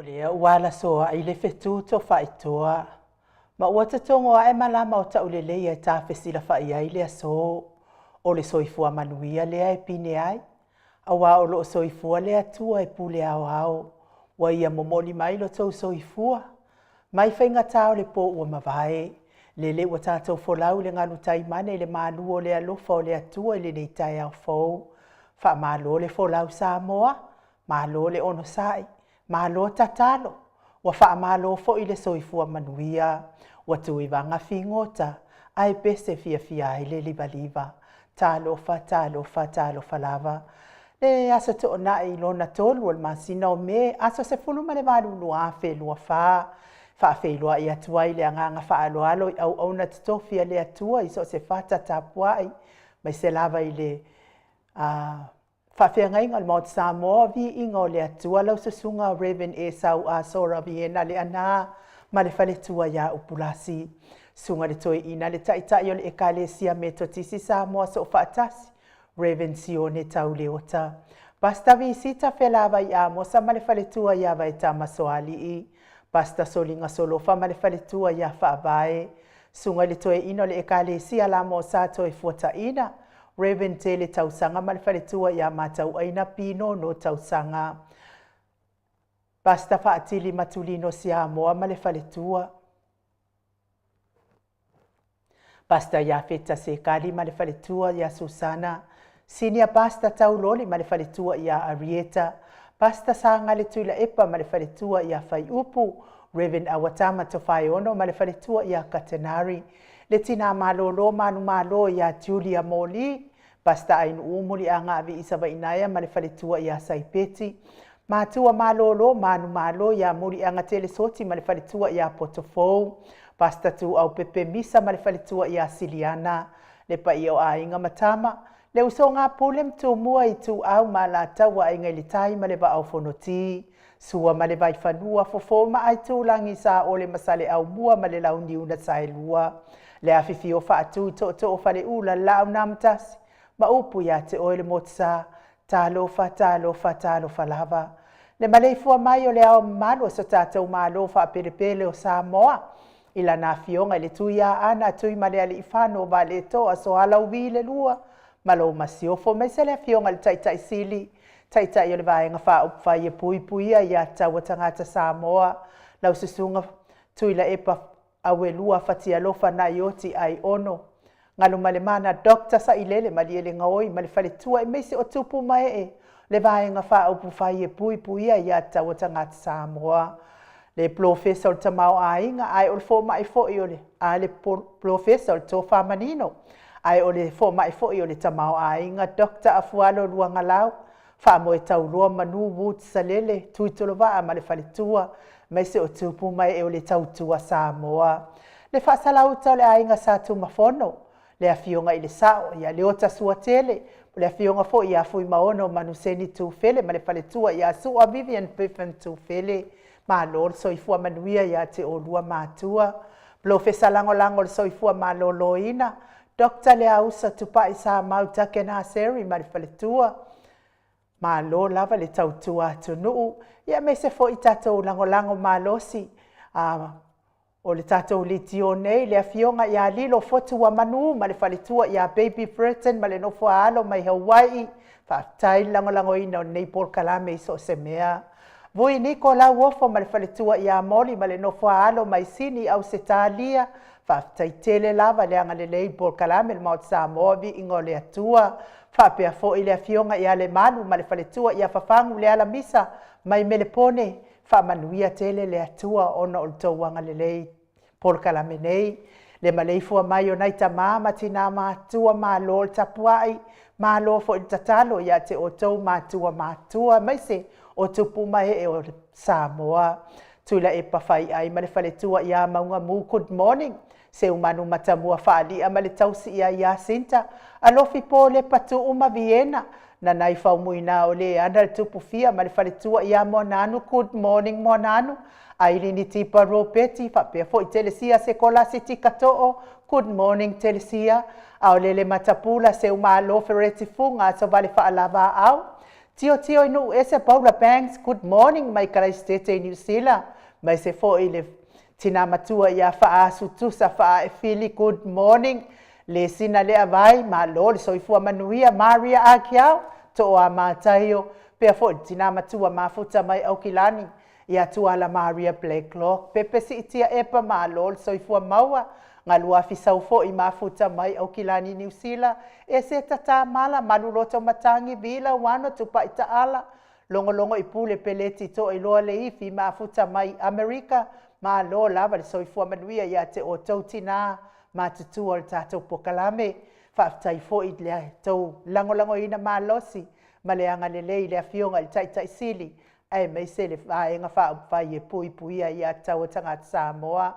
O lea ua alasoa'i le fetu tofaitoa, ma ua totogo ae malama o tauleleia e tafesilafa'i ai le aso. O le soifua manuia lea e pine ai, auā o lo o soifua le Atua e pule aoao. Ua Ia momoli mai lo outou soifua, mai faigata o le po ua mavae. Lele ua tatou folau i le galu taimane i le malu o le alofa o le Atua i lenei taeao fou. Faamalo le folau Samoa, malo le onosai, malo tatalo, ua faamalo foi le soifua manuia. Ua tuivaga figota, ae pese fiafia ai le livaliva. Talofa, talofa, talofa lava. Le aso Toonai lona 3 o le masina o Me, aso 18 2024, faafeiloai atu ai le agaga faaaloalo i auauna totofi a le Atua i so o se fata tapuai, aemaise lava i le faafeagaiga o le Maota Samoa, viiga o le Atua, lau susuga Rev Esau Asora Viena Leaana ma le faletua ia Upulasi. Susuga i le Toeaina le Taitai o le Ekalesia Metotisi Samoa Soofaatasi, Rev Sione Tauleota. Pastor Visita Felavai Amosa ma le faletua ia Vaetama Soalii. Pastor Soliga Solofa ma le faletua ia Faavae. Susuga i le Toeaina o le Ekalesia Lamosa Toefuataina, Rev Tele Tausaga ma le faletua ia Matauaina Pinono Tausaga. Pastor Faatili Matulino Siamoa ma le faletua. Pastor Iafeta Sekali ma le faletua ia Susana. Senior Pastor Tauloli ma le faletua ia Arieta. Pastor Sagale Tuilaepa ma le faletua ia Faiupu. Rev Awatama Tofaeono ma le faletua ia Katenari. Le tina malolo manumalo ia Julia Moli. Pastor Ainuu Muliaga Viisavainaea ma le faletua ia Saipeti. Matua malolo manumalo ia Muliaga Telesoti ma le faletua ia Potofou. Pastor Tuau Pepe Misa ma le faletua ia Siliana. Le paia o aiga ma tama, le usoga a Pule ma Tumua, Ituau ma Alataua, Aiga i le Tai ma le Vaa o Fonoti, Sua ma le Vaifanua, Fofo ma Aitulagi, Saole ma Saleaaumua ma le Launiu na Saelua, le afifio Faatui, Tootoo o Faleula, Laau na Amotasi ma upu ia te oe le Motusa. Talofa, talofa, talofa lava. Le maleifua mai o le Ao Mamalu o so tatou Malo faapelepele o Samoa, i lana afioga i le Tuiaana Tuimalealiifano Vaaletoa Sualauvi le Lua ma lou masiofo, aemaise le afioga i le Taitai Sili, Taitai o le Vaega Faaupufai e Puipuia Ia Tatau a Tagata Samoa, lau Susuga Tuilaepa Auelua Fatialofa Naioti Aiono Galumalemana Doctor Sailele Malielegaoi ma le faletua, aemaise o tupu ma ee le Vaega Faaupufai e Puipuia Ia Tatau a Tagata Samoa, le Polofesa o le Tamaoaiga ae o le fomai foi o le a le Polofesa o le Tofa Manino ae o le fomai foi o le Tamaoaiga, Doctor Afualo Luagalau Faamoe Tauloa Manu Woods Salele Tuitolovaa ma le faletua, aemaise o tupu ma ee o le tautua Samoa. Le faasalauta o le aiga Sa Tumafono, le afioga i le Sao ia Leota Suatele, o le afioga foi ia Fuimaono Manuseni Tufele ma le faletua ia Sua Vivian Biffin Tufele. Malo le soifua manuia ia te oulua matua. Polofesa Lagolago o le Soifua Maloloina, Doctor Leausa Tupai Samau Takenaseri ma le faletua. Malo lava le tautua atunuu, ia aemaise foi tatou lagolago malosi o le tatou leitio nei, le afioga ia Lilo Fotuamanu ma le faletua ia Baby Breton ma le nofo a alo mai Hawaii. Faafetai le lagolagoina o lenei polokalame i so o se mea. Vui Niko Lauofo ma le faletua ia Moli ma le nofo a alo mai Sini, Ausetalia. Faafetai tele lava le agalelei i polokalame le Maota Samoa, viiga o le Atua. Faapea foi le afioga ia Lemalu ma le faletua ia Fafagu Lealamisa mai Melepone. Faamanuia tele le Atua ona o le tou agalelei polokalame nei. Le maleifua mai o nai tamā ma tinā matua, malo le tapuai, malo foi le tatalo ia te outou matua matua, aemaise o tupu ma ee o Samoa. Tuilaepa Faiai ma le faletua ia Maugamu, good morning. Seumanu Matamua Faalia ma le tausi ia Iasinta, Alofi Po Lepa Tuu ma Viena, Nanai Faumuina o Leana le Tupufia ma le faletua ia Moananu, good morning Moananu. Ailini Tipa Ropeti faapea foi Telesia Sekolasi Tikatoo, good morning Telesia. Aolele Matapula Seumalo Fereti Fuga Asovale Faalavaau. Tilotilo i nuu ese Paula Banks, good morning mai Karaisitete i Niu Sila, mai se foʻi le tina matua ia Faasu Tusa Faaefili, good morning. Le sina lea vai, malo le soifua manuia Maria Akiau, Toa Mataio, pea foʻi le tina matua mafuta mai Aukilani, ia Tuala Maria Blacklock, pepe siitia epa malo le soifua maua, galua fisau foʻi mafuta mai Aukilani Niu Sila, e se tata mala maluloto matangi vila wano tupai taala, logologo i pule peleti toailoa le ifi mafuta mai Amerika, malo lava le soifua manuia ia te outou tinā matutua o le tatou pokalame. Faafetai foʻi le tou lagolagoina malosi ma le agalelei i le afioga i le Taitai Sili aemaise le vaega faaupufai e puipuia ia tatau a tagata Samoa.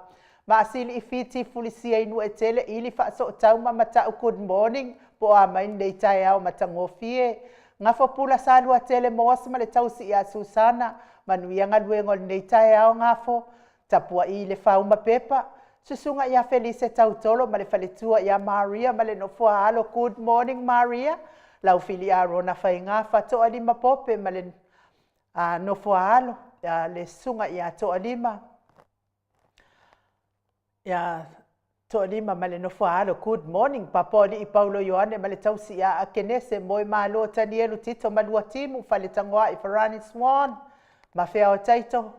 Maasili i Fiti fulisia i Nuuetele ili faasootau ma matau, good morning po o a mai lenei taeao matagofie. Gafo pula sa lua tele Moasi ma le tausi ia Susana, manuia galuega o lenei taeao gafo, tapuai le fauma pepa. Susuga ia Felise Tautolo ma le faletua ia Maria ma le nofoa alo, good morning Maria. Lau fili Arona faiga fatoalima pope ma le nofoa alo, le susuga ia Toalima. Ia Toalima ma le nofoa alo, good morning. Papa o Alii Paulo Ioane ma le tausi ia Akenese, moe malo Tanielu Tito ma lua timu, Faletagoai Farani Swan, ma fea o taito,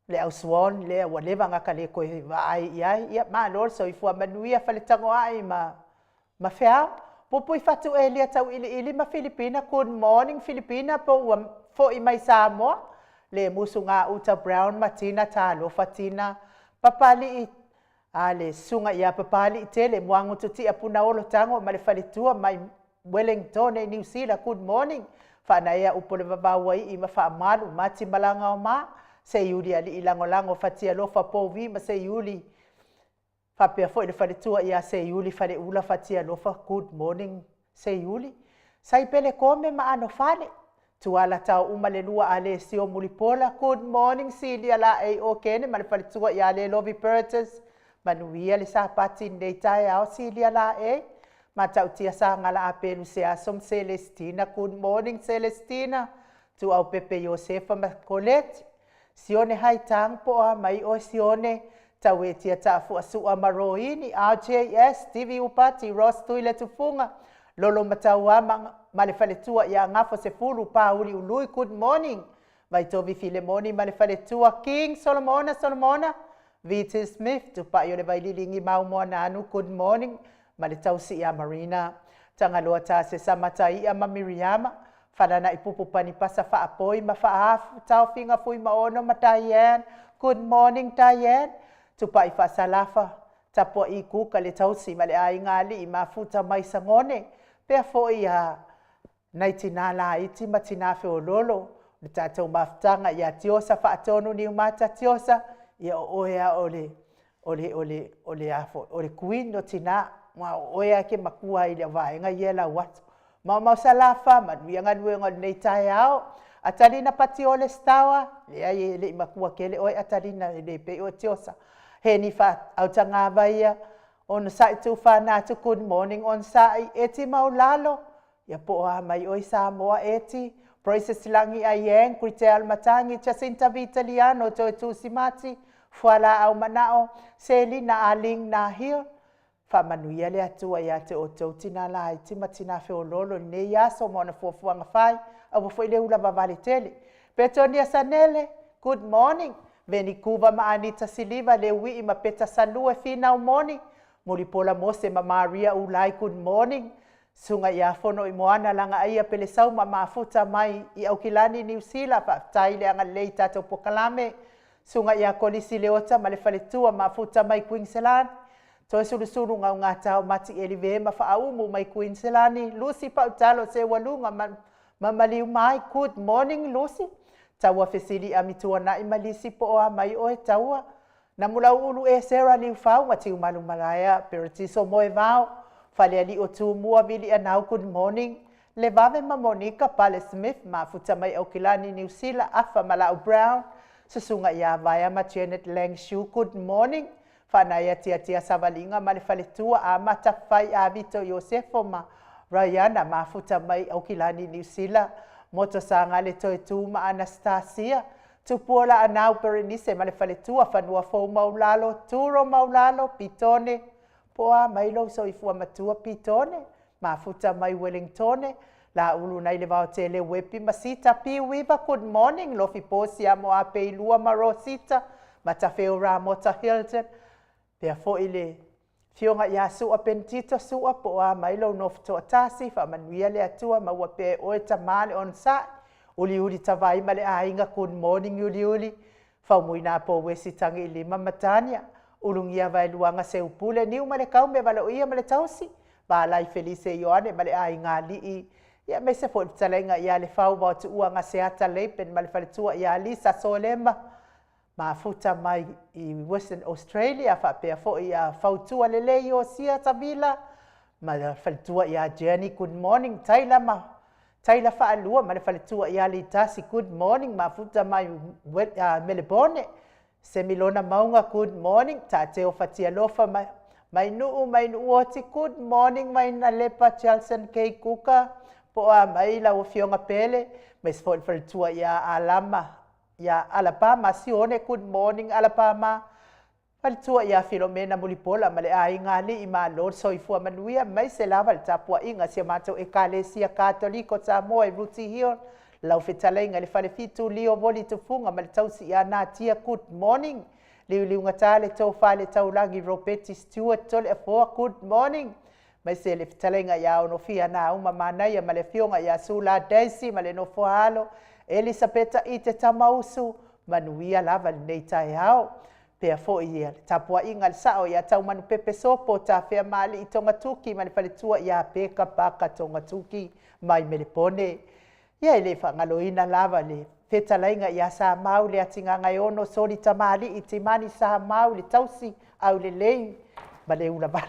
le au Swan lea ua leva gaka le koe vaai i ai, ia malo le soifua manuia Faletagoai ma feao. Pupui fatu Elia tau ili ili ma Filipina, good morning Filipina po ua foʻi mai Samoa. Le musu ngā uta Brown ma Tina talofa Tina. Papali'i a le susuga ia Papali'i tele muagutu tia puna olo tago ma le faletua mai Wellington i Niu Sila, good morning. Faanaea upu le vavau ai ma faamalu mati malaga o ma. Seiuli ali'i lagolago fatialofa pouvi ma Seiuli. Faapea foʻi le faletua ia Seiuli Faleula fatialofa, good morning Seiuli. Saipele kome ma ano fale. Tuala tau uma le lua a le sio mulipola, good morning Silia la ei o kene ma le faletua ia le Lovi Burgess. Manuia le sapati nei taeao Silia la ei. Matautia sa ngala a pelu se aso Celestina, good morning Celestina. Tu au pepe Josefa ma Colette. Sione hai tang po a mai o Sione. Tau e tia tafu asua maroini, RJS, TV Upati, Ross Tuile Tufunga, Lolo Mataua ma le faletua ia Ngafo Sefulu, Pauli Ului, good morning. Vaitovi Filemoni ma le faletua King Solomona Solomona, VT Smith, tupai o le vaililingi mau moananu, good morning. Ma le tausi ia Marina, Tagaloa ta se samataia ma Miriama, Falana i pupu pani pasa faapoi ma faafu, taufinga fui maono ma Diane, good morning Diane. Tupai faasalafa, tapua i kuka le tausi ma le aiga alii mafuta mai Sagone, pea foʻi a nai tinā laiti ma tinā feololo, le tatou mafutaga ia Tiosa faatonu niumata Tiosa, ia o oe a o le o le o le o le afo o le queen o tinā, ma o oe a ke makua i le vaega ia lau atu. Maumau Salafa, manuia galuega o lenei taeao. Atalina Patiole Stawa, leai e leʻi makua kele oe Atalina e le pei o Tiosa. Heni fa autagā vaia, ona saʻi tufana atu, good morning on saʻi, eti maulalo, ia po o a mai oi Samoa eti, Princess Langi Aiang, Kritel Matangi, Jacinta Vitaliano, Toe Tusimati, Fuala au manao, Selina Aling Nahil, faamanuia le Atua ia te outou tinā laiti ma tinā feoloolo lenei aso ma ona fuafuaga fai, aua foʻi le ula vavale tele. Petonia Sanele, good morning. Venikuva ma Anita Siliva, le uii ma Peta Salue finau moni, Mulipola Mose ma Maria Ulai, good morning. Suga ia fono i moana laga aia pelesau ma mafuta mai i Aukilani Niu Sila, faafetai le agalelei tatou pokalame. Suga ia Kolisi Leota ma le faletua mafuta mai Queensland. Toe sulusulu gaugatao mati elive ma faaumu mai Queensland. Lucy Pautalo se waluga ma maliu mai, good morning Lucy. Taua fesili amituanai ma lisi po o a mai oe taua. Namulau ulu e Sarah Liufau ma Tiumalu Malaea, Peretiso Moe Vao, Faleali o Tumua Vili Anau, good morning. Le Vave ma Monica Pale Smith, mafuta mai Aukilani Niu Sila, Afa Malau Brown, susuga ia Vaea ma Janet Langshu, good morning. Faanaia tiatia savaliga ma le faletua a matafai a Vito Iosefo ma Rayana mafuta mai Aukilani Niu Sila. Moto Sagaletoe Tu ma Anastasia, Tupua Laanau Perenise ma le faletua, Fanuafou Maulalo, Turo Maulalo, Pitone, po o a mai lou soifua matua Pitone, Mafuta mai Welingtone, Laulu nai le Vaotele Uepi ma Sita P. Weaver, good morning, Lofi Posia mo Apeilua ma Rosita, Matafeo Ramota Hilton, pea foi le Afioga ia Sua Penitito Sua, po o a mai lou nofo toatasi, faamanuia le Atua, maua pea e oe tama le onosai, Uliuli Tavai ma le aiga, good morning Uliuli, Faumuina Pouesi Tagiilima ma Tania, Ulugia Vaeluaga Seupule, Niu ma le Kaume Valoia ma le Tausi, Valai Felise Ioane ma le aiga alii, ia aemaise foi le fetalaiga ia Lefau Vaotuua Gaseata Lapen ma le faletua ia Lisa Solema, mafuta mai i Western Australia, faapea foi ia Fautua Lelei Iosia Tavila ma le faletua ia Jenny, good morning Taila ma Taila Faalua ma le faletua ia Litasi, good morning, mafuta mai Melebone, Semilona Mauga, good morning, Taateo Fatialofa mai mai Nuu mai Nuuoti, good morning mai Nalepa Chelson K. Kuka, po o a mai lau afioga Pele, aemaise foi le faletua ia Alama ia Alabama Sione, good morning Alabama, faletua ia Filomena Mulipola ma le aiga alii, malo le soifua manuia, aemaise lava le tapuaiga a si a matou Ekalesia Katoliko Samoa i Rooty Hill, lau fetalaiga i le Falefitu Lio Voli Tufuga ma le tausi ia Natia, good morning, Liuliugata le tofa le taulagi Ropeti Stewart Toleafoa, good morning, aemaise le fetalaiga ia Onofia Nauma Manaia ma le afioga ia Sula Daisy ma le nofoaalo Elisapeta i te Tamausu, manuia lava lenei taeao. Pea foi le tapuaiga a le sao ia Taumanupepe Sopo Tafea Maalii Togatuki ma le faletua ia Peka Paka Togatuki mai Melepone. Ia e le faagaloina lava le fetalaiga ia Samau Leatigagaeono Soli Tamalii Timani Samau le tausi aulelei ma le ulavale.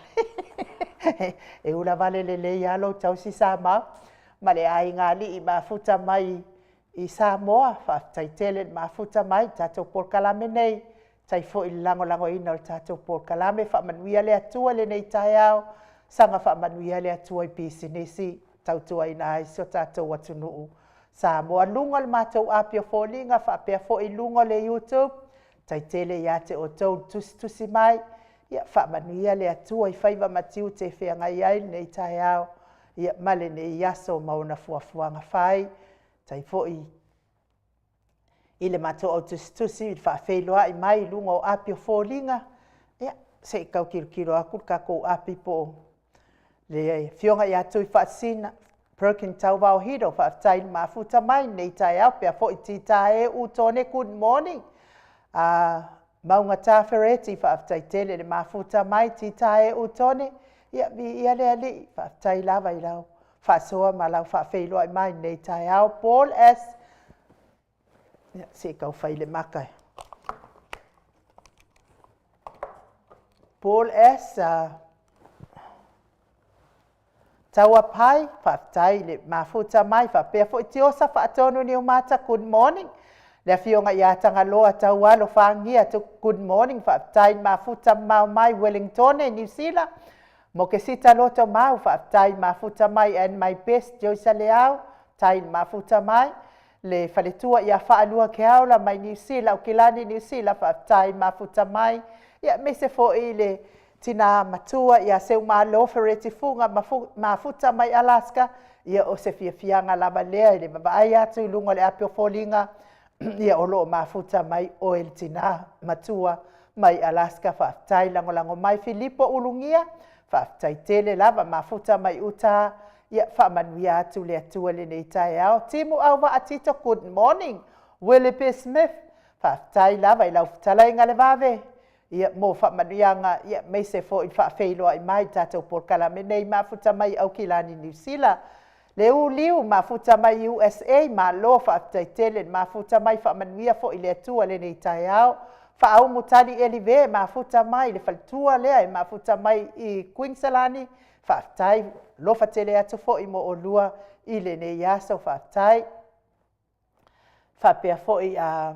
E ulavale lelei lava lou tausi Samau ma le aiga alii mafuta mai i Samoa. Faafetai tele le mafuta mai i le tatou polokalame nei. Faafetai foi i le lagolagoina o le tatou polokalame. Faamanuia le Atua i lenei taeao, saga faamanuia le Atua i pisinisi tautuaina ai si o tatou atunuu Samoa. Luga o le matou api o foliga faapea foi luga o le YouTube, tai tele ia te outou le tusitusi mai, ia faamanuia le Atua i faiva ma tiute e feagai ai lenei taeao, ia ma lenei aso ma ona fuafuaga fai. Tai foi i le matou au tusitusi i le faafeiloai mai i luga o api o foliga, ia se i tau tilotilo atu le tatou api po o le afioga ia Tuifaasisina Perkin Tauvaohilo, faafetai le mafuta mai lenei taeao, pea foi Tita e Utone, good morning. Maugata Fereti, faafetai tele le mafuta mai Tita e Utone, ia viia le Alii, faafetai lava i lau faasoa ma lau faafeiloai mai lenei taeao. Paul S. Ia, se i tau fai le maka. Paul S. Tauapai, faafetai le mafuta mai, faapea foi Tiosa Faatonu Niumata, good morning. Le afioga ia Tagaloa Taualo Fagia, good morning, faafetai le mafuta mamao mai Wellingtone, Niu Sila. Mokesita Loto Mau, faafetai le mafuta mai, and my best Joyce Leao, tai le mafuta mai. Le faletua ia Faalua Keaola mai Niu Sila, Aukilani Niu Sila, faafetai le mafuta mai. Ia aemaise foi le tina matua ia Seumalo Fereti Fuga mafuta mai Alaska, ia o se fiafiaga lava lea i le vaavaai atu i luga o le api o foliga, ia o lo o mafuta mai oe le tina matua mai Alaska, faafetai lagolago mai. Filipo Ulugia, faafetai tele lava mafuta mai uta, ia faamanuia atu le Atua i lenei taeao. Timu Auvaa Tito, good morning. Willie P. Smith, faafetai lava i lau fetalaiga le vave, ia mo faamanuiaga, ia aemaise foi le faafeiloai mai i tatou polokalame nei mafuta mai Aukilani Niu Sila. Le Uliu mafuta mai USA, malo faafetai tele le mafuta mai, faamanuia foi le Atua i lenei taeao. Faaumu Tali Elive mafuta mai le faletua lea e mafuta mai i Kuiniselani, faafetai lofa tele atu foi mo olua i lenei aso, faafetai. Faapea foi a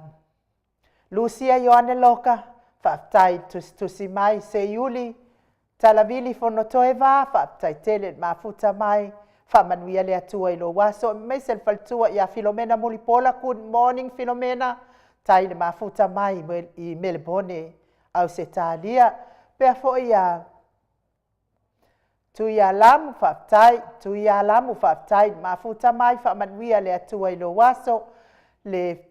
Lucia Ioane Loka, faafetai tusitusi mai. Seiuli Talavili Fonotoeva, faafetai tele le mafuta mai, Faamanuia le Atua i lou aso, aemaise le faletua ia Filomena Mulipola. Good morning Filomena, tai le mafuta mai i Melepone Ausetalia. Pea foi ia Tuialamu, faafetai. Tuialamu, faafetai le mafuta mai, faamanuia le Atua i lou aso. Le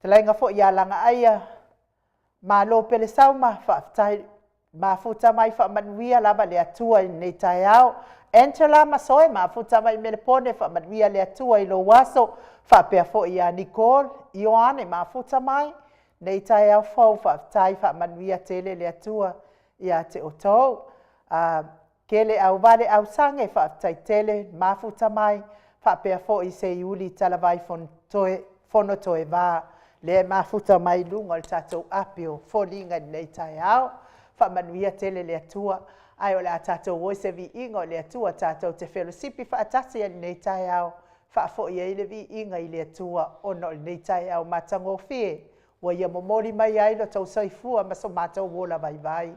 fetalaiga foi ia Lagaaia Malo Pelesauma, faafetai mafuta mai, faamanuia lava le Atua i lenei taeao. Angela Masoe, mafuta mai Melepone, faamanuia le Atua i lou aso. Faapea foi ia Nicole Ioane, mafuta mai lenei taeao fou, faafetai, faamanuia tele le Atua ia te outou. Keleauvale Ausage, faafetai tele mafuta mai, faapea foi Seiuli Talavai Fonotoeva, lea e mafuta mai i luga o le tatou api o foliga i lenei taeao. Faamanuia tele le Atua. Ae o le a tatou o i se viiga o le Atua tatou te felosipi faatasi ai i lenei taeao, faafoi ai le viiga i le Atua ona o lenei taeao matagofie ua Ia momoli mai ai lo outou soifua ma so matou ola vaivai.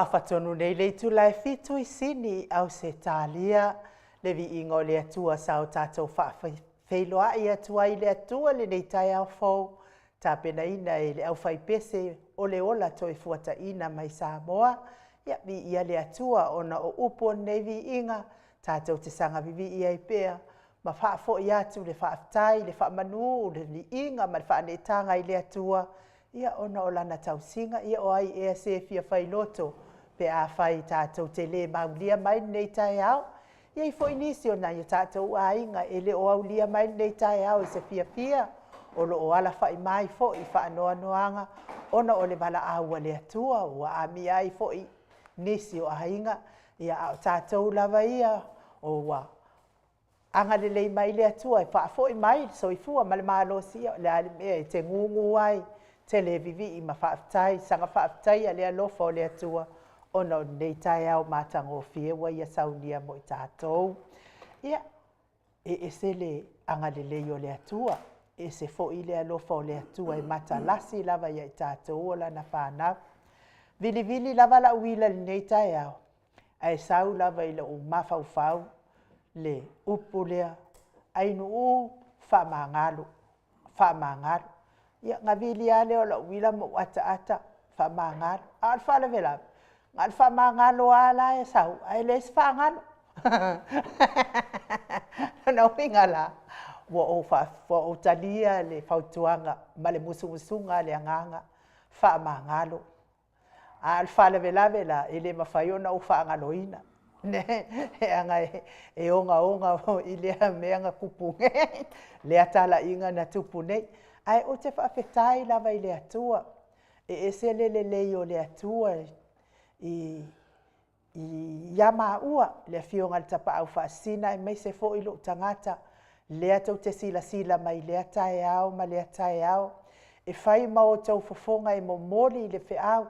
Ua afa tonu nei le itula e 7 i Sini i Ausetalia, le viiga o le Atua sa o tatou faafeiloai atu ai i le Atua lenei taeao fou, tapenaina e le aufaipese o le ola toefuataina mai Samoa. Ia, viia le Atua ona o upu o lenei viiga, tatou te saga vivii ai pea ma faafoi atu le faafetai, le faamanu, le viiga ma le faaneetaga i le Atua, ia ona o lana tausiga. Ia o ai ea se fia failoto pe afai tatou te le maulia mai lenei taeao. E i ai foi nisi o nai o tatou aiga e le o aulia mai lenei taeao i se fiafia, o lo o alafai mai foi i faanoanoaga ona o le valaau a le Atua ua amia ai foi nisi o aiga. Ia, a o tatou lava ia, ua agalelei mai le Atua e faafoi mai le soifua ma le malosi, ia o le a le mea e te gugu ai, e te le vivii ma faafetai, saga faafetaia le alofa o le Atua ona o lenei taeao matagofie ua Ia saunia mo i tatou. Ia, e ese le agalelei o le Atua, e ese foi le alofa o le Atua e matalasi lava ia i tatou o lana fanau. Vilivili lava lau uila i lenei taeao, ae sau lava i lou mafaufau le upu lea, Ainuu, faamagalo, faamagalo. Ia ona vili lava lea o lau uila ma ou ataata, faamagalo. A o le faalavelave, na o le faamagalo lava la e sau, ae leai se faagalo. O lona uiga la, ua ou talia le fautuaga ma le musumusuga a le Agaga, faamagalo. A o le faalavelave la, e le mafai ona ou faagaloina, leaga e ogaoga foi lea mea na tupu nei, lea talaiga na tupu nei. Ae ou te faafetai lava i le Atua, e ese le lelei o le Atua ia maua le Afioga i le Tapaau Faasisina aemaise foi lou tagata, lea tou te silasila mai i lea taeao ma lea taeao, e fai ma outou fofoga e momoli le feau,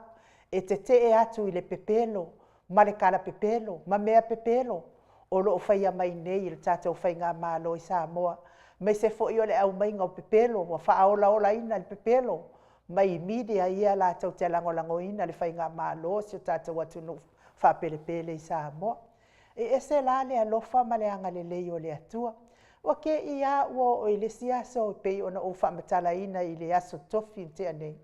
e tetee atu i le pepelo ma le talapepelo ma mea pepelo o lo o faia mai nei e le tatou faigamalo i Samoa, aemaise foi o le aumaiga o pepelo ua faaolaolaina le pepelo mai media ia latou te lagolagoina le faigamalo a si o tatou atunuu faapelepele i Samoa. E ese la le alofa ma le agalelei o le Atua. Ua te i lava ua oo i le isi aso pei ona ou faamatalaina i le aso Tofi na tea nei,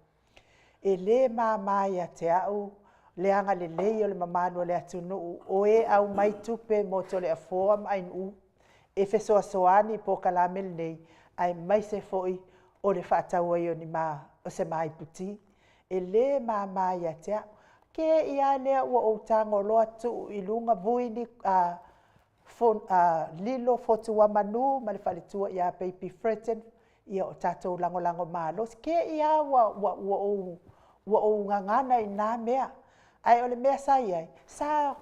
e le mama ia te au le agalelei o le mamalu o le atunuu o e aumai tupe mo Toleafoa ma Ainuu e fesoasoani i le polokalame lenei, aemaise foi o le faatau ai o se ma iputi. E le mama ia te au. Te i lava lea ua ou tago loa tuu i luga Vui Lilo Fotuamanu ma le faletua ia Baby Fredden, ia o tatou lagolago malosi. Te i lava ua ou gagana i na mea, ae o le mea sa i ai, sa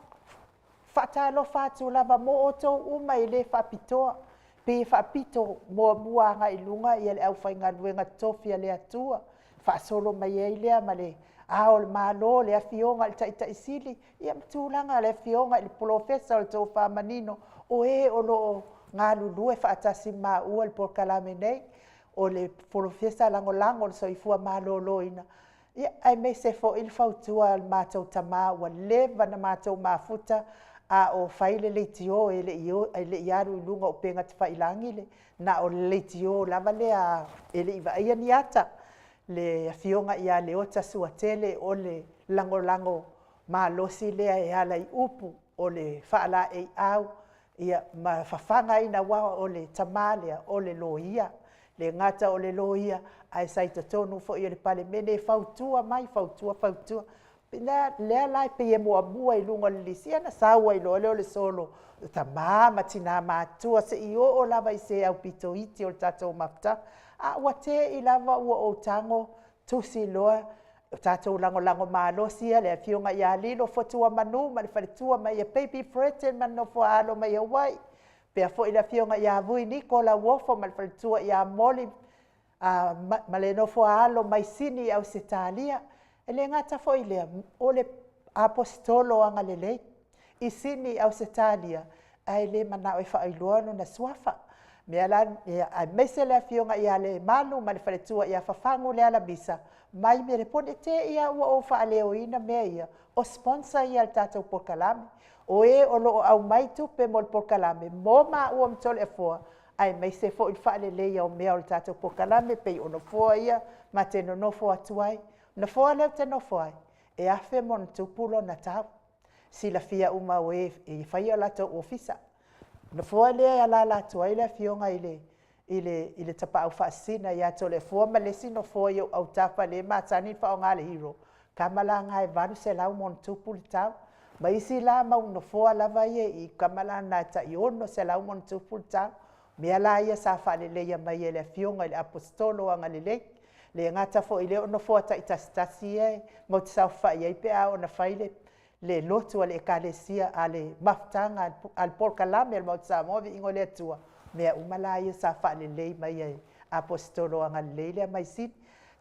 faatalofa atu lava mo outou uma e le faapitoa. Pe faapito muamua agai i luga le aufaigaluega totofi a le Atua, faasolo mai ai lea ma le Ao o le Malo, le Afioga i le Taitai Sili, ia ma tulaga i le Afioga i le Polofesa o le Tofa Manino, o e o lo o galulue faatasi ma maua i le polokalame nei, o le Polofesa Lagolago o le Soifua Maloloina, aemaise foi le fautua a le matou tama ua leva ona matou mafuta a o fai le leitio e le i alu i luga o upega tafailagi, na o le leitio lava lea e le i vaaia ni ata, le Afioga ia Leota Suatele o le lagolago malosi lea e ala i upu, o le faalaeiau ma fafagaina aua o le tama lea o le loia. E le gata o le loia, ae sa i totonu foi o le Palemene e fautua mai, fautua, fautua. O lea la e pei e muamua i luga o le lisi, ia ona sau ai loa lea o le solo o tama ma tina matutua seia oo lava i se aupito iti o le tatou mafutaga. A ua te i lava ua ou tago tusi loa o tatou lagolago malosi ia, le Afioga ia Lilo Fotuamanu ma le faletua mai ia Baby Fredden ma le nofo a alo mai Hawaii, faapea foi le Afioga ia Vui Niko Lauofo ma le faletua ia Molly ma le nofo a alo mai Sini i Ausetalia. E le gata foi i lea, o le Aposetolo agalelei i Sini i Ausetalia, ae le manao e faailoa lona suafa. Mea la ia, aemaise le afioga ia Lemalu ma le faletua ia Fafagu Lealamisa mai Melepone. Te i lava ua ou faaleoina mea ia, o sponsor ia o le tatou polokalame. O e o lo o aumai tupe mo le polokalame mo maua ma Toleafoa, aemaise foi le faaleleia o mea o le tatou polokalame e pei o nofoa ia ma te nonofo atu ai. O nofoa lea ou te nofo ai, e 1,000+ lona tau. Silafia uma e e faia o latou ofisa. O nofoa lea e alaala atu ai le afioga i le Tapaau Faasisina ia Toleafoa ma le isi nofoa i ou autafa lea e masani ona faaaoga e le Hero, o le tama la lena e $800+ le tau. Ma isi la mau nofoa lava ia e i, o tama la na e tai $600+ le tau. O mea la ia sa faaleleia mai e le afioga i le Aposetolo Agalelei. E le gata foi i lea o nofoa taitasitasi ia matou te saofafai ai pe a oo ina fai le lotu a le Ekalesia, a le mafutaga a le polokalame a le Maota o Samoa, Viiga i le Atua, mea uma la ia sa faalelei mai e Aposetolo Agalelei lea mai Sini.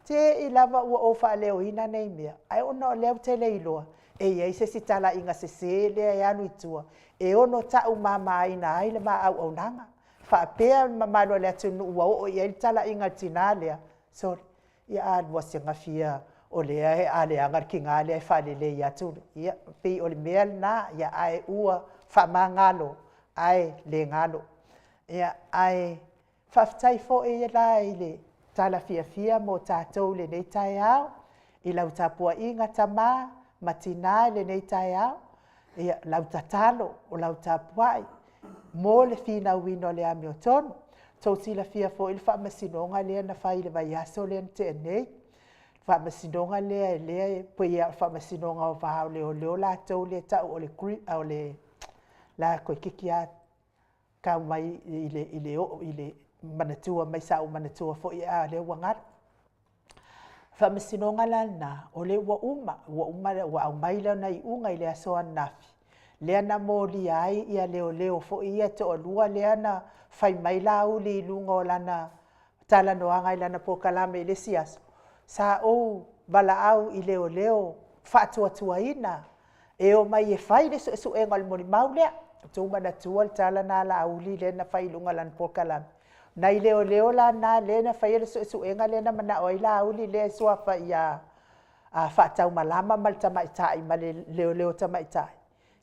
Te i lava ua ou faaleoina nei mea, ae ona o lea ou te le iloa e i ai se isi talaiga sese lea e alu i tua e ono taumamaina ai le ma auaunaga. Faapea le mamalu o le atunuu ua oo i ai le talaiga a le tina lea, sole, ia a lua soona fia o lea a leaga le tina lea e faalelei atu, ia pei o le mea lena, ae ua faamagalo ae le galo. Ia, ae faafetai foi la i le tala fiafia mo tatou i lenei taeao, i lau tapuaiga tama ma tina i lenei taeao, ia, lau tatalo, o lau tapuai mo le finauina o le amiotonu. Ua outou silafia foi le faamasinoga lea na fai i le vaiaso lea na tea nei, le faamasinoga lea e pei lava o le faamasinoga o le va o leoleo latou lea e tau o le toeitiiti lava tau mai i le oo i le manatua mai, sa ou manatua foi a o lea ua galo. O le faamasinoga la lena, o lea ua uma, ua aumai lana iuga i le aso ananafi, lea na molia ai leoleo foi ia e toalua lea na fai mai Laauli i luga o lana talanoaga i lana polokalame i le isi aso, sa ou valaau i leoleo faatuatuaina e omai e fai le suesuega o le molimau lea. Ua outou manatua le tala lena a Laauli lea na fai i luga o lana polokalame? Nai leoleo la na lea na faia le suesuega lea na manao ai Laauli lea e suafa ia Faataumalama ma le tamaitai ma le leoleo tamaitai,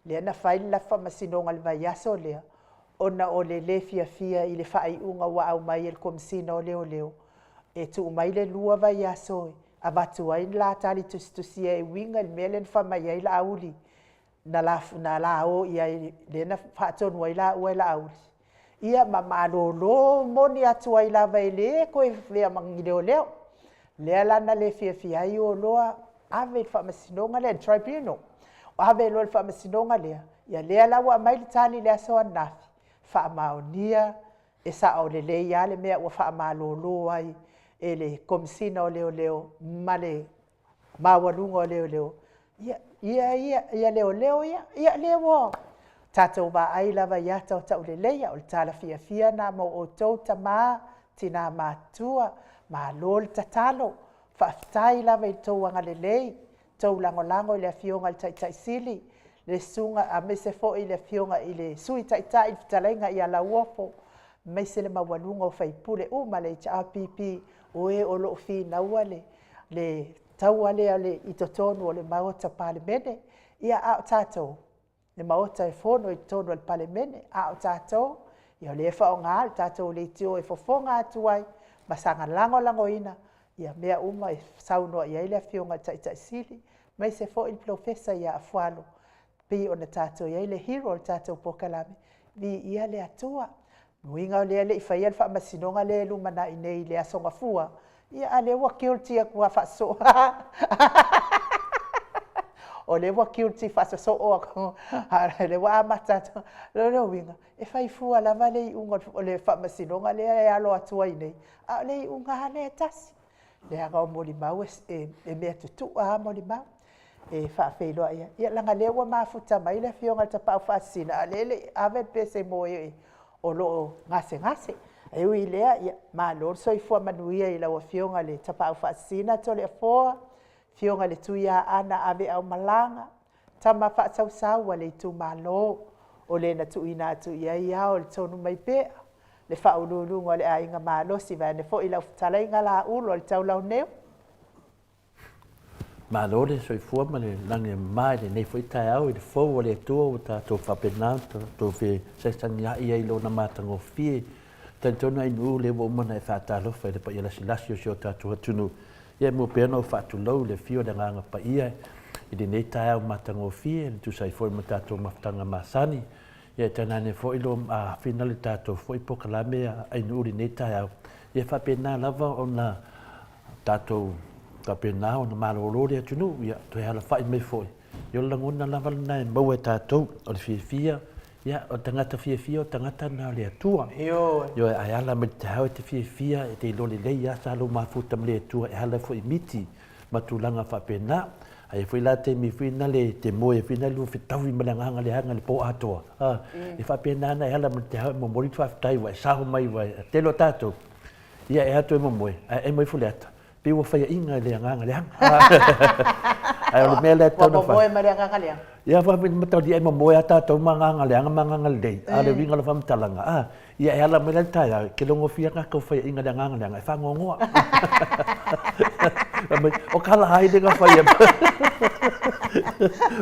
lea na fai le latou faamasinoga i le vaiaso lea, ona o le le fiafia i le faaiuga ua aumai e le Komesina o Leoleo e tuu mai le 2 vaiaso e avatu ai le la tali tusitusia e uiga i le mea lea na fai mai ai Laauli, na la o i ai, lea na faatonu ai laua e Laauli, ia ma malolo moni atu ai lava e le toe avea ma ni leoleo. Lea la na le fiafia ai o loa ave i le faamasinoga lea, le tribunal, ave loa i le faamasinoga lea, ia lea la ua aumai le tali i le aso ananafi, faamaonia e sao lelei lava le mea ua faamalolo ai e le Komesina o Leoleo ma le maualuga o leoleo ia leoleo ia. Ia lea ua tatou vaai lava i ata o tauleleia, o le tala fiafia lena mo outou tama, tina matutua, malo le tatalo, faafetai lava i lo outou agalelei, tou lagolago i le Afioga i le Taitai Sili, le susuga aemaise foi le Afioga i le Sui Taitai le fetalaiga ia Lauofo, aemaise le maualuga o sui usufono uma a le HRPP, o e o lo o finaua le taua lea i totonu o le Maota Palemene. Ia, a o tatou, le Maota e Fono i totonu o le Palemene, a o tatou, ia o lea e faaaoga le tatou leitio e fofoga atu ai ma saga lagolagoina mea uma e saunoa i ai le Afioga i le Taitai Sili, aemaise foi le Polofesa ia Afualo, e pei ona tatou i ai le hero o le tatou polokalame, viia le Atua. O le uiga o lea e le i faia le faamasinoga lea e lumanai nei i le Aso Gafua, a o lea ua guilty atu lava faasosoo. O lea ua guilty faasosoo atu, a o lea ua amata atu. O lona uiga, e fai fua lava le iuga o le faamasinoga lea e alo atu ai nei, a o le iuga lava lea e tasi, leaga o molimau e mea tutua lava molimau e faafeiloai atu. Ia leaga o lea ua mafuta mai le Afioga i le Tapaau Faasisina, a o lea e le i ave le pese mo e o lo o gasegase. Ae ui i lea, ia malo le soifua manuia i lau Afioga i le Tapaau Faasisina Toleafoa, Afioga i le Tuiaana Aveaumalaga, tama faasausau a le itumalo, o le na tuuina atu i ai ao i le tonu mai pea, Le faauluuluga o le Aiga Malosi, vaeane foi lau fetalaiga Laulu o le Taulauneu. Malo le soifua ma le lagi e mama i lenei foi taeao i le fou o le Atua ua tatou faapena ona tatou fesagisagiai ai i Lona matagofie. E talitonu Ainuu o lea ua uma ona e faatalofa i le paia lasilasi o si o tatou atunuu. Ia e mua pea ona ou faatulou i le afio o le Agaga Paia i lenei taeao matagofie e tusa ai foi ma tatou mafutaga masani. Ia e tainane foi lo afina le tatou foi polokalame a Ainuu i lenei taeao. Ia faapena lava ona tatou faapena ona malolo le atunuu, ia toe alafai mai foi. Ia o le lagona lava lena e maua e tatou, o le fiafia, ia o le tagata fiafia o le tagata lena o le Atua. Ioe. Ioe, ae ala mai le taeao e te fiafia, e te iloa lelei lava sa lou mafuta ma le Atua e ala foi i miti ma tulaga faapena. Ae i ai foi la taimi foi na le te moe foi na lua fetaui ma le agaga leaga i le po atoa. A, e faapena ona e ala mai le taeao e momoli le faafetai ua e sao mai ua e tele o tatou. Ia e atu e momoe, ae emo ifo le ata, pei ua faiaina i le agaga leaga. Ae o le mea lea e tatau ona fai. Ua momoe ma le agaga leaga. Ia, mataulia e momoe lava tatou ma agaga leaga ma agaga lelei. A o le uiga o le faamatalaga, a, ia e ala mai la i le taeao, e te logofia tatou faiaina i le agaga leaga, e faanoanoa. Fai mai, o tala a ai lea na fai ai?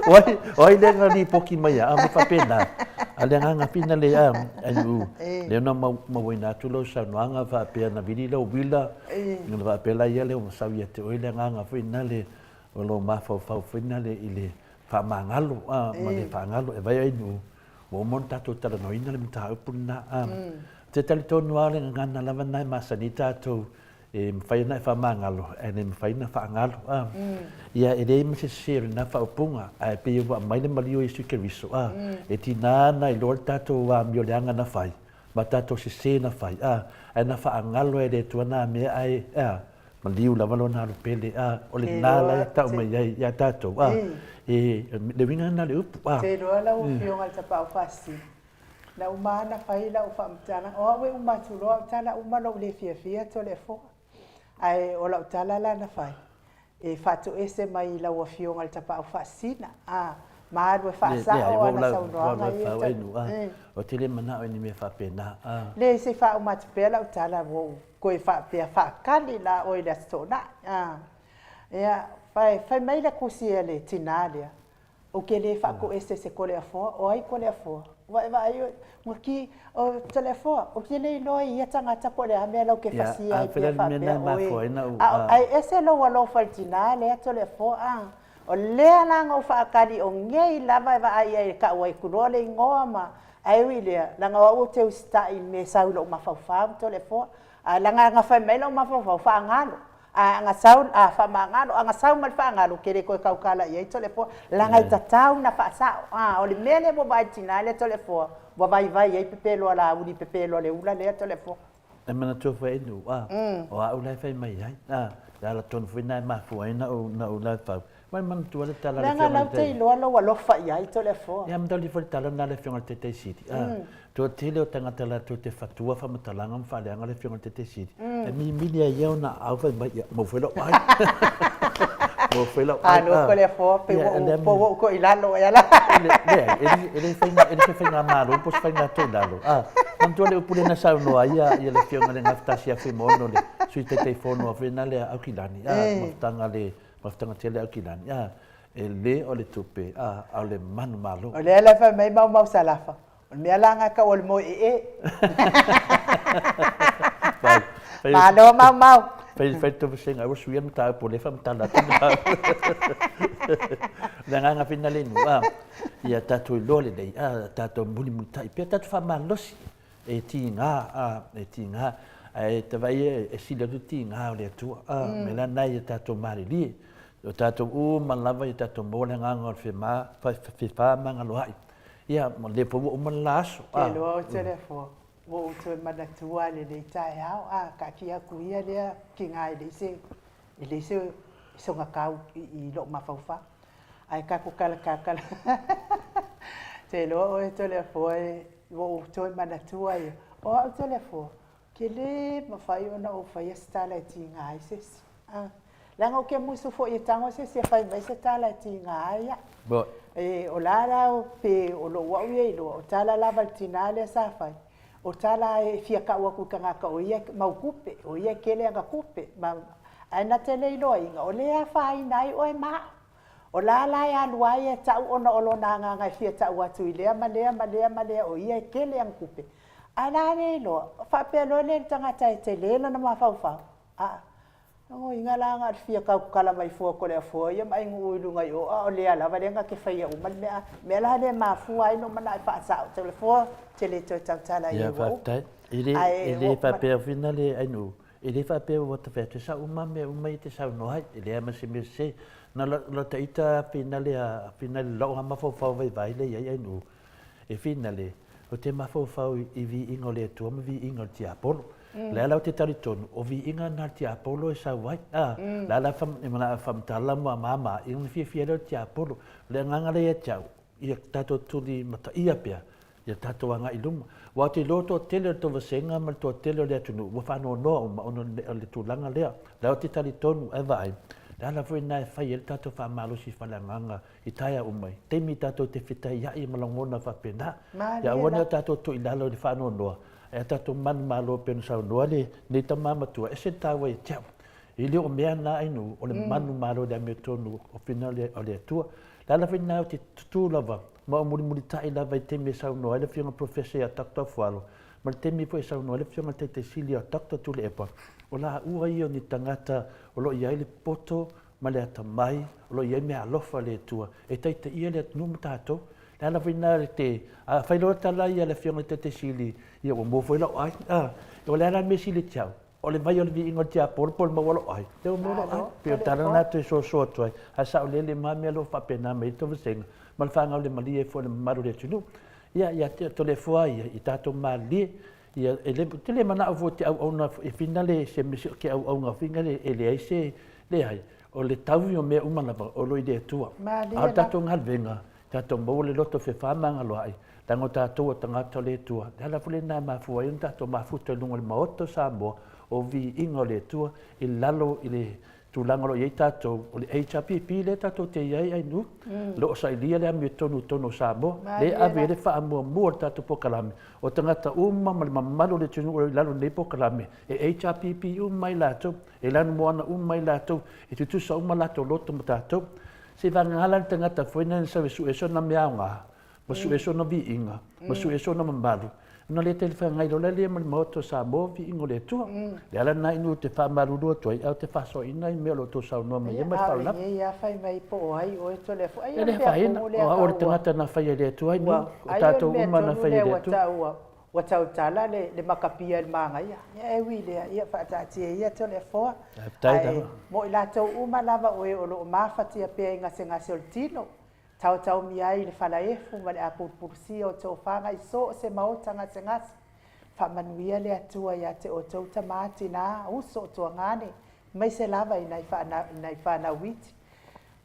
O ai, o ai lea na lipoti mai a, a faapena. A o le agaga fina lea, a, lea na mauaina atu lau saunoaga faapea na vili lau uila, ona faapea la ia lea ua sau ia te oe le agaga foi lena o lou mafaufau foi lena i le faamagalo ma le faagalo e vaai ai nuu ua uma ona tatou talanoaina le mataupu lena. Ou te talitonu lava o le gagana lava lena e masani ai tatou e mafai ona e faamagalo ae le mafai ona faagalo. A. Ia, e leai ma se sese o lena faaupuga, ae pei ua aumai le maliu o Iesu Keriso, a, e tiga ona iloa le tatou amioleaga na fai, ma tatou sese na fai, a, ae na faagalo e le Atua na mea, ae, a, maliu lava lona alu pele, a, o lena la e tau mai ai ia tatou, a, e, le uiga lena o le upu, a. Te iloa lau Afioga i le Tapaau Faasisina, Na uma lava na fai lau faamatalaga, o au e uma atu loa au tala uma lou le fiafia Toleafoa. Ae o lau tala la na fai, e faatoese mai i lau Afioga i le Tapaau Faasisina, a, ma alu e faasao ana saunoaga ia tau. Ou te le manao i ni mea faapena. Leai, se i faauma atu pea lau tala, ua ou toe faapea faakali la oe i le Aso Toonai. Ia, fai mai le tusi a le tina lea, Ou te le faatoese se Toleafoa, o ai Toleafoa? Vaevaai oe, ua ki, o Toleafoa, ou te le iloa i ia tagata po o le a mea lau te fasia ai pea faapea oe. Ae ese lou alofa i le tina lea Toleafoa, a. O lea la na ou faatali o nei lava e vaai i ai e tau ai atu loa le igoa ma, ae ui i lea, leaga o au ou te usitai i le mea e sau i lou mafaufau Toleafoa. Ae leaga na fai mai lou mafaufau, faagalo. A ana sau, a faamagalo, ana sau ma le faagalo, ou te le toe tautala i ai Toleafoa, leaga e tatau ona faasao. A, o le mea lea ua vaai i le tina lea Toleafoa, ua vaivai ai pepelo a Laauli, pepelo a le ula lea Toleafoa. E manatua foi e Nuu, a, o au la e fai mai ai, a, le ala tonu foi lena e mafua ai na ou laufau. Mai manatua le tala a le Afioga i le. Leaga lau te iloa lou alofa i ai Toleafoa. Ia, manatua foi le tala lena a le Afioga i le Taitaisili, a, Toatele o tagata latou te fatua faamatalaga ma faaleaga le Afioga i le Taitaisili, e mimili ai ia ona aao fai mai, ia, maua foi lau ai. Maua foi lau ai. A no Toleafoa, pe ua ou, po ua ou toilalo ea la. Leai, e le faiga, e le se faigamalo po o se faiga toilalo. A, manatua le upu lea na saunoa ai ia le Afioga i le Gafatasi ia Fuimaono, le Sui Taitaifono foi lena lea Aukilani, a, mafutaga le, mafutaga tele Aukilani, a, e le o le tupe, a, a o le manumalo. O lea la e fai mai Maumau Salafa, O le mea la lena e tau o le moe ee. Malo Maumau. Fai fai le vasega ua suia le mataupu o lea e faamatala atu le mataupu. O le agaga fina le nuu a ia tatou iloa lelei a tatou mulimulitai pea tatou faamalosi e tiga a e tiga ae tavaai e sili atu le tiga o le Atua a mea la lena ia tatou malilie o tatou uma lava ia tatou maua le agaga o le fema fefaamagaloai. Ia, ma lea foi ua uma le la aso. Te iloa o Toleafoa, ua ou toe manatua i lenei taeao, a taatia atu ia lea tiga e leai se, e leai se sogatau i lou mafaufau. Ae tatou talatatala, te iloa oe Toleafoa, ua ou toe manatua ia, o au Toleafoa, Ke le mafai ona ou faia se tala e tiga ai se isi. Leaga ou te musu foi e tago se isi e fai mai se tala e tiga ai au. E, o la la pe o lou au ia iloa, o tala lava a le tina lea sa fai. O tala e fia kau aku i tagata o ia e mau tupe, o ia e kele ana tupe, ma, ae na te le iloaina, o lea e afaina ai oe ma au. O la la e alu ai e tau ona o lona agaga e fia tau atu i lea ma lea ma lea ma lea o ia e kele ana tupe. Ae la le iloa, faapea loa lea i le tagata e tele lona mafaufau, aa, Logoina la na o le fia tautala mai fua Toleafoa ia ma ainuu i luga i o, a o lea lava lea na te faia uma le mea. Mea la lea e mafua ai lou manao e faasao, Toleafoa, ou te le toe tautala i ai ua uma. Faafetai. E le, e le faapea fina le ainuu, e le faapea ua ta fai atu e sao uma mea uma ia e te saunoa ai, e leai ma se mea sese. Na o la ita finale a finale lou lava mafaufau vaivai lea i ai ainuu, E finale, ou te mafaufau i viiga o le Atua ma viiga o le tiapolo. O le ala ou te talitonu, o viiga na le tiapolo e sau ai. A, le ala e manao e faamatala ma mama, i ona fiafia lea o le tiapolo. O le agaga lea ia te au, ia tatou tuli mataia pea, ia tatou agai i luma. Aua ou te iloa o le toatele o le tou vasega ma le toatele o le atunuu ua faanoanoa uma ona o le tulaga lea. O lea ou te talitonu, ae vaai, o le ala foi lena e fai ai le tatou faamalosi faaleagaga i taeao uma, i taimi tatou te fetaiai ma lagona faapena. Ia aua ne i o tatou tuu i lalo i le faanoanoa, ae a tatou manumalo pei ona saunoa lenei tama matua, e ese le taua ia te au. E le o mea na ainu, o le manumalo i le amiotonu o fina o le Atua. O le ala foi lena ou te tutū lava ma ou mulimulitai lava i taimi e saunoa ai le Afioga i le Professor ia Doctor Fualo, ma le taimi foi e saunoa ai le Afioga i le Taitai Sili ia Doctor Tuilaepa, o laua ia o ni tagata o lo o i ai le poto ma le atamai, o lo o i ai meaalofa a le Atua e taitaia le atunuu ma tatou. Le ala foi lena te, a fai loa tala ia le Afioga i le Taitai Sili, ia ua mua foi lau ai. A, o le a la le mea sili te au? O le vai o le viiga o le tiapolo po o le maua lou ai? Lea ua maua lou ai. Pei o le tala lena toe soasoa atu ai, ae saolele ma mea o lo o faapena mai ai le tovasega ma le faagaulemalie ai foi o le mamalu o le atunuu. Ia, ia te Toleafoa ia, i tatou malilie, ia, e le, ou te le manao foi ou te auauna e finale se mea ke auauna finale e leai se, leai, o le taui o mea uma lava o lo o i le Atua. A o le tatou galuega, tatou maua le loto fefamagaloaʻi, leaga o tatou o tagata o le Atua. Le ala foi lena e mafua ai ona tatou mafuta i luga o le Maota o Samoa, o viiga o le Atua i lalo i le tulaga o lo o i ai tatou, o le HRPP lea tatou te i ai Ainuu, o lo o sailia le amiotonu i totonu o Samoa, lea e ave i ai le faamuamua o le tatou polokalame, o tagata uma ma le mamalu o le atunuu o lo o i lalo o lenei polokalame, e HRPP uma ai latou, e lanumoana uma ai latou, e tutusa uma latou loto ma tatou. Seivagana la le tagata foi na sau e sue sona mea aoga, ma sue sona viiga, ma sue sona mamalu, ona le telefeagai loa lea ma le Maota o Samoa, viiga o le Atua. Le ala lena inu ou te faamalulu atu ai, ae ou te faasoaina i mea o lo o outou saunoa mai ai ma le faaaloalo. Ia, a o lenei lava fai mai po o ai oe Toleafoa. E le afaina, o au o le tagata na faia e le Atua inu, o tatou uma na faia e le Atua. Ua tautala le makapia i le manaia. Ia e ui i lea, ia faataatia ia Toleafoa. Ae mo i latou uma lava o e o lo o mafatia pea i gasegase o le tino, taotaomia ai i le falaefu ma le apulupulusia o tofaga i so o se maota gasegase. Faamanuia le Atua ia te outou tama, tina, uso, tuagane, aemaise lava i nai fanau iti.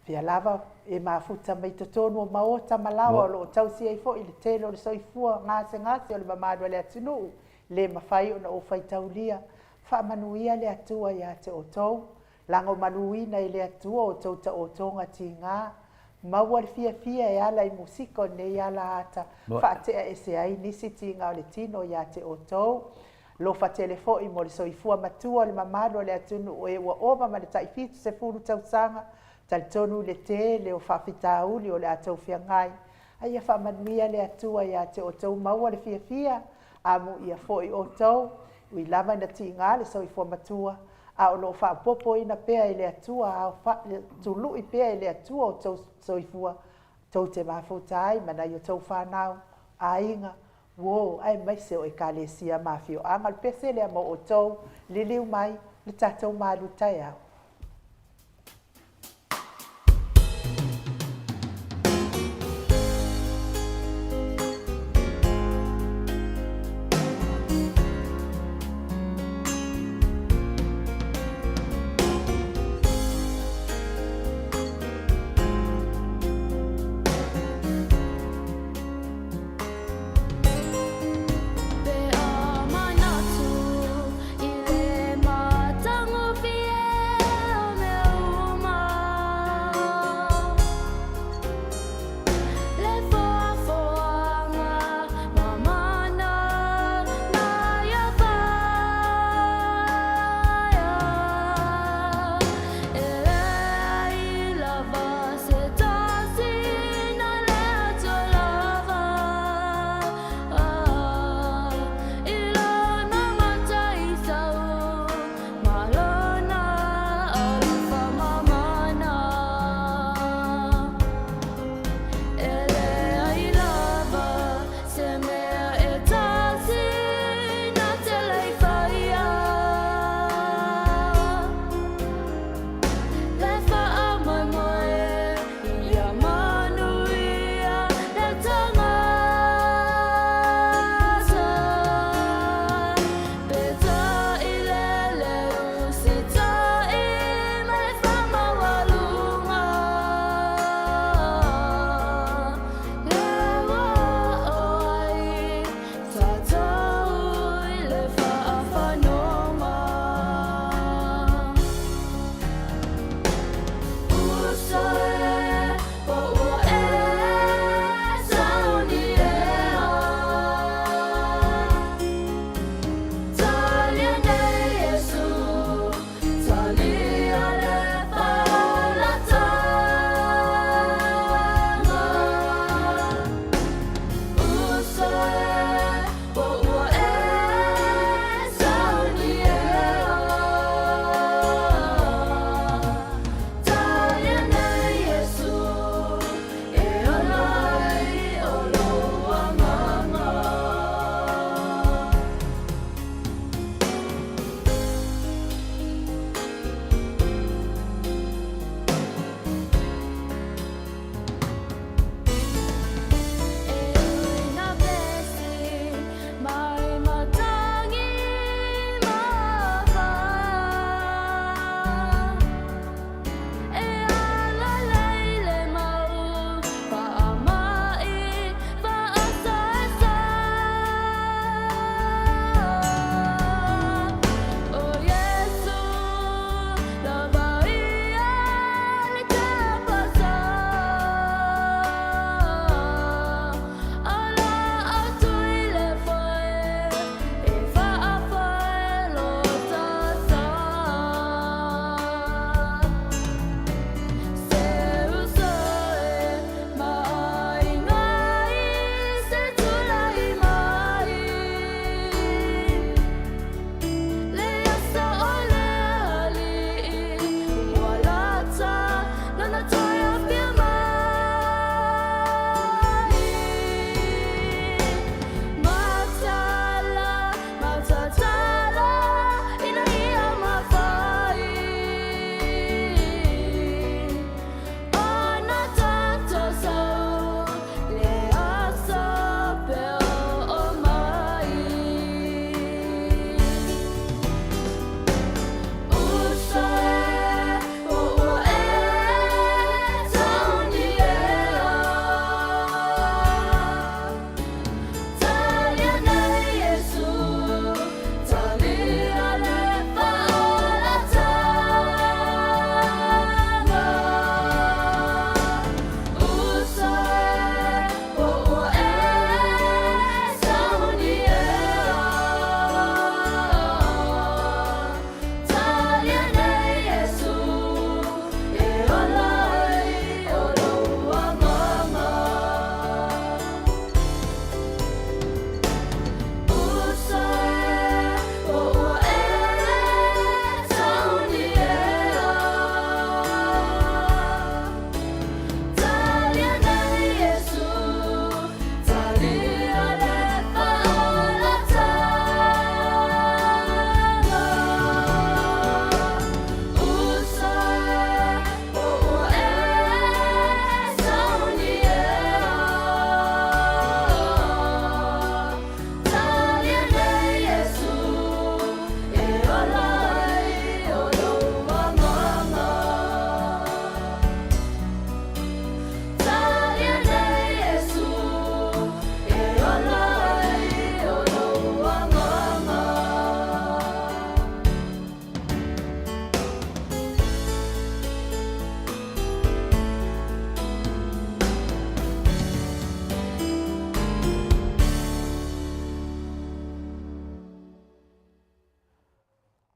Fea lava e mafuta mai totonu o maota ma laoa o lo o tausi ai foi le tele o le soifua gasegase o le mamalu a le atunuu, le mafai ona ou faitaulia. Faamanuia le Atua ia te outou, lagomaluina e le Atua outou taotoga tiga, maua le fiafia e ala i musika o lenei ala ata, faatea ese ai nisi tiga o le tino ia te outou. Alofa tele foi mo le soifua matua o le mamalu o le atunuu e ua ova ma le tai 70 tausaga, talitonu i le tele o faafitauli o le a tou feagai. A ia faamanuia le Atua ia te outou maua le fiafia, amuia foi outou, ui lava ina tiga le soifua matua, a o lo o faaopoopoina pea e le Atua, tului pea e le Atua outou soifua, tou te mafuta ai ma nai outou fanau, aiga, uo, aemaise o Ekalesia ma afioaga. O le pese lea mo outou, liliu mai le tatou malu taeao. Pe a manatu i le matagofie.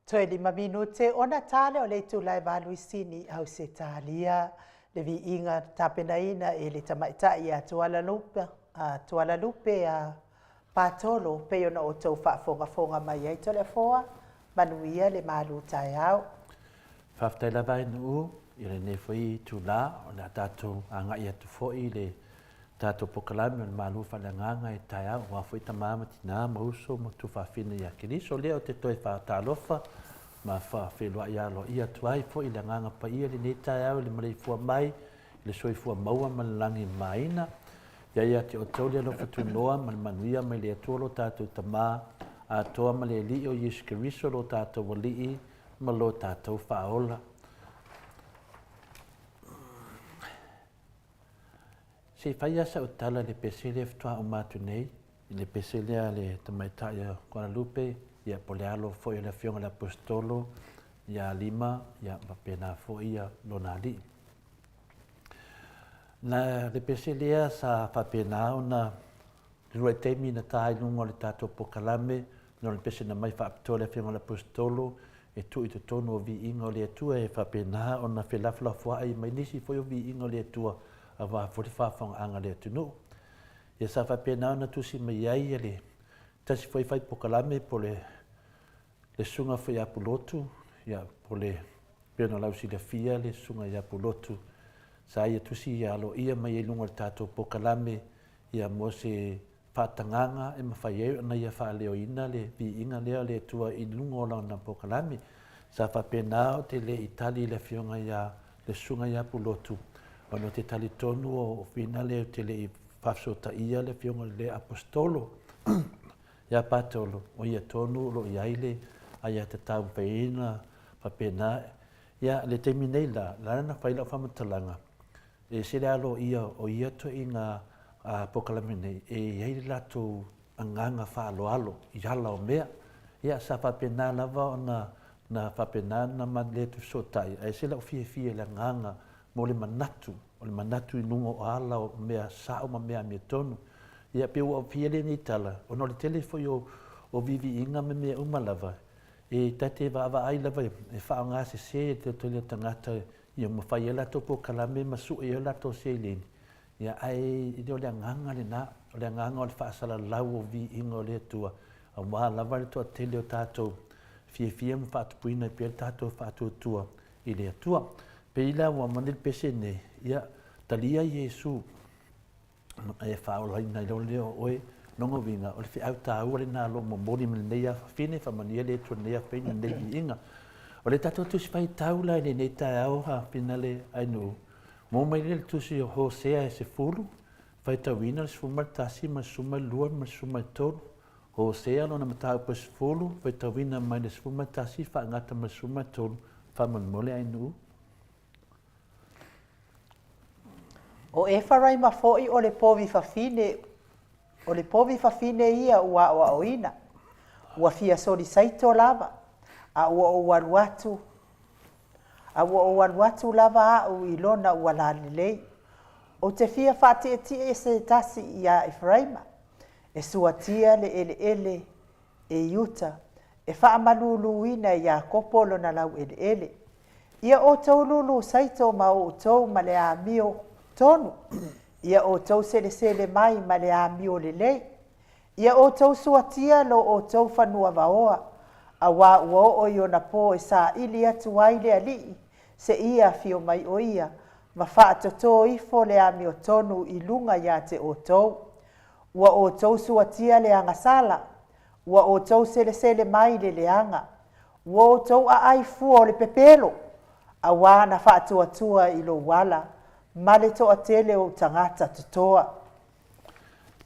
Toe 5 minute ona ta lea o le itula e 8 i Sini, Ausetalia, le viiga tapenaina e le tamaitai ia Tualalupe, Tualalupe a Patolo, pei ona outou faafogafoga mai ai Toleafoa, manuia le malu taeao. Faafetai lava e Nuu i lenei foi itula, o le a tatou agai atu foi i le tatou polokalame o le Malu Faaleagaga i taeao, aua foi tama ma tina ma uso ma tuafafine ia Keriso. O lea ou te toe faatalofa ma faafeiloai aloaia atu ai foi i le Agaga Paia i lenei taeao i le maleifua mai i le soifua maua ma le lagi mamaina. Ia ia te outou le alofa tunoa ma le manuia mai le Atua lo tatou Tama atoa ma le Alii o Iesu Keriso lo tatou Alii ma lo tatou Faaola. Se i fai lava sau tala i le pese lea faatoa uma atu nei, i le pese lea a le tamaitai o Guadalupe, ia po o le alo foi o le Afioga i le Aposetolo ia Alima, ia faapena foi ia lona alii. Na le pese lea sa faapena ona le uluai taimi na ta ai i luga o le tatou polokalame, ona o le pese na aumai faapitoa e le Afioga i le Aposetolo e tuu i totonu o viiga o le Atua e faapena ona felafolafoai mai nisi foi o viiga o le Atua aua foi le faafofogaaga a le atunuu. Ia sa faapena ona tusi mai ai le tasi foi fai polokalame po o le le susuga foi ia Pulotu, ia po o le pei ona lausilafia le susuga ia Pulotu, sa ia tusi aloaia mai ai i luga o le tatou polokalame ia mo se faatagaga e mafai ai ona ia faaleoina le viiga lea o le Atua i luga o lana polokalame. Sa faapena ou te le i tali i le afioga ia le susuga ia Pulotu, ona ou te talitonu o Fina lea ou te le i faafesootaia le afioga i le Aposetolo ia Patolo, o ia tonu o lo o i ai le aiatatau mafai faapena. Ia, le taimi nei la, la na fai lau faamatalaga, E ese le aloaia o ia ituaiga polokalame nei, e i ai le latou agaga faaaloalo i ala o mea. Ia, sa faapena lava ona na faapena ona ma le fesootai, ae ese lou fiafia i le agaga mo le manatu, o le manatu i luga o ala o mea sao ma mea amiotonu. Ia, pei ua aafia lenei tala, ona o le tele foi o viiviiga ma mea uma lava, e ta te vaavaai lava e faaaoga sese e le tele o tagata ia ma fai ai latou polokalame ma sue ai latou seleni, ia ae e le o le agaga lena, o le agaga o le faasalalau o viiga o le Atua, aua lava le toatele o tatou fiafia ma faatupuina ai pea le tatou faatuatua i le Atua. Pei la ua aumai le pese nei, ia talia Iesu e faaolaina ai loa lea o oe. Lona uiga, o le feau taua lena o lo o momoli mai lenei afafine, faamanuia le Atua i lenei afafine i lenei viiga. O le tatou tusi faitau la i lenei taeao finale ainuu, maua mai lea i le tusi o Hosea e 10, faitauina le 11 ma le 12 ma le 13. Hosea lona mataupu e 10, faitauina mai le 11 faagata ma le 13, faamolemole ainuu. O Efaraima foi o le povi fafine, o le povi fafine ia ua aoaoina, ua fia solisaito lava, a ua ou alu atu, a ua ou alu atu lava au i lona ualalelei. Ou te fia faatietie se tasi iā Efaraima, e suatia le eleele e Iuta, e faamaluluina e Iakopo lona laueleele. Ia outou lulu saito ma outou ma le amio tonu, ia outou selesele mai ma le amio lelei. Ia outou suatia lo outou fanua vaoa, auā ua oo i ona pō e saili atu ai le Alii, seia afio mai o ia, ma faatotō ifo le amiotonu i luga iā te outou. Ua outou suatia le agasala, ua outou selesele mai le leaga, ua outou aai fua o le pepelo, auā na faatuatua i lou ala, ma le toatele o ou tagata totoa.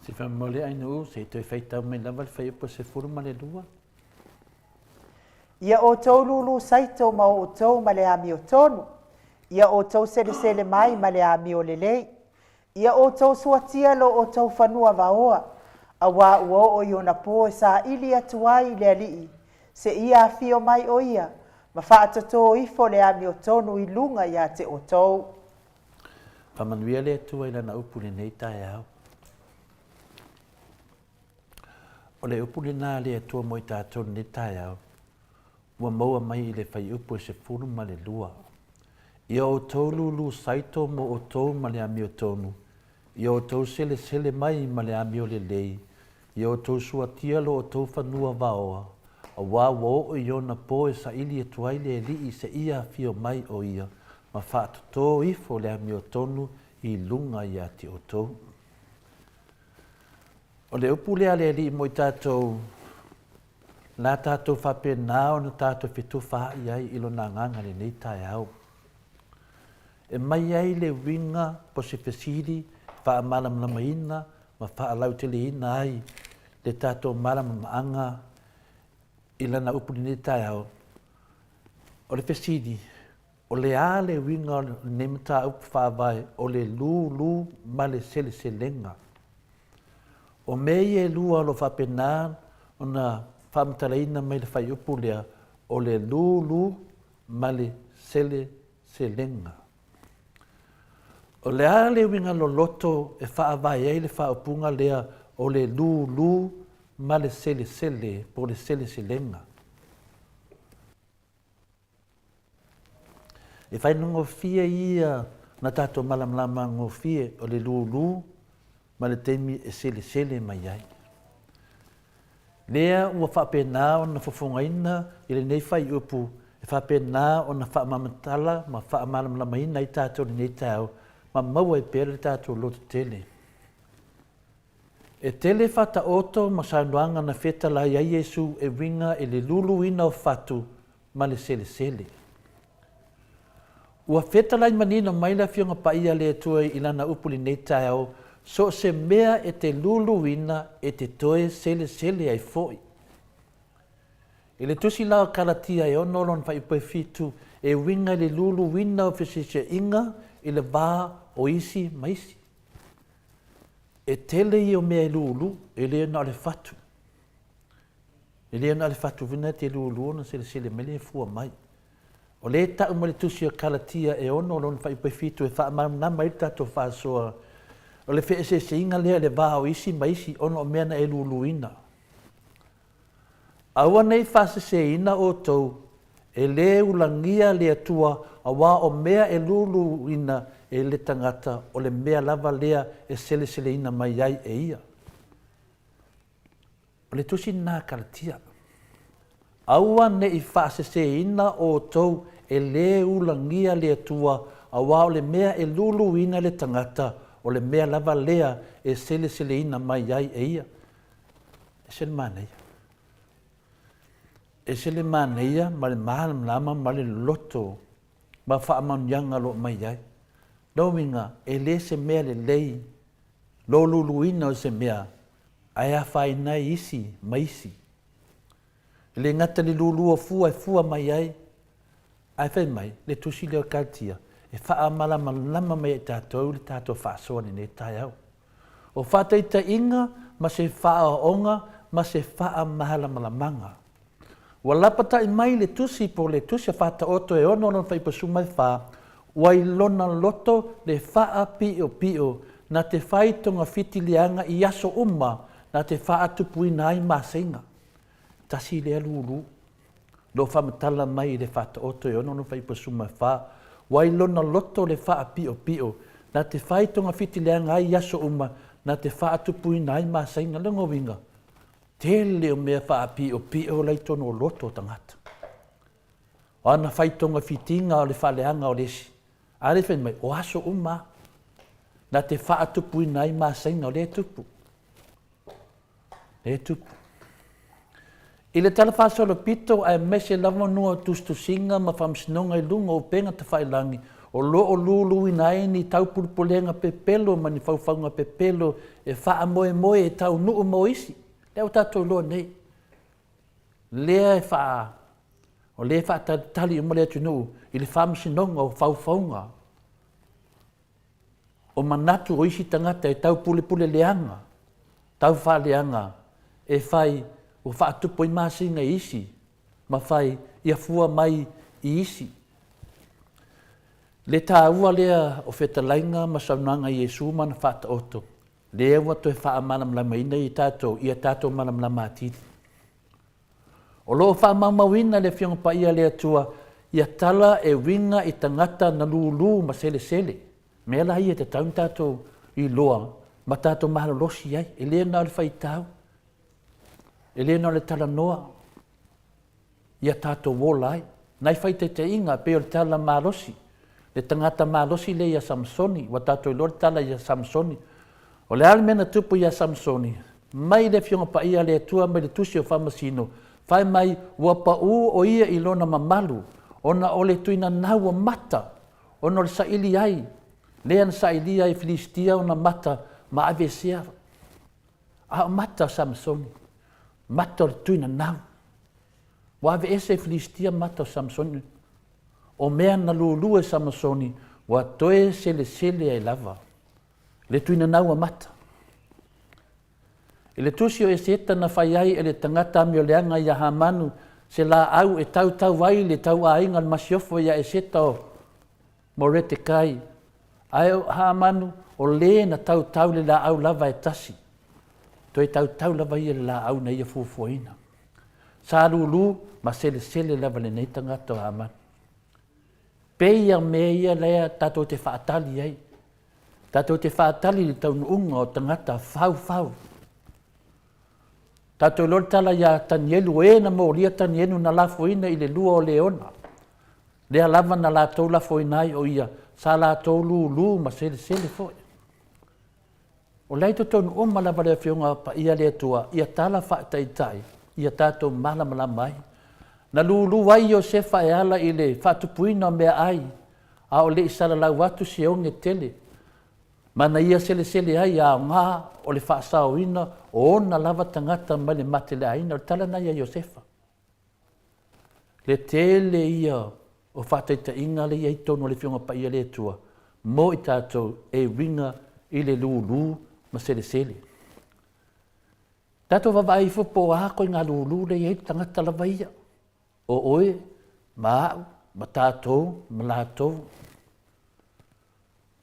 Se faamolemole Ainuu, se i toe faitau mai lava le fuaiupu e 12. Ia outou lulu saito ma outou ma le amiotonu, ia outou selesele mai ma le amio lelei, Ia outou suatia lo outou fanua vaoa, auā ua oo i ona pō e saili atu ai i le Alii, seia afio mai o ia, ma faatotō ifo le amiotonu i luga iā te outou. Faamanuia le Atua i Lana upu i lenei taeao. O le upu lena a le Atua mo i tatou i lenei taeao. ua maua mai i le fuaiupu e 12. Ia outou lūlū saito mo outou ma le amiotonu, ia outou selesele mai ma le amio lelei, ia outou suatia lo outou fanua vaoa, auā ua oo i ona pō e saili atu ai le Alii seia afio mai o ia ma faatotō ifo le amiotonu i luga iā te outou. O le upu lea a le Alii mo i tatou, la tatou faapena ona tatou fetufaai ai i Lona Agaga i lenei taeao. E mai ai le uiga po se fesili faamalamalamaina ma faalauteleina ai le tatou malamalamaaga i Lana upu i lenei taeao. O le fesili, O le a le uiga o lenei mataupu faavae o le lūlū ma le seleselega? O mea ia e lua o lo o faapena ona faamatalaina mai le fuaiupu lea o le lūlū ma le seleselega. O le a le uiga loloto e faavae ai le faaupuga lea o le lūlū ma le selesele po o le seleselega? E faigofie ia na tatou malamalama gofie o le lūlū ma le taimi e selesele mai ai. Lea ua faapena ona fofogaina i lenei fuaiupu e faapena ona faamamatala ma faamalamalamaina ai tatou i lenei taeao ma maua ai pea le tatou lototele. E tele faataoto ma saunoaga na fetalai ai Iesu e uiga i le luluina o fatu ma le selesele. Ua fetalai manino mai le Afioga Paia a le Atua i Lana upu i lenei taeao, so o se mea e te luluina e te toe selesele ai foi. I le tusi la o Kalatia e ono lona fuaiupu e fitu, e uiga i le luluina o feseseaiga i le va o isi ma isi. E tele ia o mea e lulu, e le na o le fatu. E le na o le fatu foi lena e te lulu ona selesele mai lea e fua mai. O lea e tau mai le tusi o Kalatia e ono lona fuaiupu e fitu e faamalamalama ai le tatou faasoa o le feeseeseaiga lea i le va o isi ma isi ona o mea na e luluina. Aua ne i faaseseina outou, e lē ulagia le Atua, auā o mea e luluina e le tagata, o le mea lava lea e seleseleina mai ai e ia. O le tusi lena a Kalatia. Aua ne i faaseseina outou, e lē ulagia le Atua, auā o le mea e luluina e le tagata, o le mea lava lea e seleseleina mai ai e ia. Ese le manaia. Ese le manaia ma le malamalama ma le loto ma faamanuiaga o lo o mai ai. Lona uiga, e le se mea lelei lou luluina o se mea ae afaina ai isi ma isi. E le gata i le lulu o fua e fua mai ai, ae fai mai le tusi lea o Kalatia e faamalamalama mai ai tatou le tatou faasoa i lenei taeao. O faataitaiga ma se faaoaoga ma se faamalamalamaga. Ua lapatai mai le tusi po o le tusi a Faataoto e ono lona faipasuma e fa, ua i lona loto le faapiopio na te fai togafiti leaga i aso uma na te faatupuina ai maseiga. Tasi lea lulu. Lo faamatala mai i le Faataoto e ono lona faipasuma e fa, ua i lona loto le faapiopio na te fai togafiti leaga ai i aso uma na te faatupuina ai maseiga. Lona uiga, tele o mea faapiopio la i totonu o loto o tagata. O ana fai togafitiga o le faaleaga o le isi. A lea fai mai, o aso uma a, na te faatupuina ai maseiga o lea e tupu. E tupu. I le Tala Faasolopito aemaise lava luga o tusitusiga ma faamasinoga i luga o upega tafailagi o lo o luluina ai ni taupulepulega pepelo ma ni faufauga pepelo e faamoemoe e taunuu mo isi. Lea ua tatou iloa nei, lea e faa, o lea e faatalitali uma le atunuu i le faamasinoga o faufauga. O manatu o isi tagata e taupulepule leaga, taufaaleaga e fai ua faatupu ai masina i isi ma fai ia fua mai i isi. Le taua lea o fetalaiga ma saunoaga a Iesu ma ana faataoto, lea ua toe faamalamalamaina i tatou ia tatou malamalama atili. O lo o faamaumauina e le Afioga Paia a le Atua ia tala e uiga i tagata na lūlū ma selesele. Mea la ia e tatau ona tatou iloa ma tatou malolosi ai, e le na o le faitau, e le na o le talanoa, ia tatou ola ai. Nai faitaitaiga pei o le tala malosi, le tagata malosi lea ia Samusoni, ua tatou iloa le tala ia Samusoni. O le a le mea na tupu ia Samusoni? Mai le Afioga Paia a le Atua mai le Tusi o Faamasino, fai mai ua pau o ia i lona mamalu, ona o le tuinanau o mata, ona o le saili ai, lea na sailia ai e Filistia ona mata ma aveesea. A o mata o Samusoni, mata o le tuinanau. Ua aveese e Filistia mata o Samusoni. O mea na lulu e Samusoni, ua toe selesele ai lava le tuinanau a mata. I le tusi o Eseta na fai ai e le tagata amioleaga ia Hamanu se laau e tautau ai le tauaiga o le masiofo ia Eseta o Moretekai, ae o Hamanu o le na tautau le laau lava e tasi, toe tautau lava ia le laau na ia fuafuaina. Sa lulu ma selesele lava lenei tagata o Hamanu. Pei a mea ia lea tatou te faatali ai. Tatou te faatali i le taunuuga o tagata faufau. Tatou iloa le tala ia Tanielu, o e na molia Tanielu na lafoina i le lua o leona. Lea lava na latou lafoina ai o ia, sa latou lulu ma selesele foi. O la e i totonu uma lava le Afioga Paia a le Atua ia tala faataitai ia tatou malamalama ai. Na lulu ai Iosefa e ala i le faatupuina o meaai, a o le i salalau atu se oge tele, ma na ia selesele ai a aoga o le faasaoina o ona lava tagata mai le mateleaina. O le tala lena ia Iosefa. Le tele ia o faataitaiga lea i ai i totonu o le Afioga Paia a le Atua mo i tatou e uiga i le lulu ma selesele. Tatou vaavaai ifo po o a koiga lulu lea i ai le tagata lava ia, o oe ma au ma tatou ma latou.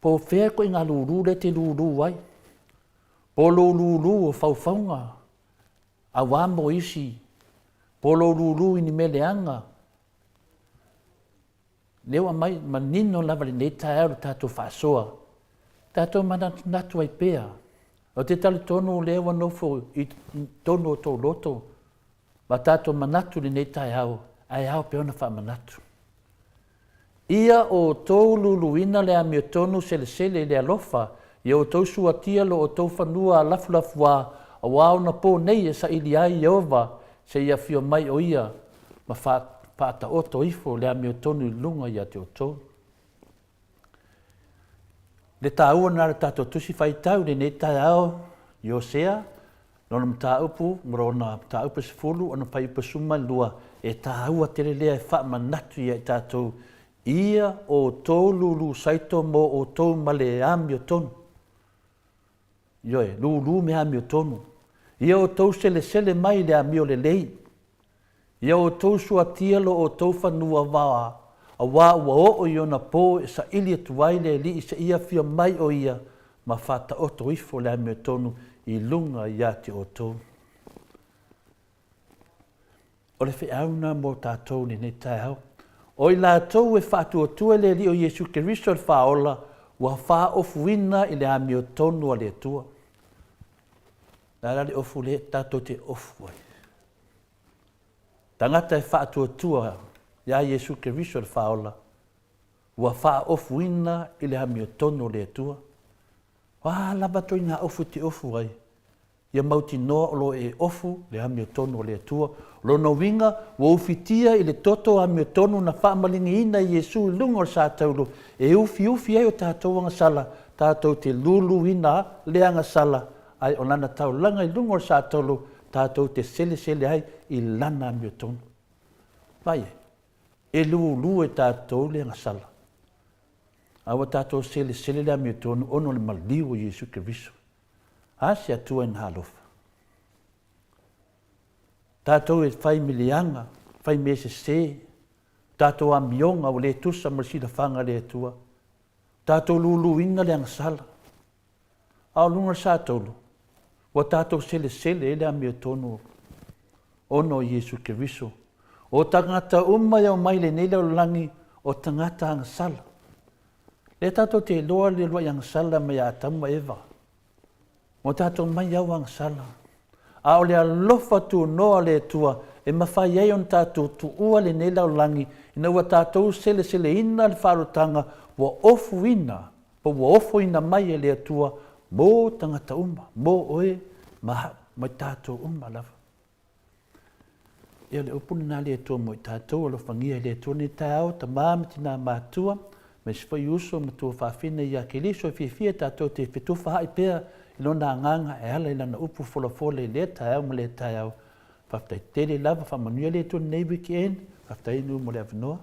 Po o fea koiga lulu lea e te lulu ai, po o lou lulu o faufauga aua mo isi, po o lou lulu i ni mea leaga, lea ua aumai manino lava i lenei taeao le tatou faasoa, tatou manatunatu ai pea. Ou te talitonu o lea ua nofo i totonu o tou loto ma tatou manatu i lenei taeao, ae ao pea ona faamanatu. Ia outou luluina le amiotonu selesele i le alofa, ia outou suatia lo outou fanua lafulafuā, auā ona pō nei e saili ai Ieova seia afio mai o ia ma faataoto ifo le amiotonu i luga ia te outou. Le taua lena o le tatou Tusi Faitau i lenei taeao i Osea, lona mataupu ma lona mataupu e 10, ona fuaiupu e 12, e taua tele lea e faamanatu ia i tatou, ia outou lulu saito mo outou ma le amiotonu. Ioe, lulu me amiotonu. Ia outou selesele mai i le amio lelei. Ia outou suatia lo outou fanua vaoa, auā ua oo i ona pō e saili atu ai le Alii seia afio mai o ia ma faataoto ifo le amiotonu i luga ia te outou. O le feau lena mo tatou i lenei taeao. O i latou e faatuatua i le Alii o Iesu Keriso le Faaola, ua faaofuina i le amiotonu a le Atua. O le a la le ofu lea tatou te ofu ai? Tagata e faatuatua iā Iesu Keriso le Faaola, ua faaofuina i le amiotonu o le Atua. O a lava ituaiga ofu e te ofu ai, ia mautinoa o lo o e ofu le amiotonu o le Atua. O lona uiga, ua ufitia i le toto amiotonu na faamaligiina e Iesu i luga o le satauro e ufiufi ai o tatou agasala, tatou te luluina le agasala ae o lana taulaga i luga o le satolo tatou te selesele ai i lana amiotonu. Vaai ai, e lulu e tatou le agasala, a ua tatou selesele le amiotonu ona o le maliu o Iesu Keriso. A se Atua ina alofa. Tatou e fai miliaga, fai mea sese, tatou amioga ua le tusa ma le silafaga a le Atua, tatou luluina le agasala. A o luga o le satauro, ua tatou selesele ai le amiotonu Ona o Iesu Keriso. O tagata uma e omai i lenei lalolagi o tagata agasala. Lea tatou te iloa le uluai agasala mai ia Atamu ma Eva. Ua tatou mai au agasala. A o le alofa tunoa o le Atua e mafai ai ona tatou tuua lenei lalolagi ina ua tatou seleseleina le faaalotaga ua ofuina po ua ofoina mai e le Atua mo tagata uma, mo oe ma au, ma i tatou uma lava. Ia o le upu lena le Atua mo i tatou, alofagia e le Atua lenei taeao, tama ma tina matua, ma isi foi uso ma tuafafine ia Keriso e fiafia tatou te fetufaai pea i lona agaga e ala i lana upu folafola i lea taeao ma lea taeao. Faafetai tele lava, faamanuia le Atua i lenei weekend. Faafetai Nu mo le avanoa.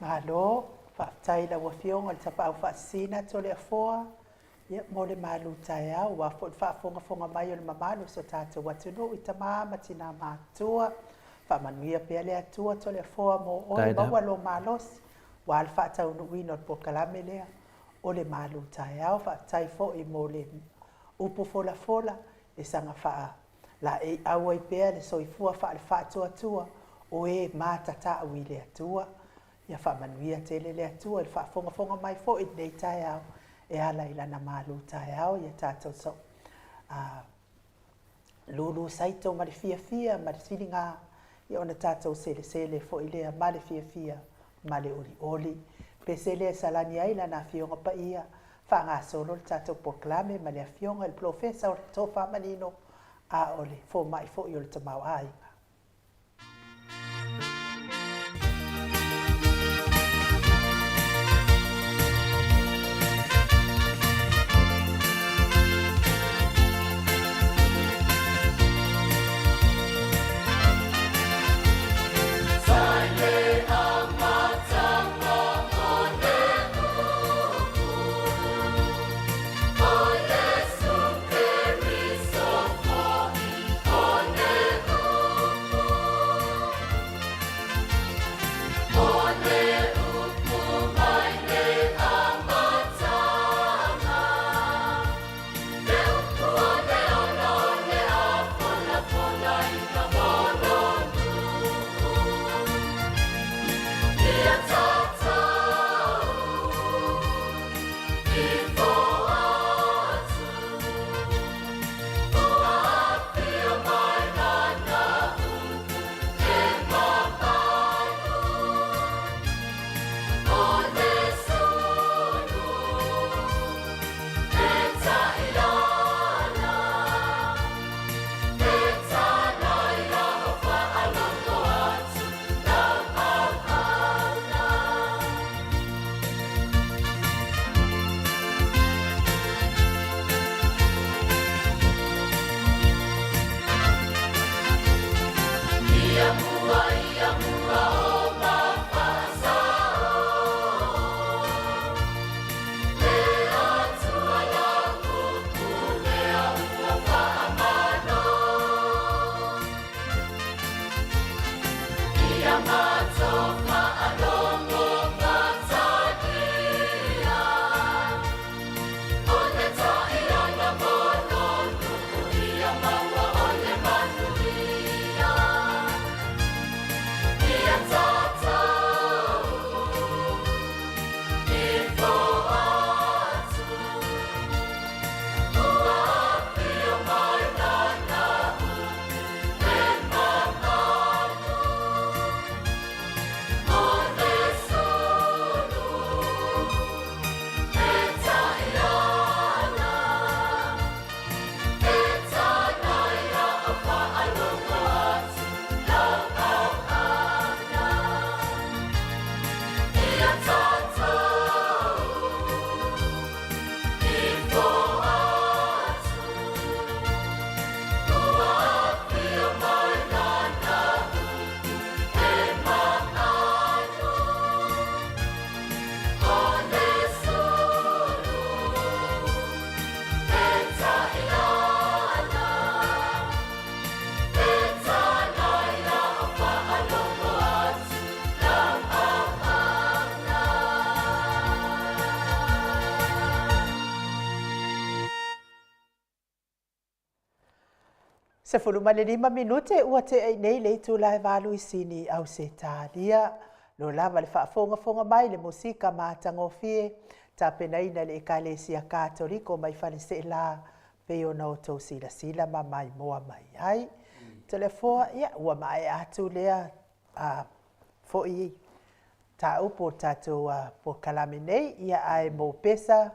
Malo, faafetai i lau Afioga i le Tapaau Faasisina Toleafoa, ia, mo le malu taeao, aua foi le faafogafoga mai o le mamalu o si o tatou atunuu i tama ma tina matutua. Faamanuia pea le Atua Toleafoa mo oe, maua lou malosi, aua le faataunuuina o le polokalame lea o le malu taeao. Faafetai foi mo le upu folafola e saga faalaeiau ai pea le soifua faale-faatuatua o e matatau i le Atua. Ia faamanuia tele le Atua i le faafogafoga mai foi i lenei taeao e ala i Lana malu taeao. Ia tatou lulu saito ma le fiafia ma le siliga, ia ona tatou selesele foi lea ma le fiafia ma le olioli. Pese lea e salani ai Lana Afioga Paia, faagasolo le tatou polokalame ma le Afioga i le Polofesa o le Tofa Manino, a o le fomai foi o le tamaoaiga. 15 minute ua tea i nei le itula e 8 i Sini i Ausetalia. Lo lava le faafogafoga mai le musika matagofie tapenaina e le Ekalesia Katoliko mai Faleseela pei ona outou silasila ma maimoa mai ai. Toleafoa, ia, ua maea atu lea foi mataupu o le tatou polokalame nei, ia ae mo Pesa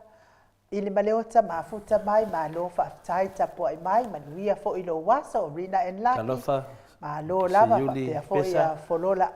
i le Maleota mafuta mai, malo faafetai tapuai mai, manuia foi lou aso, Rina and Lucky. Talofa. Malo lava, Siuli, faapea foi Pesa. a Folola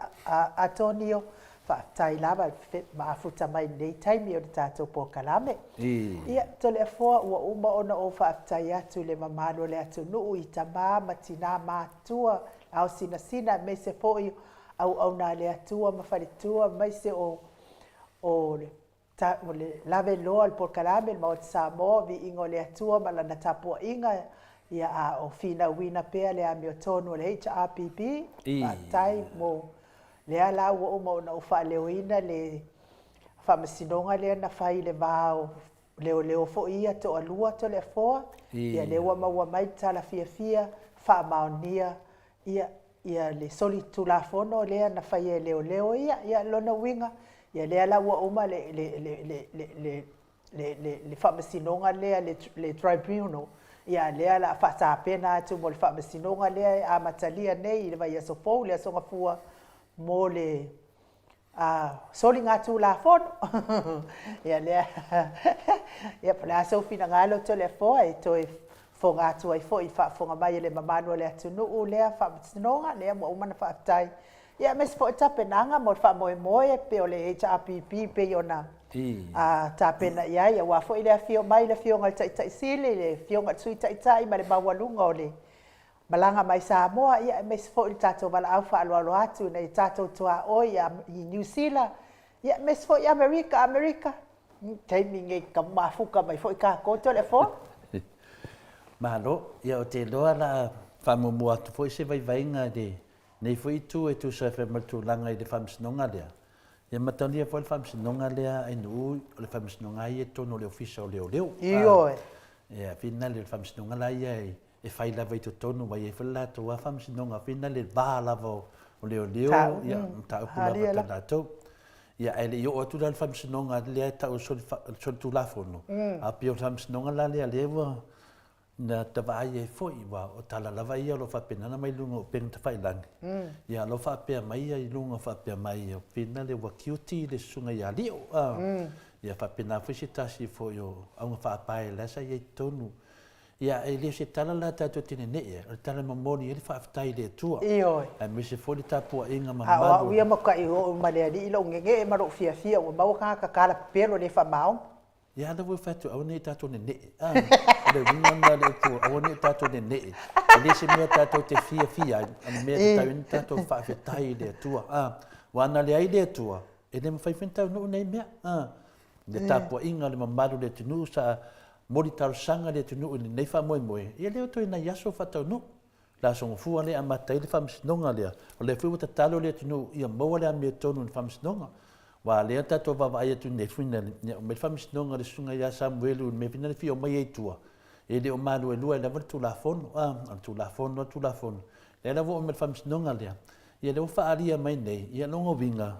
Atonio, faafetai lava le mafuta mai i lenei taimi o le tatou polokalame. Ia, Toleafoa, ua uma ona ou faafetai atu i le mamalu o le atunuu i tama ma tina matutua, ao sinasina aemaise foi auauna a le Atua ma faletua, aemaise o le laveloa o le polokalame le Maota Samoa, viiga o le Atua ma lana tapuaiga, ia a o finauina pea le amiotonu o le HRPP. Faafetai mo lea la ua uma ona ou faaleoina le faamasinoga lea na fai i le va o leoleo foi ia toalua Toleafoa, ia lea ua maua mai le tala fiafia faamaonia ia ia le solitulafono lea na faia e leoleo ia. Ia lona uiga, ia lea la ua uma le le le le le le le le le faamasinoga lea le tribunal, ia lea la faatapena atu mo le faamasinoga lea e amatalia nei i le vaiaso fou, le Aso Gafua, mo le soligatulafono. Ia lea, ia po o le a sou finagalo Toleafoa e toe fofoga atu ai foi i faafofoga mai e le mamalu o le atunuu lea faamasinoga lea ua uma ona faafetai. Ia aemaise foi tapenaga mo le faamoemoe pei o le HRPP pei ona tapena i ai, aua foi le afio mai le Afioga i le Taitai Sili, le Afioga i le Sui Taitai ma le maualuga o le malaga mai Samoa, ia aemaise foi le tatou valaau faaaloalo atu ina ia tatou tuaoi i Niu Sila, ia aemaise foi Amerika, Amerika, taimi nei ka mafuka mai foi tatou Toleafoa. Malo, ia ou te iloa o le a faamuamua atu foi se vaivaiga i lenei foi itu e tusa ai ma le tulaga i le faamasinoga lea. Ia matalia foi le faamasinoga lea a Ainuu, o le faamasinoga lava ia i totonu o le Ofisa o Leoleo. Ioe. Ia, finale o le faamasinoga la ia e fai lava i totonu, ua i ai foi le latou lava faamasinoga foi lea i le va lava o leoleo, ia, mataupu lava tau latou. Ia, ae le i oo atu la i le faamasinoga lea e tau o le solitulafono, a pei o le faamasinoga la lea lea ua na ta vaai ai foi, aua o tala lava ia o lo o faapena ona mai luga o upega tafailagi, ia o lo o faapea mai ia i luga faapea mai, o pena lea ua guilty le susuga ia Lio, ia faapena foi se tasi foi o augafaapae la sa i ai i totonu. Ia, e le o se tala la tatou te nenee ai, o le tala e momoli ai le faafetai i le Atua. Ioe. Aemaise foi le tapuaiga mamalu. A o au ia matuai oo ma le Alii lou nenee ma lou fiafia ua maua tagata tala pepelo le faamaoni. Ia, a lea ua fai atu, aua ne i tatou nenee. A, o le uiga lena o le upu, aua ne i tatou nenee. E le se mea tatou te fiafia ai, o le mea e tatau ai ona tatou faafetai i le Atua. A, aua ana leai le Atua, e le mafai foi ona taunuu nei mea. A, le tapuaiga a le mamalu o le atunuu sa moli talosaga le atunuu i lenei faamoemoe, ia lea ua toe nai aso faataunuu. Le Aso Gafua lea e amata ai le faamasinoga lea, o lea foi ua tatalo le atunuu ia maua le amiotonu i le faamasinoga. Aua o lea tatou vaavaai atu nei, ia aumai le faamasinoga a le susuga ia Samuelu i le mea foi lea e fia omai ai i tua, e le o maluelue ai lava le Tulafono, a, o le Tulafono lava le Tulafono. Lea la ua oo mai i le faamasinoga lea, ia lea ua faaalia mai nei, ia lona uiga,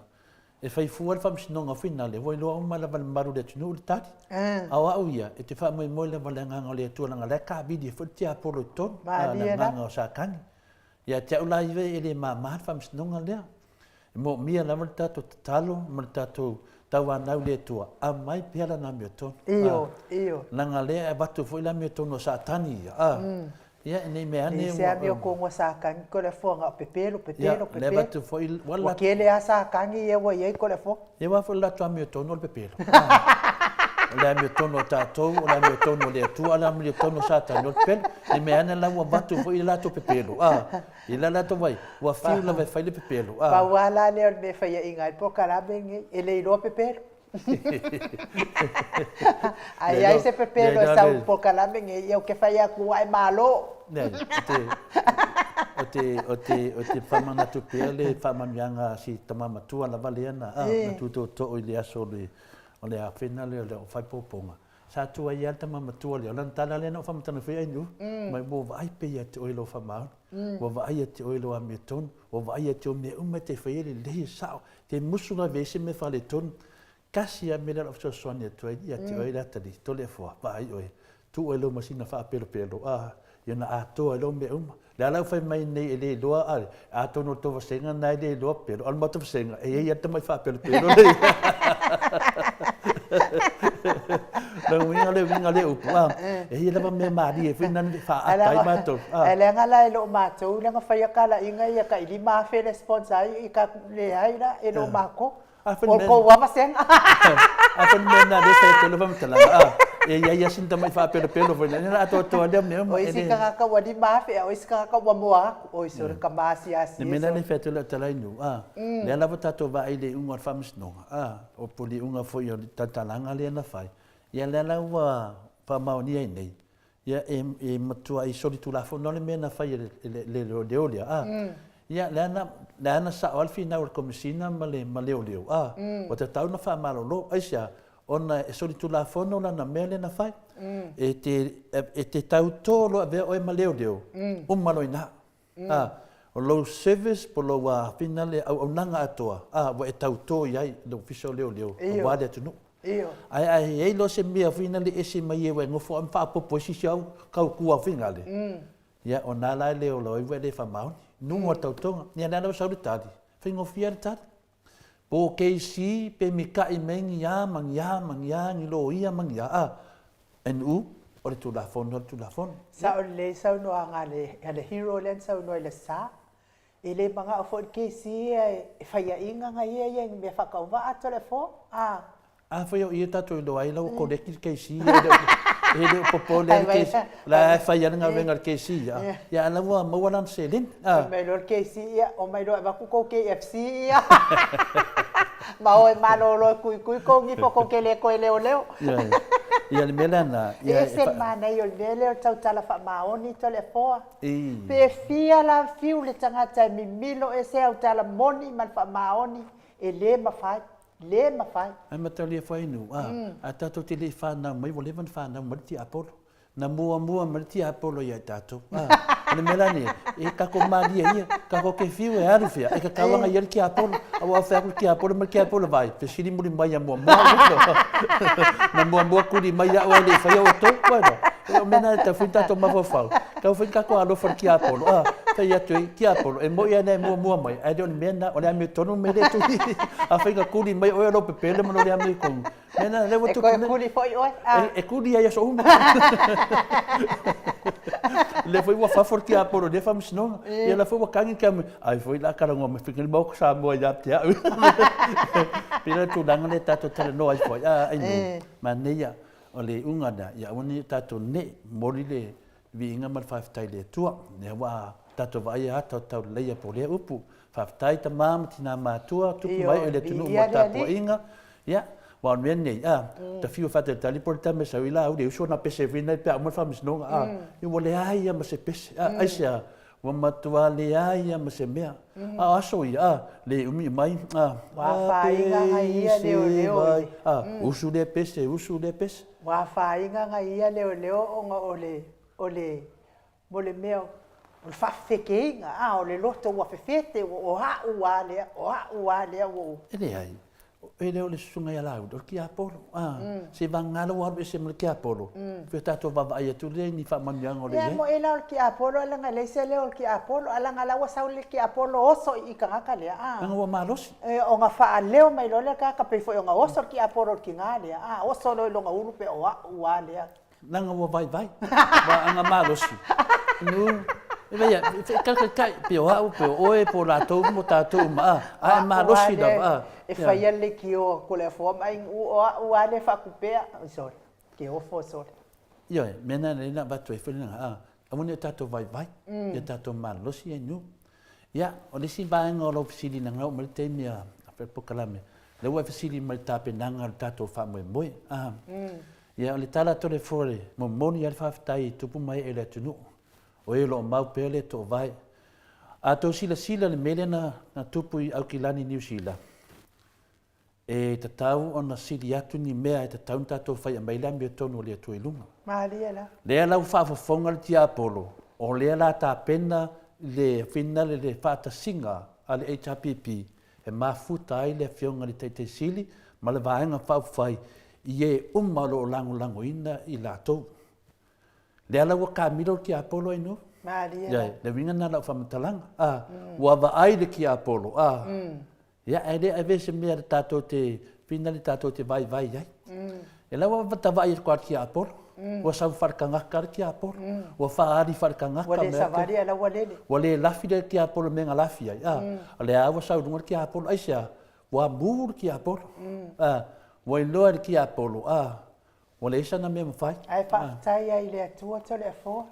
E fai fua le faamasinoga foi nale, ua iloa uma lava e le mamalu o le atunuu le tali. A o au ia, e te faamoemoe lava i le agaga o le Atua, leaga o la e taavili ai foi le tiapolo i totonu, le agaga o Satani. Ia te au la ia, e le mama le faamasinoga lea. E moomia lava le tatou tatalo ma le tatou tauanau i le Atua, aumai pea lana amiotonu. Leaga o lea e avatu foi le amiotonu a Satani ia, Ia, ne i mea ane ua... Se amiotonu a Satani Toleafoa na o pepelo, pepelo, pepelo. Ia, lea avatu foi... Ua tele lava Satani ia ua i ai Toleafoa. Ia, aua foi le latou amiotonu o le pepelo. O le amiotonu a tatou, o le amiotonu a le Atua, a o le amiotonu a Satani o le pepelo. Ne i mea ane la ua avatu foi le latou pepelo, a, i la latou vaai, ua fiu lava e fai le pepelo, a. Pau lava la lea o le mea e faiaina ai le polokalame lenei, e le iloa pepelo. A i ai se pepelo e sau i le polokalame lenei, ia ou te fai atu ua e malo. Leai, ou te, ou te, ou te faamanatu pea le faamanuiaga a si tama matua lava lea na, na tutootoo i le aso o le, o le afena lea o le faipoopoga. Sa tua ai lava le tama matua lea, o lana tala lea na ou faamatalaina foi ai Nu'u, mai ua vaai pea ia te oe lou faamaoni, ua vaai ia te oe lou amiotonu, ua vaai ia te oe mea uma e te faia e lelei e sao, te musu lava i ai se mea faaletonu. Tasi lava le mea lea o le a ou fesoasoani atu ai ia te oe le atalii, Toleafoa, vaai oe, tuu oe i lau masina faapelopelo, a, ia ona atoa ai lea o mea uma. Le a la ua fai mai nei e le iloa a, atonu o le tou vasega lena e le iloa pelo, a o le matou vasega, e i ai lava le tamai faapelopelo lea i ai. Lona uiga le uiga o lea upu, a, e i ai lava mea malie foi na e faaata ai matou. Ae leaga la e le o matou lea na faia talaiga ia tai $5,000 le sponsor ai i ta, leai la, e le o matou. O le tou lava vasega. A foi le mea lena lea e fai atu ai lau faamatalaga, a, e i ai lava sina tamai faapelopelo foi lea, ona atoatoa lea o mea uma. O isi tagata ua $5,000 a o isi tagata ua mua atu. Oi sole tama asiasi e sole. Le mea lena lea e fai atu ai lau tala i nuu, a, lea lava tatou vaai i le iuga o le faamasinoga, a, o po o le iuga foi o le talantalaga lea na fai, ia lea la ua faamaonia ai nei, Ia, e matuai solitulafono le mea na fai e le leoleo lea, a. Ia, lea na, lea na sao lava le finau a le Komesina ma le, ma leoleo, a. Ua tatau ona faamalolo. Aisea? Ona e solitulafono lana mea lea na fai. E te, e te tauto loa e avea oe ma leoleo, uma loa i ina. A, o lou service po o lou finale auaunaga atoa, a, ua e tauto i ai i le Ofisa o Leoleo aua le atunuu. Ae a i ai loa se mea finale ese mai e ua e nofo ai ma faaopoopo ai se isi au tautua finale, ia o na la e le ola ai ua e le faamaoni. Nuga o le tautoga. Ia lea la ua sau le tali, faigofie lava le tali. Po o KC pe mika'i mai ni a ma ni a ma ni a, ni loia ma ni a, a, NU, o le Tulafono o le Tulafono. Sao lelei saunoaga a le hero lea na saunoa i le sa. E le manao foi le KC ia e faiaina na ia ia i ni mea faatauvaa Toleafoa, a. A foi o i e tatou iloa ai la ua koleki le KC e le o, e le o popole lava le KC, o la e fai lava le galuega a le KC ia, ia a la ua maua lana seleni. Fai mai loa le KC, ia omai loa e avatu tou KFC ia ma o e malolo e tuitui tou nifo tou te le toe leoleo. Ia le mea lena. E ese le manaia o le mea lea o le tautala faamaoni Toleafoa. Pe fia la fiu le tagata e mimilo ese au tala moni ma le faamaoni, e le mafai. Le mafai. Ae mataulia foi ai nuu, a, a tatou te le i fanau mai, ua leva ona fanau mai le tiapolo. Na muamua mai le tiapolo ia i tatou. A, o le mea la lenei, e tatou malie ia, tatou te fiu e alu fea, e tatau lava ona i ai le tiapolo. Aua a fai atu le tiapolo ma le tiapolo vaai, fesili muli mai ia muamua au. Na muamua tuli mai au ae le i faia outou. Ua iloa? O mea na e tatau foi ona tatou mafaufau. Tatau foi ona tatou alofa i le tiapolo, a, fai atu ai, tiapolo, e moni lava e muamua mai, ae le o le mea lena, o le amiotonu le mea lea e tuli. Afai na tuli mai oe o lou pepelo ma lou le amiotonu, mea lena lea ua tupu nei. E toe tuli foi oe, a. E tuli lava i aso uma. O lea foi ua fafo le tiapolo i lea faamasinoga. Ia o la foi ua tagi le tiapolo, ai foi o le a talanoa mai foi le Maota Samoa ia te au. Pei o le tulaga lea tatou talanoa ai foi, a, ai nuu, manaia. O le iuga lea, ia aua ne i o tatou neʻe, momoli le viiga ma le faafetai i le Atua. Lea ua tatou vaaia ata o tauleleia po o lea upu. Faafetai tama ma tina matua, tupu mai oe i le atunuu mo le tapuaiga. Ia, aua o le mea lenei, a, ta fiu e faatalitali po o le time e sau ai Laauli e usu ana pese foi nei pe a uma le faamasinoga, a, ia ua leai lava ma se pese. A, aisea? Ua matua leai lava ma se mea. A o aso ia, a, le umi mai, a, Ua afaina nai ia leoleo i le. A, usu lea pese, usu lea pese. Ua afaina nai ia leoleo ona o le, o le, mo le mea o le faafefeteina, a, o le loto ua fefete, ua, o a'u a lea, o a'u a lea ua ou. E leai, e le o le susuga ia Laauli, o le tiapolo. A, se vagana ua alu ese ma le tiapolo, pei o tatou vaavaai atu lea i ni faamanuiaga o le i ai. Ia, moe la o le tiapolo, ae leaga e leai se leo o le tiapolo, ae leaga la ua sau le tiapolo oso i i tagata lea, a. Leaga ua malosi. E, ona faaleo mai loa lea le tagata, pei foi ona oso le tiapolo i le tina lea, a, oso loa i lona ulu pei o a'u a lea. Leaga ua vaivai, ua aga malosi. Nu, e vei, e kai, pe o au, pe o oe, po o latou uma, o tatou uma, a, a e malosi lava, a. E faia le leitio a Toleafoa ma Aiga, o a'u a lea e faatupea, oi sole, ke ofo sole. Ioe, mea na lea na avatu ai foi lena, a, aua ne i o tatou vaivai, ia tatou malosi ai nu. Ia, o le isi vaega o lau fesili leaga oo mai le taimi a fai le polokalame, lea ua e fesili mai i le tapenaga o le tatou faamoemoe, a. Ia, o le tala a Toleafoa e momoli lava le faafetai i tupu ma ee o le atunuu, o e o lo o mau pea le toovae. A tou silasila i le mea lea na tupu i Aukilani, Niu Sila, E tatau ona sili atu ni mea e tatau ona tatou fai e aumai le amiotonu a le Atua i luga. Malie la. Lea la ua faafofoga le tiapolo, o lea la tapena le finale le faatasiga a le HRPP e mafuta ai le Afioga i le Taitai Sili ma le Vaega Faaupufai i e uma o lo o lagolagoina i latou. Lea la ua kamilo le tiapolo ai no. Malie la. Le uiga lena o lau faamatalaga. A, ua vaai le tiapolo, a, Ia, ae le ave se mea tatou te finale tatou te vaivai ai. E lau ava tavaai atu le tiapolo, ua sau faale-tagata le tiapolo, ua faaali faale-tagata. Ua le savali ae la ua lele. Ua le lafi le tiapolo i le mea na lafi ai. A, o lea lava ua sau i luga le tiapolo. Aisea? Ua mu le tiapolo. A, ua iloa e le tiapolo, a, ua leai sana mea e mafai. Ae faafetai ai i le Atua Toleafoa,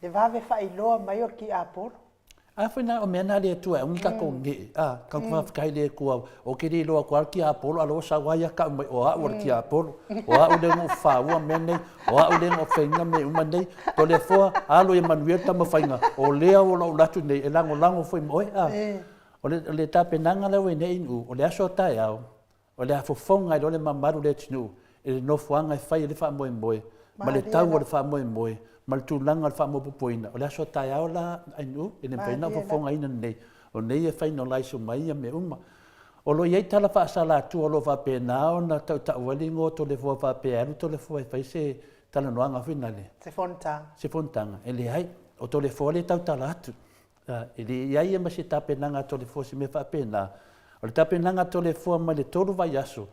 le vave faailoa mai o le tiapolo. A foi na o mea na le Atua e aua ne tatou nee, a, tatou faafetai i le Atua, ou te le iloa atu lava le tiapolo, a o lea ua sau lava ia tau mai o au o le tiapolo, o au lea na ou faua mea nei, o au lea na ou faina mea uma nei. Toleafoa, alo ia manuia le taumafaiga, o lea ua ou alu atu nei e lagolago foi ma oe, a. O le tapenaga lea ua i ai nei Inu, o le aso a taeao, O le a fofoga ai loa le mamalu o le atunuu i le nofoaga e fai ai le faamoemoe ma le tau o le faamoemoe ma le tulaga o le faamopopoina. O le aso a taeao la Ainuu, e le mafai ona ou fofogaina lenei, o nei e finalize uma ai ia mea uma. O lo o i ai tala faasalatua o lo o faapena ona tautau ai le igoa o Toleafoa faapea e alu Toleafoa e fai se talanoaga foi lale. Se fonotaga. Se fonotaga. E leai, o Toleafoa lea e tautala atu. E le i ai ia ma se tapenaga a Toleafoa i se mea faapena. O le tapenaga a Toleafoa mai le 3 vaiaso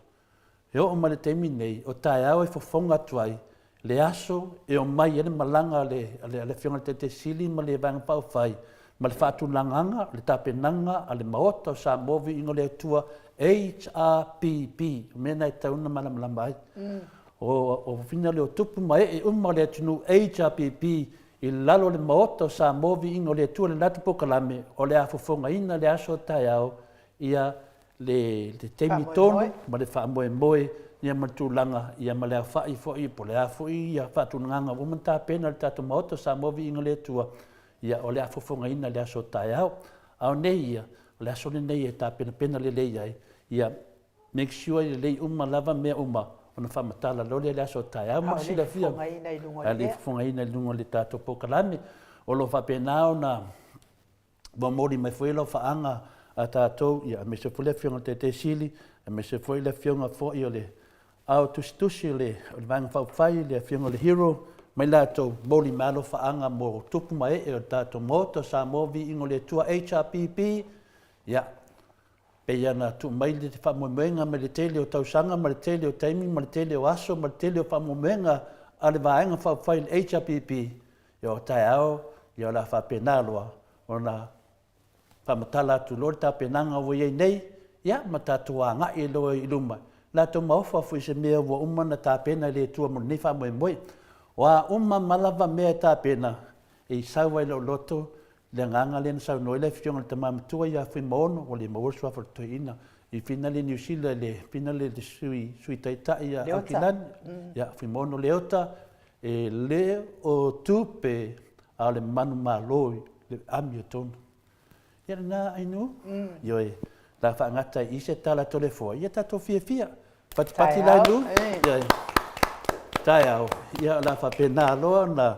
e oo mai le taimi nei, o taeao e fofoga atu ai le aso e omai ai le malaga a le Afioga i le Taitai Sili ma le Vaega Faaupufai ma le faatulagaga o le tapenaga a le Maota o Samoa Viiga o le Atua, HRPP. O mea na e tatau ona malamalama ai. O finagalo o tupu ma ee uma o le atunuu HRPP I lalo o le Maota o Samoa Viiga o le Atua le latou polokalame o le a fofogaina le aso a taeao ia le taimi tonu ma le faamoemoe ia ma le tulaga ia ma le aofai foi po o le a foi ia faatulagaga ua uma ona tapena e le tatou Maota o Samoa Viiga o le Atua ia o le a fofogaina le aso a taeao. A o nei ia, o le aso lenei e tapenapena lelei ai ia Make sure e lelei uma lava mea uma ona faamatala loa lea i le aso a taeao mo le silafia. A le fofogaina i luga o le tatou polokalame. O lo o faapena ona momoli mai foi lau faaga a tatou, ia, aemaise foi le Afioga i le Taitai Sili, aemaise foi le Afioga foi o le Ao Tusitusi o le Vaega Faaupufai, le Afioga i le Hero, ma i latou, momoli mai alofaaga mo tupu ma ee o le tatou Maota o Samoa, Viiga o le Atua, HRPP, ia, Pei ona tuu mai le faamoemoega mai le tele o tausaga ma le tele o taimi ma le tele o aso ma le tele o faamoemoega a le Vaega Faaupufai le HRPP, ia o taeao ia o le a faapena loa ona faamatala atu loa le tapenaga ua i ai nei, ia ma tatou agai loa i luma latou maofa foi i se mea ua uma ona tapena e le Atua mo lenei faamoemoe. O a uma ma lava mea e tapena, e sau ai lou loto Le agaga lea na saunoa ai le Afioga i le Tama Matua ia Fuimaono, ua le maua le suafa o le Toeaina i finale Niu Sila i le finale i le Sui, Sui Taitai ia Aukilani, ia Fuimaono Leota, e le o tupe a o le manumalo i le amiotonu. Ia lena Ainuu, ioe, la faagata i i se tala Toleafoa, ia tatou fiafia. Patipati la Lu, ioe, taeao, ia o le a faapena loa ona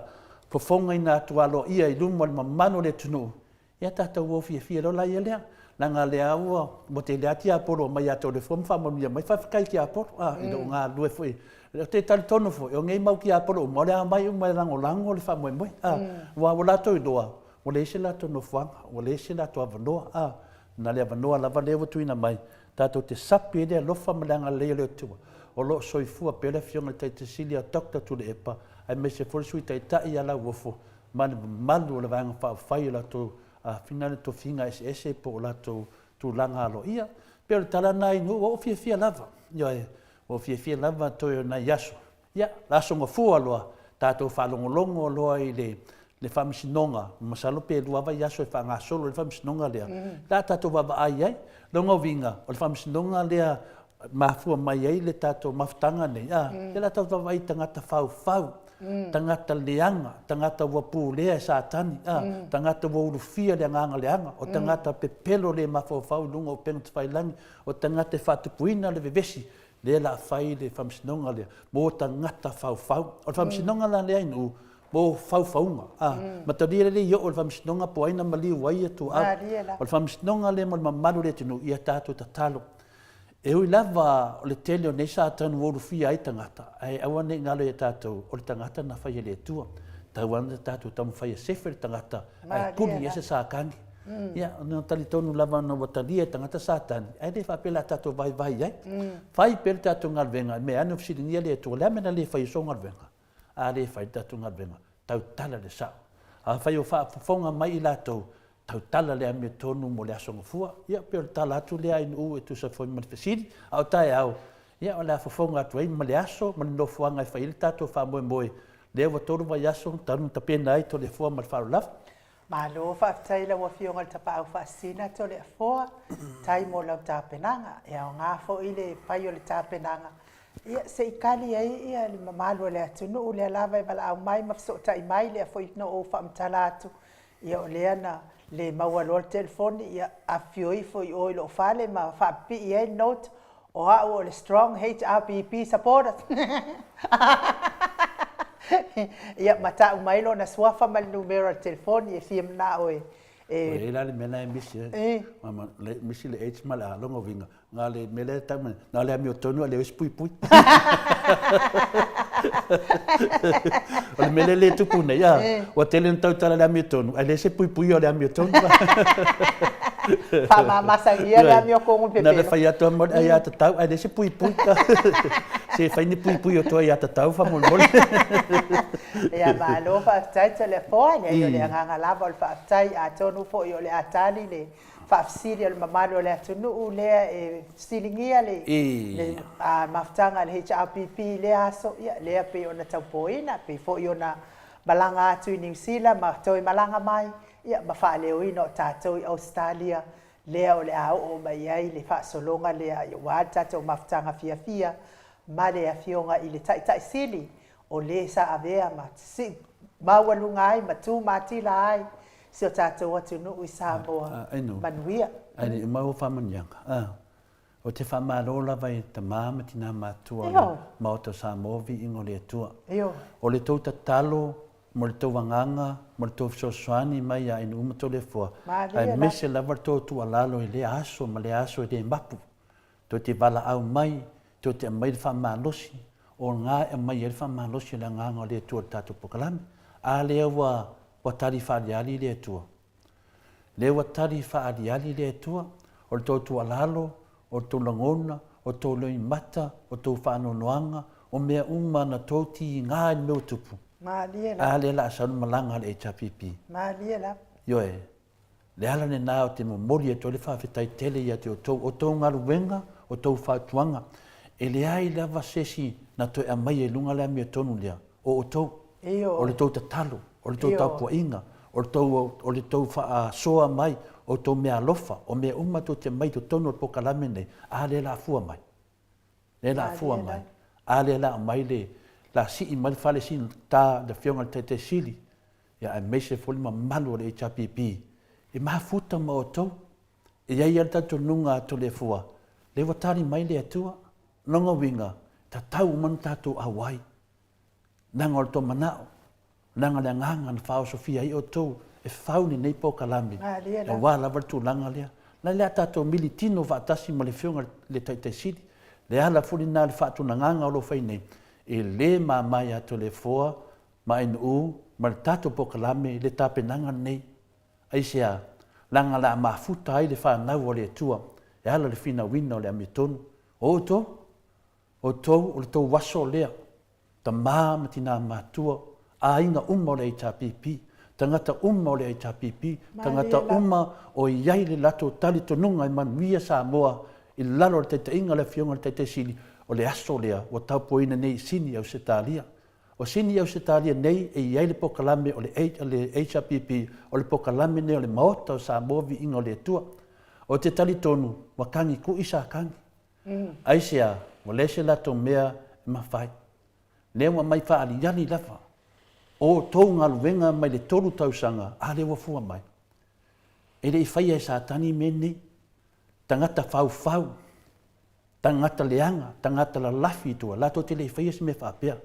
fofogaina atu aloaia i luma o le mamalu o le atunuu, ia tatou o fiafia loa la ia lea. Leaga lea ua ua tele lava tiapolo ua omai ia Toleafoa ma faamanuia mai, faafetai tiapolo, a, i lou galulue foi. Ou te talitonu foi, o nei mau tiapolo uma, o le a omai uma e lagolago le faamoemoe, a, aua ua latou iloa, ua leai se latou nofoaga, ua leai se latou avanoa, a, na le avanoa lava lea ua tuuina mai, tatou te sapi ai le alofa ma le agalelei o le Atua o lo o soifua pea le Afioga i le Taitai Sili ia Doctor Tuilaepa aemaise foi le Sui Taitai ia Lauofo ma le mamalu o le Vaega Faaupufai i o latou afiga le tofiga eseese po o latou tulaga aloaia. E pei o le tala lena i nuu, ua ou fiafia lava, ioe, ua ou fiafia lava toe o nai aso Ia, le Aso Gafua loa, tatou faalogologo loa i le le Faamasinoga, masalo pe lua vaiaso e faagasolo ai le Faamasinoga lea, le a tatou vaavaai ai. Lona uiga, o le Faamasinoga lea e mafua mai ai le tatou mafutaga nei, a, ia o le a tatou vaavaai i tagata faufau. Tagata leaga, tagata ua pulea e Satani, a, tagata ua ulufia le agaga leaga, o tagata pepelo le mafaufau i luga o upega tafailagi, o tagata e faatupuina le vevesi, lea la fai le faamasinoga lea mo tagata faufau. O le faamasinoga la lea i Nuu, mo faufauga, a, matalia le le i oo i le faamasinoga po o ai na maliu ai ia tuaau. O le faamasinoga lea mo le mamalu o le atunuu, ia tatou tatalo. E ui lava o le tele o nei Satani ua ulufia ai tagata, ae aua ne i galo ia tatou, o le tagata na fai e le Atua. Tau ana tatou taumafai e sefe le tagata, ae kuli i ai se Satani. Ia, ona talitonu lava ona ua talia e tagata Satani, ae le faapea o le a tatou vaivai ai. Fai pea le tatou galuega, e mea ane ua fesiligia le Atua, o le a le mea na le fai ai sou galuega? A le fai le tatou galuega, tautala le sao. Afai o faafofoga mai i latou, tautala le amiotonu mo le Aso Gafua. Ia, pei o le tala atu lea a Ainuu e tusa foi ma le fesili. A o taeao, ia, o le a fofoga atu ai ma le aso ma le nofoaga e fai ai le tatou faamoemoe, lea ua tolu vaiaso talu ona tapena ai Toleafoa ma le faaaloalo. Malo faafetai i lau Afioga i le Tapaau Faasisina Toleafoa, tai mo lau tapenaga. E aoga foi le fai o le tapenaga ia se i tali ai ia le mamalu o le atunuu, lea lava e valaau mai ma fesootai mai, lea foi na ou faamatala atu, ia o lea na le maua loa le telefoni, ia afifio ifo i o i lou fale ma faapipii ai le note, O au o le strong HRPP supporter. Ia ma tau mai lona suafa ma le numera o le telefoni e fia manao e e Ua i ai la le mea la e misi ai. Mama, le misi le H ma le A, lona uiga, na o le mea lea e tau mai, na o le amiotonu a leai se puipui. O le mea lea e tupu nei, a, ua tele ina tautala i le amiotonu, ae leai se puipuia o le amiotonu. Faamamasagia le amiotonu i pepelo. Na o le fai atu lava mo le aiatatau, ae leai se puipui. Se fai ni puipui o tou aiatatau faamolemole. Ia malo faafetai Toleafoa, leai o le agaga lava o le faafetai, atonu foi o le a tali le faafesili a le mamalu o le atunuu lea e fesiligia le mafutaga a le HRPP i lea aso, ia lea pei ona taupoina, pei foi ona malaga atu i Niu Sila ma toe malaga mai, ia ma faaleoina o tatou i Ausetalia, lea o le a oo mai ai le faasologa lea aua le tatou mafutaga fiafia ma le Afioga i le Taitai Sili o le sa avea ma sii maualuga ai ma tu matila ai si o tatou atunuu i Samoa. Manuia. Ae le i uma ua faamanuiaga. Ou te faamalo lava i tama ma tina matutua o le Maota o Samoa, viiga o le Atua. O le tou tatalo mo le tou agaga mo le tou fesoasoani mai ia Ainuu ma Toleafoa, aemaise lava le tou tuualalo i lea aso ma lea aso e le mapu. Tou te valaau mai, tou te aumai le faamalosi, o lena e aumai ai le faamalosi o le agaga o le Atua i le tatou polokalame. A lea ua ua tali faaaliali le Atua. Lea ua tali faaaliali le Atua, o le tou tuualalo, o le tou lagona, o tou loimata, o tou faanoanoaga, o mea uma na tou tiga i le mea ua tupu. Malie lava. A lea o le a sau le malaga a le HRPP. Malie lava. Ioe. Le ala lena ou te momoli atu ai le faafetai tele ia te outou, o tou galuega, o tou fautuaga. E leai lava se isi na toe aumaia i luga le amiotonu lea, o outou. O le tou tatalo, o le tou tapuaiga, o le tou, o le tou faasoa mai, o tou meaalofa, o mea uma tou te aumai i totonu o le polokalame lenei, a lea o le a fua mai. Lea la a fua mai, a lea la aumai le, la sii mai le fale ta le Afioga i le Taitai Sili, ia aemaise foi le mamalu o le HRPP e mafuta ma outou. E i ai lava le talitonuga a Toleafoa, lea ua tali mai le Atua. Lona uiga, tatau uma ona tatou auai. Leaga o le tou manao, leaga le agaga na faaosofia ai outou e fau lenei polokalame, aua lava le tulaga lea. La le a tatou militino faatasi ma le Afioga i le Taitai Sili. Le ala foi lena o le faatulagaga o lo o fai nei, e le mama ia Toleafoa ma Ainuu ma le tatou polokalame le tapenaga lenei. Aisea? Leaga o le a mafuta ai le fanau a le Atua e ala i le finauina o le amiotonu. O outou, outou o le tou aso lea, tama ma tina matua, aiga uma o le HRPP, tagata uma o le HRPP, tagata uma o i ai le latou talitonuga e manuia Samoa i lalo o le taitaiga a le Afioga i le Taitai Sili, o le aso lea ua taupuaina nei i Sini, Ausetalia. O Sini i Ausetalia nei e i ai le polokalame o le HRPP, o le polokalame nei o le Maota o Samoa Viiga o le Atua. Ou te talitonu ua tagi kuʻi sa tagi. Aisea, ua leai se latou mea e mafai. Lea ua aumai faaaliali lava. O outou galuega mai le 3 tausaga, a lea ua fua mai. E le i faia e Satani mea nei. Tagata faufau, tagata leaga, tagata lalafi i tua, latou te le i faia se mea faapea.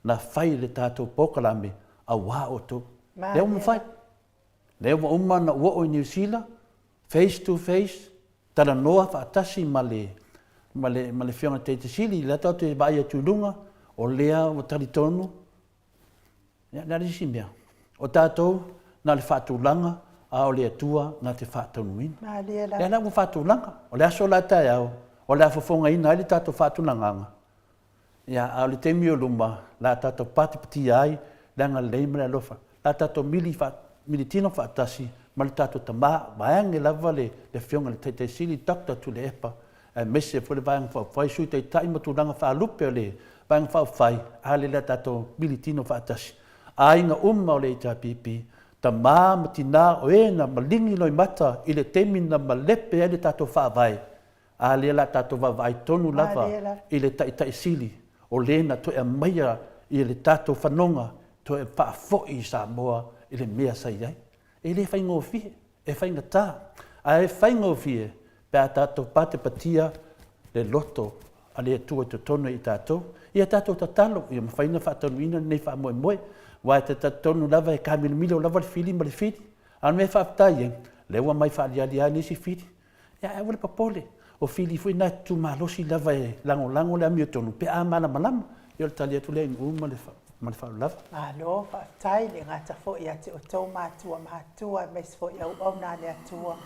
Na fai le tatou polokalame aua outou. Lea ua mafai. Lea ua uma ona ou oo i Niu Sila, face to face, talanoa faatasi ma le ma le ma le Afioga i le Taitai Sili, lea tatou te vaai atu i luga, o lea ua talitonu. Ia, o le a le isi mea? O tatou, na o le faatulaga, a o le Atua na te faataunuina. Malie lava. Lea la ua faatulaga. O le aso la taeao, o le a fofogaina ai le tatou faatulagaga. Ia, a o le taimi o luma, o le a tatou patipatia ai le agalelei ma le alofa. O le a tatou mili faa, militino faatasi ma le tatou Tama, vaeane lava le, le Afioga i le Taitai Sili, Doctor Tuilaepa, aemaise foi le Vaega Faaupufai, Sui Taitai ma tulaga faalupe o le Vaega Faaupufai, a lea o le a tatou militino faatasi. Aiga uma o le HRPP, tama ma tina, o e na maligi loimata i le taimi na malepe ai le tatou Faavae, A lea o le a tatou vaavaai tonu lava i le Taitai Sili, o le na toe aumaia i le tatou fanoga toe faafoi i Samoa i le mea sa i ai. E le faigofie, e faigata, ae faigofie pe a tatou patepatia le loto a le Atua i totonu ia i tatou. Ia tatou tatalo ia mafai ona faataunuuina lenei faamoemoe, aua e te talitonu lava e taamilomilo lava le fili ma le fili. A o le mea e faafetai ai, o lea ua aumai faaaliali lava nisi fili. Ia ae aua le popole, o fili foi na e tutu malosi lava e lagolago le amiotonu pe a malamalama. Ia o le tali atu lea i Nu'u ma le faaaloalo lava. Malo faafetai le gata foi ia te outou matua matua aemaise foi auauna a le Atua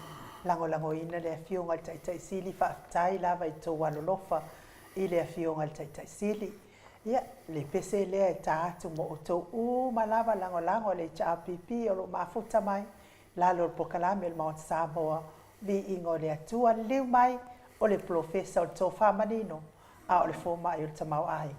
lagolagoina le Afioga i le Taitai Sili faafetai lava i tou alolofa i le Afioga i le Taitai Sili. Ia le pese lea e ta atu mo outou uma lava lagolago a le HRPP o lo o mafuta mai lalo o le polokalame o le Maota Samoa, Viiga o le Atua, liliu mai o le Polofesa o le Tofa Manino, a o le Fomai o le Tamaoaiga.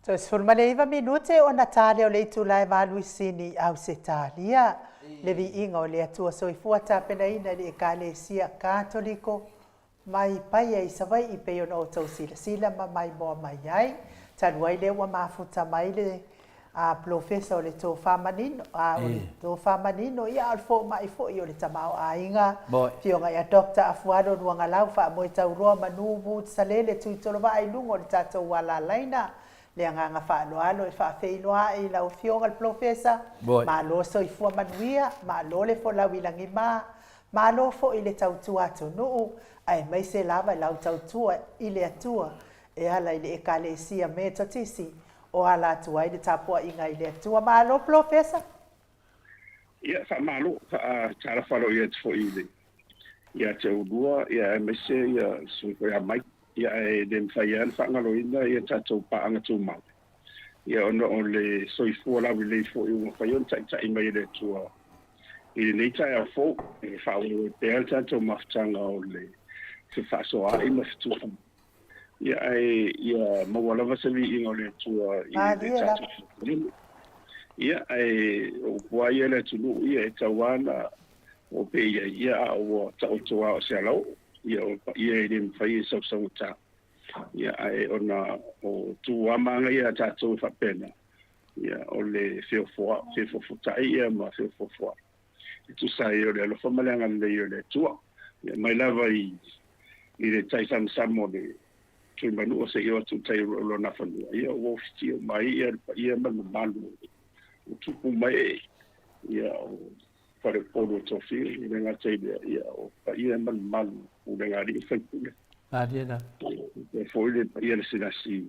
Toe 19 minute ona ta lea o le itula e 8 i Sini i Ausetalia. Le viiga o le Atua Soifua tapenaina e le Ekalesia Katoliko mai Paia i Savaii pei ona outou silasila ma maimoa mai ai. Talu ai lea ua mafuta mai le a polofesa o le tofa manino, a o le tofa manino, ia a o le fomai foi o le tamaoaiga, Afioga ia Doctor Afualo Luagalau Faamoetauloa Manu Woods Salele Tuitolovaa i luga o le tatou alalaina. Le agaga faaaloalo e faafeiloai i lau Afioga le Polofesa, malo soifua manuia, malo le folau i lagima, malo foi le tautua atunuu, aemaise lava i lau tautua i le Atua e ala i le Ekalesia Metotisi o ala atu ai le tapuaiga i le Atua. Malo Polofesa! Ia, faamalo, faatalofa aloaia atu foi i le ia te oulua, ia aemaise ia le sui foi ia Mike, ia ae le mafai lava ona faagaloina ia tatou paaga tumau, ia ona o le soifua laulelei foi ua mafai ona taitai mai e le Atua i lenei taeao fou, e faaauau ai pea le tatou mafutaga o le fefaasoaai ma fetufaai. Ia ae ia maua lava se viiga o le Atua i le tatou filifiliga. Ia ae o upu lava ia a le atunuu ia e tau lava ona oo pea i ai, ia a ua taoto lava o se alaoo, ia o le paia e le mafai e sausaugata. Ia ae ona o tu lava ma aga ia a tatou e faapena, ia o le feofoa, fefofotai ia ma feofofoai. E tusa ai o le alofa ma le agalelei o le Atua. Ia mai lava i i le tai samasama o le Tuimanua seia oo atu i tai o lona fanua, ia ua ofitia uma ai ia le paia ma le mamalu o tupu ma ee, ia o faleupolu o tofiga, e le gata i lea, ia o paia ma le mamalu o pulega a alii ma faipule. Malie la. Faapea foi le paia o le Selasi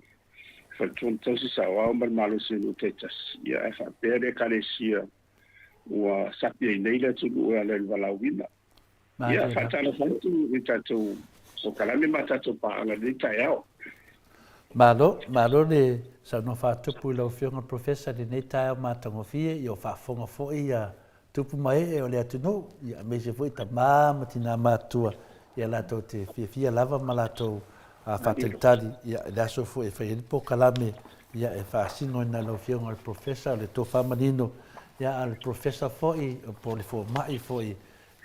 Faletua ma Tausi Saoao ma le malosi o nuu taitasi, ia ae faapea le Ekalesia ua sapi ai nei le atunuu e ala i le valaauina. Ia, faatalofa atu i tatou polokalame ma tatou paaga i lenei taeao. Malo, malo le saunoa faatupu i lau Afioga Professor i lenei taeao matagofie, ia o faafofoga foi ia tupu ma ee o le atunuu, ia aemaise foi tama ma tina matutua, ia latou te fiafia lava ma latou faatalitali ia i le aso foi e fai ai le polokalame ia e faasinoina e lau Afioga i le Professor le tofa manino, ia a o le Professor foi po o le fomai foi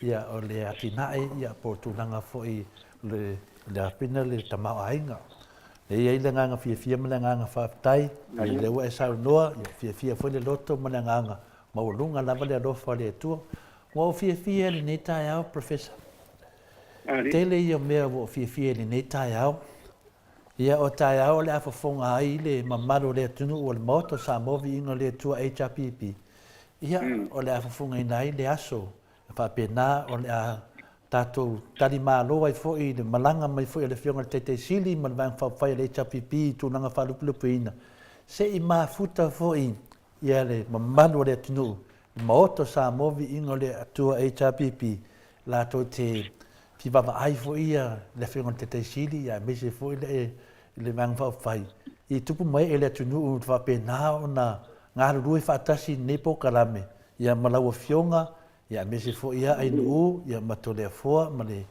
ia o le atinae ia po o tulaga foi o le le afina le tamaoaiga. E i ai le agaga fiafia ma le agaga faafetai i lea ua e saunoa, ia fiafia foi le loto ma le agaga maualuga lava le alofa o le Atua. Ua ou fiafia i lenei taeao Professor. Tele ia mea ua ou fiafia i lenei taeao. Ia o taeao o le a fofoga ai le mamalu o le atunuu o le Maota o Samoa Viiga o le Atua HRPP. Ia o le a fofogaina ai le aso e faapena o le a tatou talimalo ai foi i le malaga mai foi a le Afioga i le Taitai Sili ma le Vaega Faaupufai a le HRPP i tulaga faalupelupeina se i mafuta foi ia le mamalu o le atunuu, le Maota o Samoa Viiga o le Atua HRPP, latou te fia vaavaai foi ia le Afioga i le Taitai Sili ia aemaise foi le le Vaega Faaupufai i tupu ma ee le atunuu faapena ona galulue faatasi i lenei polokalame ia ma lau Afioga ia aemaise foi ia Ainuu ia ma Toleafoa ma le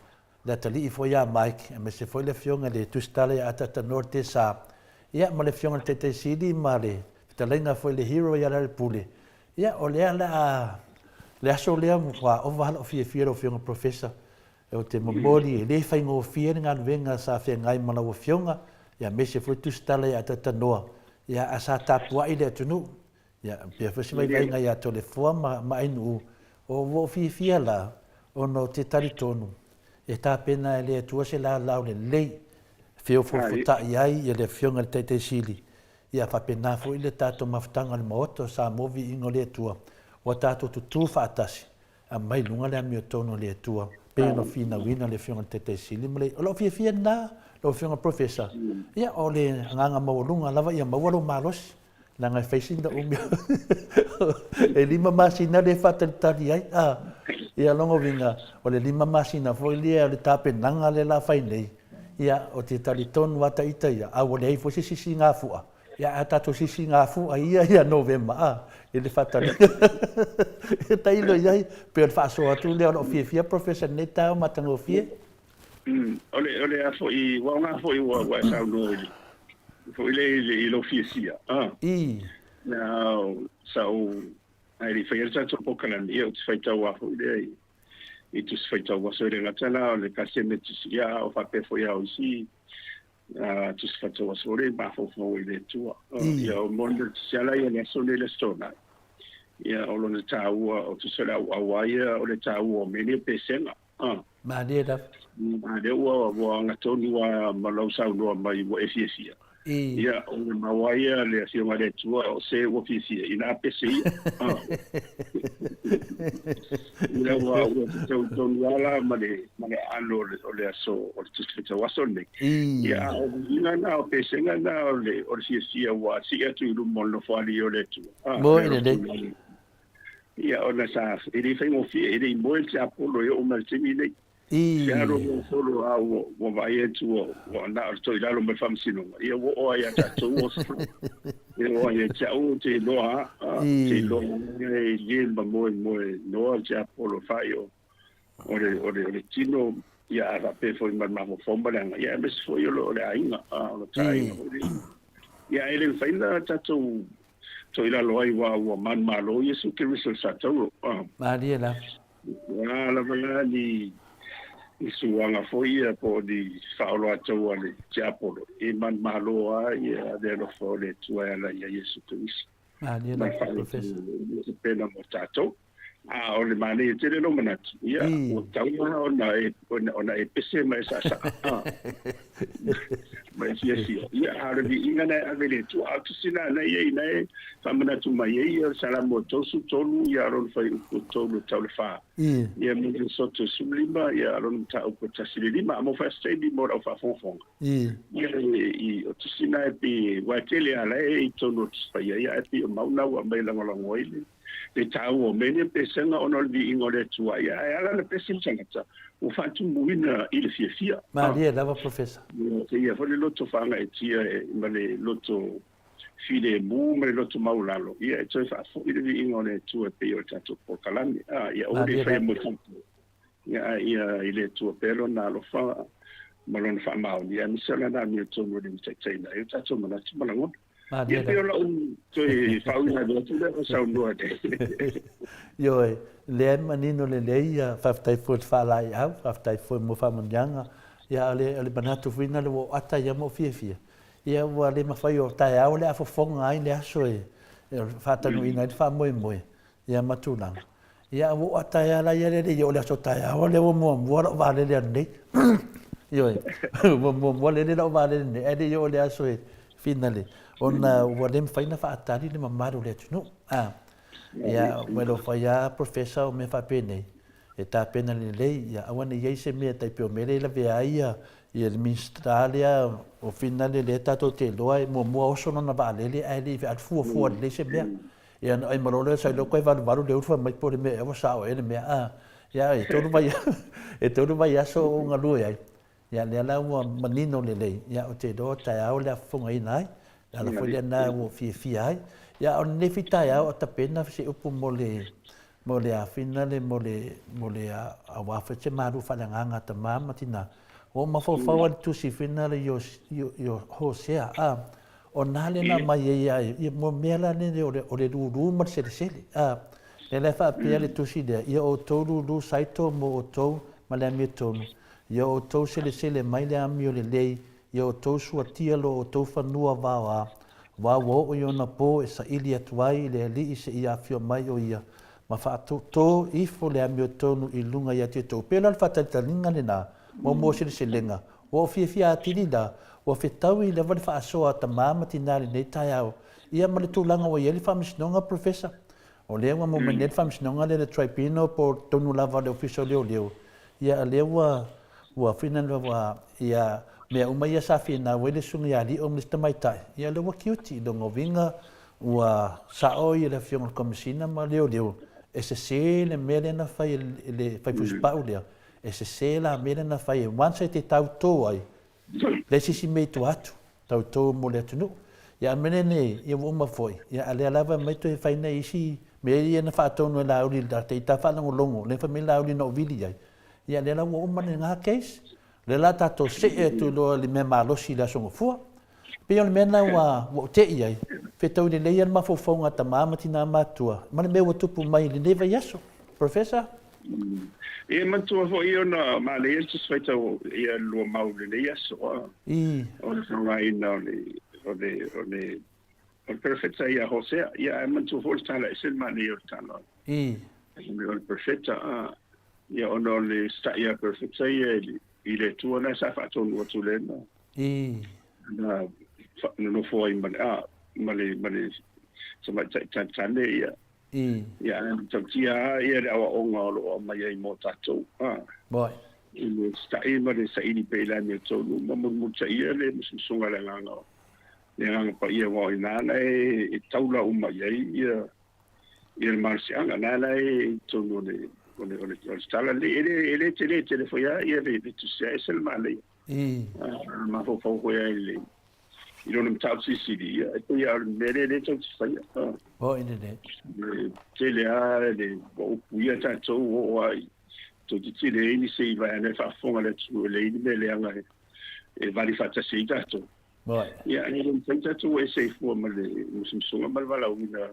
le atalii foi ia Mike, aemaise foi le Afioga i le Tusitala ia Ataatanoa Tesa, ia ma le Afioga i le Taitai Sili ma le fetalaiga foi i le Hero ia Lealepule. Ia, o lea le a, le aso lea ua ova lava lou fiafia lau Afioga Professor, ou te momoli e le faigofie le galuega sa feagai ma lau Afioga, ia aemaise foi Tusitala ia Ataatanoa, ia ae sa tapuai le atunuu, Ia, pea foi se vaivaiga ia Toleafoa ma, ma Ainuu, o ua ou fiafia la, ona ou te talitonu, e tapena e le Atua se laolao lelei, e feofoofotai ai ia le Afioga i le Taitai Sili, ia faapena foi le tatou mafutaga o le Maota o Samoa Viiga o le Atua, ua tatou tutū faatasi, aumai i luga le amiotonu a le Atua. pei ona finauina le Afioga i le Taitai Sili ma le, o lou fiafia lena lau Afioga i le Professor, ia o le agaga maualuga lava ia maua lou malosi, leaga e fai sina umi e 5 masina lea e faatalitali ai, a, ia lona uiga o le 5 masina foi lea o le tapenaga lea o le a fai nei, ia ou te talitonu lava ita ia, a ua leai foi se sisigafua, Ia, a tatou sisigafua ia ia Novema, a, i le faataliga. E tailo i ai, pei o le faasoa atu lea o lou fiafia Professor i lenei taeao matagofie. O le, o le a foi, ua aoga foi ua, ua e saunoa i le, foi lea i, le, i lou fiafia, a. I. Na, sa ou, ae le i faia le tatou polokalame, ia ou te faitau lava foi lea i, i tusi faitau aso, e le gata la o le Ekalesia Metotisi, ia a o faapea foi lava o isi Tusi faitau aso le mafaufau i le Atua. Ia o moni o tusi ala ia le aso nei le Aso Toonai. Ia o lona taua o tusi o le auau a ia o le taua o mea nei o pesega. Malie lava. A lea ua ua agatonu a ma lau saunoa mai ua e fiafia. Ia o le mau a ia le Afioga i le Atua o se ua fiafia ina a pese ia. Ia ua ua tatau tonu lava la ma le ma le aano o le, o le aso o le Tusi Faitau Aso lenei. Ia, a o uiga na, o pesega na o le, o le fiafia ua sii atu i luma o le Nofoalii o le Atua. Ah, Moe lelei. Ia, ona sa, e le i faigofie, e le i moe le tiapolo e oo mai le taimi nei. Se alo ua solo a ua, ua vaai atu ua, ua na o le toilalo mai le faamasinoga. Ia, ua oo lava ia tatou ua E oo ia te au te iloa, te iloa e le ma moe moe noa le tiapolo faaio. O le, o le, o le tino, ia, a faapea foi ma le mafaufau ma le aga, ia, aemaise foi o le, o le aiga, a, o le ta aiga foi lea. Ia, e le mafai ona tatou toilalo ai aua ua manumalo Iesu Keriso i le satauro. A. Malie lava. Ua lava la ni, ni suaga foi ia po o ni faaoloataua a le tiapolo, e manumalo lava ia le alofa o le Atua e ala ia Iesu Keriso. Malie lava, Professor. Ma le pena mo tatou. A o le manaia tele lou manatu, ia, ua tatau lava ona e, ona e pese ma e saasaa, ma e fiafia. Ia, a o le viiga na e ave i le Atua, a o le tusi lena na i ai, na e faamanatu mai ai ia le Salamo 33, ia lona fuaiupu 3 e tau le 4. Ia, ma le Lesoto 15, ia lona mataupu e 1 i le 5. A mo Fasitaimi mo lau faafogafoga. Ia, i, o tusi na e pei, aua e tele lava la e i totonu o Tusi Paia, ia, ae pei o mau na ua aumai e lagolago ai le, le taua o mea nei o pesega ona o le viiga o le Atua, ia ae ala ona pese le tagata ua faatumuina i le fiafia. Malie lava Professor. Ia foi le loto faagaeetia ma le loto filemu ma le loto maualalo, ia e toe faafoi le viiga o le Atua e pei o le tatou polokalame. Ia aua ne i faia mo tatou, ia ae ia i le Atua pea lona alofa ma lona faamaoni, aemaise o lana amiotonu e limataitaiina ai o tatou manatu ma lagona. Ia pei o lau toe faauilavea atu lea ua saunoa nei. Ioe, lea e manino lelei, ia faafetai foi i le faalaeiau, faafetai foi mo faamanuiaga. Ia o le, o le manatu foi lena ua ou ata ai ma ou fiafia, ia ua le mafai o taeao o le a fofoga ai le aso e faataunuuina ai le faamoemoe, ia ma tulaga. Ia ua ou ata ai la ia le le o le aso taeao lea ua muamua lou vaalele ananei. Ioe, ua muamua lele lau vaalele nei, ae le i oo i le aso e finale, ona ua le mafai ona faatali le mamalu o le atunuu. A, ia, ua le fai lava Professor o mea faapenei, e tapena lelei, ia aua ne i i ai se mea tai pei o mea lea e lavea ai ia, ia le Minisita lea o finale lea tatou te iloa e muamua oso lona vaalele ae le i alu fuafua lelei se mea. Ia ona ai ma loa lea sa iloa koe valuvalu le ulu fai mai po o le mea ea ua sao ea le mea a. Ia e tolu vai e tolu vaiaso o galue ai. Ia lea la ua manino lelei, ia ou te iloa taeao le a fofogaina ai. Le ala foi lea na ua fiafia ai. Ia o lenei foi taeao a tapena se upu mo le mo le afina le mo le mo le aua foi se malu faaleagaga a tama ma tina. Ua ou mafaufau lava i le tusi fina le i o Hosea a. O na lea na aumai ai ia ia mo mea la nei o le, o le lūlū ma le selesele. A, lea la e faapea le tusi lea, ia outou lūlū saito mo outou ma le amiotonu, ia outou selesele mai le amio lelei, ia outou suatia lo outou fanua vaoa, aua ua oo i ona pō e saili atu ai i le Alii seia afio mai o ia, ma faatō ifo le amiotonu i luga ia te outou. Pei la o le faatalitaliga lena, mo seleselega, Ua ou fiafia atili la, ua fetaui lava le faasoa a tama ma tina i lenei taeao, ia ma le tulaga ua i ai le Faamasinoga, Professor. O lea ua maua mai nei le Faamasinoga lea le Tribunal po o totonu lava o le Ofisa o Leoleo, Ia, a lea ua, ua fina ua, ia, mea uma ia sa finau ai le susuga ia Lio ma le isi tamaitai, ia lea ua kiuti. I lona uiga, ua sao ia le afioga i le Komesina ma Leoleo, e sese le mea lea na fai e le fai fusipau lea, e sese la mea lea na fai e once e te tauto ai, leai se isi mea i tua atu, tauto mo le atunuu. Ia a o le mea lenei, ia ua uma foi, ia a lea lava e aumai toe fai nai isi mea ia na faatonu e Laauli i le ita faalogologo, lea fai mai Laauli na ou vili ai, ia lea la ua uma lena case. O lea la tatou see atu loa i le mea malosi i le Aso Gafua. E pei o le mea lena ua ou tei i ai, fetaui lelei lava le mafaufauga a tama ma tina matutua ma le mea ua tupu mai i lenei vaiaso. Professor? Ia manatua foi ona manaia le Tusi Faitau ia lua mau i lenei aso, o le faaaogaina o le o le o le o le perofeta ia Hosea. Ia ae manatua foi le tala ese le manaia o le tala o le perofeta, ia ona o le stai a perofeta ia i le Atua na sa faatonu atu lena na nonofo ai ma le ma le ma le tamaitai tane ia. Ia, ae matautia lava ia le aoaoga o lo o aumai ai mo tatou. I le stai ma le saili pea i le amiotonu ma mulimulitaia le musumusuga a le Agaga le Agaga Paia aua o i ina la e taula uma i ai ia ia le malosiaga na la e i totonu o le o le o le o le tala lenei. E le e le tele tele foi lava ia le tusi ae ese le manaia. Mafaufau foi lava i le i lona mataupu silisili, ia, e pei lava o le mea lea lea tou te faia. Oi lelei. E tele lava le ua upuia tatou oo lava i tou te tele ai ni se i vae ane faafofoga le atunuu e leai ni mea leaga e vali faatasi ai tatou. Ia, e le mafai tatou ese ai fua ma le musumusuga ma le valaauina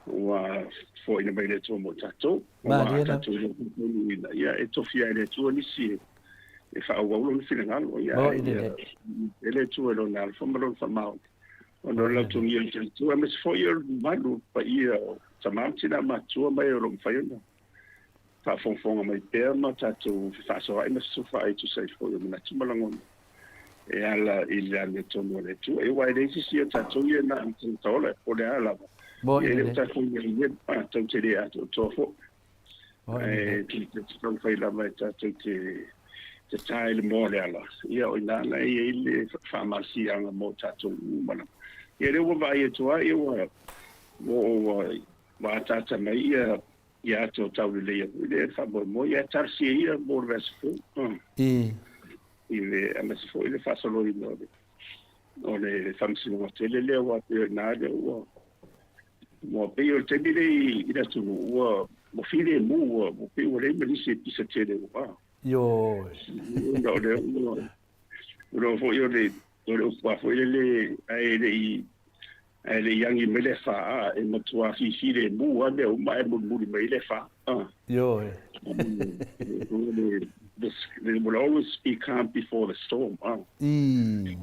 ua foaina mai le Atua mo tatou. Ua tatou le taunuuina. Ia, e tofia ai le Atua nisi e faaauau lona finagalo. Ia, e le Atua i lona alofa ma lona faamaoni. Ona o le lautogia o le Atua, aemaise foi o le mamalu paia o tama ma tina matutua mai o lo o mafai ona faafogafoga mai pea ma tatou fefaasoaai ma fesufaai e tusa ai foi o manatu ma lagona e ala i le amiotonu a le Atua. Aua e leai se isi o tatou ia na o le tagata ola, po o le a lava. E le o tatou i ai i mea tou te le atoatoa foi. Ae te taumafai lava e tatou te ta i le moa o le ala, ia o i ina la e i ai le faamalosiaga mo tatou uma lava. Ia lea ua vaai atu lava, ia ua ua ataata mai ia ia atoa tauleleia foi lea le faamoemoe, ia talosia ia mo le vaiaso fou. I le aemaise foi le faasoloina o le o le faamasinoga tele lea aua pei o i ina lea ua ua pei o le taimi lenei i le atunuu ua ua filemu ua ua pei ua leai ma nisi e pisa tele ua Ioe. Ona o lea ua ua foi o le o le upu a foi lele ae le i Ae le i agi mai le fa, e matua filemu lava mea uma ae mulimuli mai le fa. Ioe. There will always be calm before the storm. O le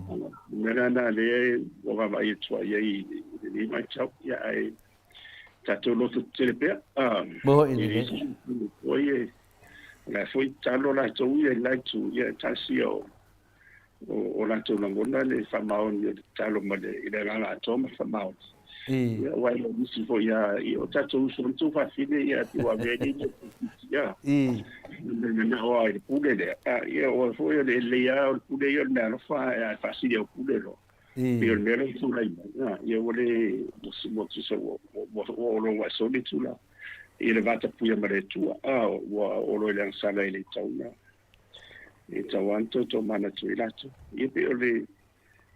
mea lena lea ua vaavaai atu ai i lenei vaitau. Ia, ae tatou loto tetele pea. Mo i lelei. O la foi tatalo latou ia i le la itu, ia e talosia o o latou lagona le faamaoni o le tatalo ma le i le agaga atoa ma le faamaoni. Ia, aua e le o nisi foi lava, ia o tatou uso ma tuafafine, ia pei ua avea ai nei mea polokiki, ia. Le manao lava i le pule lea, ia o foi o le lelei lava o le pule ia o le meaalofa ae faasili au pule loa. Pei o le mea lea ua tulai mai, ia ua le, ua tusa ua oo loa ua e soli le tulaga i le vatapuia ma le Atua, ua oo loa i le agasala e le tatau ona E tatau lava ona toe tomanatu ai latou. Ia pei o le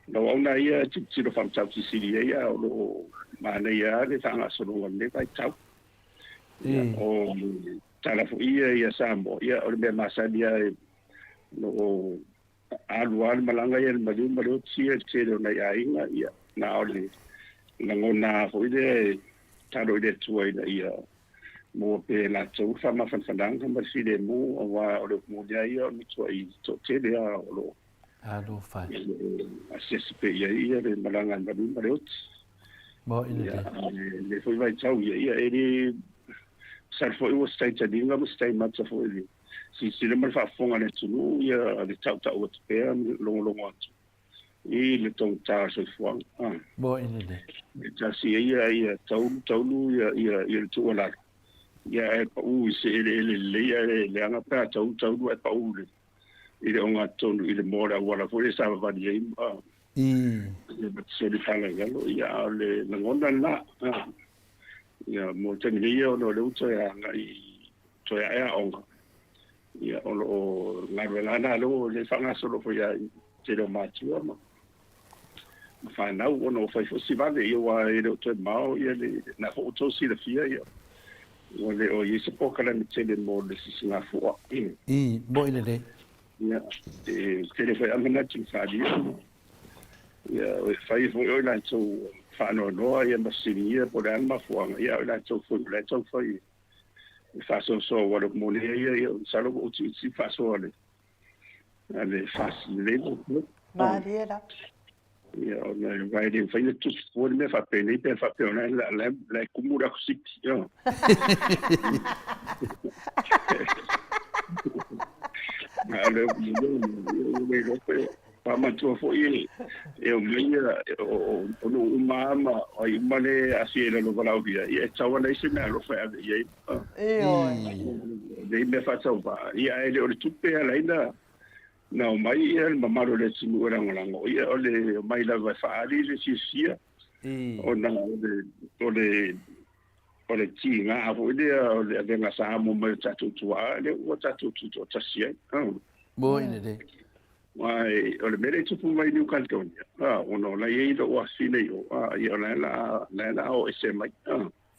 lauauna ia e tilotilo faamatautisili ai a o lo o manaia lava le faagasologa o lenei vaitau. Ia, o le tala foi ia ia Samoa, ia o le mea masani lava o lo o alu lava le malaga ia i le maliu ma le oti ia i le tele o nai aiga, ia na o le lagona foi lea e tatalo i le Atua ina ia maua pea e latou le faamafanafanaga ma le filemu, aua o le upu moni lava ia o le matuai toatele lava o lo o asiasi pea i ai le malaga a le maliu ma le oti. Ia, a o lenei foi vaitau ia, ia e le masalo foi ua se taitaniga ma se taimata foi i le silasila ma le faafofoga a le atunuu, ia le tautau atu pea ma le logologo atu i le taugata o le soifuaga. Mo i lelei. E tasi ai ia, ia taulu, taulu ia, ia, ia le tuualalo. Ia ae pau i se eleele lelei ae leaga pe a tau taulu ae pau i le i le ogatotonu i le moa o le auala foi lea sa vavali ai ma ia ma soli pala i lalo. Ia a o le lagona lena. Ia mo le taimi nei ia ona o lea ua toe agai toe ae aoga. Ia o lo o galuega lava na o lea e faagasolo foi lava i le tele o matua ma ma fanau ona ua fai foi si vave, ia aua e le o toe mao ia le na foi ua outou silafia ia ua le o i ai se polokalame tele mo le sisigafua. I, moʻi lelei. Ia, e tele foi lava manatu i faaalia. Ia, e fai foi o i latou faanoanoa ia ma fesiligia po o le a le mafuaaga, ia a o i latou foi o la e taufai e faasoasoa aua o le moni lava ia, ia masalo ua utiuti faasoa a le a le fasi lelei mo. Malie la. Ia, ona e vai le mafai ona tusi fua le mea faapenei pe faapea o la la la e kumu le akositi. Ia. A o le le iloa pe faamatua foi e omai ia o nuu uma lava ma ai uma le aafia i lalo o valaaulia, ia e tatau lava ona i ai se meaalofa e ave i ai. Ioe. Nei mea faatauvaa, ia ae le o le tupe e ala ai na na omai ia le mamalu o le atunuu e lagolago, ia o le omai lava e faaali le fiafia ona o le o le o le tiga foi lea o le avega Samoa mai o tatou tuaa lea ua tatou tutoatasi ai. Moe lelei. Aua o le mea lea e tupu mai i New Caledonia, ona o la e i ai lou afafine i o, ia o la e o le a o ese mai.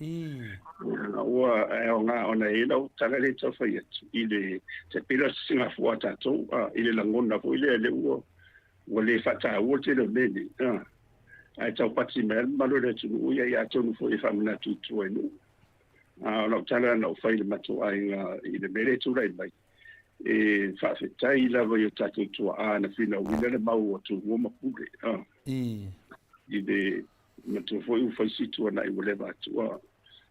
Ua e aoga ona e i ai lau tala lea e tau fai atu i le tai pei la o se sigafua a tatou i le lagona foi lea lea ua ua le faataua le tele o mea nei, ae taupati mai lava le mamalu o le atunuu ia, ia atonu foi e faamanatu i tua i nuu. A o lau tala na ou fai i le matou aiga i le mea lea e tulai mai, e faafetai lava i o tatou tuaa na finauina le mau o Tumua ma Pule i le matua foi ua fai si tuanai ua leva atu a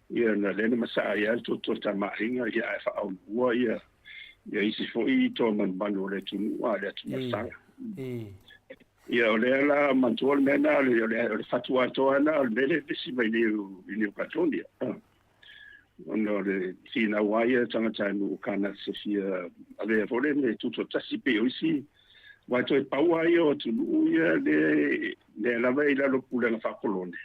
ia na lea na masaa ai lava le toto o le Tama a Aiga ia ae faauluua ia ia isi foi toa manumanu o le atunuu a le atumasala. Ia o lea la manatua le mea lena o le o le fatu atoa lena o le mea lea e vevesi mai nei i New Caledonia. Ona o le finau lava ia tagata nuu Kanaka se fia avea foi lele e tutoatasi pei o isi aua e toe pau lava ia o atunuu ia lea lea lava e i lalo o pulega faakolone.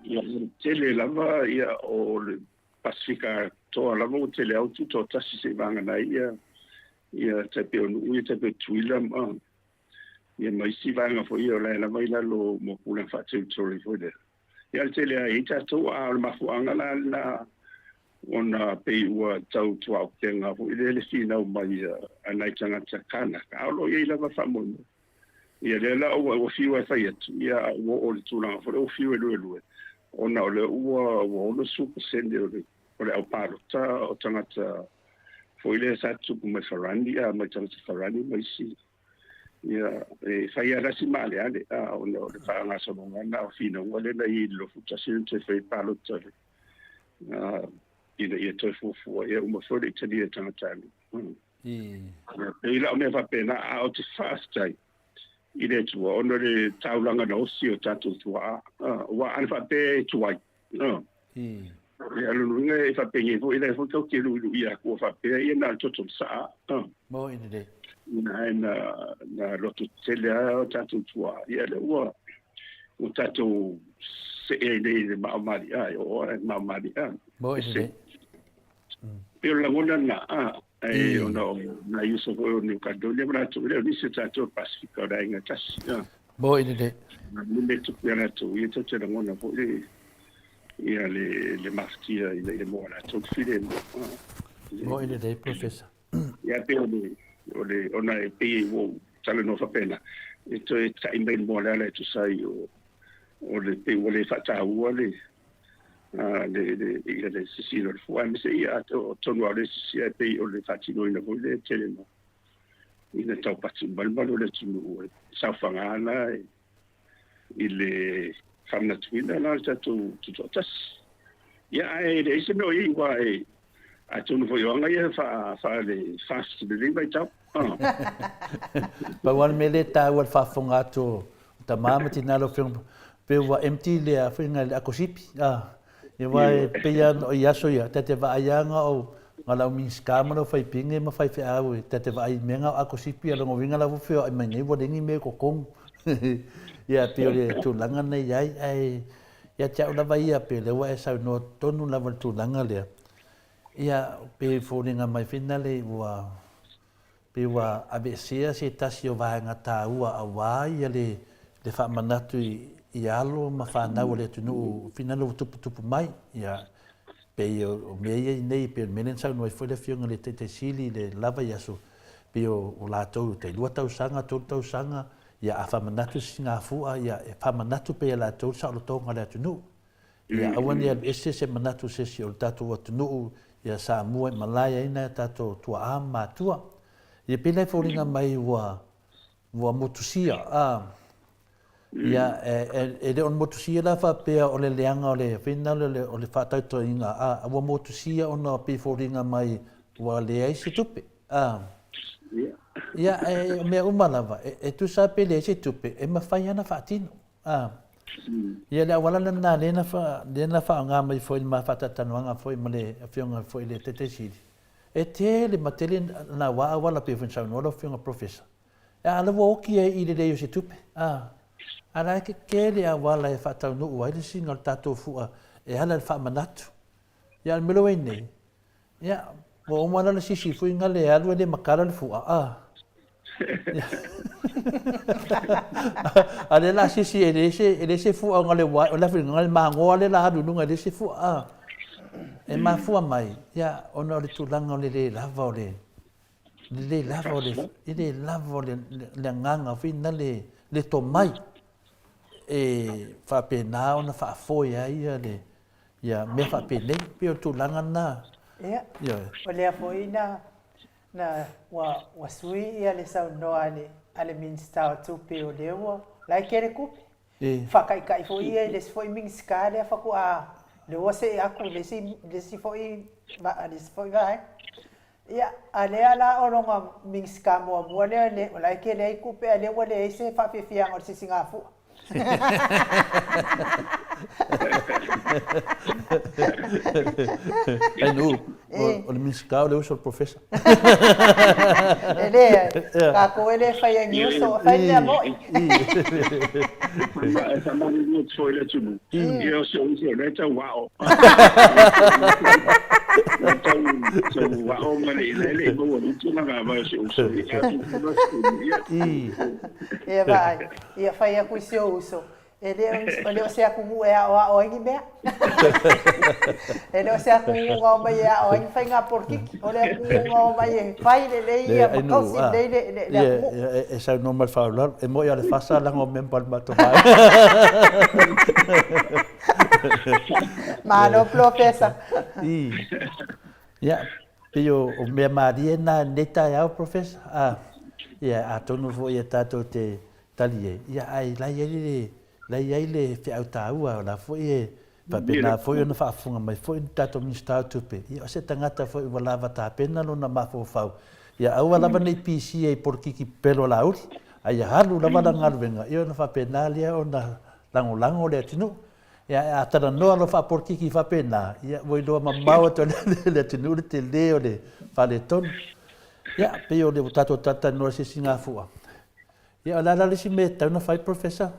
Ia o le tele lava ia o le Pasefika atoa lava ua tele lava ua tutoatasi seivagana ai ia ia tai pei o nuu ia tai pei o Tutuila ma ia ma isi vaega foi ia o la e lava i lalo mo pulega faa-territory foi lea. Ia o le tele lava e i ai tatou, a o le mafuaaga la lena ona pei ua tau tuaupega foi lea le finau mai a nai tagata Kanaka, a o lo o i ai lava faamoemoe. Ia lea la ua ua fiu lava e fai atu, ia a ua oo i le tulaga foi lea ua fiu e luelue, ona o lea ua ua 60% o le o le aupalota o tagata foi lea sa tutupu mai Farani, a mai tagata Farani ma isi Ia, e fai lava la si maaleale, a, ona o le faagasologa lena o finauga lea na i ai i le 21 na toe fai ai palota ina ia toe fuafua, ia uma foi le Italia e tagata nuu. Ia, pei la o mea faapena, a ou te faafetai i le Atua ona o le taulaga na osi o tatou tuaa, aua ana faapea e tuai, Ia, o lona uiga e faapenei foi, la e foi tatou te luiluia atu ua faapea ia na o le toto masaa. Moni lelei. Ae na, na loto tetele lava o tatou tuaa. Ia, lea ua, ua tatou see ai nei i le maaomali'a, e oo lava i le maaomali'a. Moni lelei. Pei o le lagona lena, ae ona o nai uso foi o New Caledonia ma latou, e le o nisi o tatou o le Pasefika o le aiga e tasi. Moni lelei. Le mea e tupu ia latou, ia tatou te lagona foi le, ia le, le mafatia ina ia maua e latou le filemu. Moni lelei, Professor. Ia pei o le, o le, ona e pei ua ou talanoa faapena, e toe ta'i mai le moa o le ala e tusa ai o, o le pei ua le faataua le, le, le, ia le sisiina o le fua, aemaise ia atonu lava o le sisi ae pei o le faatinoina foi lea e tele na ina taupati uma ai le mamalu o le atunuu e saofaga ana i le faamanatuina la o le tatou tutoatasi. Ia ae leai se mea o i ai aua e atonu foi o aga ia faale fast i lenei vaitau. Pau lava le mea lea e taua i le faafofoga atu o tama ma tina lau Afioga, pei ua empty le foi le akosipi. Ia aua e pei lava ona o i aso ia, ta te vaai lava na o na o le au Minisita ma le aufaipine ma faifeau ta te vaai i mea na o akosipi, a o lona uiga la ua feoai mai nei ua leai ni mea i totonu. Ia pei o le tulaga lena e i ai, ae ia te au lava ia, pei o lea ua e saunoa tonu lava i le tulaga lea, ia pei e foliga mai foi lea ua Pei ua aveesea se tasi o vaega taua aua ia le le faamanatu i alo ma fanau a le atunuu finagalo ua tuputupu mai. Ia, pei o mea ia i nei, pei o le mea lea na saunoa ai foi le Afioga i le Taitai Sili i le la vaiaso, pei o latou tai lua tausaga, tolu tausaga, ia a faamanatu se sigafua, ia e faamanatu pea ia latou le saolotoga o le atunuu. Ia aua ne i alu ese se manatu o se isi o le tatou atunuu ia Samua e malae ai nai a tatou tuaa ma matua. Ia pei la e foliga mai ua ua motusia a ia e, e le o le motusia la faapea o le leaga o le fina o le, o le faatautainga a ua motusia ona pei foliga mai ua leai se tupe a ia e, o mea uma lava e, e tusa pe leai se tupe e mafai ona faatino a Ia le auala lena lea na fa, lea na faaaoga mai foi i le ma faatalatalanoaga foi ma le Afioga foi i le Taitai Sili, e tele ma tele naua auala pei foi ona saunoa lau Afioga Professor, a o la ua oti ai i le leai o se tupe, a, a la e tetele auala e faataunuu ai le sina o le tatou fua e ala i le faamanatu. Ia a o le mea lea ua i ai nei, Ia, ua uma la le sisi foi na le alu e le matala le fua, a. A lea la sisi e leai se, e leai se fua ona le uae, o le a foi na le magoa lea la alu i luga e leai se fua, a. E mafua mai, ia, ona o le tulaga o le le lava o le, le le lava o le, le le lava o le, le agaga foi na le, le tomai e faapena ona faafoe ai ia le, ia mea faapenei. E pei o le tulaga lena. Ia, o lea foi na, na, ua, ua sui ia le saunoa a le, a le Minisita o Tupe o lea ua, la e tele tupe. E. Faataitai foi ia i le isi foi Minisita lea faatoa, lea ua see atu i le isi, le isi foi, le isi foi vaega. Ia, a lea la o lona Minisita muamua lea, le, o la e tele ai tupe, a lea ua leai se faafiafiaga o le sisigafua. Ainu, o le Minisita o le uso o le Professor. E leai, tatou e le faia ni uso, e fai mea moi. E faamalulu atu foi i le atunuu, ia o si ou uso o lea e tau ao. Tau tau ao ma le e le i maua le tulaga mai o si ou uso. Ia Ia vaai, ia fai atu i si ou uso, E le o, e le o se atunuu e aoao ai ni mea. E le o se atunuu na omai e ao ai ni faiga polokiki. O le atunuu na omai e fai lelei ia ma tausi lelei le, le, le atunuu. E, e saunoa ma le faaaloalo, e moni o le fasa leaga o member o le matou vaega. Malo Polofesa. I. Ia, pei o, o mea malie na i lenei taeao, Professor. Ah, ia, atonu foi e tatou te tali ai, ia ae la i ai le, la i ai le feau taua, o la foi e faapena foi ona faafofoga mai foi le tatou Minisita o Tupe, ia o se tagata foi ua lava tapena lona mafaufau, ia aua lava ne i pisia i polokiki pepelo a Laauli, a ia alu lava lana galuega, ia ona faapena lea ona lagolago le atunuu. Ia ae a talanoa loa faapolokiki faapena, ia ua iloa mamao atu e le atunuu le tele o le faaletonu. Ia, pei o le ua tatou talatalanoa i se isi gafua, Ia, o le a la le isi mea e tatau ona fai, Professor?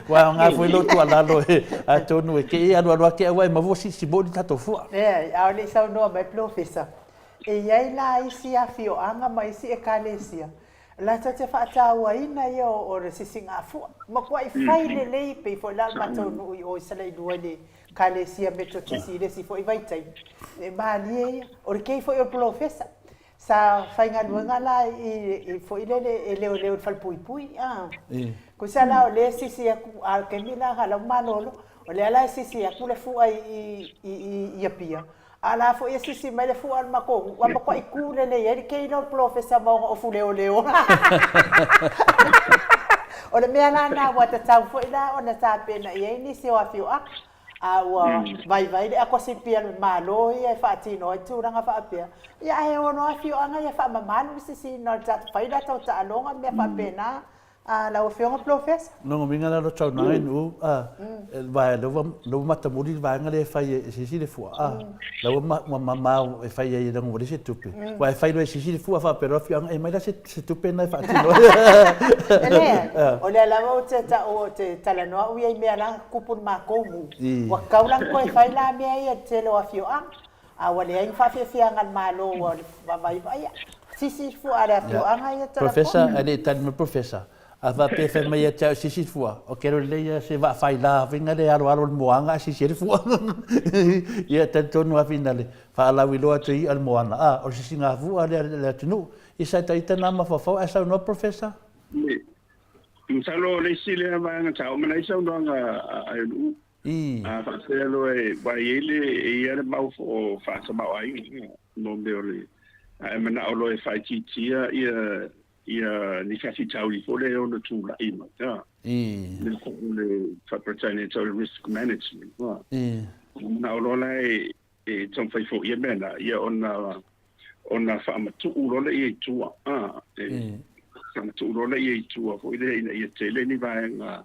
Ua aoga foi lou tuualalo e, atonu e te i alualu ake aua e maua si moi le tatou fua. Leai, a o le i saunoa mai Polofesa, e i ai la isi afioaga ma isi ekalesia latou te faatauaina ia o le sisigafua. Matuai fai lelei, pei foi la o le matou nuu i o i Salailua i le ekalesia Metotisi i le isi foi vaitaimi, e malie ia. O le kei foi o le Polofesa, Sa faigaluega la i foi lele e leoleo i le falepuipui a. Tusa la o lea e sisi atu a o le taimi la a la ua malolo, o lea la e sisi atu le fua i i Apia, a o la foi e sisi mai le fua o le matou nuu, ua matuai tu lelei ai le kei lea o le polofesa ma ona ofu leoleo. O le mea la lena ua tatau foi la ona tapena i ai nisi o afioaga. A ua vaivai le akosipia a le Malo ia e faatino ai tulaga faapea, ia ae ono afioaga ia faamamalu le sisiina o le tatou, fai latou taaloga ma mea faapena. Lau Afioga Polofesa. Lona uiga la o le saunoaga i Nu'u, aua lea ua matamuli le vaega lea e fai e se isi le fua, la ua mamao e fai ai leaga ua leai se tupe. Aua e fai loa e se isi le fua faapea loa afioaga, e aumai la se tupe lena e faatino ai. E leai, o lea lava ou te tau ou te talanoa au ia i mea la tupu i le matou nuu, ua tatau la ona toe fai la mea ia i le tele o afioaga. A ua leai ni faafiafiaga a le Malo ua vaavaai, sisi fua a le afioaga ia Talafoa. Professor, ae le i tali mai Professor, a faapea e fai mai ia te au e sisi le fua, ok loa lelei ia se vaa faila foi lea e aloalo i le moana ae sisi ai le fua. Ia talitonu lava finale, faalauiloa atu e i'a le moana, a, o le sisigafua lea a le atunuu. Ia sa ita na mafaufau ae saunoa Professor. Masalo o le isi lea vaega sa oo mai ai saunoaga a Eunu'u. A faapea loa e, aua e i ai le, e i ai le mau o faatamaoaiga mo mea o le, a e manao loa e faaitiitia ia, ia ni faafitauli foi lea e ono tulai mai, a. Mea foi o le faa-Peretania tau le risk management, a. Manao loa la e, e taumafai foi ia mea na, ia ona, ona faamatuu loa lea i tua, a, e faamatuu loa lea i tua foi lea ina ia tele ni vaega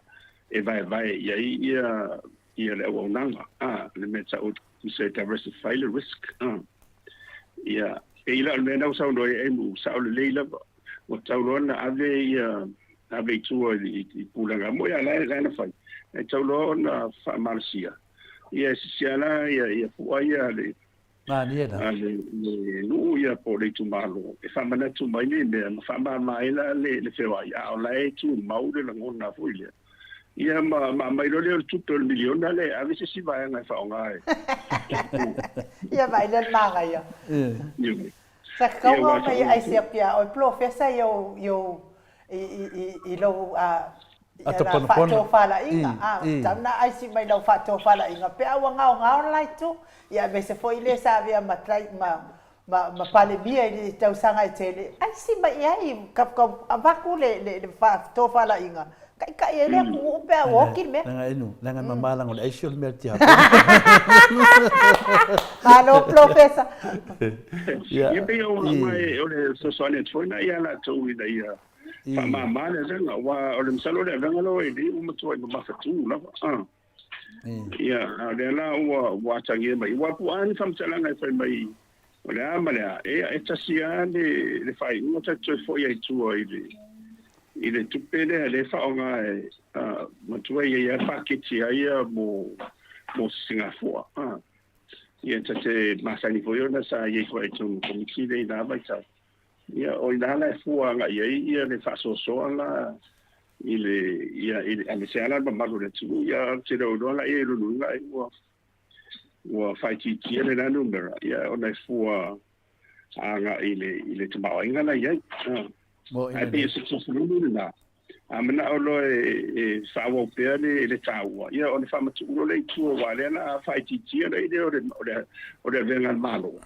e vaevae i ai ia, ia le auaunaga, a, le mea tau se diversify le risk, a. Ia, e pei la o le mea lena ua saunoa ai Emu, sao lelei lava, ua tatau loa ona ave ia, ave i tua i pulega, moe a la e na fai, e tatau loa ona faamalosia, ia e sisi lava la ia, ia fua ia le, Malie la. A le nuu ia po o le itumalo e faamanatu mai nei mea ma faamama ai la le feoai, a o la e tumau le lagona foi lea. Ia ma ma aumai loa lea o le tupe o le miliona lea e ave se isi vaega e faaaoga ai. Ia vaai lea le manaia. Sa tatau ona omai e aisi atu ia oe polofesa i ou i ou i lou Ata ponapona. Faatofalaiga, a, tau na aisi mai lau faatofalaiga pe a ua gaogao le la itu. Ia aemaise foi le sa avea ma ma ma ma Palemia i le tausaga e tele, aisi mai i ai, tau avatu le le faatofalaiga, taitai ai le atunuu pe a ua oti le mea. Leaga inu, leaga e mama leaga o le aisi o le mea tiapolo. Malo Polofesa. Ia pei o le fesoasoani atu foi lena ia latou ina ia Faamama le avega, aua o le masalo o le avega lea ua i ai ua matuai mamafatu lava. Ia, a o lea la ua ua atagia mai, aua po o a ni faamatalaga e fai mai o le a ma le a, ia e tasi lava le le faaiuga tatou toe foi ai i tua i le i le tupe lea lea e faaaoga e matua e i ai lava le paketi a ia mo mo Singafua. Ia ta te masani foi ona sa i ai foi i totonu o le Komiti lea i na vaitau. Ia, o i ina la e fua agai i ai ia le faasoasoa la i le, ia, i le, aemaise lava la le mamalu o le atunuu. Ia, ou te le o iloa la i ai lona uiga ai ua, ua faaitiitia lena numera, ia, ona e fua agai i le, i le tamaoaiga la i ai. Ae pei o se talitonuga lena, A manao loa e faaauau pea le taua, ia ona faamatuu loa lea i tua, aua o lea o le a faaitiitia le idea o le avega a le Malo.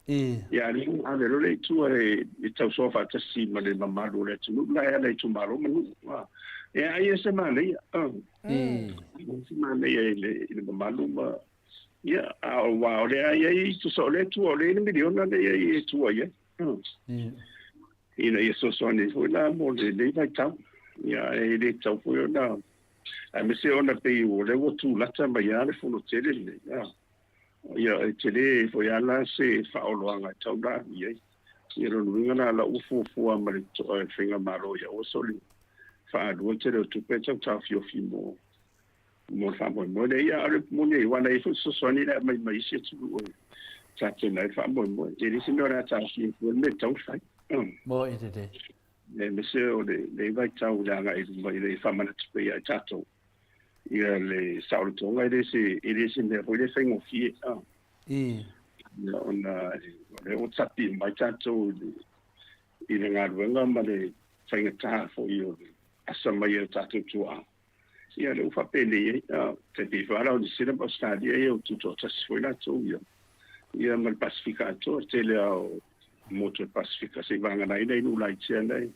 Ia a o lea ua ave loa lea i tua e tausoa faatasi ma le mamalu o le atunuu la e ala i itumalo ma nuu. E ai e se manaia, se manaia i le mamalu ma ia, aua o lea e i ai, tusa o lea e tua, o lea e i ai le miliona lea e i ai e tua i ai. Ina ia fesoasoani foi la mo lenei vaitau. Ia, e le tatau foi ona, aemaise ona pei o lea ua tulata mai lava le fono tele lenei. Ia, e tele foi lava la se faaoloaga e tatau ona alu i ai. Ia, lona uiga la, la ua fuafua ma le totoa e le faigamalo ia aua soli faalua le tele o tupe e tau taofiofi mo mo le faamoemoe lea. Ia, a o le moni ai, aua na i ai foi fesoasoani na aumai mai isi atunuu e tapena ai le faamoemoe. E leai se mea o le a taofia ai fua le mea e tatau ona fai. Moni lelei. Aemaise o lenei vaitau i le agai i luma ina ia faamanatu pea ia i tatou ia le saolotoga, e le se, e le se mea foi lea e faigofie. Ia, ona o lea ua tapi mai tatou i le galuega ma le faigata foi o le asa mai e o tatou tuaa. Ia, lea ua faapenei ai, tai pei foi lava la o Niu Sila ma Ausetalia ia ua tutoatasi foi latou ia, ia ma le Pasefika atoa, le tele lava o motu o le Pasefika seivagana ai nai nuu laiti lava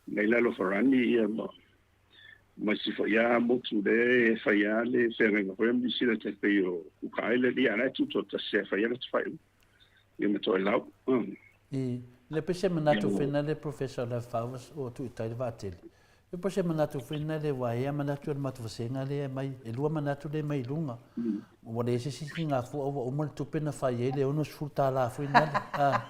na i lalo o Farani ia ma ma isi foi lava motu lea e fai lava le feagaiga foi ma Niu Sila tai pei o Cook Island, ia a o la e tutoatasi lava e fai a latou faaiuga ia ma Toelau. I, le pei se manatu foi na le Professor Lefau o Tuitai le Vaatele. E po se manatu foi lena le ua ea manatu o le matou vasega lea e mai, e lua manatu lea e mai i luga. Ua leai se isi sigafua ua uma le tupe na fai ai le $60 foi lena.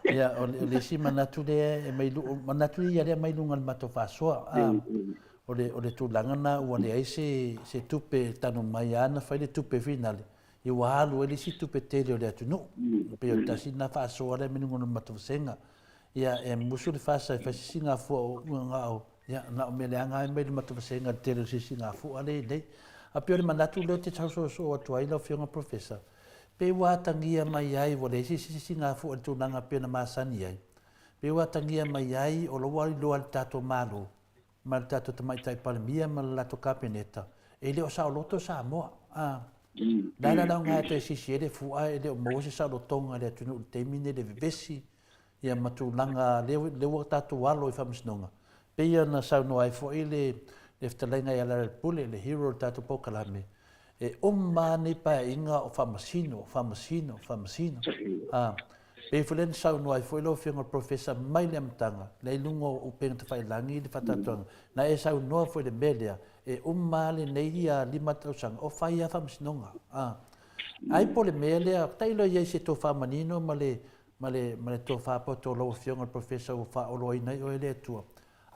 Ia, o le isi manatu lea e mai, manatu ia lea mai luga o le matou faasoa. O le tulaga lena ua leai se tupe e tanu mai lava na fai le tupe finale, ia ua alu ai le isi tupe tele o le atunuu. E pei o le tasi lena faasoa lea mai luga o le matou vasega. Ia, e musu le fasa e fai se sigafua o Ugagao, ia, na o mea leaga lava e mai le matou vasega i le tele o se sigafua lea e i nei. A pei o le manatu lea ou te tausoosoo atu ai lau Afioga Professor, pei ua atagia mai ai ua leai se isi sigafua i le tulaga pei ona masani ai, pei ua atagia mai ai o lo ua iloa e le tatou Malo ma le tatou Tamaitai Palemia ma le latou Kapeneta, e le o saoloto Samoa. A, le a la le aoga e toe sisi ai le fua e le o maua se saolotoga i le atunuu i le taimi lenei i le vevesi ia ma tulaga lea ua tatou alo i faamasinoga. Pei ona saunoa ai foi le fetalaiga ia Lealailepule, le hero o le tatou polokalame, e uma lava nei paeaiga o faamasino, faamasino, faamasino. A, pei foi lea na saunoa ai foi lau Afioga i le Professor mai le amataga, lea i luga o upega tafailagi le faatatuaga, na e saunoa foi i le mea lea, e uma lava lenei 5 tausaga o fai lava faamasinoga. A, ai po o le mea lea, tailo i ai i se tofa manino ma le ma le, ma le tofa poto o lau Afioga i le Professor ua faaoloaina ai oe e le Atua.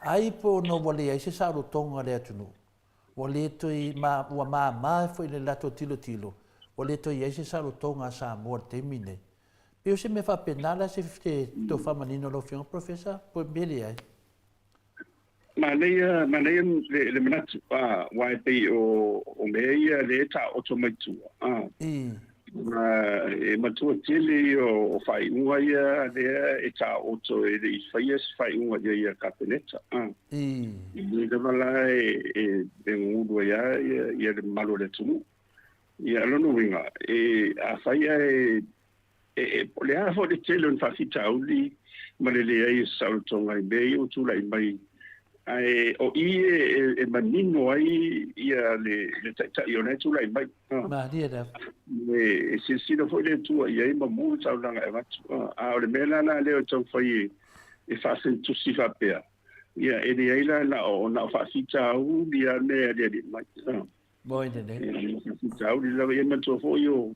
Ai po ona ua leai se saolotoga a le atunuu, ua le toe, ma, ua mama foi i le latou tilotilo, ua le toe i ai se saolotoga a Samoa i le taimi lenei. Pei o se mea faapena la se tofa manino a lau Afioga Professor, po o mea leai. Manaia, manaia le, le manatu, a, aua e pei o, o mea ia lea e taoto mai tua, a. E matua tele ia o faaiuga ia lea e taoto e le i faia se faaiuga i ai a le Kapeneta, a. E le lava la e, e, e gugulu ai lava ia, ia le mamalu o le atunuu. Ia, o lona uiga, e, afai ae E, po o le a foi le tele o ni faafitauli ma le leai o se saolotoga i mea ia ua tulai mai, ae o i e manino ai ia le taitai o la e tulai mai. Malie lava. E silasila foi le Atua i ai ma mu le taulaga e avatu. A o le mea la la lea o taumafai e faafentusi faapea, ia e leai la na o faafitauli lava mea e aliali mai. Moi lelei. Faafitauli lava, ia manatua foi o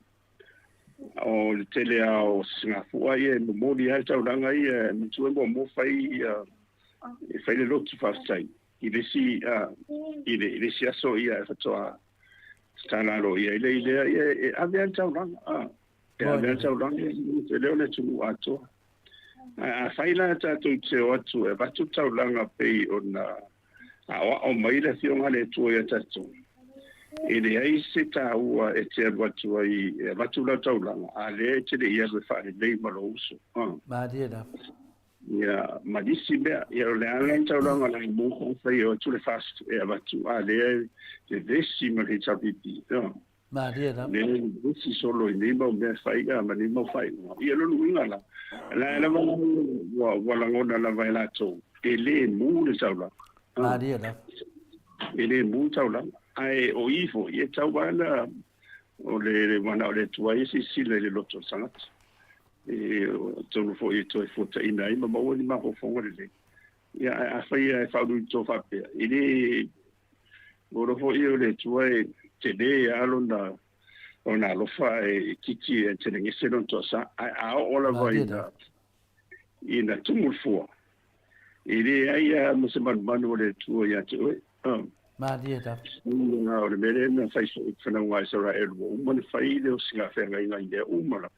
o le tele lava o sisigafua ia e momoli lava le taulaga ia, e manatua e muamua fai ia e fai le lotu faafetai i le isi i le i le isi aso ia e faatoa tatala aloaia ai le i lea ia e ave lava le taulaga e ave lava le taulaga e le o le atunuu atoa. Ae afai la tatou te o atu e avatu le taulaga pei ona aoao mai le Afioga a le Atua ia tatou, e leai se taua e te alu atu ai e avatu lau taulaga, a lea e te le i alu e faalelei ma lou uso. Malie lava. Ia, ma nisi mea, ia o le a la le taulaga la mo fai e o atu le FAST e avatu, a lea e vevesi ma le HRPP. Malie lava. Lea e vevesi solo i nei mau mea e fai, ma nei mau faaiuga. Ia, lona uiga la, la e lava ua lagona lava e latou, e le mu le taulaga. Malie lava. E le mu le taulaga. Ae o i foi, e tau lava na, o le manao o le Atua ia silasila i le loto o le tagata. E atonu foi e toe fuataina ai ma maua ni mafaufauga lelei. Ia, ae afai e faauluuluto faapea, e le Ua iloa foi o le Atua e tele lava lona lona alofa ae itiiti e telegese lona toasa. Ae a oo lava ina ina tumu le fua, e leai lava ma se manumanu o le Atua ia te oe. Malie lava. O le mea lea na fai foi i le fanauga a Isaraelu, ua uma ona fai le osigafeagaiga i mea uma lava.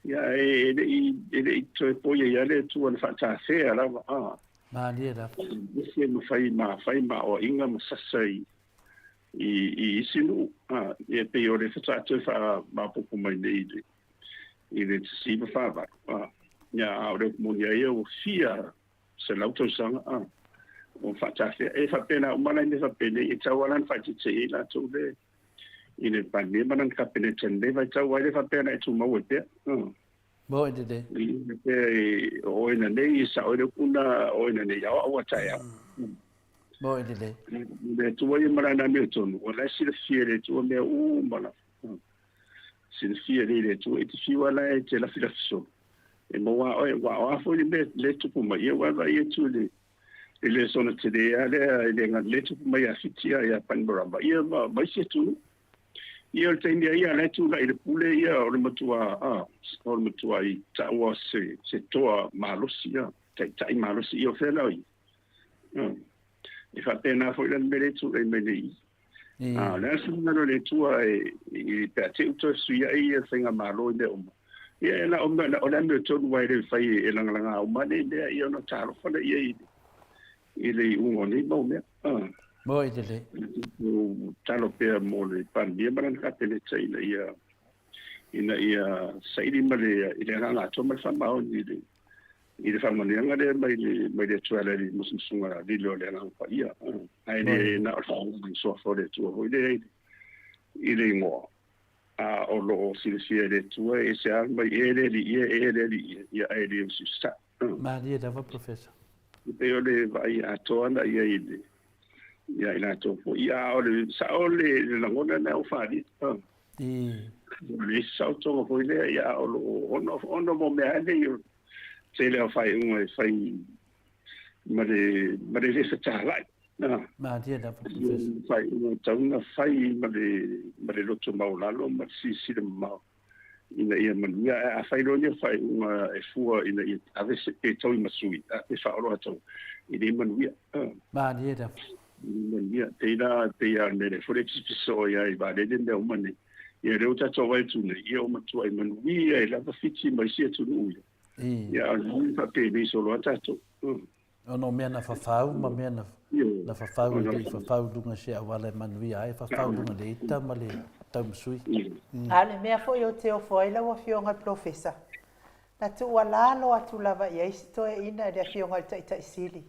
Ia, e le i, e le i toe poia ia le Atua na faatafea lava, a. Malie lava. Ese ma fai ma fai ma aoaiga ma sasa i, i, i isi nuu, a. Ia, pei o le faatoa toe faamaopoopo mai nei i le, i le 1948, a. Ia, a o le upu moni a ia ua fia selau tausaga, a, o faatafea. E faapena uma la i mea faapenei, e tatau lava la ona faaeteete i ai latou le, i le Palemia ma lana Kapeneta i lenei vaitau, aua e le faapea na e tumau ai pea. Moi lelei. E pea e o oe na nei, e sao ai le upu na o oe na nei, ao au a taeao. Moi lelei. Le Atua ia ma lana amiotonu, o la e silafia e le Atua mea uma lava. Silafia lelei e le Atua, e te fiu lava la e te lafilafi solo. E maua oe, aua o a foi le mea le tupu mai, ia ua vaai atu i le E le soona tele lava lea e le le tupu mai ia Fiti a ia Panimarama ia ma ma isi atunuu. Ia o le taimi lava ia la e tulai i le pule ia o le matua a o le matua i taua se se toa malosi ia taitai malosi ia o fea la o ia. E faapena foi la le mea lea e tulai mai nei i. A o le a le finagalo o le Atua e i pe a te i ua toe fesuiai ia le faigamalo i mea uma, ia e na o mea o le amiotonu aua e le mafai e lagalaga uma nei mea ia ona talofa lea i i le iuga o nei mau mea. Moe lelei. Ua tatalo pea mo le Palemia ma lana Kapeneta ina ia ina ia saili ma le i le agaga atoa ma le faamaoni i le i le faamanuiaga lea mai le mai le Atua e ala i le musumusuga lilo o le Agaga Paia. Ae le na o le faaaogaina suafa o le Atua foi lea i le i le igoa, a o lo o silafia e le Atua e ese lava mai e le Alii e, e le Alii e, ia ae le usiusitai. Malie lava Professor. E pei o le vaai atoa na i ai i le ia i latou foi. Ia a o le sao le lagona lena ua faaalia. O le isi saotoga foi lea, ia, a o lo o ono, ono mo mea lava nei o le tele o faaiuga e fai ma le, ma le le fetalai. Malie lava, Professor. Faaiuga e tatau ona fai ma le, ma le loto maualalo ma le silasila mamao ina ia manuia. Ae a fai loa ia faaiuga e fua ina ia ave se, pe taui ma sui, a pe faaoloatau, e le manuia. Malie lava. Ia, pei la, pei lava o le mea lea foi lea e pisipiso ai lava i vaalele mea uma nei. Ia, lea ua tatou vaai atu nei, ia ua matuai manuia ai lava Fiti ma isi atunuu ia. Ia, a o le mea faapenei solo lava tatou. Ona o mea na fafau ma mea na, na fafau e le i fafau i luga o se auala e manuia ai, fafau i luga o le ita ma le taumasui. A o le mea foi ou te ofo ai lau Afioga i le Polofesa, na tuualalo atu lava i ai si toeaina i le Afioga i le Taitai Sili,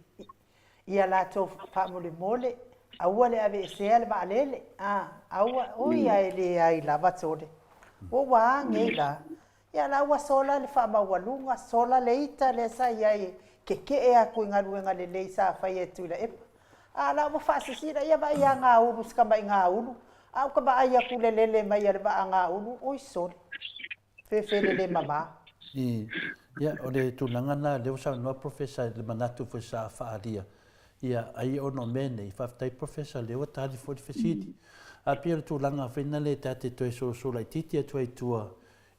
ia latou faamolemole, aua le aveesea le vaalele, a, aua, oi ae leai lava sole. Ua ua agei la. Ia la ua sola le faamaualuga, sola le ita lea sa i ai e keke'e atu i galuega lelei sa faia e Tuilaepa. A la ua faasisila, ia vaai ia Gaulu, si tamai Gaulu, a ua ta vaai atu i le lele mai a le vaa Gaulu, oi sole. Fefelele mama. I, ia, o le tulaga lena lea ua saunoa Professor i le manatu foi sa faaalia, ia, ai ona o mea nei, faafetai Professor lea ua tali foi le fesili. Ae pei o le tulaga foi lena ta te toe solosolo laitiiti atu ai i tua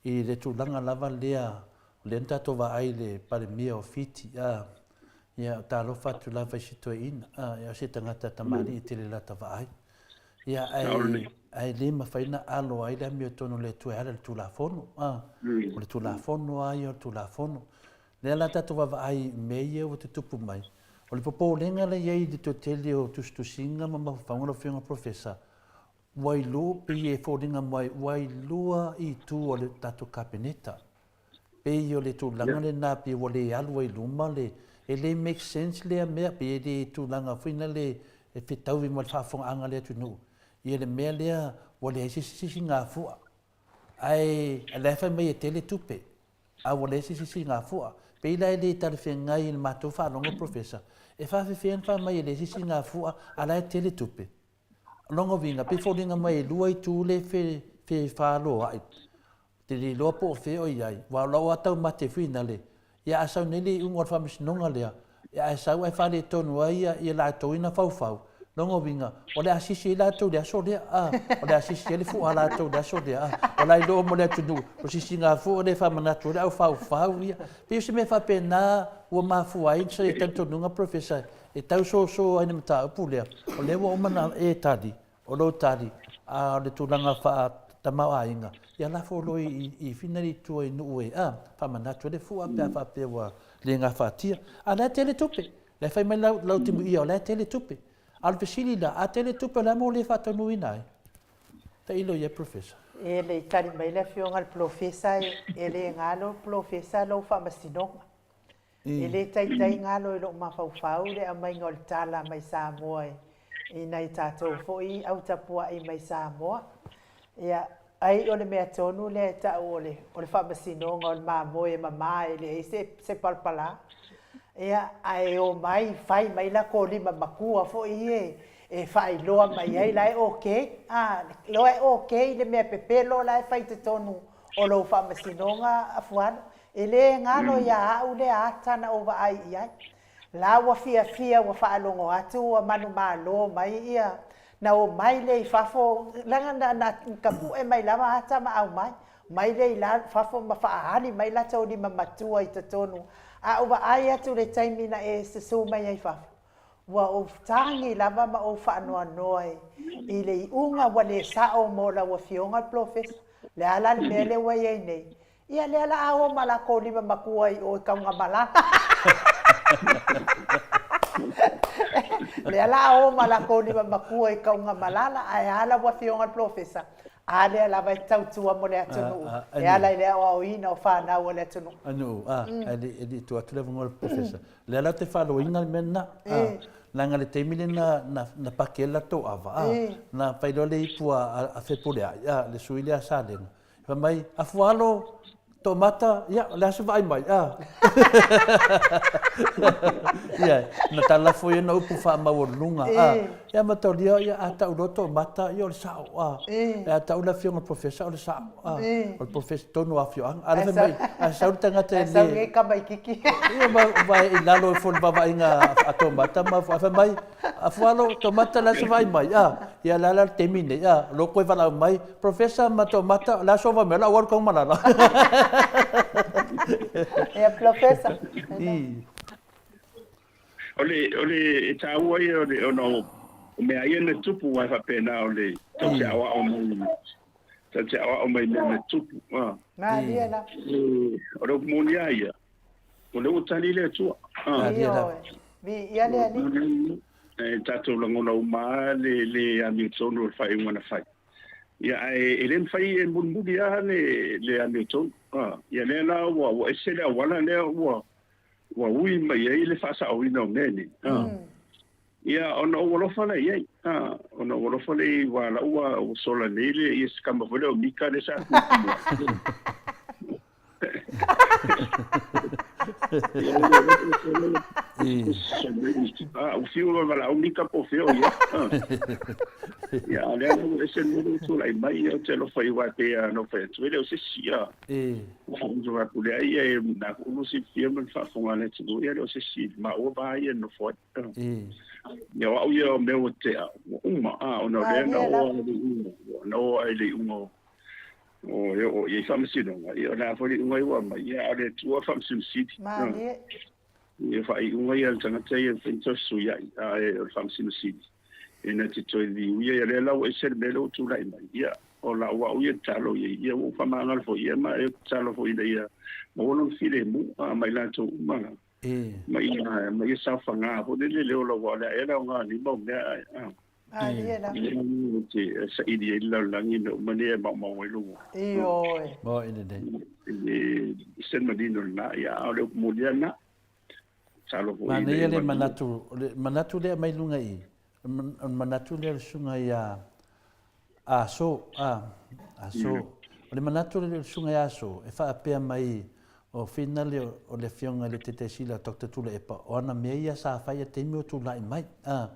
i le tulaga lava lea, o lea na tatou vaai i le Palemia o Fiti, a, ia, talofa atu lava i si toeaina, a, ia, o se tagata tamalii tele lata vaai. Ia, ae, ae le mafai ona alo ai le amiotonu o le Atua e ala i le Tulafono. A, o le Tulafono lava ia o le Tulafono. Lea la tatou vaavaai i mea ia ua tutupu mai, o le popolega la e i ai i le toatele o tusitusiga ma mafaufauga lau Afioga Professor, ua iloa, pei e foliga mai ua iloa itu o le tatou Kapeneta. Pei o le tulaga lena pei ua le alu ai luma le, e le make sense lea mea, pei e le tulaga foi na le e fetaui ma le faafofogaaga a le atunuu ia le mea lea ua leai se isi sisigafua. Ae o la e fai mai e tele tupe, a ua leai se isi sisigafua. Pei la e le talafeagai i le matou faalogo Professor, e faafefea ona fai mai e leai se sisigafua a la e tele tupe? O lona uiga, pei e foliga mai e lua itu le fefaloai, ou te le iloa po o fea o i ai, aua o lau lava taumate foi lea, ia a sau nei le iuga o le faamasinoga lea, ae sau ae faaletonu ai ia latou ia na faufau, lona uiga, o le a sisi ai latou i le aso lea, a, o le a sisi ai le fua a latou i le aso lea, a, o la e iloa uma e le atunuu, o le sisiga fua lea e faamanatu ai le aufaufau ia. E pei o se mea faapena ua mafua ai se talitonuga Professor E tau soso ai le mataupu lea, o lea ua uma ona e tali, o lou tali, a o le tulaga faa-tamaoaiga, ia lafo loa i Fina i tua i nuu e, a, faamanatu ai le fua pe a faapea ua le gafatia. A o la e tele tupe, la e fai mai lau, lau timuia o la e tele tupe. A o le fesili la, a tele tupe o le a mea ua le faataunuuina ai? Tailo i ai Professor. E le i tali mai le Afioga i le Polofesa, e le galo Polofesa lou faamasinoga. E le taitai galo i lou mafaufau le aumaiga o le tala mai Samoa i nai tatou foi au tapuai mai Samoa. Ia, ai o le mea tonu lea e tau o le, o le faamasinoga o le mamoe e mama e leai se, se palapala. Ia, ae omai fai mai latou lima matua foi ia e faailoa mai ai la e okay. A, loa e okay le mea pepelo la e fai i totonu o lou faamasinoga Afualo. E le galo ia au lea ata na ou vaai i ai. La ua fiafia ua faalogo atu ua manumalo mai ia na omai lea i fafo leaga na na tapue mai lava ata ma aumai mai lea i la fafo ma faaali mai latou lima matua i totonu a ou vaai atu i le taimi na e susu mai ai fafo ua ou tagi lava ma ou faanoanoa i le iuga ua le sao mo lau afioga le polofesa le a la le mea lea ua i ai nei Ia lea la a o ma lakou lima matua i o i Kaugamalala. Lea la a o ma lakou lima matua i Kaugamalala, ae a lau Afioga i le Polofesa, a lea lava e tautua mo le atunuu e ala i le aoaoina o fanau a le atunuu. Atunuu, a, ae le i tuu atu le avanoa i le Polofesa. Lea la ou te faaloina le mea lena, a, leaga le taimi lea na pake ai le latou ava, a, na fai loa le ipu a Fepuleai, a, le sui lea a Salega, Fai mai, Afualo, Toomata, ia, o le a se vaai mai, a? Ia, na talafo ia na upu faamaualuluga, a? Ia ma taulia, ia, a tau loa Toomata, ia o le sao, a? A tau le afioga i le Professor, o le sao, a? O le Professor tonu o afioaga. A o le fai mai, a sau le tagata e le... Ae sau nei tamaititi. Ia, ma i lalo ifo i le vaavaaiga a Toomata, ma fai mai, Afualo, Tomata le aso vaai mai, a, ia le a la le taimi nei, a, o lo koe valaau mai, Professor ma Tomata, o le aso va mai, o lau alu Kaumalala. Ia, Professor. I. O le, o le, e tāua ia o le, ona o, o mea ia na tupu, aua e faapena o le, tau te aoao mai, tau te aoao mai mea na tupu, a. Malie la. O le upu moni lava ia, O lea ua tali le Atua. Malie lava. Viia le Alii. E tatou lagona uma lava le le amiotonu o le faaiuga na fai. Ia ae e le mafai e mulimuli lava le le amiotonu. Ia lea la ua ua ese le auala lea ua ua ui mai ai le faasaoina o mea nei. Ia ona ou alofa lea i ai. Ona ou alofa lea i ai aua o la ua ua sola nei le ia si tama foi lea o Mika lea sa tumu. Ua fiu loa valaau Mika po o fea o i ai. Ia, a o lea ua ese le mea lea ua tulai mai, ia, ou te alofa i ai, aua e pei lava ona ou fai atu, e le o se isi, a. Ou fai atu, leai, e na foi ua silafia ma le faafofoga a le atunuu, ia e le o se isi maua va ia e nofo ai. Ia, o au ia o mea ua tea, ua uma, a, ona o lea na oo lava i le iuga, na oo lava i le iuga o o e oo i ai faamasinoga, ia o le a foi le iuga ia ua aumai, ia a o le Atua Faamasino Sili. Malie. Ia faaiuga ia a le tagata ia e mafai ona toe fesuiai, a o le Faamasino Sili, e na te toe liuia, ia lea la ua ese le mea lea ua tulai mai, ia o lau au ia tatalo i ai, ia ua ou faamagalo foi ia ma e tatalo foi ina ia maua lona filemu, a ma i latou uma la. Ma ia, ma ia saofaga foi lele le ola, aua o le a ea le aoga o nei mau mea ae, a. Malie lava. E te saili ai le lalolagi i mea uma nei e maumau ai lou ola. Ioe. Moi lelei. E se manino lena, ia, a o le upu moni lava lena. Tatalo foi ina Manaia ia le manuia. manatu, o le manatu lea mai luga i i, o le manatu lea o le susuga ia Aso, a, Aso. O le manatu o le susuga ia Aso, e faapea mai o finale o le afioga i le Tetaisila Doctor Tuilaepa, o ana mea ia sa fai i le taimi o tulai mai, a,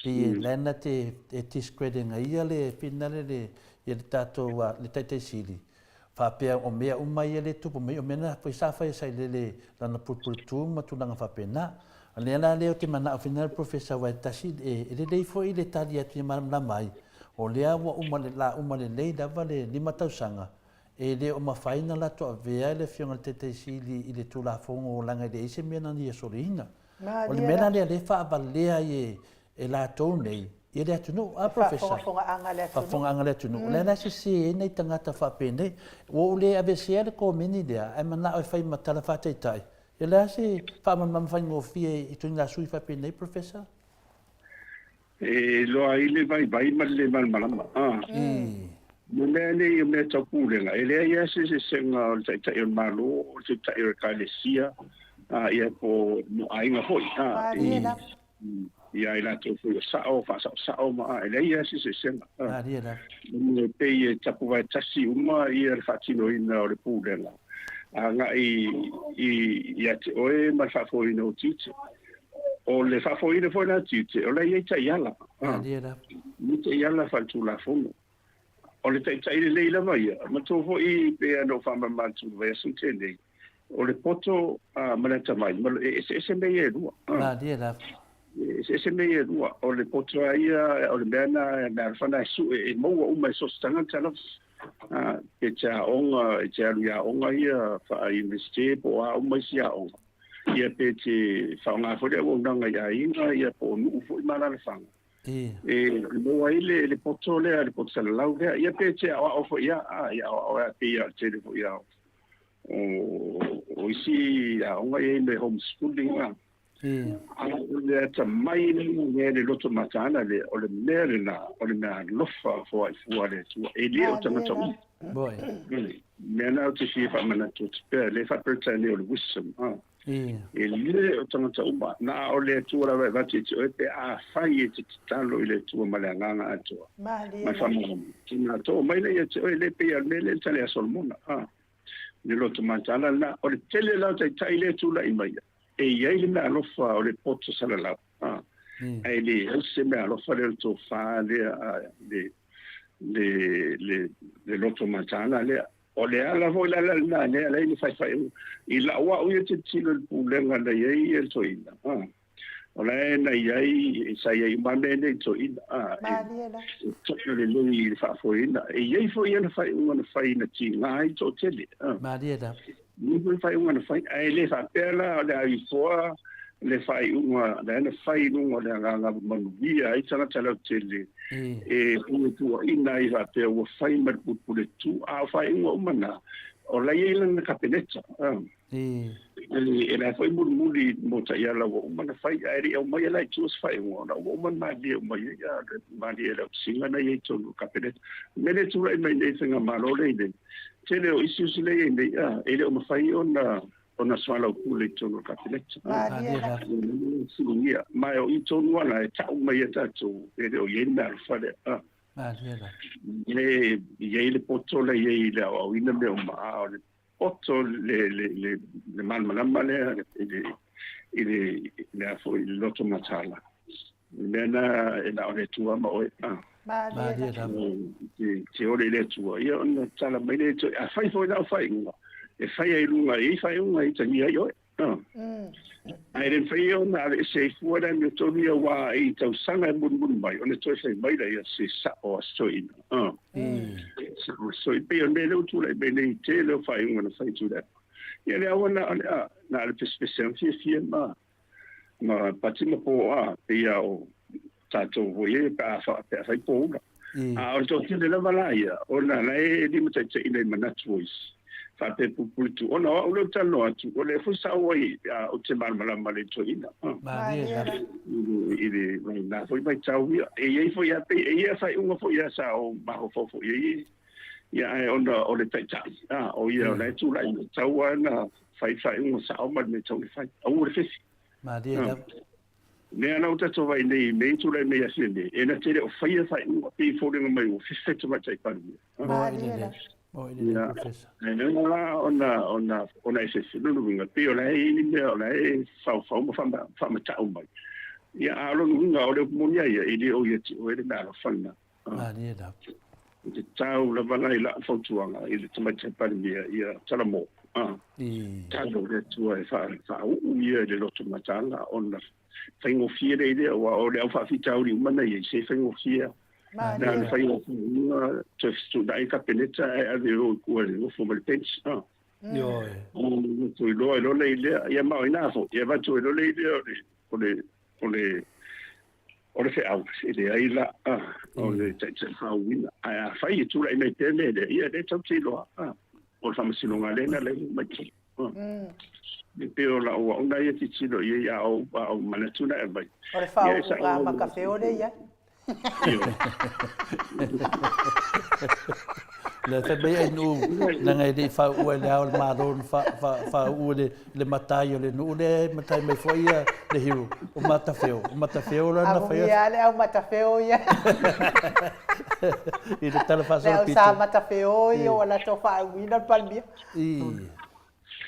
pei e la na te e discredit ina ia le finale le ia le tatou le Taitaisili, faapea o mea uma ia le tupu mai, o mea na foi sa fai e Sailele lana pulepuletu ma tulaga faapena. O lea la lea ou te manao finale le Professor aua e tasi e lelei foi le tali atu ia malamalama ai, o lea ua uma la uma lelei lava le 5 tausaga, e le o mafai ona latou avea le Afioga i le Taitaisili i le Tulafono leaga e leai se mea na ia soliina. O le mea la lea lea e faavalea ai e e latou nei ia le atunuu. A Professor? Faafogafogaaga a le atunuu. Faafogaaga a le atunuu. O lea la e sese ai nai tagata faapenei. Ua ou le aveesea le komeni lea, ae manao e fai ma tala faataitai. Ia o le a se faamalamalama faigofie i ituaiga sui faapenei, Professor? E iloa ai le vaivai ma le le malamalama. Mo mea nei o mea tau pulega, e leai lava se eseesega o le Taitai o le Malo, o le Taitai o le Ekalesia, ia po o aiga foi. Ia i latou foi o sao, faasaosao ma e leai lava se eseesega. Malie lava. E pei e tapuvae tasi uma ia le faatinoina o le pulega agai ia te oe ma le faafoeina o tiute. O le faafoeina foi la tiute, o la e i ai taiala. Malie lava. I taiala faaletulafono. O le taitai lelei lava ia, manatua foi pei ona ou faamalamalama atu i le vaiaso na tea nei, O le poto ma le atamai, e eseese mea ia e lua. Malie lava. E eseese mea ia e lua. O le poto lava ia, o le mea lena, mea alofa lena e sue, e maua uma e so o se tagata lava. Pe te aoga, e te alu i aoga ia faa-Universite po o a uma isi aoga. Ia pe te faaaoga foi le auaunaga i aiga ia po o nuu foi ma alaalafaga. E maua ai le poto lea, le poto salalau lea. Ia pe te aoao foi lava, ia aoao lava pei lava o le tele foi lava o isi aoga e i ai le home schooling. A o le atamai lea, le loto mataala lea, o le mea lena, o le mea alofa foai fua a le Atua. E le o tagata uma. Mea na ou te fia faamanatu atu pea, le faa-Peretania o le wisdom. E le o tagata uma, na o le Atua lava e avatu ia te oe pe afai e te tatalo i le Atua ma le agaga atoa, ma le faamalamalama. Na too mai lea ia te oe, le pei lava o le mea lea na tali ia Solomona, le loto mataala lena. O le tele la o taitai lea e tulai mai, e i ai le meaalofa o le poto salalau, ae leai se meaalofa lea o le tofa lea, le loto mataala lea. O le ala foi la lena lea ala ai le faifaiuga. I la'u a'u ia tilotilo i le pulega na i ai le toeaina, o la e na i ai, sa i ai uma lava mea nei i toeaina, e to'a lelei i le faafoeina. E i ai foi ana faaiuga na fai na tiga ai toatele. E i ai foi faaiuga na fai, ae le faapea la o le a ifoa le faaiuga lea na fai i luga o le agaga manuia ai tagata lautele e puepuaina ai faapea ua fai ma le pulepuletu, a o faaiuga uma na, o la e i ai lana Kapeneta. E la foi mulimuli mo taiala ua uma na fai, ae le i aumaia la i tua se faaiuga, ona ua uma ona malie uma i ai, malie e le Ofisiga na i ai i totonu o le Kapeneta. O le mea lea e tulai mai nei i faigamalo lea i nei, tele o issues lea e i ai nei, e le o mafai ona ona soalaupule i totonu o le Kapeneta. Sulugia. Ma o i tonu ala e ta'u mai ai tatou e le o i ai le mea alofa lea. E i ai le poto la i ai i le aoaoina mea uma, a o le poto le malamalama lea i le a foi le loto mataala. Le mea na e na o le Atua ma oe. Malie lava. Te ole i le Atua, ia ona tala mai lea i a fai foi lau faaiuga, e fai ai i luga, e i ai faaiuga e itagia ai oe. Ae le mafai ona aveese ai fua le amiotonu ia aua i tausaga e mulimuli mai, ona toe fai mai lea se sa'o a se toeaina. Sa'o a se toeaina. Pei o le mea lea ua tulai mai nei i le tele o faaiuga na fai i Tuilaepa. Ia le aua na o le a, na o le pesepese fiafia ma ma pati ma pōā, pei lava o tatou foi e pe a pe a fai pōula. A o le toatele lava la ia, ona la e limataitaiina i manatu o isi, faapea pupuli tu. Ona o au lea ou te talanoa atu, o lea foi sa ou ai ou te malamalama i le toeaina. I le na foi vaitau ia. E i ai foi lava pei e i ai lava faaiuga foi ia sa ou mafaufau foi i ai, ia ae ona o le taitai, o ia o la e tulai mai, tau lava na fai faaiuga sao ma le mea e tatau ona fai. Aua le fefi. Malie lava. Mea la ua tatou vaai nei i mea tulai mai ia Fiame, e na te le o faia faaiuga, pei e foliga mai ua fefe tamaitai Palemia. Malie lelei. Malie lelei, Professor. Ae leaga la ona, ona, ona e fefe, lona uiga, pei o la e i ai ni mea o la e faufau ma faamata'u mai. Ia, a o lona uiga, o le upu moni a ia, e le o ia te oe le mea alofa lena. Malie lava. E tatau lava la i la'u fautuaga i le Tamaitai Palemia ia Talamo, talo le Atua e faauu ia i le loto mataala ona faigofie lea i lea, aua o le au faafitauli uma na i ai, se faigofie na ona fai o faaiuga, toe fetuunai le Kapeneta ae ave o i tua i le nofo ma le bench. Ioe. Avatu ai loa loa i lea, ia ma o ina foi, ia avatu ai loa lea o le, o le, o le feau, e leai la o le taitai faauuina. Ae afai e tulai mai pea le mea lea, ia lea tatou te iloa, o le faamasinoga lea na alai mai totonu. E pei o lau au na ia tilotilo i ai, a o manatu na e aumai. O le faauuga matafeo lea e i ai. Le fai mai ai nuu leaga e le i faauu ai le Ao o le Malo na faauu e le matai o le nuu lea e matai mai foi ia le hero o Matafeo. O Matafeo la na faia. Amuia le au Matafeo ia. I le tala faasolopito. Le au sa Matafeo ia ua latou faauuina le Palemia.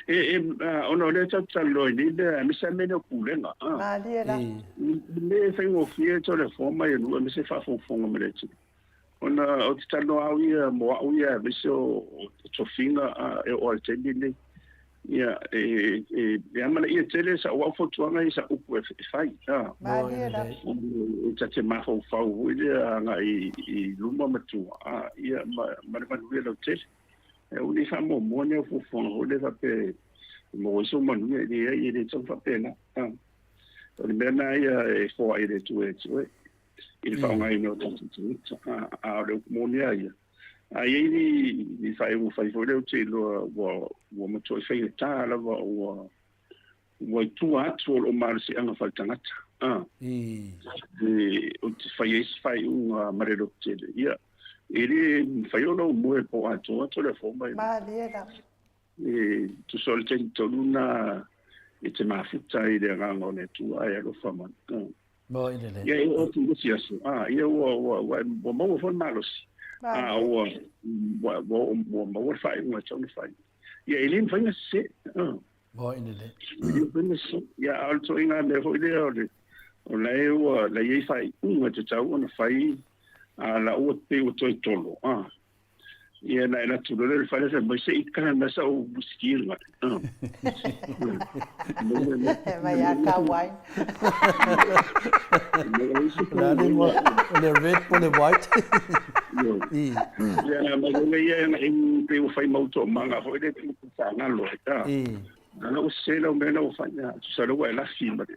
E, ona o lea tatou te talanoa i nei mea, aemaise lava mea nei o pulega. Malie la. I mea e faigofie toe lefoa mai e nuu aemaise faafogafoga ma le atunuu. Ona ou te talanoa au ia mo au ia aemaise o tofiga e oo lava i le taimi lenei. Ia, e, e, e amanaia tele sa'u au fautuaga ia sa'u upu e, e fai. A. Malie lava. E ta te mafaufau foi lea agai i luma ma tua, a, ia, ma, ma le manuia lautele. E aua ne i faamuamua ni au fuafuaga foi lea faapea e maua ai sou manuia, e leai, e le tatau ona faapena. A. O le mea lena ia e foai e le Atua ia te oe i le faaaogaina o tatou tagata. A, a o le upu moni lava ia, A i ai ni, ni faaiuga fai foi lea ou te iloa ua, ua matuai faigata lava ua, ua i tua atu o lou malosiaga faaletagata. A, e, ou te fai ai se faaiuga ma le lototele. Ia, e le mafai ona ou moe po atoa atu le afo mai. Malie lava. E tusa o le taimi tonu lena e te mafuta ai i le agaga o le Atua ae alofa mai. Mo i lele. Ia e oo atu i le isi aso, a, ia ua, ua, ua, ua maua foi le malosi. A ua, ua, ua, ua maua le faaiuga e tatau ona fai. Ia e le mafai ona sese. Mo i lele. E le mafai ona sese. Ia a o le ituaiga mea foi lea o le, o la e ua, la e i ai faaiuga e tatau ona fai, a la ua pei ua toe tolo. A. Ia na alu atu loa lea i le fale fai mai se i kala mai sa'u uisiki le gale. Mai a ka wine. O le a le igoa, o le red po o le white? Ia ma le ia na i pe ua fai mau toomaga foi lea pe faagalo ai. A ua sese lau mea na ua fai, tusa lea ua e lafi ma le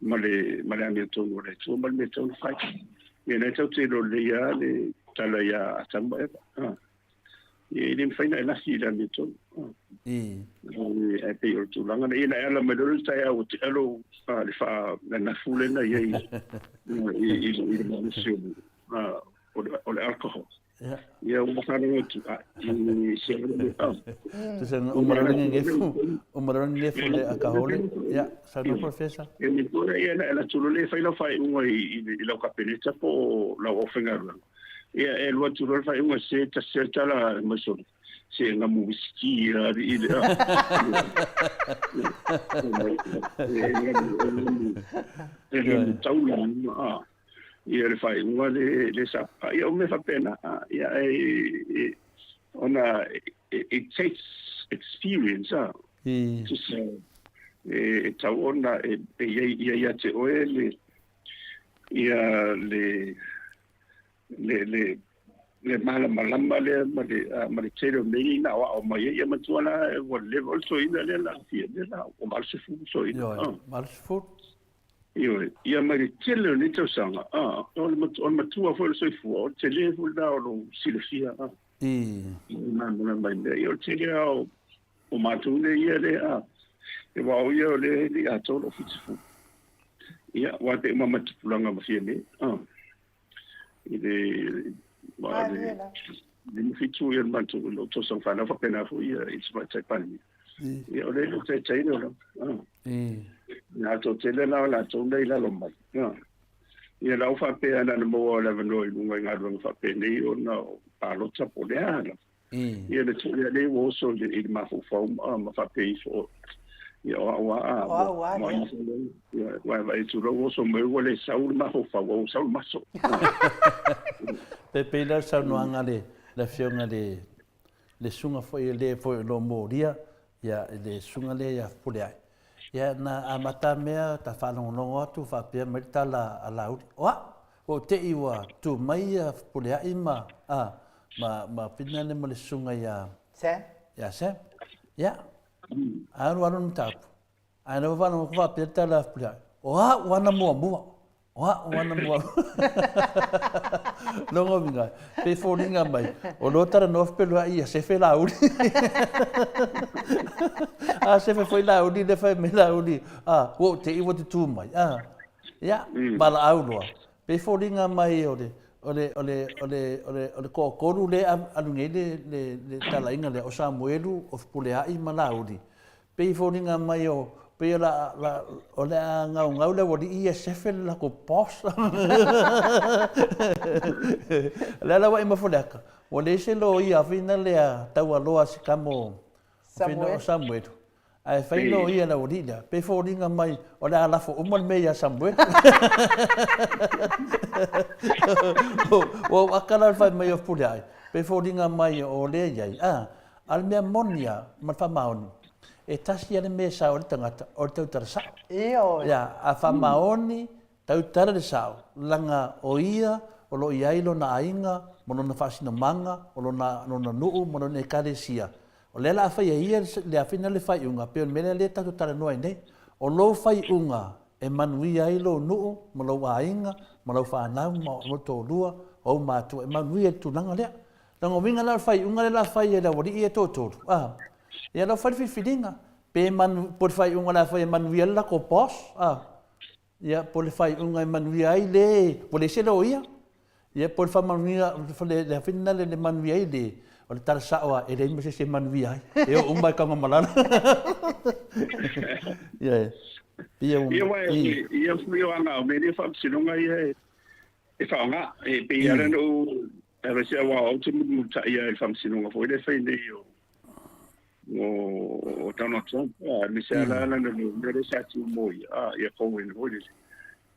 ma le ma le amiotonu o le Atua ma le mea e tatau ona fai. Ia lena tatou te iloa lelei lava le tala ia Atamu ma Eva. Ah. Ia e le mafai ona e lafi i le amiotonu. Ah. Ae pei o le tulaga lena. Ia na e ala mai loa le taeao ua tea lou le faananafu lea na i ai i i le malosi o le alcohol. Ia ua faalogo atu i se Tusa o marara ngefu, o marara ngefu le akahole. Ia, saunoa Professor. E me kore ia na ela tulu le fai lau faaiuga i i lau kapeneta po o lau aufaigaluega. Ia e alu atu loa le faaiuga se tasi lava le tala mai solo se ngamu whisky ia alii le e ngamu taula a. Ia le faaiuga le le sa ia o mea faapena ia e ona it takes experience a tusa e tau ona e i ai ia ia te oe le ia le le le le malamalama lea ma le ma le tele o mea ia ina aoao mai ai ia matua la ua leva o le toeaina lea la fia lea la ua 80 toeaina. 80. Ioe, ia mai le tele o nei tausaga, ā, o le o le matua foi o le soifua, o le tele foi lena o lou silafia, ā, i malamalama i mea. Ia o le tele lava o, o matou nei ia lea, ā, aua o ia o lea e le i atoa lou 70. Ia, aua e pei uma mai tupulaga ma Fiame, ā, i le, aua o le 57 ia le matou, lou tausaga fanau faapena foi ia i le Tamaitai Palemia. Ia, o lea e le o taitai le olaga. Na toatele la o latou nei i lalo mai. Ia la ua faapea na ona maua o le avanoa i luga i galuega faapenei ona o palota po o le a lava. Ia le tuli a lea ua oso i le mafaufau ma faapea ifo, ia o au a, O au a lea. Ia, ua e vaai atu loa ua oso mai ua le sau le mafaufau, a ua sau le maso. Pe pei la le saunoaga a le Afioga i le le susuga foi le foi o lo o molia ia i le susuga lea ia Fepuleai. Ia na amata mea ta faalogologo atu faapea mai le tala a Laauli, o au, ua ou te i ua tu mai ia Fepuleai ma, a, ma, ma Pina le ma le susuga ia Sam. Ia Sam. Ia, alu alu le mataupu. Ae na faalogo atu faapea le tala a Fepuleai, o au ana muamua. O au ana muamua. Lona uiga, pe foliga mai, o loo talanoa Fepuleai ia sefe Laauli. A sefe foi Laauli lea fai mai Laauli, a, ua ou te i ua tutū mai. A, ia, valaau loa. Pe foliga mai o le, o le, o le, o le, o le, o le toatolu lea e alu nei le, le, le talaiga lea, o Samuelu, o Fepuleai ma Laauli. Pei e foliga mai o, pei o la, la, o le a gaugau le aualii ia sefe le latou boss. O le ala ua e Mafuleaka, ua leai se loia fina lea taualoa si tama o, fina o Samuelu. Ae fai loia le aualii lea, pei e foliga mai o le a lafo uma le mea ia Samuelu. Ua ou aka la i le fai mai o Fepuleai, pei e foliga mai o lea i ai, a, a o le mea moni lava ma le faamaoni. E tasi lava le mea e sao ai le tagata, o le tautala sao. Ioe. Ia, a faamaoni, tautala le sao, leaga o ia o lo o i ai lona aiga ma lona faasinomaga, o lona, lona nuu ma lona ekalesia. O lea o le a fai e ia le afina le faaiuga, pei o le mea lea lea tatou talanoa ai nei. O lou faaiuga e manuia ai lou nuu ma lou aiga ma lau fanau ma lou toalua, o ou matua, e manuia i le tulaga lea. Leaga o uiga la o le faaiuga lea o le a fai e le aualii ia e toatolu, a, ia la ua fai le filifiliga, pe manu, po o le faaiuga o le a fai e manuia ai le latou boss, a, ia, po o le faaiuga e manuia ai le ua leai se loia, ia, po o le faamanuia, le a foi lena le manuia ai le, o le tala sao lava, e leai ma se isi e manuia ai, e oo uma lava i Tanugamalala. Ia, pei ua... Ia, aua ia foi o aga o mea nei o faamasinoga ia e faaaoga. E pei lava ona ou aemaise aua ou te mulimulitai lava i le faamasinoga foi lea e fai nei o o Donald Trump, aemaise lava la lana mea lea sa tu mo ia, ia Cohen foi lele.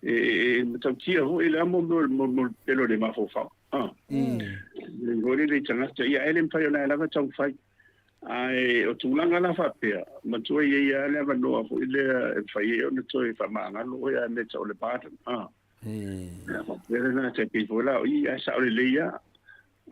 E matautia foi le amo mo le pelo le mafaufau. Foi lele i tagata, ia e le mafai ona e lava taumafai. Ae o tulaga la faapea, matua i ai lava le avanoa foi lea e mafai ai ona toe faamagalo oe a mea tau o le pardon. Ia faapea lena, tai pei foi la o i, ae sao lelei lava.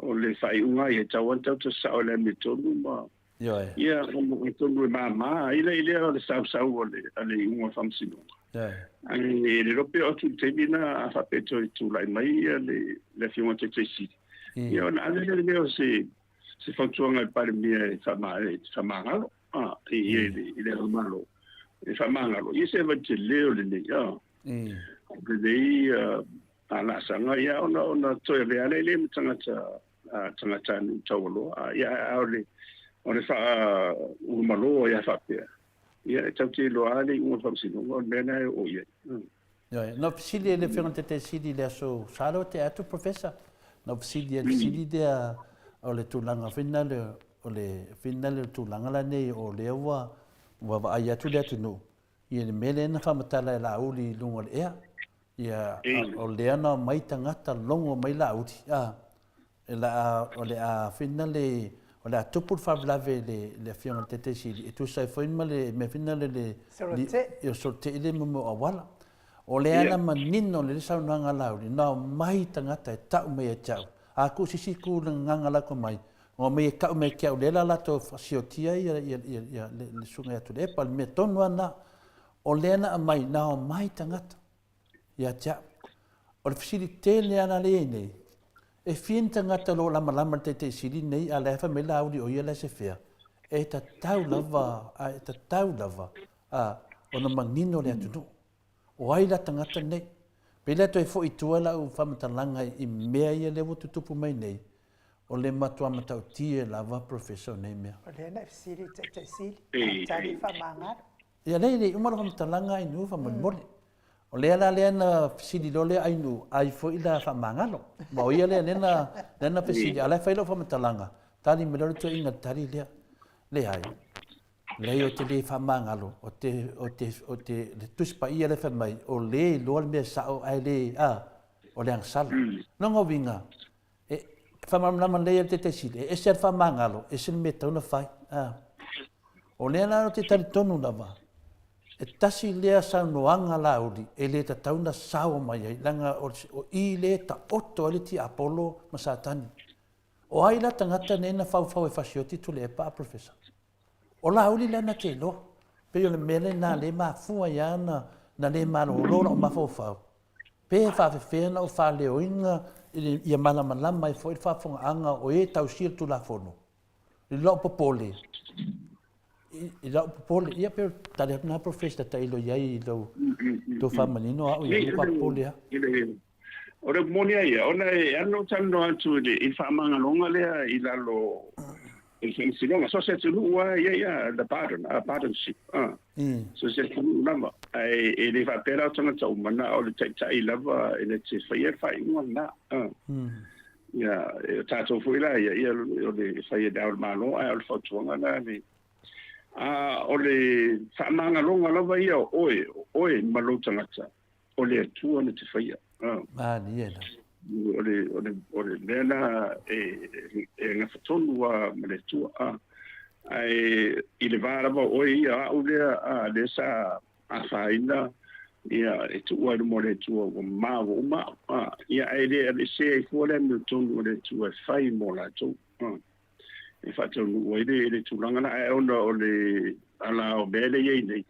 O le faaiuga ia e tatau lava ona tatou sao i le amiotonu ma Ioe. Ia, atonu e mama ai la i lea o le sausau o le a le iuga o le faamasinoga. Ioe. Ae le iloa pe oo atu i le taimi lena a faapea e toe tulai mai ia le le Afioga i le Taitai Sili, ia ona ave lea lea o se se fautuaga i le Palemia e faama e faamagalo a i i le i le Malo e faamagalo ia se vaitele o lenei a o lenei laasaga ia ona ona toe avea lea i le ma tagata tagatanuu taualoa ia a o le o le faaulumalo ia faapea ia e tatou te iloa lava le iuga o le faamasinoga o le mea lena e oo i ai. Ioe. Na ou fesili e le Afioga i le Taitai Sili i le aso Sa lea ua tea atu Professor, na ou fesili ai i le fesili lea o le tulaga foi lena o le foi lena o le tulaga la nei o lea ua ua vaai atu le atunuu i le mea lea na faamatala e Laauli i luga o le ea. Ia, o lea na omai tagata logo mai Laauli, a, e la a, o le a foi lena le, o le a tupu le faalavelave i le, le Afioga i le Taitai Sili, e tusa ai foi ma le mea foi lena le, le, Solote. O solote i le mea o auala. O lea na manino lelei le saunoaga a Laauli, na omai tagata e tau mai ia te au, a tuu se isi itu le gagana la mai, na omai e tau mai ia te au, lea la latou siotia ia, ia, ia, ia le, le Susuga ia Tuilaepa, le mea tonu lava lena. O lea na aumai, na omai tagata ia te au. O le fesili tele lava la lea e i ai nei, e fia ni tagata o lo o lamalama i le Taitai Sili lenei, a o la e fai mai Laauli o ia la e sefea? E tatau lava, a e tatau lava a, ona manino le atunuu. O ai la tagata nei? Pei la e toe foi i tua lau faamatalaga i mea ia lea ua tutupu mai nei, o le matua matautia lava Professor o nei mea. O lea na e fesili i le Taitai Sili, a o tali faamagalo. Ia lea e le i uma lau faamatalaga Ainuu faamolemole. O lea la lea na fesili loa lea Ainuu, ai foi la faamagalo. Aua o ia lea lea na, lea na fesili, a o la e fai lau faamatalaga, tali mai loa le toeaina i le tali lea. Leai, leai ou te le faamagalo, o te, o te, o te, le Tusi Paia lea e fai mai, o le iloa le mea sao ae le, a, o le agasala. Lona uiga, E faamalamalama lelei e le Taitai Sili, e ese lava le faamagalo, ese le mea e tatau ona fai. A. O lea la ou te talitonu lava, e tasi lea saunoaga Laauli e le tatau ona sao mai ai, leaga o i lea e taoto ai le tiapolo ma Satani. O ai la tagata nei na faufau e fasioti Tuilaepa a Professor? O Laauli la na te iloa. Pei o le mea lena lea e mafua ai lava ona le malolo lou mafaufau, Pe faafefea ona ou faaleoina ia malamalama ai foi le faafofogaaga o e tausia le Tulafono i lou popole, i lou popole. Ia pei o le tali atu lena Professor tailo i ai i lou tou faamanino au ia matua popole lava. O le upu moni lava ia, ona e ala ona ou talanoa atu i le faamagaloga lea i lalo i le faamasinoga. So o se atunuu lava e i ai a the pardon, a pardonship, a. So se atunuu lava, ae e le faapea la o tagata uma, na o le taitai lava e na te faia le faaiuga lena. A. Ia, e o tatou foi la ia, ia o le fai e le Ao o le Malo, ae o le fautuaga la le a o le faamagaloga lava ia o oe, o oe ma lou tagata, o le Atua na te faia. Malie lava. O le, o le, o le mea la e, e gafa tonu lava ma le Atua. Ae i le va lava o oe ia o a'u lea, a, lea sa afaina, ia, e tuu ai i luma o le Atua ua mama ua uma a'u, a, ia, ae le aveesea ai fua le amiotonu a le Atua e fai mo latou, a, e faataunuu ai le, le tulaga la. Ae ona o le ala o mea lea e i ai nei,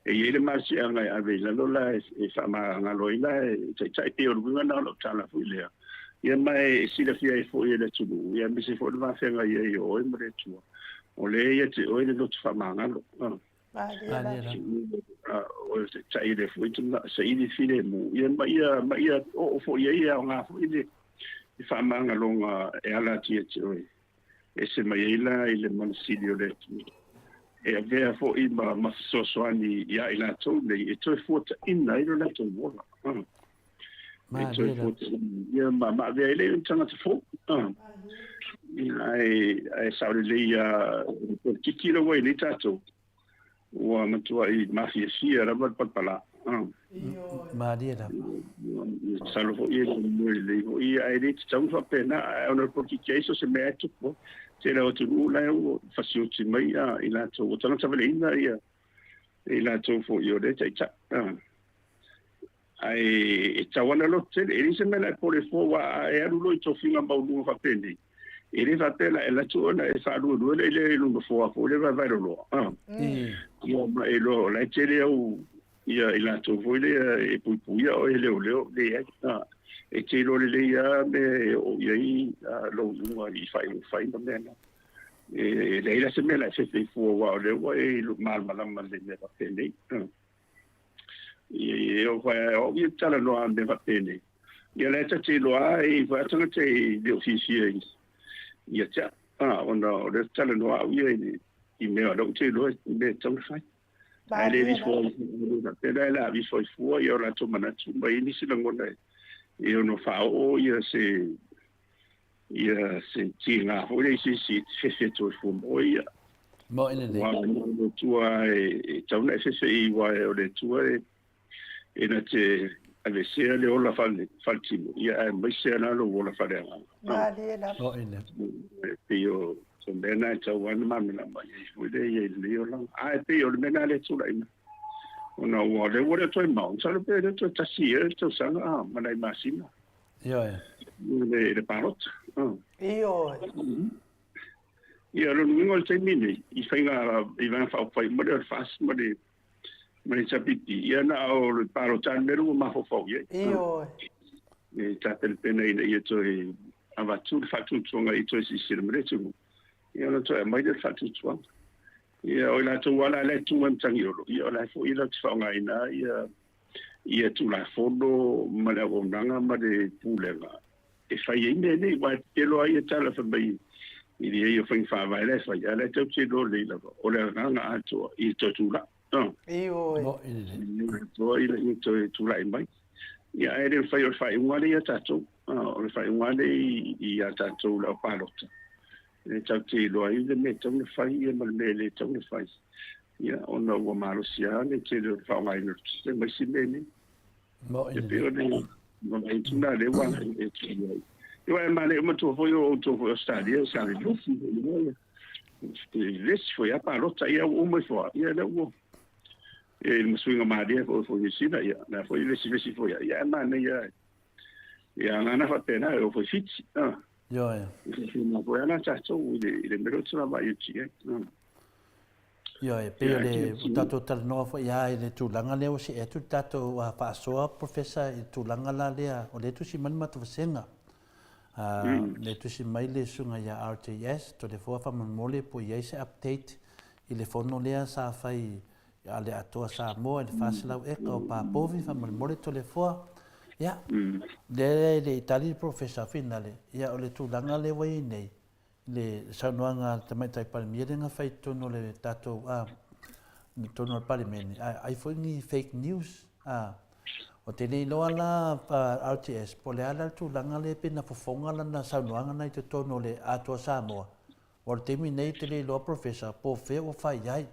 e i ai le malosiaga e ave i lalo la e faamagalo ai la e taitai, pei o le uiga lena o lau tala foi lea. Ia ma e silafia ai foi e le atunuu, ia aemaise foi le vafeagai ai o oe ma le Atua, o lea e ia te oe le loto faamagalo. O le taitai lea foi saili filemu, ia ma ia, ma ia oo foi i ai e aoga foi le faamagaloga e ala atu ia te oe. Ese mai ai la i le mana sili o le Atua, e avea foi ma, ma fesoasoani iā i latou nei e toe fuataina ai lo latou ola. E toe fuataina ia ma, ma avea ai le tagata fou. Ia, ae, ae sao lelei ia polokiki la ua i nei tatou, Ua matuai mafiafia lava le palapala. Malie lava. Masalo foi e le moe lelei foi, ae le tatau ona faapena, ae ona o le polokiki ai so o se mea e tupu ai. Tele o atunuu la ua fasioti mai i latou, ua tagata valeina ia i latou foi o lea e taitai. Ae e tau ana loto tele, e leai se mea la e pole fua, aua a e alu loa i tofiga maualuga faapenei, e le faapea la e alu atu ona e faaluelue lea i le nofoa foi lea vaevae loloa. Ia ma e iloa o la e tele au ia i latou foi lea e puipuia oe e leoleo, leai. E te iloa lelei lava mea e oo i ai lou iuga i faaiuga fai ma mea na. E leai la se mea la e fefe fua, aua o lea ua e malamalama i le mea faapenei. E o whai o ia talanoa mea faapenei. Ia la e ta te iloa ai i whai tagata e le o fiafia i ia te au. Ah, ona o le talanoa au ia i, i mea o lea ou te iloa i mea e tatau ona fai. Ae le vifo pena e la vifo i fua ia o latou manatu ma i nisi lagona e ono faaoo ia se ia se tiga foi lea i se isi e te fefe atu ai fua ma oe ia. Moe lelei. Aua o le Atua e tatau ona e fefe i aua o le Atua e na te aveesea le ola faaletino, ia aemaise lava lou ola faaleagaga. Malie lava. Moe lelei. E pei o se mea lena e tatau lava ona malamalama i ai foi lea i ai i lenei olaga. Ae pei o le mea lena lea e tulai mai. Ona ua lea ua le toe mao, masalo pe le toe tasi ea le tausaga ma nai masina. Ioe. I le palota. Ioe. Ia, o lona uiga o le taimi lenei, i faiga, i Vaega Faaupufai uma lea o le FAST ma le, ma le HRPP, ia na o le palota lava le mea lea ua mafaufau i ai. Ioe. E tapenapena ina ia toe avatu le faatuatuaga i toe silasila mai le atunuu, ia ona toe aumai lea o le faatuatuaga. Ia, o i latou lava la e tu mai Matagiolo, ia o la e foi latou te faaaogaina ia ia Tulafono ma le auaunaga ma le Pulega e fai ai mea nei, aua e iloa ai ia tala fai mai i le i ai o faiga faavae la e fai, a o la e tatou te iloa lelei lava, o le agaga atoa ia toe tulai. Ioe. Atoa ina ia toe tulai mai. Ia, ae le mafai o le faaiuga lea ia tatou, o le faaiuga lea ia tatou le au palota, e tatou te iloa ai le mea e tatau ona fai ia ma le mea e le tatau ona fai. Ia, ona ua malosi lava le tele o le faaaogaina o le tupe ma isi mea nei. E pei o le vaai atu lena lea ua agai atu i ai. Ia, e manaia matua foi o outou foi Ausetalia sa lelei vevesi foi lava palota, ia ua uma ifo lava, ia lea ua e le masuiga malie foi foi Niu Sila, ia la foi vesivesi foi lava, ia ae manaia ia gana faapena e oo foi Fiti. Ioe. E faapena foi lava la tatou i le mea lea ou te vaavaai atu i ai. Ioe, e pei o le ua tatou talanoa foi lava i le tulaga lea ua see atu le tatou faasoa Professor i le tulaga la lea o lea e tusi mai le matou vasega. Lea e tusi mai le susuga ia RTS, Toleafoa faamolemole po o i ai se update i le fono lea sa fai a le Atoa Samoa i le 400 eka o Papovi faamolemole Toleafoa. Ia, lea e le i tali le Professor Finale, ia o le tulaga lea ua i ai nei, le saunoaga a le Tamaitai Palemia lea na fai i totonu o le tatou, a, i totonu o le Palemene, a, ai foi ni fake news, a. Ou te le iloa la, RTS, po o le a la le tulaga lea pe na fofoga lana saunoaga na i totonu o le Atoa Samoa, aua o le taimi nei ou te le iloa Professor po o fea ua fai ai.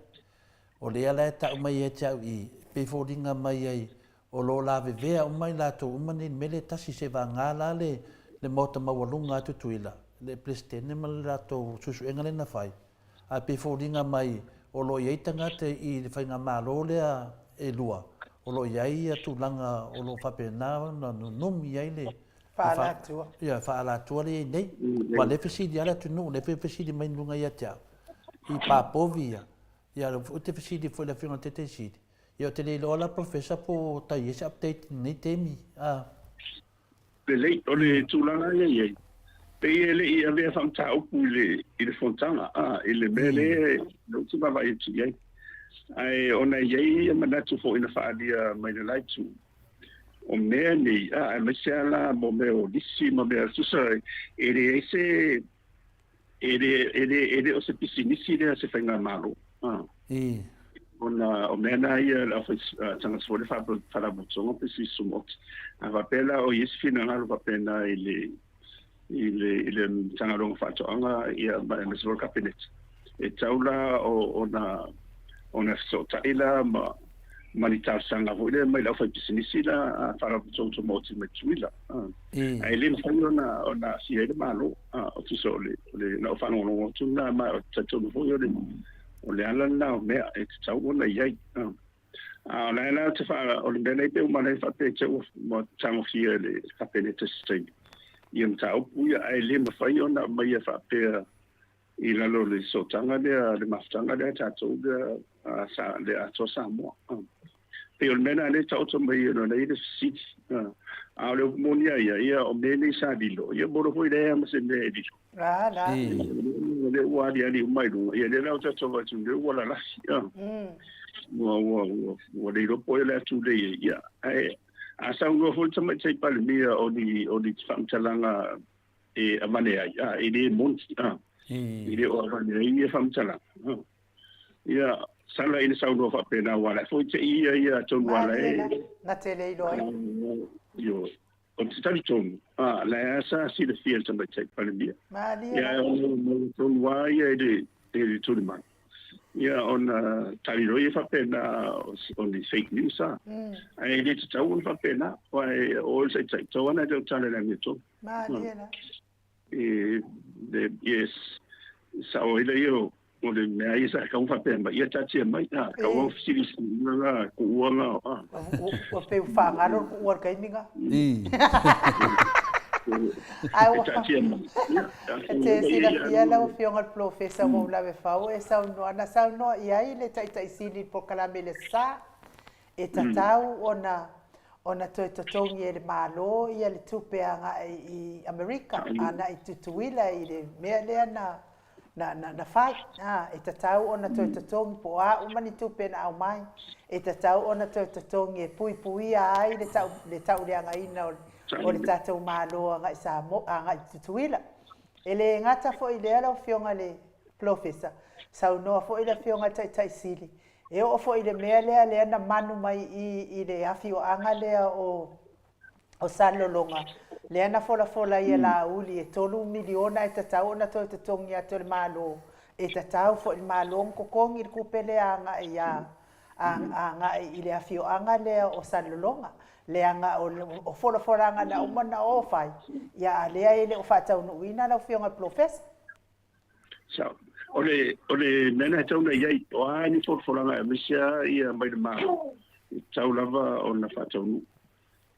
O lea la e tau mai ia te au i i, pei foliga mai ai o lo o lavevea uma i latou uma nei i le mea lea e tasi, seivagana la le le maota maualuga a Tutuila, le Peresetene ma le latou suesuega lea na fai. Ae pei e foliga mai o lo o i ai tagata i le faigamalo lea e lua, o lo o i ai tulaga o lo o faapena ona nunumi ai le Faaalatua. Ia, faaalatua lea e i ai nei. Aua o lea e fesili lava le atunuu, o lea foi e fesili mai luga ia te au, i papovi ia. Ia o lea foi ou te fesili foi i le Afioga i le Taitaisili, ia ou te le iloa la Professor po o tai i ai se update i lenei taimi. Lelei, o le tulaga lea e i ai, pei e le i avea faamataupu i le, i le fonotaga, a, i le mea lea ou te vaavaai atu i ai. Ae ona e i ai ia manatu foi na faaalia mai le la itu, o mea nei, a, aemaise lava la mo mea o lisi ma mea tusa e leai se, E le, e le, e le o se pisinisi lea a se faigamalo. A. Ona o mea na ia le aufai tagata foi le faalapotopotoga pe sisi tumaoti. A faapea la o i ai se finagalo faapena i le, i le, i le Matagaluega o Faatoaga ia ma aemaise foi le Kapeneta, e tatau la ona, ona fesootai la ma, ma ni talosaga foi lea mai le aufaipisinisi la a Faalapotopotoga Tumaoti mai Tutuila. Ae le mafai ona, ona aafia ai le Malo. O tusa o le, o le, lau faalogologo atu lena, ma ou te talitonu foi o le, o le ala lena o mea e tatau ona i ai. A o la e la te wha, o le mea nei pe uma nei whaapea te ua ma tagofia e le Kapeneta se taimi. Ia mataupu ia, ae le mafai ona aumaia faapea i lalo o le sootaga lea, le mafutaga lea a tatou lea, sa, le Atoa Samoa. Pei o le mea lena lea e taoto mai ona lea e i ai le fesili. A o le upu moni lava ia, ia o mea nei sa lilo, ia mo le foi leai lava ma se mea e lilo. A la. O lea ua aliali uma i luga, ia lea la ua tatou vaai atu nei ua lalafi. Ua, ua, ua, ua le iloa po o ai o le a tulei ai. Ia, ae a saunoa foi le Tamaitai Palemia o ni, o ni faamatalaga e avane ai, a, e le moni, a, e le o avane ai ia faamatalaga. Ia, sala ina saunoa faapena, aua o la e foi te i ia ia atonu a la e... Na te le iloa ai. Ioe. O te talitonu, a, la e a sa silafia e le Tamaitai Palemia. Malie Ia, la. e ono tonu lava ia i le, i le tulimanu. Ia, ona tali loa ia faapena o ni fake news a. Ae le tatau ona faapena, aua o oe le taitai, tatau lava ona e tautala i le amiotonu. Malie la. E, le, yes, sao ai lea o, o le mea ia sa kau faapea mai, ia taatia mai, a, kau au fesilisiliga la, kuua la, a. Ua pei ua faagalo le kuua i le taimi lena. Ae ua taatia mai. E te silafia lau Afioga i le Polofesa ua ou lave fau e saunoa, na saunoa i ai le Taitai Sili i le polokalame i le Aso Sa, E tatau ona ona toe totogi e le Malo ia le tupe agai i Amerika, agai i Tutuila i le mea lea na na na fai. A, e tatau ona toe totogi po o a uma ni tupe na aumai, e tatau ona toe totogi e puipuia ai le tau le tauleagaina o o le tatou Malo agai Samoa agai i Tutuila. E le gata foi i lea lau Afioga i le Polofesa, saunoa foi le Afioga i le Taitai Sili, E oo foi i le mea lea, lea na manu mai i i le afioaga lea o o Salelologa, lea na folafola ai e Laauli, e $3 miliona e tatau ona toe totogi atu e le Malo, e tatau foi i le Malo ona totogi le tupe lea agai ia agai i le afioaga lea o Salelologa, leaga o folafolaga na uma ona o fai, ia a lea e le o faataunuuina lau Afioga i le Polofesa. Sao. O le, o le mea lena e tatau ona i ai, o a ni folafolaga aemaise lava ia mai le Malo, e tatau lava ona faataunuu.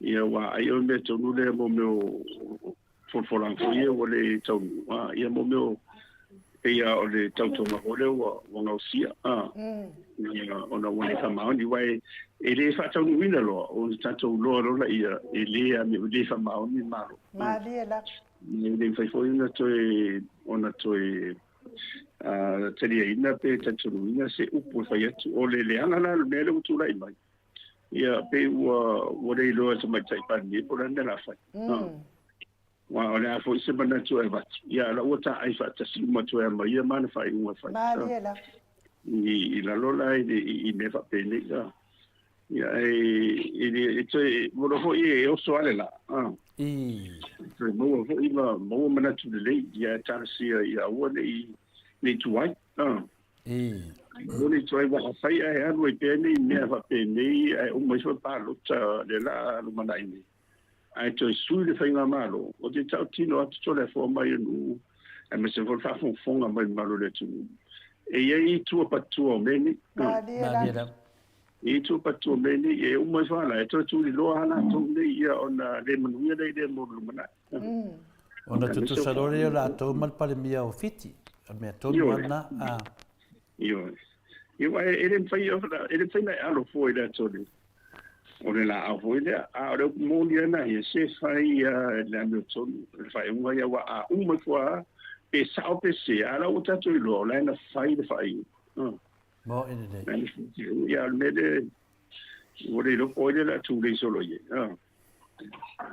Ia aua ai o le mea tonu lea mo mea o folafolaga foi ia ua le taunuu, a, ia mo mea o, pei lava o le tautoga foi lea ua, ua gaosia, a, ia, ona ua le faamaoni, aua e, e le faataunuuina loa, ona tatou iloa loa laia, e le, e le faamaoni le Malo. Malie lava. E le mafai foi ona toe ona toe taliaina pe talitonuina se upu e fai atu. O le leaga la o le mea lea ua tulai mai, ia pei ua ua le iloa e le Tamaitai Palemia po o le a le mea o le a fai. Aua o le a foi se manatu e avatu, ia a o la ua taai faatasi uma atu ai ma ia ma ana faaiuga e fai. Malie lava. I lalo la i mea faapenei. Ia, e, e, e toe, mo foi e oso ale la. Ah. Toe maua foi ma maua manatu lelei, ia e talosia ia aua nei, nei tuai. Ah. Aua nei tuai wa afai ae alu ai pea nei mea faapenei ae uma ifo palota le la lumanai nei. Ae toe sui le faigamalo, o te tautino atu Toleafoa mai e nuu, aemaise foi le faafogafoga mai le mamalu o le atunuu. E i ai itu o patua o mea nei. Malie lava. E i itu o patua o mea nei, e uma ifo lava la, e toe tuliloa lava latou nei, ia, ona le manuia lea i lea mo le lumanai. Ona tutusa loa lea o latou ma le Palemia o Fiti, o le mea tonu lava lena. Ioe. Ia, aua e le mafai, e le mafai ona e alo fua i le ata o le laau foi lea. A o le upu moni lava lena ia, se fai ia le amiotonu, le faaiuga ia, aua a uma ifo lava, pe sao pe sese, a o la ua tatou iloa, o la e na fai le faaiuga. Moe lelei. Ia, o le mea lea, ua le iloa po o ai lea o le a tulei solo i ai.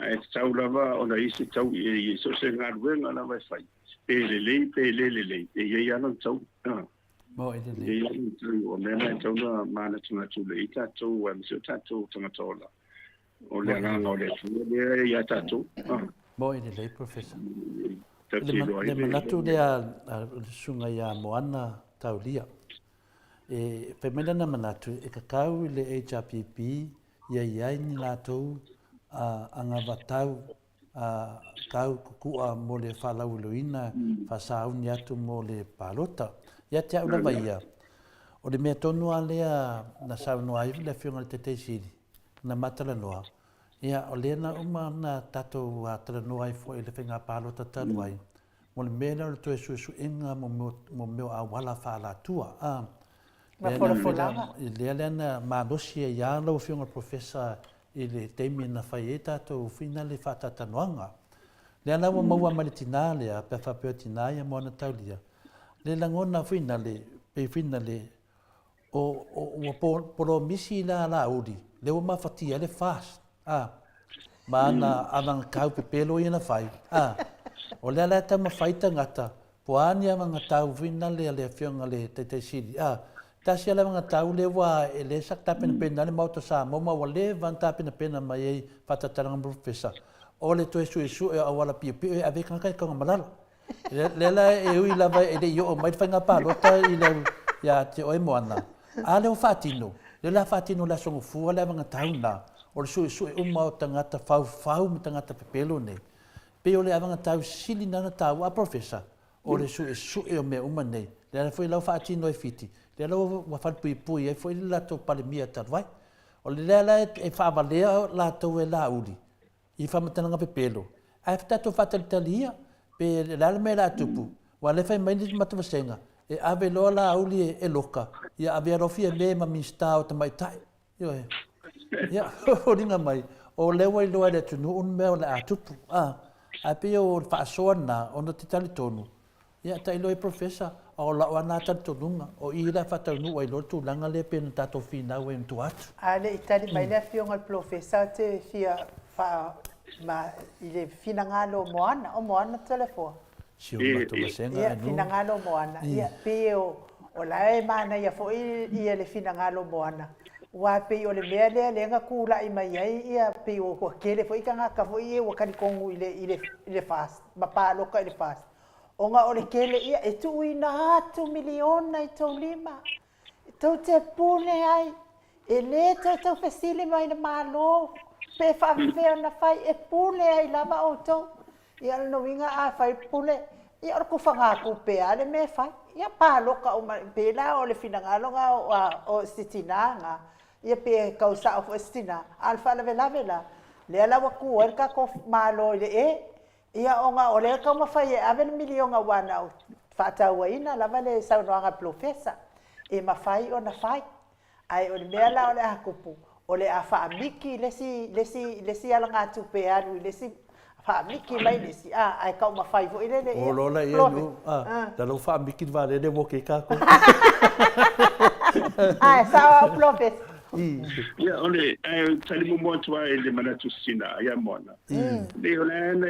Ae tatau lava ona i ai se taui, e i ai so o se galuega lava e fai, pe lelei pe le lelei, e i ai lava lona taui. Moe lelei. E i ai lava lona taui. O mea na e tatau ona manatunatu lelei ai tatou, aemaise o tatou tagata ola. O le agaga o le Atua lea ia tatou. Moe lelei, Professor. Le manatu lea a le Susuga ia Moana Taulia, e fai mai lana manatu, e kakau i le HRPP ia i ai ni latou anavatau tau kukua mo le faalauiloina faasauni atu mo le palota. Ia te au lava ia, o le mea tonu lava lea na saunoa ai le Afioga i le Taitai Sili, na matalanoa, ia o lea na uma ona tatou talanoa ai foi i le faiga palota talu ai, mo le mea lea o le toe suesuega mo mea o auala faaalatua. Ma folafolaga. Lea lea na malosi ai lava lau Afioga i le Professor i le taimi na fai ai tatou finale faataatanoaga. Lea la ua maua mai le tina lea, pe a faapea o tina ia mo ana taulia, le lagona finale, pei finale, o, o, ua polomisi la Laauli, lea ua mafatia ai le FAST, a, ma ana avagatau pepelo ia na fai, a, o lea la e taumafai tagata, po a ni avagatau finale a le Afioga i le Taitai Sili, a, tasi lava le avagatau lea ua e le sa tapenapena ai le Maota o Samoa ma ua leva ona tapenapena mai ai faatalantalaga ma polofesa, o le toe suesue o auala piopio e ave ai tagata i Tanugamalala. Lea la e ui lava e le i oo mai le faiga palota i le ia te oe Moana, a lea ua faatino, lea o le a faatino i le Aso Gafua le avagatau lena, o le suesue uma o tagata faufau ma tagata pepelo nei. Pei o le avagatau sili lena na taua a Professor, o le suesue o mea uma nei. Lea foi la ua faatino e Fiti, lea la ua falepuipui ai foi le latou Palemia talu ai. O lea la e faavalea latou e Laauli i faamatalaga pepelo, ae tatou faatalitali ia, pe le a le mea o le a tupu, aua o lea e fai mai le matou vasega, e ave loa Laauli e loka, ia ave alofia me ma Minisita o Tamaitai. Ioe. Ia, foliga mai, o lea ua iloa e le atunuu le mea o le a tupu. A, ae pei o le faasoa lena, ona ou te talitonu, Ia, tailo ai Professor, a o lau lava na talitonuga, o i le a faataunuu ai loa le tulaga lea pei ona tatou finau ai i tua atu. A le i tali mai le Afioga i le Polofesa, ou te fia faa ma i le finagalo o Moana, o Moana Toleafoa. Si o matou vasega Ia, finagalo o Moana. Ia, pei o, o la e manaia foi ia le finagalo o Moana, aua pei o le mea lea lea na tulai mai ai ia, pei ua tele foi tagata foi ia ua talitonu i le, i le, i le FAST, ma palota i le FAST. Ona o le tele ia e tuuina atu miliona i tou lima, tou te pule ai, e le toe taufesili mai le Malo pe faafefea ona fai, e pule ai lava outou. Ia o lona uiga a fai pule, ia o le tufagatupe lava le mea e fai. Ia palota uma, pei la o le finagalo lena o si tina lena, ia pe tau sao foi si tina, a o le faalavelave la, lea la ua tu ai le tatou Malo i le e, Ia ona o lea e taumafai e ave le miliona aua na ou faatauaina lava le saunoaga a le polofesa e mafai ona fai. Ae o le mea la o le a tupu, o le a faamiki le isi, le isi, le isi alagatupe e alu i le isi, faamiki mai le isi, a, ae taumafai foi lele ia. O lola ia nu, a, la ua faamiki le valele ua ok tatou. Ae sao au polofesa. Ia, o le, ae tali muamua atu lava i le manatu sina ia Moana. Nei, o le na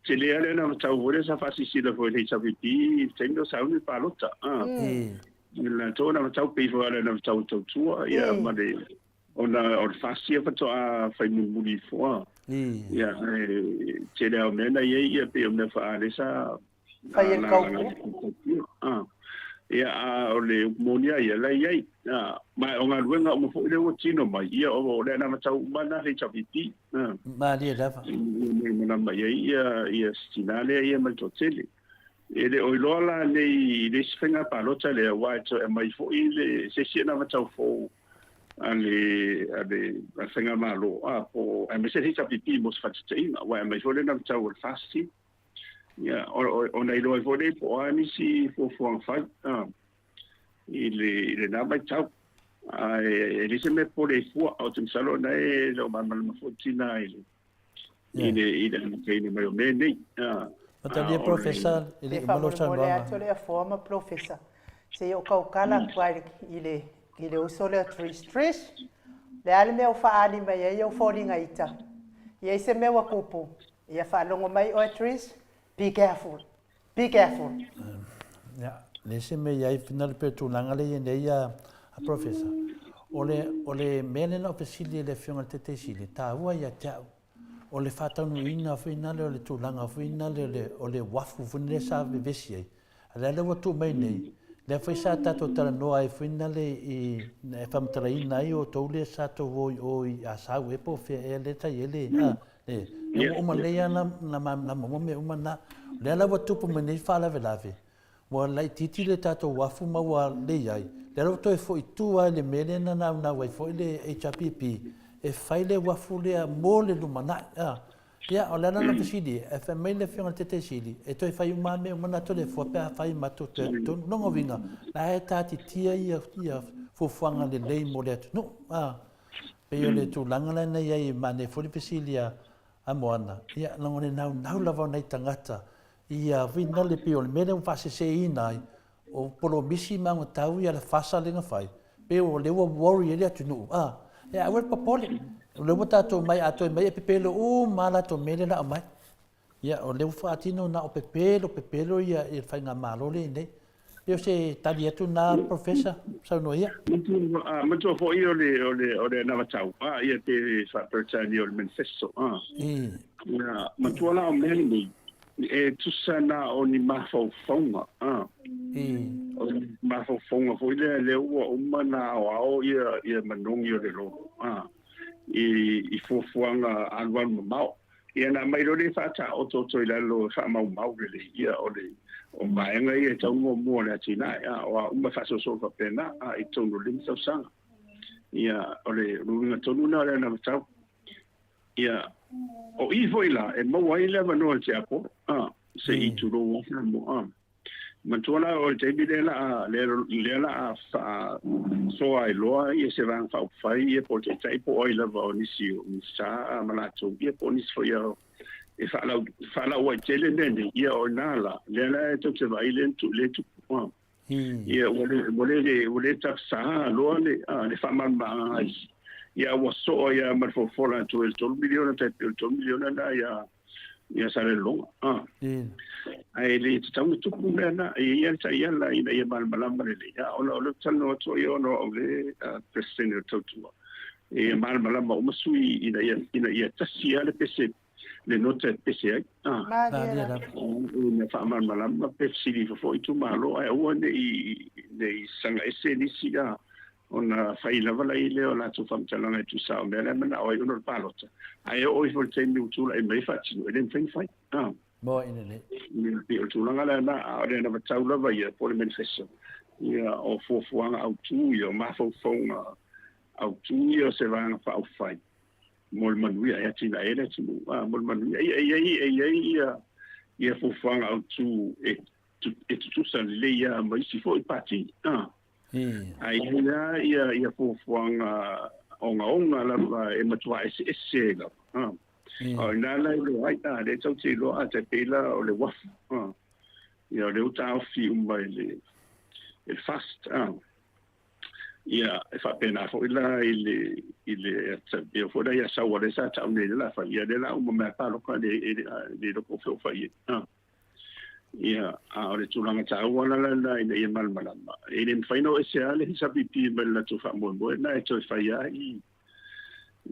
tele lava lea na tau foi lea sa faasilasila foi i le HRPP i le taimi o sauni le palota. I le latou na tau pei foi lea na tau tautua ia ma le ona o le FAST ia faatoa fai mulimuli ifo a. Ia ae tele lava o mea na i ai ia pei o mea faa lea sa Fai e le kaupu. Ia, a o le upu moni lava ia, la e i ai. Ma o galuega uma foi lea ua tino mai, ia o le anavatau uma lena a le HRPP. Malie lava. E malama i ai ia, ia si tina lea ia ma le toatele. E le o iloa la nei i le isi faiga palota lea, aua e toe aumai foi le se isi anavatau fou a le a le a le faigamalo a po aemaise le HRPP mo se faataitaiga, aua e aumai foi le anavatau o le FAST. Ia, ona iloa ai foi lea po o a nisi fuafuaga fai a i le i lena vaitau. Ae e leai se mea e popole ai fua, ou te masalo o lena e le o malamalama foi le tina i le i le i le amataina mai o mea nei. Matalia Professor, e le i uma lou saunoaga. Faamolemole atu le afoa ma Professor, se i ou tautala atu lava i le i le uso lea o Trish. Trish, o le a le mea ua faaali mai ai ou foliga ita? I ai se mea ua tupu? Ia faalogo mai oe Trish, be careful, be careful. Ia, leai se mea i ai finale pei o tulaga lea i ai nei a Professor. O le, o le mea lea na ou fesili ai i le Afioga i le Taitaisili, e taua ia te au, o le faataunuuina foi lea o le tulaga foi lea o le, o le uafu foi lea sa vevesi ai. A o lea ua tuu mai nei, lea foi sa tatou talanoa ai foi lea i, e faamatalaina ai outou lea sa tou o i o i Asau ea po o fea ea lea sa i ai le, a, le, lea ua uma lelei lava na malamalama uma mea uma na. O lea la ua tupu mai nei faalavelave, ua laitiiti le tatou uafu ma ua leai, lea la ua toe foi i tua i le mea lea na naunau ai foi le HRPP e fai le uafu lea mo le lumanai. A, ia, o le ala lena o fesili, e fai mai le Afioga i le Taitaisili, e toe fai uma lava mea uma na Toleafoa pe a fai matou toe atu tonu. Lona uiga, la e taatitia ia fuafuaga lelei mo le atunuu. A, pei o le tulaga la na i ai, e manaia foi le fesili a Moana, ia, leaga o le naunau lava o nai tagata ia finale pei o le mea lea ua faaseseina ai, o polomisi ma agatau ia le fasa lea na fai, pei o lea ua worry ai le atunuu, a, ia aua le popole, o lea ua tatou omai a toe mai e pepelo uma lava latou mea lea o le a aumai. Ia, o lea ua faatino na o pepelo, pepelo ia le faigamalo lea i inei. Pei o se tali atu lena, Professor, saunoa ia. Manatua foi o le o le o le anavatau, a, ia pe faa-Peretania o le manifesto, a. Ia, manatua la o mea nei, e tusa na o ni mafaufauga, a. O ni mafaufauga foi lea lea ua uma ona aoao ia ia manogi o le lolo, a, i i fuafuaga alualu mamao. Ia ona aumai loa lea faataotooto i lalo e faamaumau lelei, ia o le o vaega ia e tatau ona muamua o le atinae, a o a uma e faasolosolo faapena, a, i totonu o le 5 tausaga. Ia, o le uiga tonu lena o le anavatau. Ia, o i foi la e maua ai le avanoa i le tiapolo, a, se i tulou ai Samoa, a. Manatua la o le taimi lea la a lea, lea la a faasoa ai loa ia se Vaega Faaupufai ia po o le Taitai po o ai lava o nisi o Minisita ma latou ia po o nisi foi o e faalau faalauaitele mea nei, ia o i ina la lea la e tou te vaai lea lea e tupu. A. Ia ua le ua le ua le tafesa loa le a le faamalamalamaga ai. Ia ua soo ai lava ma le folafola atu e le $3 miliona tai pei o le $3 miliona lena ia ia Salelologa. A. Ae le tatau ona tupu mea na. E i ai lava le taiala ina ia malamalama lelei. A ona o lea ou te talanoa atu ai ona o au le Peresetene o le Tautua. Ia malamalama uma sui ina ia ina ia tasi lava le pese le nota e pese ai. A. Malie lava. Ina faamalamalama pe fesili ifo foi itumalo ae aua ne i ne i saga ese nisi a ona fai lava lai lea o latou faamatalaga e tusa o mea la e manao ai ona o le palota, ae oo ifo i le taimi ua tulai mai e faatino, e le mafai ona fai. A. Moa i lelei. Ia, pei o le tulaga lena, a o le anavatau lava ia, po o le manifesto, ia, o fuafuaga autu ia, o mafaufauga autu ia o se Vaega Faaupufai mo le manuia e atinae ai le atunuu, a, mo le manuia. Ia, e i ai, e i ai ia, ia fuafuaga autu e, e tutusa lelei lava ma isi foi pati, a. Ae i ai lava ia, ia fuafuaga ogaoga lava e matua eseese ai lava, a. A o i ina la e iloa ai, a, lea tatou te iloa, a tai pei la o le uafu, a. Ia o lea ua taofi uma e le, e le FAST, a. Ia, e faapena foi la i le, i le, e oo foi la ia Saua lea sa tau nei lea o le a fai, ia lea o le a uma mai lava palota le, le, le iloa po o fea o fai ai, a. Ia, a o le tulaga taua la lena ina ia malamalama, e le mafai ona o ese lava le HRPP mai le latou faamoemoe lena e toe fai lava i,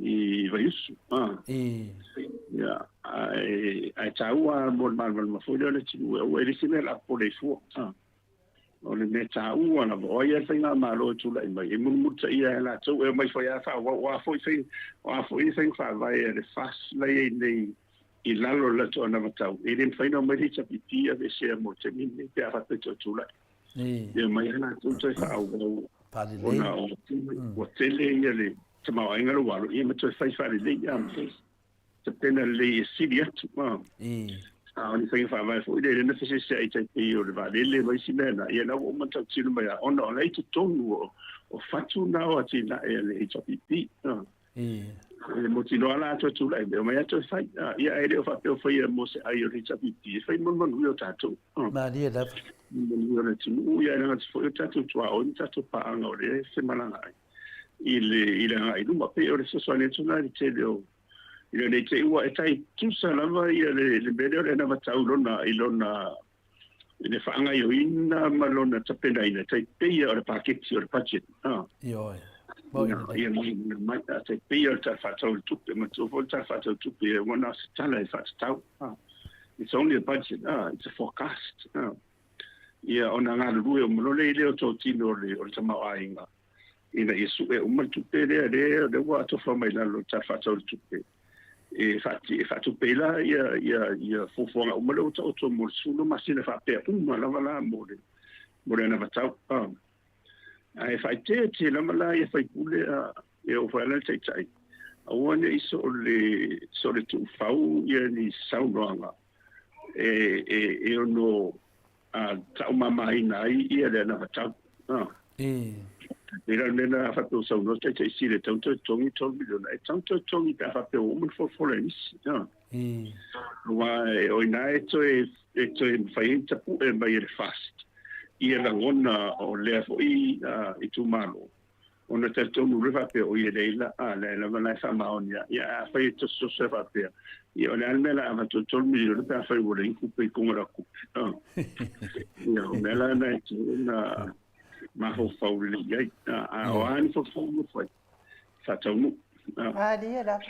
i Vaiusu. A. Ia, ae, ae taua lava mo le malamalama foi lea o le atunuu, aua e le se mea o le a popole ai fua. A. O le mea taua lava, o ai lava le faigamalo e tulai mai, e mulimulitaia e latou, e omai foi lava faaauau, o a foi faiga, o a foi faiga faavae a le FAST la e i ai nei i lalo o le latou anavatau, e le mafai ona omai le HRPP e aveesea mo le taimi lenei pe a faapea e toe tulai. E omai lava latou toe faaauau ona ua tele ia le tamaoaiga lea ua alu, ia ma toe fai faalelei ma toe tapena lelei e sili atu. A o ni faiga faavae foi lea na feseseai tai pei o le vaalele ma isi mea na, ia la ua uma ona tautino mai lava, ona o la e i totonu o fatu na o atinae a le HRPP. E mautinoa la a toe tulai mai, omai lava toe fai. Ia ae le o faapea o faia mo se ai o le HRPP, e fai mo le manuia o tatou. Malie lava. Manuia o le atunuu, ia e leaga foi o tatou tuaoi ma tatou paaga o lea e femalagaai i le agai i luma. Pei o le fesoasoani atu lena i le tele o ina ne i te i ua e tai tusa lava ia le mea lea o le anavatau i lona i le faagaoioina ma lona tapenaina, tai pei o le paketi o le budget. Ioe. Ia mai tai pei o le Tala Faatatau o le Tupe, manatua foi le Tala Faatatau o le Tupe ua na o se tala e faatatau. It's only a budget, it's a forecast. Ia ona galulue uma loa lea o totino o le tamaoaiga ina ia sue uma le tupe lea lea ua atofa mai lalo o le Tala Faatatau o le Tupe e faatupe ai la ia fuafuaga uma lea ua taoto mo le 10 masina faapea uma lava la mo le anavatau. Ae faaeteete lava la ia faipule e oo foi la le taitai, aua ne i so o le tuufau ia ni saunoaga e ono taumamaina ai ia le anavatau. E la le mea faapea o saunoa taitai sili e tau toe totogi $3 miliona, e tau toe totogi pe a faapea ua uma ona folafola e nisi. Aua o ina e toe mafai ai ona tapue mai e le FAST ia lagona o lea foi itumalo, ona talitonu le faapea o ia lea la lea lava la e faamaonia. Ia afai e tosotoso e faapea, ia o le a le mea la avatu e $3 miliona pe afai ua leai ni tupe i koga o le tupe. Ia o mea la na e na mafaufau lelei ai. A o a ni faufau ua fai, faataunuu. Malie lava.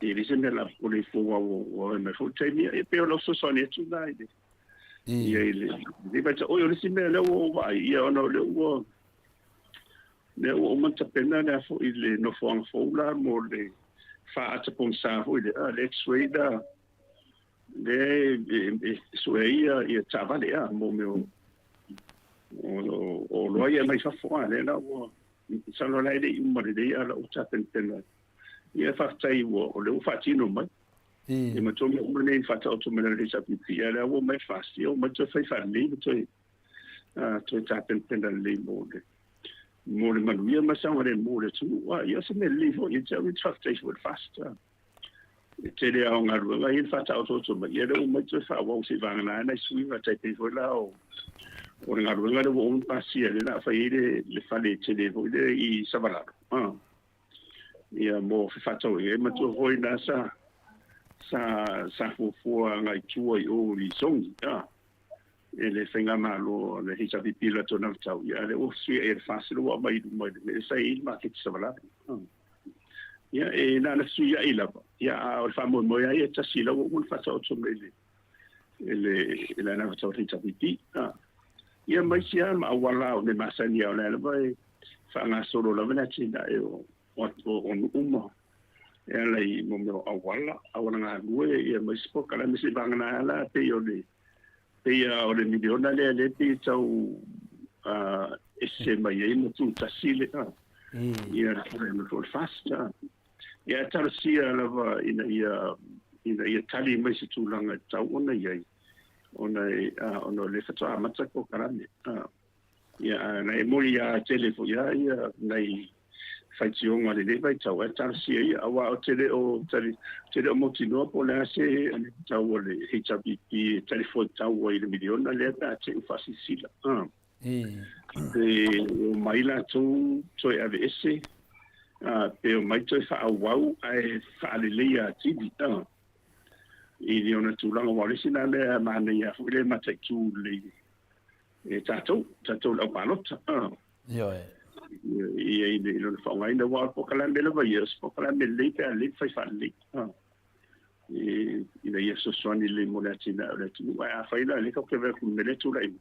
E le se mea la o le fou au mai foi taimi, e pei o lau fesoasoani atu la i le ia i le vaita. Oi o le isi mea lea ua ou vaai, ia ona o lea ua uma ona tapena lea foi le nofoaga fou la mo le faaata pogisa foi le le x-ray la lea e sue ai ia taavale mo mea o oloa ia mai fafo lea la ua masalo la e le i uma lelei a la ua tapenapena. Ia faafetai ua o lea ua faatino mai. Ia ma tonu uma nei faataoto mai le HRPP, ia lea ua mai FAST, ia mai toe fai faalelei ma toe tapenapena lelei mo le manuia ma saogalemu o le atunuu. Ia o se mea lelei foi, ia te au ia te faafetai foi i le FAST. E tele lava o galuega ia na faataotooto mai, ia lea ua mai toe faaauau seia vagana ai nai sui usufono tai pei foi la o le galuega lea ua uma ona pasia lea o le a fai ai le fale tele foi lea i Savalalo. Ia mo fefaatauaiga. E manatua foi na sa fuafua agai tua i o i Sogi e le faigamalo le HRPP latou anavatau, ia lea ua fesuiai e le FAST lea ua aumai i luma i le mea sa i ai le maketi Savalalo. Ia e na ona fesuiai lava, ia a o le faamoemoe lava ia e tasi la ua uma ona faataoto mai e le anavatau a le HRPP. Ia ma isi lava ma auala o mea masani lava o lea lava e faagasolo lava le atinae o nuu ma e ala i mo mea o auala galue, ia ma isi polokalame se vagana la pei o le miliona lea lea pei tau ese mai ai ma tutasi le ia le FAST. Ia talosia lava ina ia tali mai se tulaga e tatau ona i ai ona o le faatoa amata polokalame. Ia na e moni ia tele foi ia nai faitioga lenei vaitau ae talosia ia aua o tele o mautinoa po o le a se tau o le HRPP e talifuaitau ai i le miliona lea pe a te i faasilasila. Pe omai latou toe aveese, pe omai toe faaauau ae faaleleia atili i le ona tulaga. Aua o le isi la mea manaia foi le mataitu lelei e tatou le aupalota. Ioe. Ia i lona faaaogaina, aua o le polokalame lava ia, o se polokalame lelei pe a lelei fai faalelei. Ina ia fesoasoani lelei mo le atinae o le atunuu. Ae afai la lea tatou te vaai atu i le mea lea e tulai mai,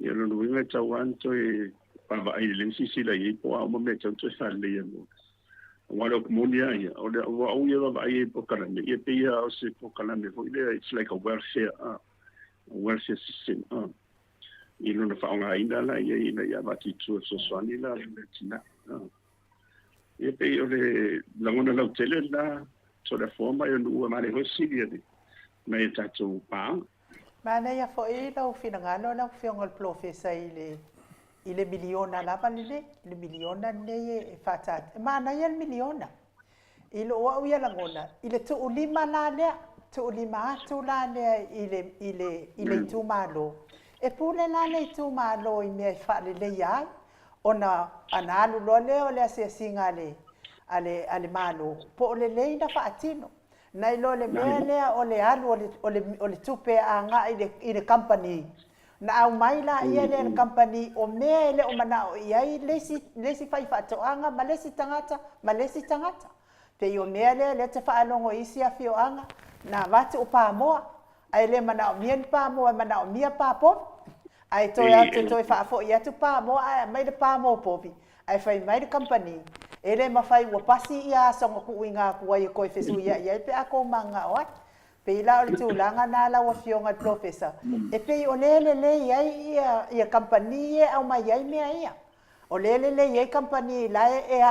ia lona uiga e tatau lava ona toe vaavaai lelei ma silasila i ai po o a uma mea e tatau ona toe faaleleia mo. Aua o le upu moni lava ia, o le au ia vaavaai i polokalame, ia e pei lava o se polokalame foi lea, it's like a welfare, a welfare system, a i lona faaaogaina la ia ina ia avatu i tua e fesoasoani la le atinae. A ia e pei o le lagona lautele lena, Toleafoa ma Ionuu e manaia foi sili e nai a tatou paaga. Manaia foi lau finagalo lau Afioga i le Polofesa i le i le miliona lava lenei, le miliona lenei e faataatia. E manaia le miliona. I lou au ia lagona, i le tuulima la lea, tuulima atu la lea i le, i le, i le itumalo. E pule la le itumalo i mea e faaleleia ai, ona ana alu loa lea o le asiasiga a le, a le, a le Malo, po o lelei na faatino. Nai lo le mea lea o le alu o le, o le, o le tupe agai i le, i le kamupani, Na aumai laia lea e le kamupani o mea e le o manao i ai le isi, le isi faifaatoaga ma le isi tagata ma le isi tagata. Pei o mea lea lea te faalogo i isi afioaga, na avatu o pamoa, ae le manaomia ni pamoa, e manaomia pa povi. Ae toe atu toe faafoi atu pamoa ae aumai le pa mo povi, ae fai mai le kamupani, e le mafai ua pasi ia aso na kuuina atu ai e toe fesuiai ai pe a kou mananao ai. Pei la o le tulaga na lau Afioga i le Polofesa, e pei o lea e lelei ai ia kamupani ia e aumai ai mea ia. O lea e lelei ai kamupani la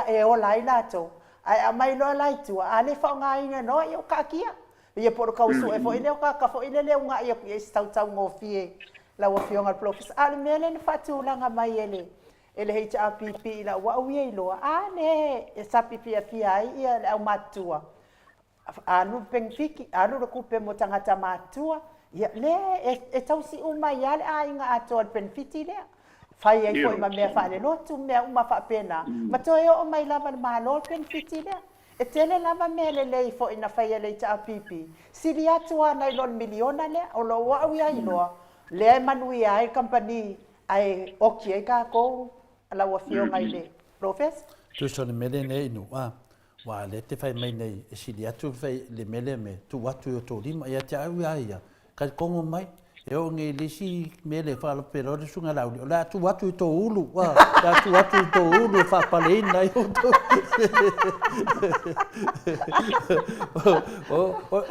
e ola ai latou, ae aumai loa la i tua, a le faaaogaina loa, ia ua taatia. Ia po o le tau sue foi lea o tagata foi lele e uunai atu i ai i se tautaugofie lau Afioga i le Polofesa. A o le mea lea na faatulaga mai e le e le HRPP i lau au ia iloa, a lea e sapi fiafia ai le aumatutua Alu le penefiti, alu le tupe mo tagata matutua, ia lea e tausi uma ai lava le aiga atoa i le penefiti lea. Fai ai foi ma mea faalelotu ma mea uma faapena, ma toe oo mai lava i le Malo le penefiti lea. E tele lava mea lelei foi na fai e le HRPP, sili atu lava nai lo le miliona lea. O lou au ia iloa, lea e manuia ai le kamupani ae oki ai tatou lau Afioga i le Polofesa. Tusa o le mea lenei inu, a, Aua o lea e te fai mai nei e sili atu le mea lea me tuu atu i o tou lima. Ia te au ia ia, talitonu mai, e oo nei i le isi mea lea e faalope loa le Susuga Laauli, o le a tuu atu i tou ulu, ua, o le a tuu atu i tou ulu e faapaleina ai outou.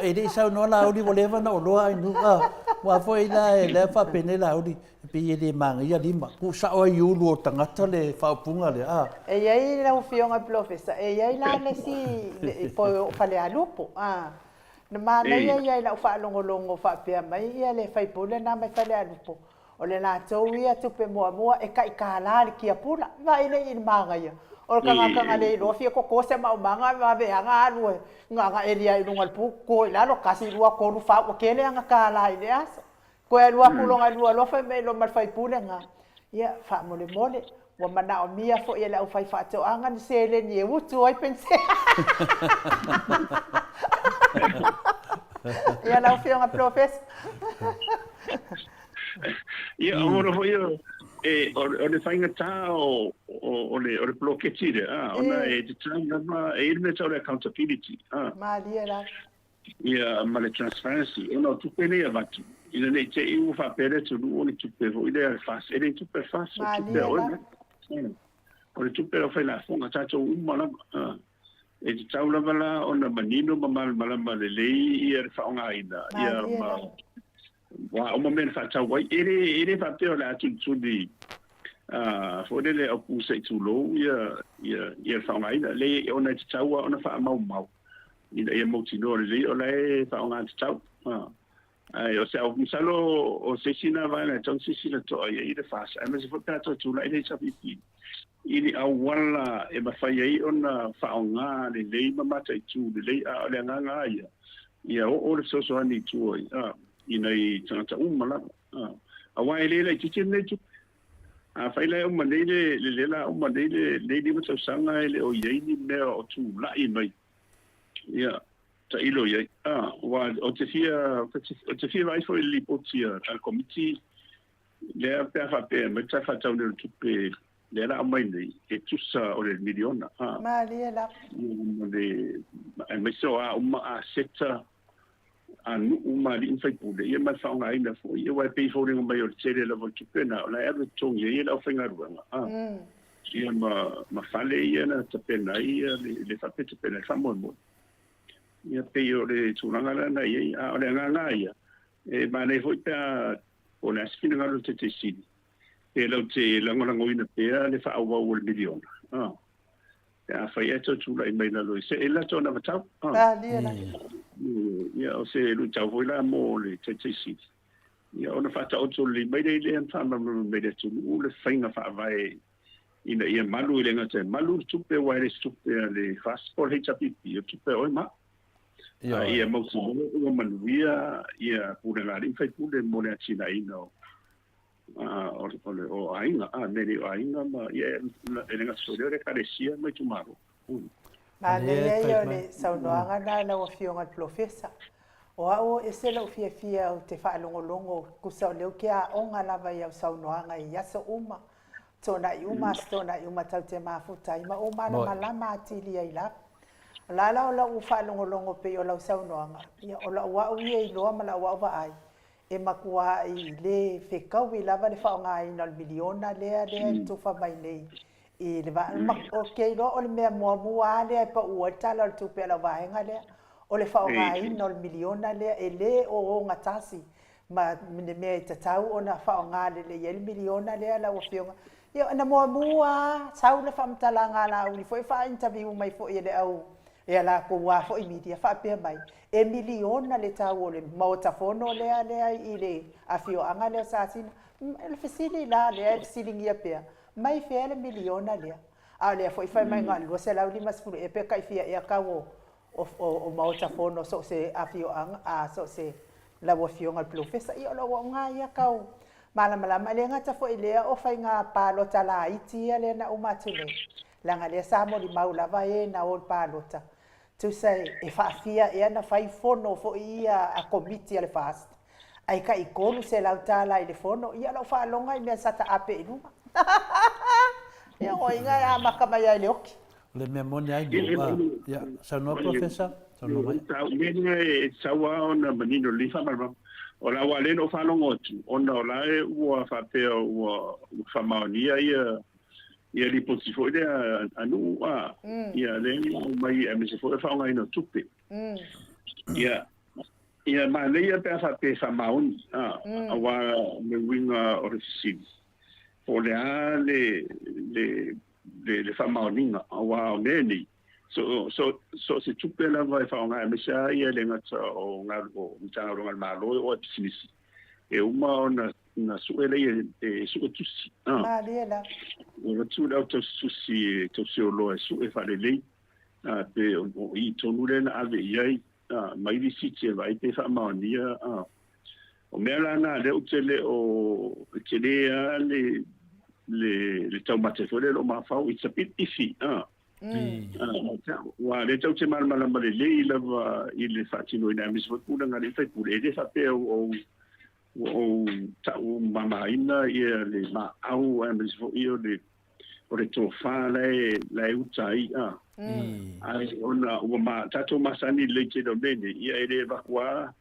E le i saunoa Laauli ua leva ona oloa Ainuu, a, aua foi la e faapenei Laauli, E pei e le manaia lima. Tuu sao ai i ulu o tagata le faaupuga lea, a. E i ai lau Afioga i le Polofesa, e i ai la le isi po o Falealupo, a. Na manaia ia i lau faalogologo faapea mai ia le faipule lena mai Falealupo, o le latou ia tupe muamua e tai $1 i le kiapula. Vaai lea i le manaia, o le tagata na le iloa fia toto se maumaga vaveaga alu e gagaeli ai i luga o le pu, to i lalo, tasi, lua, tolu, fa, ua tele ana $1 i lea aso. Toe alu atu loa galua loa fai mai loa ma le faipule lena, Ia, faamolemole, ua manaomia foi e le aufaifaatoaga ni seleni e utu ai penisea. Ia, lau Afioga Polofesa. Ia, o mea foi ia, e, o le faigata o, o, o le, o le poloketi lea, a, ona e tatau lava, e i ai le mea e tau o le accountability, a. Malie lava. Ia, ma le transparency, ona o tupe nei e avatu, ina ne i te i ua faapea le atunuu o le tupe foi lea a le FAS. E le tupe a le FAS, o le tupe a oe ma au. O le tupe a le aufailafoga, tatou uma lava. E tatau lava la ona manino ma malamalama lelei ia le faaaogaina, ia ma aua uma mea na faatau ai. E le, e le faapea o le a tulituli foi lele au pu se i tulou ia, ia, ia le faaaogaina. Leai, ona e tatau lava ona faamaumau ina ia mautinoa lelei o la e faaaoga tatau. Ae o se au, masalo o se isi lena vaega e tatau ona silasila totoa i ai le FAS, aemaise foi pe a toe tulai le HRPP i ni auala e mafai ai ona faaaoga lelei ma mataitu lelei, a o le agaga lava ia, ia oo le fesoasoani i tua i nai tagata uma lava. Aua e le laitiiti lenei tupe. Afai la e uma nei le le la uma nei le nei 5 tausaga e le o i ai ni mea o tulai mai, ia, tailo i ai. Aua ou te fia, ou te fia vaai foi i le lipoti a le Komiti lea pe a faapea e aumai le Tala Faatatau o le Tupe lea la aumai nei, e tusa o le miliona. Malie lava. Ma le, aemaise o a uma aseta a nuu ma alii ma faipule, ia ma le faaaogaina foi, aua e pei e foliga mai o le tele lava o le tupe lena, o la e alu e totogi ai e le aufaigaluega. Ia ma fale ia na tapena ai ia le faapea tapena ai le faamoemoe. Ia pei o le tulaga lea na i ai, a o le agaga lava ia, e manaia foi pe a po o le a se finagalo o le Taitaisili, pe latou te lagolagoina pea le faaauau o le miliona, pe afai ae toe tulai mai lalo i se e latou anavatau. Ia o se luitau foi la mo le Taitaisili, ia ona faataoto lelei mai lea i lea ma faamalamalama mai i le atunuu le faiga faavae ina ia malu, e le gata e malu le tupe aua e le o se tupe a le FAST po o le HRPP, o le tupe a oe ma au. A ia mautinoa ua manuia ia pulega a alii ma faipule mo le atinaeina o o aiga, a mea nei o aiga ma ia e le gata foi i lea o le Ekalesia ma itumalo. Manaia ia o le saunoaga lena lau Afioga i le Polofesa. O au e ese lou fiafia ou te faalogologo, tusa o lea ou te aoga lava i au saunoaga i aso uma, tuanai uma, aso tuanai uma tatou te mafuta ai ma ou malamalama atili ai lava. O la la o lau faalogologo pei o lau saunoaga, ia o lau au ia iloa ma lau au vaai, e matuai le fetaui lava le faaaogaina o le miliona lea lea e tufa mai nei i le va. Ou te iloa o le mea muamua lava lea e pau ai le Tala o le Tupe a lau vaega lea, o le faaaogaina o le miliona lea e le o ogatasi ma le mea e tatau ona faaaoga lelei ai le miliona lea lau Afioga. Ia, na muamua lava sau le faamatalaga a Laauli foi, faa-interview mai foi e le au e a latou lava foi media, faapea mai, e miliona le tau o le Maota Fono lea lea i le afioaga lea o Sasina. O le fesili la lea e fesiligia pea, mai fea le miliona lea? A o lea foi fai mai na o le 250 ea pe tai fia ea tau o Maota Fono so o se afioaga, a so o se lau Afioga i le Polofesa. Ia o lou auga ia tau malamalama. E le gata foi i lea o faiga palota laiti ia lea na uma atu nei, leaga lea sa molimau lava e na o i le palota, tusa e faafia ea na fai fono foi ia a Komiti a le FAST, ae tai $300 i le fono. Ia o lau faaloga i mea sa taape i luga. Ia o aiga e amata mai lava i le oki. O le mea moni ai nuu, ia, saunoa Professor, saunoa mai. O le mea lea e tatau lava ona manino lelei faamalamalama. O la aua lea na ou faalogo atu, ona o la e ua faapea ua faamaonia ia ia lipoti foi lea a nuu, a, ia lea na aumai aemaise foi o le faaaogaina o tupe. Ia, ia manaia pe a faapea e faamaoni, a, aua le uiga o le fesili, po o le a le, le, le faamaoniga, aua o mea nei, so o se tupe lava e faaaoga, aemaise lava ia le gata o Matagaluega a le Malo e oo lava i pisinisi, e uma ona sue lea e sue tusi. Malie lava. E avatu le au tausitusi e tausioloa e sue faalelei, pe o i tonu lea na ave i ai, mai lisiti e vaai pe faamaonia. O mea la na lea ou te le o, e tele lava le, le taumate foi lea i lou mafaufau, it's a bit iffy, ah. Aua o lea tatou te malamalama lelei lava i le faatinoina aemaise foi pulega a alii ma faipule, e le faapea ua ou, ua ou tau mamaina ia le maau aemaise foi o le, o le tofa la e, la e uta ai, ah. Ae ona ua ma, tatou masani lelei tele o mea nei, ia e le avatu lava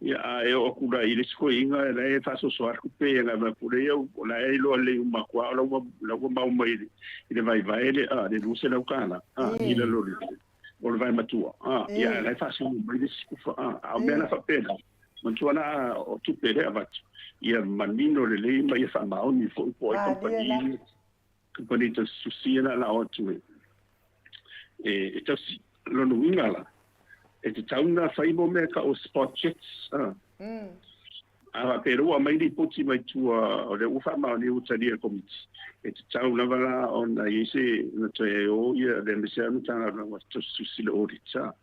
Ia, a e oo atu la i le isi toeaina la e faasoasoa atu pe na avea pule ia, o la e iloa lelei uma atu lava o la ua, la ua mau mai i le vaevae le, a, le $200, a, i lalo o le, o le vae matua, a, ia, a o la e faasino mai le isi kufa, a, a o mea la faapena, manatua la o tupe lea e avatu, ia manino lelei ma ia faamaoni foi po o ai kamupani, kamupani tausitusi ia la o atu e, e tausi. Lona uiga la, e tatau ona fai mo mea tau o spot checks. A, a faapea lea ua aumai lipoti mai tua o lea ua faamaonia ua talia e le Komiti, e tatau lava la ona i ai se, ona toe o ia le aemaise lava le Matagaluega o Tusitusi le Auditor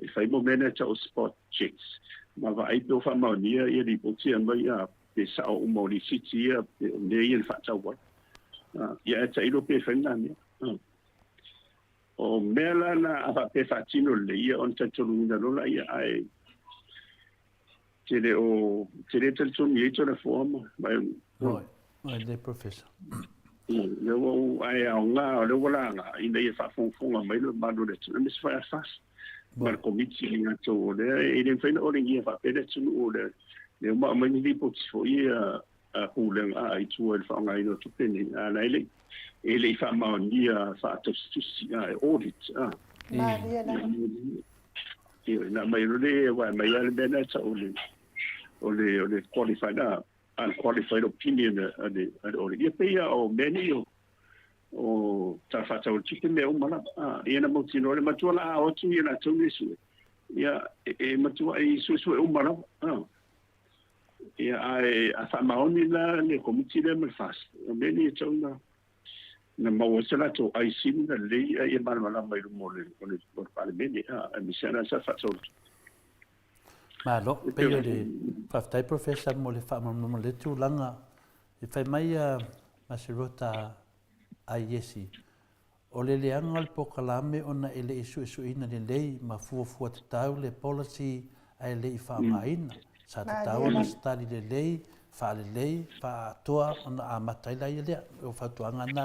e fai mo mea nei tau o spot checks ma vaai pe ua faamaonia ia lipoti e aumai a pe sao uma o lisiti ia pe o mea ia na faatau ai. Ia ae tailo pe fai lena mea. O mea la na a faapea e faatino lelei ia ona talitonuina loa laia ae te le o te le talitonu i ai Toleafoa ma Vaelupe. Oi, oi le Professor. Lea ua ou ae aoga o lea ua laga ina ia faafogafoga mai le mamalu o le atunuu aemaise foi a FAST ma le Komiti i latou o lea e le mafai ona olegia faapea le atunuu o lea ua aumai ni lipoti foi ia. pulega i tua i le faaaogaina o tupe nei, a na e le e le i faamaonia faatausitusi e audit. Malie lava. Ioe, na aumai loa le, aua e aumai lava le mea lena e tau o le o le o le qualified unqualified opinion a le audit. Ia pei lava o mea nei o o tala faatatau o le tupe mea uma lava. Ia na mautinoa le matua la a o atu ia latou nei sue, ia e matuai suesue uma lava. Ia ae a faamaoni la le Komiti lea ma le FAST, o mea nei e tatau ona na maua ai se latou ai sili ona lelei a ia malamalama i luma o le o le o le Palemene, aemaise lava sa faatatau o le tupe. Malo, pei o le faafetai Professor mo le faamalamalama o lea tulaga. E fai mai a Maserota a Iesi, o le leaga o le polokalame ona e le i suesueina lelei ma fuafua tatau le policy ae le i faaaogaina. Sa tatau ona setali lelei, faalelei, faaatoa ona amata ai laia lea. O fautuaga na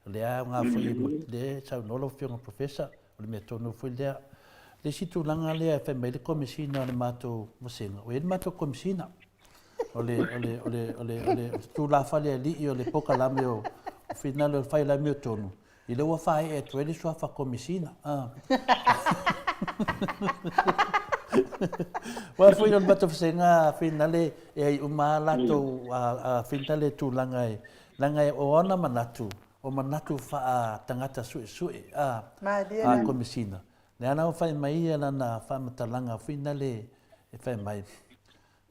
o lea e aoga foi lea e saunoa lau Afioga Professor, o le mea tonu foi lea. Le isi tulaga lea e fai mai le Komesina o le matou vasega, ua i ai le matou Komesina. O le, o le, o le, o le, o le tulafale alii o le polokalame o finale o le fai le amiotonu, i lea ua faaee atu ai le suafa Komesina. Ah. Ua foi o le matou vasega finale e ai uma lava latou finale tulaga e, leaga o ona manatu, o manatu faa-tagata suesue a Komesina. Lea la ua fai mai ia lana faamatalaga foi nale e fai mai,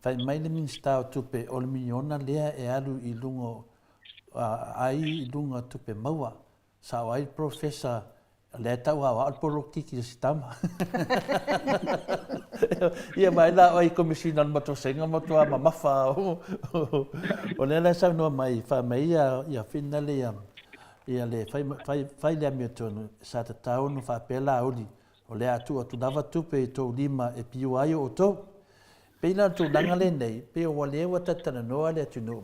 fai mai le Minisita o Tupe o le miliona lea e alu i luga ai i luga o tupe maua. Sao ai le Professor lea e tau aoao le polokiki o si tama. Ia mai la oi Komesina o le Matosega matua mamafa o lea la e saunoa mai fai mai ia ia finale ia ia le fai fai fai le amiotonu sa tatau ona faapea Laauli o le a tuu atu lava tupe i tou lima e piua ai outou. Pei la o le tulaga lenei, pei ua lea ua talatalanoa le atunuu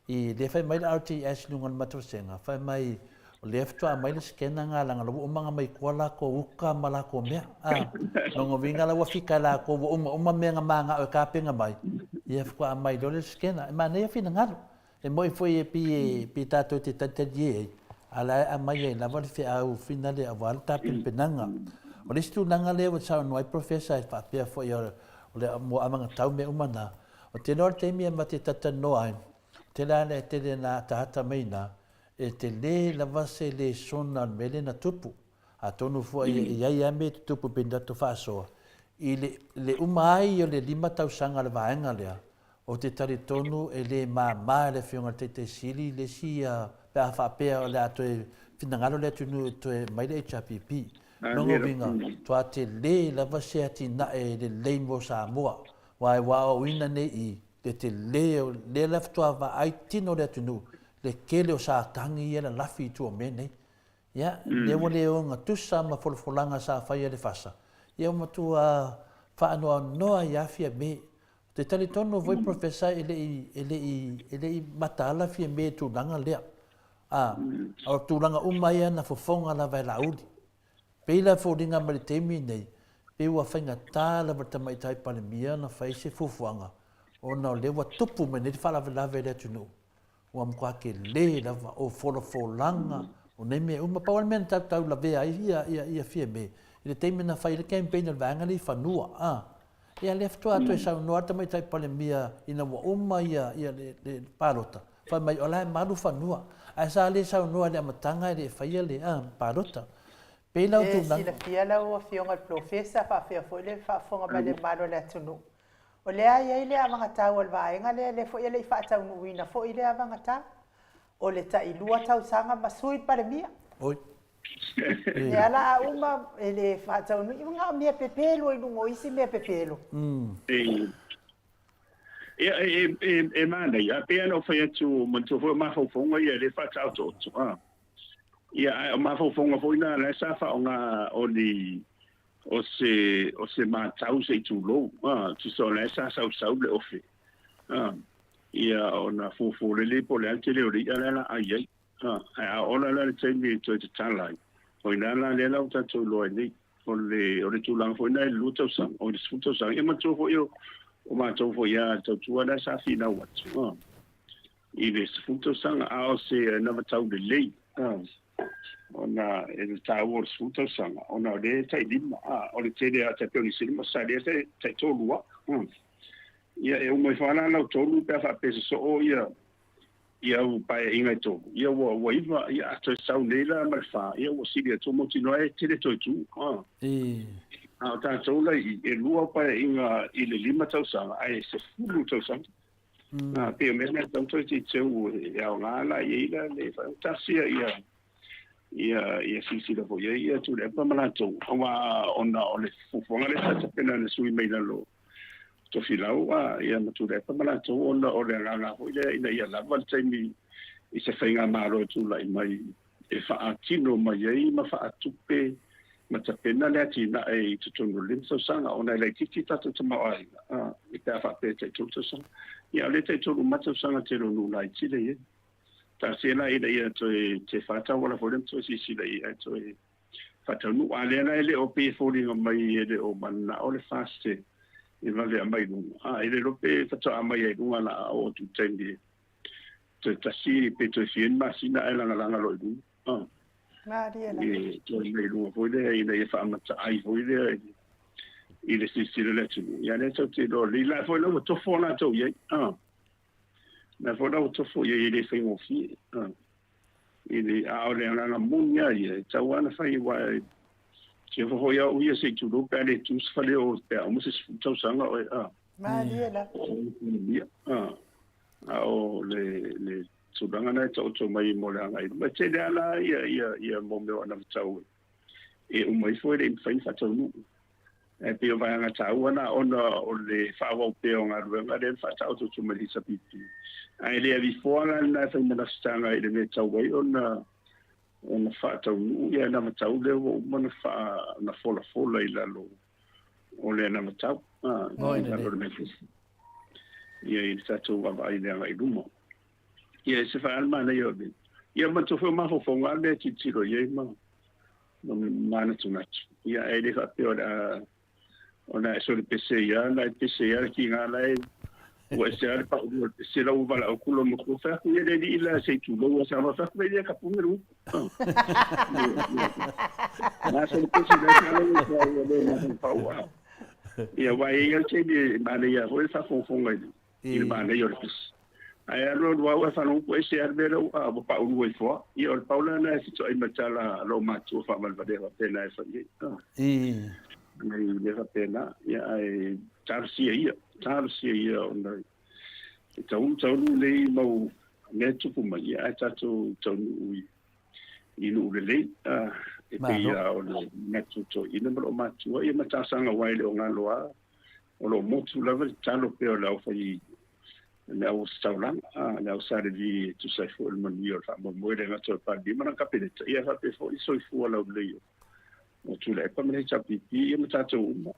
i lea fai mai le RTS i luga o le matosega, fai mai o lea faatoa aumai le scanner nga leaga ua uma ona mai tua latou uka ma latou mea. A, lona uiga la ua fika e latou ua uma uma mea na manao e tapena mai, ia faatoa aumai loa le scanner. E manaia finagalo. E moni foi e pei e tatou te talitalie ai, a o la e aumai ai lava le feau finale aua le tapenapenaga. O le isi tulaga lea ua saunoa ai Professor e faapea foi o le mo anagatau mea uma na, o te iloa o le taimi e mate talatalanoa ai, o tele lava le tele na ataata mai i ina, e tele lava se lesona o le mea lea na tupu. Atonu foi e i ai lava mea e tutupu pei ona tatou faasoa, i le uma ai o le 5 tausaga o le vaega lea, Ou te talitonu e le māmā i le Afioga i le Taitai Sili le isi pe a faapea o le a toe finagalo le atunuu e toe aumai le HRPP. Lona uiga, toa tele lava se atinae lelei mo Samoa, aua e aoaoina nei i le tele o lea la faatoa vaai tino le atunuu le tele o satani ia e lalafi i tua o mea nei. Ia, lea ua le ogatusa ma folafolaga sa faia e le FASA, ia ua matua faanoanoa ai lava Fiame. Ou te talitonu foi Professor e le i, e le i, e le i mataala Fiame i tulaga lea. A, o tulaga uma ia na fofoga lava e Laauli. Pei la e foliga mai le taimi lenei, pei ua faigata lava i le Tamaitai Palemia ona fai se fuafuaga ona o lea ua tupu mai nei le faalavelave i le atunuu. Ua matua tele lava o folafolaga, o nei mea uma. Pau lava le mea na tautau lavea ai ia, ia, ia Fiame, i le taimi na fai ai le campaign a le vaega lea i fanua, a. Ia lea faatoa toe saunoa le Tamaitai Palemia ina ua uma ia, ia le, le palota, fai mai o la e malu fanua. Ae sa le saunoa i le amataga e le i faia le, a, palota. Pei la o E tulaga. silafia lau Afioga i le Polofesa faapea foi le faafofoga mai a le mamalu o le atunuu, O lea e i ai le avagatau a le vaega lea, lea foi e le i faataunuuina foi lea avagatau. O le tai 2 tausaga ma sui le Palemia. Oi. Lea la a uma e le faataunuuina, na o mea pepelo i luga o isi mea pepelo. Ia, e manaia, ae pei lava ona ou fai atu, manatua foi o mafaufauga ia e le faataotooto. Ia, ae o mafaufauga foi na la e sa faaaoga o ni o se, o se matau se i tulou, a, tusa o la e sa sausau le ofe, a, ia ona fuafua lelei po o le a le tele o le i'a lea o le a ai ai, a, ae a ola la le taimi e toe tatala ai, o i ina la lea la ua tatou iloa ai nei, o le, o le tulaga foi lena i le 2 tausaga, o le 10 tausaga, ia manatua foi o, o matou foi a tautua lea sa finau atu, a. i le 10 tausaga, a o se anavatau lelei, ona e le taua o le 10 tausaga, ona o lea e tai 5, o le tele lava tai pei o Niu Sila ma Ausetalia e tai 3 lava. Ia e uma ifo lava la lau 3 pe a faapea e sosoo ia ia au paeaiga e 3, ia ua ua 9, ia a toe sau nei la ma le 4, ia ua sili atu mautinoa e tele toe tu. A o tatou la i i, e 2 au paeaiga i le 5 tausaga ae 10 tausaga. A pei o mea na e tatau ona toe teuteu e aoga la i ai la le tasi ia ia ia silasila foi i ai ia Tuilaepa ma latou, aua ona o le fuafuaga lea sa tapena e le sui mai lalo Tofilau a ia ma Tuilaepa ma latou, ona o le agaga foi lea ina ia lava le taimi i se faigamalo e tulai mai e faatino mai ai ma faatupe ma tapena le atinae i totonu o le 5 tausaga, ona e laitiiti tatou tamaoaiga a pe a faapea e tai 3 tausaga. Ia, o lea e tai 3 uma tausaga tele o nuu laiti lea e i ai. Taatia la ina ia toe te faatauala foi lea ma toe silasila i ai ae toe faataunuu. A lea la e le o pei e foliga mai e le o mananao le FAST e vave aumai i luga, a e le iloa pe faatoa aumai ai i luga la a oo atu i le taimi e toe tasi pe toe fia ni masina ae lagalaga loa i luga. Malie la. E toe mai i luga foi lea ina ia faamata ai foi lea i le silasila o le atunuu. Ia lea tatou te iloa lelei la foi la ua tofo latou i ai. La foi la ua tofo i ai e le faigofie. I le, a o le agaga moni lava ia, e tatau lava ona fai aua e siofa foi au ia se i tulou pe a le tu se fale o pe a uma se 10 tausaga oe. Malie la. A o le, le tulaga na e taoto mai mo le agai i luma. E tele lava la ia, ia, ia mo mea o anavatau e uma ifo e le i mafai ona faataunuu. Ae pei o vaega taua na ona o le faaauau pea o galuega lea na faataoto atu mai le HRPP. Ae le avifoa la lena e fai ma lafitaga i le mea e tatau ai ona ona faataunuu ia anavatau lea ua uma ona faa, ona folafola i lalo o le anavatau, i lalo o le manifesto. Ia i le tatou vaavaai i le agai i luma. Ia e se fai lava le manaia o le... Ia manatua foi o mafaufauga lava mea e tilotilo i ai ma manatunatu. Ia ae le faapea o le a o le a e solepese ia la e pese ia le kiga la e ua ese lava le paulua o le pese la ua valaau atu lou matua fai atu ia le alii la se i tulou a sa fai atu ia ka pune le upu. Na solepese la sa le ua le mafaufau a. Ia aua e i ai le taimi e manaia foi le faafogafoga i le manaia o le pese. Ae alu alu lava ua e faalogo ese lava le mea lea ua paulua ifo lava. Ia o le pau la lena e fetoai ma tala a lou matua faavalevalea faapena e fai ai. Nai mea faapena. Ia ae talosia ia, talosia ia ona e taunu taunu nei mau mea e tupu mai, ia ae tatou taunuu i nuu lelei. E pei lava o le manatu toeaina ma lou matua, ia ma talosaga aua e le o galo lava, o lo o motu lava le tatalo pea o le aufai le au ositaulaga, le au Sa Levi e tusa ai foi o le manuia o le faamoemoe le gata o le Palemia ma lana Kapeneta, ia faapea foi le soifua laulelei o Tuilaepa ma le HRPP, ia ma tatou uma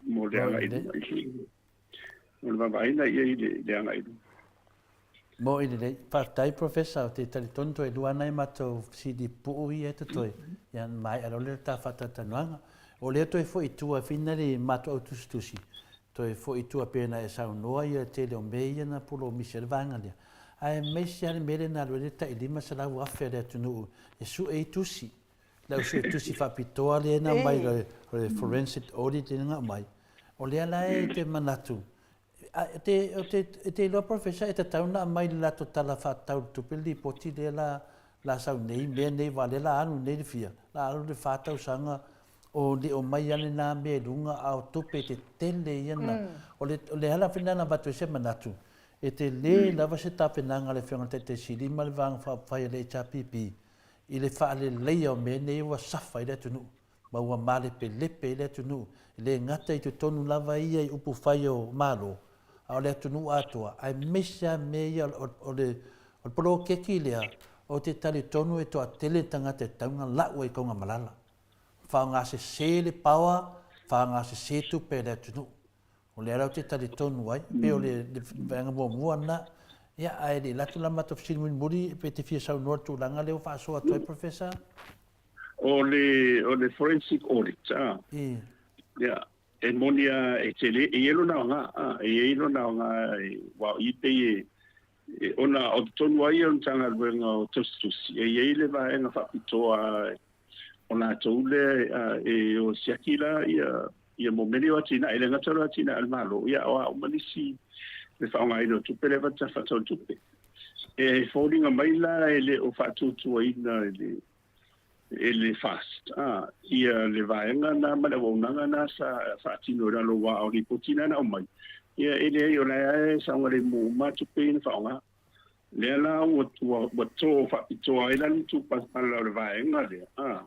mo le agai i luma i mo le vaavaaiga ia i le agai i luma. Mo i lelei. Faafetai Professor, ou te talitonu toe lua nai matou fesili pupuu ia e totoe, ia ona maea loa lea o le ta faatalatalanoaga. O lea toe foi i tua finally matou au tusitusi, toe foi i tua pei ona e saunoa ia le tele o mea ia na polomisi ai le vaega lea. Aemaise lava le mea lea na alu ai le tai $500,000 a le atunuu e sue ai tusi, le au suetusi faapitoa lea na aumai o le forensic audit lea na aumai. O lea la e te manatu, e te iloa Professor e tatau ona aumai i le latou Tala Faatatau o le Tupe le lipoti lea la la sau nei, mea nei aua o lea la alu nei le fia, la alu le fa tausaga o le omai lava lena mea i luga a o tupe tetele ia na. O le o le ala foi lena na avatu ai se manatu, e tele lava se tapenaga a le Afioga i le Taitai Sili ma le Vaega Faaupufai a le HRPP i le faaleleia o mea nei ua safa ai le atunuu. ma ua malepelepe ai le atunuu, e le gata i totonu lava ia i upufai o Malo, a o le atunuu atoa, aemaise lava mea ia o le poloketi lea, ou te talitonu e toatele tagata e tatau ona lau ai i Taugamalala. Faaaogasese le power, faaaogasese tupe a le atunuu. O lea la ou te talitonu ai, pei o le vaega muamua lena. Ia, ae le i alu atu la matou fesili mulimuli, pe te fia saunoa i le tulaga lea ua faasoa atu ai, Professor? O le, o le forensic audit, a. Ia, e moni lava e tele, e i ai lona aoga, a, e i ai lona aoga, aua o i pei e, E, ona o totonu ai o le Matagaluega o Tausitusi, e i ai le vaega faapitoa o latou lea e o siaki la ia ia momeli o atinae, e le gata o le atinae a le Malo, ia o a uma nisi le faaaogaina o tupe lea faatau tupe. E foliga mai la e le o faatuatuaina e le e le FAST a ia le vaega na ma le auaunaga na sa faatino i lalo aua o lipoti na na aumai ia e leai o la e saogalemu uma tupe ia na faaaoga. Lea la ua ua ua to faapitoa ai la le matupalapala o le vaega lea a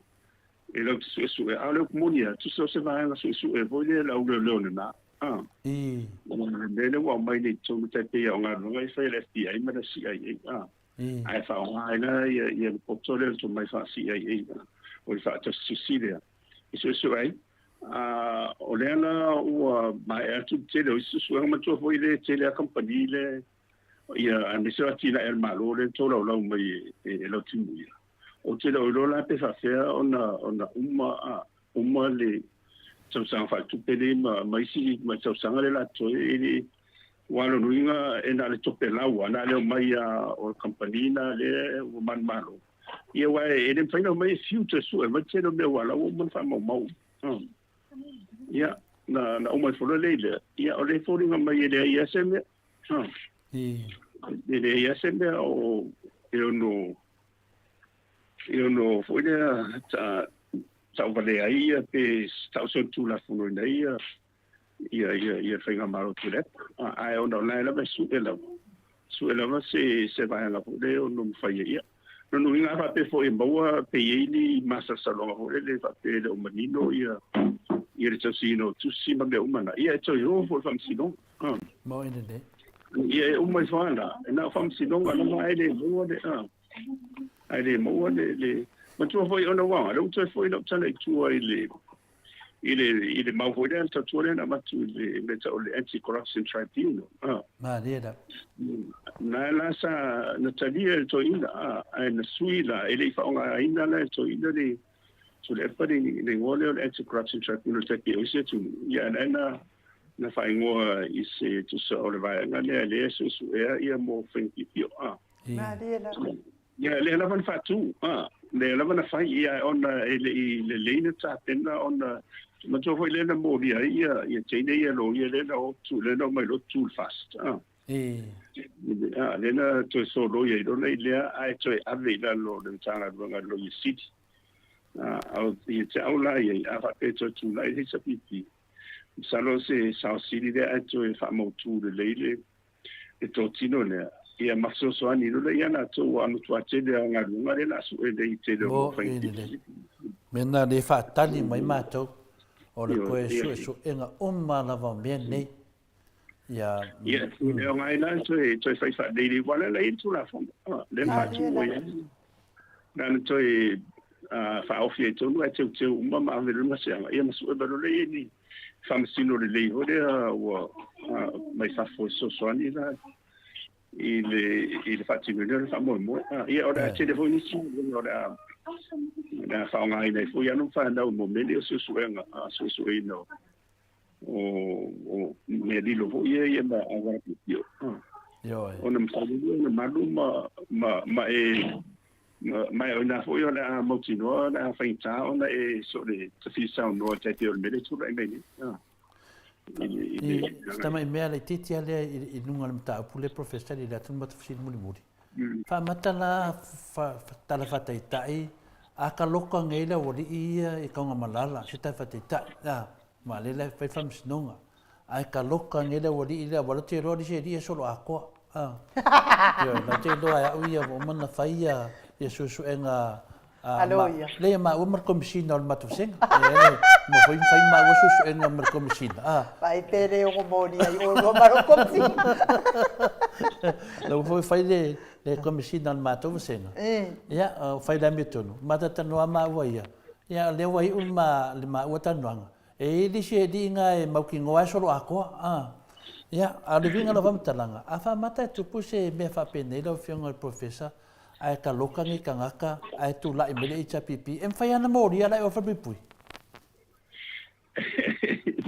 e latou te suesue a o le upu moni lava tusa o se vaega suesue foi lea le au leoleo lena a le mea lea ua aumai nei i totonu tai pei o galuega e fai a le FBI ma le CIA a ae faaaoga ai la ia ia le poto lea o le tomai faa-CIA o le faatasitusi lea e suesue ai. A o lea la ua maea atu le tele o isi suesuega manatua foi le tele a kamupani le ia aemaise o atinae a le Malo lea e tolaulau mai e Lautimuia. Ou te le o iloa la pe faafefea ona ona uma a uma le tausaga faaletupe nei ma ma isi ma tausaga lea la totoe e le Aua o lona uiga e na o le topelau lava, na o le omai lava o le kamupani lena lea ua manumalo. Ia aua e le mafai ona omai e fiu toe sue mai le tele o mea aua o la ua uma ona faamaumau. Ia, na uma ifo loa lea i lea, ia o lea e foliga mai e leai lava se mea. E leai lava se mea o e ono e ono foi lea tauvalea ai ia pe tausolitulafonoina ai ia ia ia ia faigamalo Tuilaepa. Ae ona o la e lava e sue lava, sue lava se se vaega foi lea e ono mafai ai. Ia, lona uiga a faapea foi e maua pe i ai ni masalosaloga foi lele faapea e le o manino ia ia le tausiina o tusi ma mea uma na, ia e toe o foi i le faamasinoga. Mo e lelei. Ia e uma ifo lava la, e na o faamasinoga lava ae le maua le, ae le maua le, le, manatua foi ona ua, lea ua toe foi lau tala i tua i le, i le i le mau foi lea le tautua lea na avatu i le mea tau o le Anti Corruption Tribunal a Malie la. Na la sa na talia e le toeaina a ae na sui la e le i faaaogaina la e le toeaina le Tuilaepa le le igoa lea o le Anti Corruption Tribunal tai pei o isi atunuu ia ae na na faaigoa i se tusa o le vaega lea lea e suesuea ia mo faiga piopio a Malie la. Ia, lea lava na faatu, a, lea lava na fai, ia, ona e le i lelei na tapena ona, manatua foi lea na molia ai ia, ia teine ia loia lea na o atu, lea na omai loa tu i le FAST, a. A, lea na toe soloia ai loa i lea, ae toe ave i lalo o le Matagaluega a le Loia Sili. A, o, ia te au la i ai, a faapea e toe tulai le HRPP, masalo o se sao sili lea ae toe faamautu lelei le, le totino lea, ia ma fesoasoani loa lea ia latou ua matua tele lava galuega lea la sue nei i tele o mau faiga filifilia. Mea na le faatali mai matou, o le toe suesuega uma lava o mea nei. Ia, Ia, e aoga ai la toe, toe fai faalelei, aua o lea la e i ai le Tulafono, lea na faatu ai. Na ona toe faaofi ai tonu ae teuteu uma ma ave loa le gaseaga, ia ma sue mai loa lea i ai ni faamasino lelei foi lea ua mai fafo e fesoasoani la i le i le faatinoina o le faamoemoe. Ia o le a tele foi nisi o le a o le a faaaogaina ai foi alo ma fanau mo mea nei o suesuega, suesueina o o mea lilo foi ia ia ma auala piopio. Ioe. Ona mafai lea ona malu ma ma ma e ma e o ina foi o le a mautinoa o le a faigata ona e so le tafili saunoa tai pei o le mea lea e tulai mai nei. I se tamai mea laitiiti lava lea i luga o le mataupu lea Professor i le atu le matou fesili mulimuli. Faamata la tala faataitai a ka loka nei le aualii ia i Taogamalala se tala faataitai a ma lea la e fai faamasinoga ae ka loka nei le aualii lea aua la te iloa nisi alii e solo atoa a ioe la te iloa e au ia ua uma ona fai ia ia suesuega a loia leai maua ma le komisina o le matou vasega e uma foi ona fai maua suesuega ma le komisina a Vaai pe le ono moni ai oulua ma lou komisina. La ua foi fai le le komisina o le matou vasega ia fai le amiotonu ma talatalanoa maua ia ia lea ua iu le maua talanoaga E i ai le isi alii e mautinoa e solo atoa. A. Ia, a o le uiga o lau faamatalaga, a faamata e tupu se mea faapenei lau Afioga i le Professor, ae taloka ni tagata ae tulai mai le HRPP, e mafai lava ona molia la e oe falepuipui.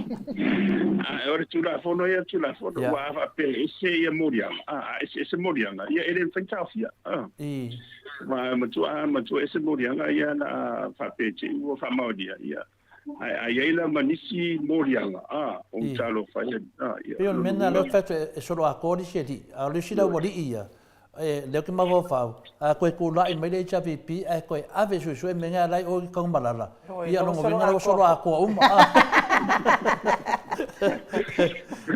A o le Tulafono ia Tulafono, aua a faapea e ese ia moliaga, a eseese moliaga, ia e le mafai ona taofia. Aua matua, matua ese moliaga ia na a faapea te i ua faamaonia, ia. Ae a i ai la ma nisi moliaga, a, o talofa ia, a, ia. Pei o le mea lena lea ou te fai atu e soloatoa le isi alii, a o le isi la ua alii ia, lea ou te mafaufau, a toe tulai mai le HRPP ae toe ave e suesue mea nei a la e i o i Tanumalala, ia lona uiga la ua soloatoa uma.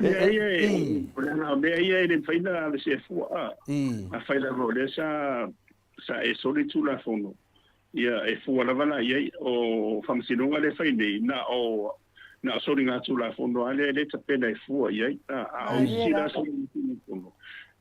Mea ia e, o le ala o mea ia e le mafai ona aveesea fua, a. Afai lava o lea sa, sa e soli le Tulafono, Ia, e fua lava la i ai. O faamasinoga lea e fai nei, na o, na o soligatulafono lava lea e tapena e fua i ai. A, a o isi la soligatulafono,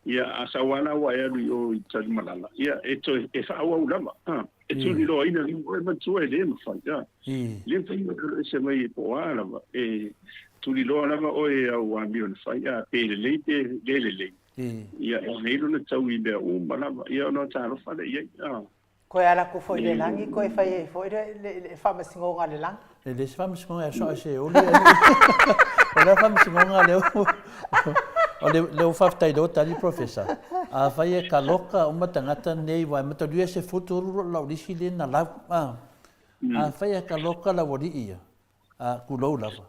ia, a sau lava la ua e alu i o i Tanumalala, ia, e toe, e faaauau lava, a, e tuliloaina lava oe manatua e le mafai, a. E le mafai ona alu ese mai po o a lava, e tuliloa lava oe e au amio na fai, a, pe lelei pe le lelei. Ia, e lelei lona taui i mea uma lava, ia ona talofa lea i ai, a. Koe ala atu foi i le lagi, koe fai ai foi le faamasinoga a le lagi. E le se faamasinoga e so se oli. O le faamasinoga lea o le leo faafetai leo tali professor. A fai e kaloka uma tagata nei wa matalia se futuru lau lisi le na lau. A a fai e kaloka lau alii ia. A kulou lava.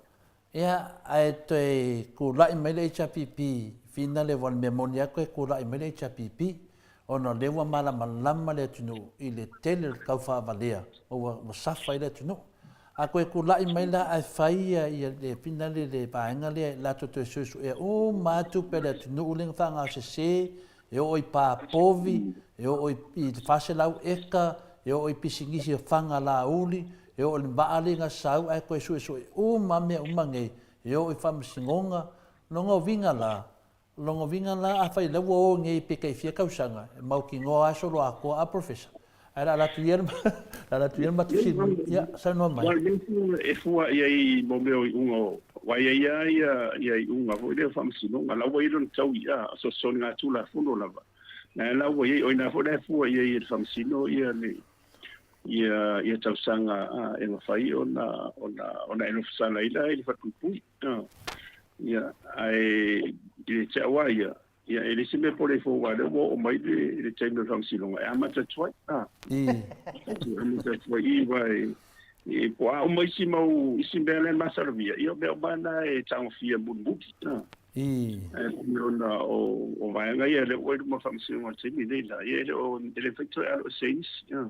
Ia, ae toe kula'i mai le HRPP finale aua o le mea moni lava toe kula'i mai le HRPP ona o lea ua malamalama le atunuu i le tele o le taufaavalea ma ua safa ai le atunuu. A toe kula'i mai la ae fai ia le finale le vaega lea latou toe suesuea uma lava tupe a le atunuu lea na faagaosese e oo i pā povi, e oo i le 400 eka, e oo i pisinisi o faga lāuli, e oo i le vaa lea na sau ae toe suesue uma lava mea uma nei, e oo i faamasinoga. Lona uiga la, lona uiga la afai o lea ua o nei pe tai fia tausaga, e mautinoa lava solo atoa a Professor. Ae o le a alu atu ia, le a alu atu ia le matou fesili. Ia, saunoa mai. Aua o le mea e fua i ai i mo mea o iuga o, aua e i ai lava ia iuga foi lea o faamasinoga, la ua i ai lona taui, a, o soligatulafono lava, la la ua i ai, o i ina foi la e fua i ai e le faamasino ia le, ia, ia tausaga a, e mafai ona, ona, ona e nofosala ai la i le falepuipui. A, ia, ae i le te au lava ia, Ia, e leai se mea pole fou aua o lea ua oo mai le taimi o le faamasinoga e amata atu ai. A. E amata atu ai i, aua e, po o a uma isi mau, isi mea la e masalomia, ia o mea uma na e tagofia mulimuli. A. Ae pei ona o, o vaega ia lea ua i luma o le faamasinoga i le taimi lenei la, ia e le o, e le mafai toe alo ese ai nisi. A.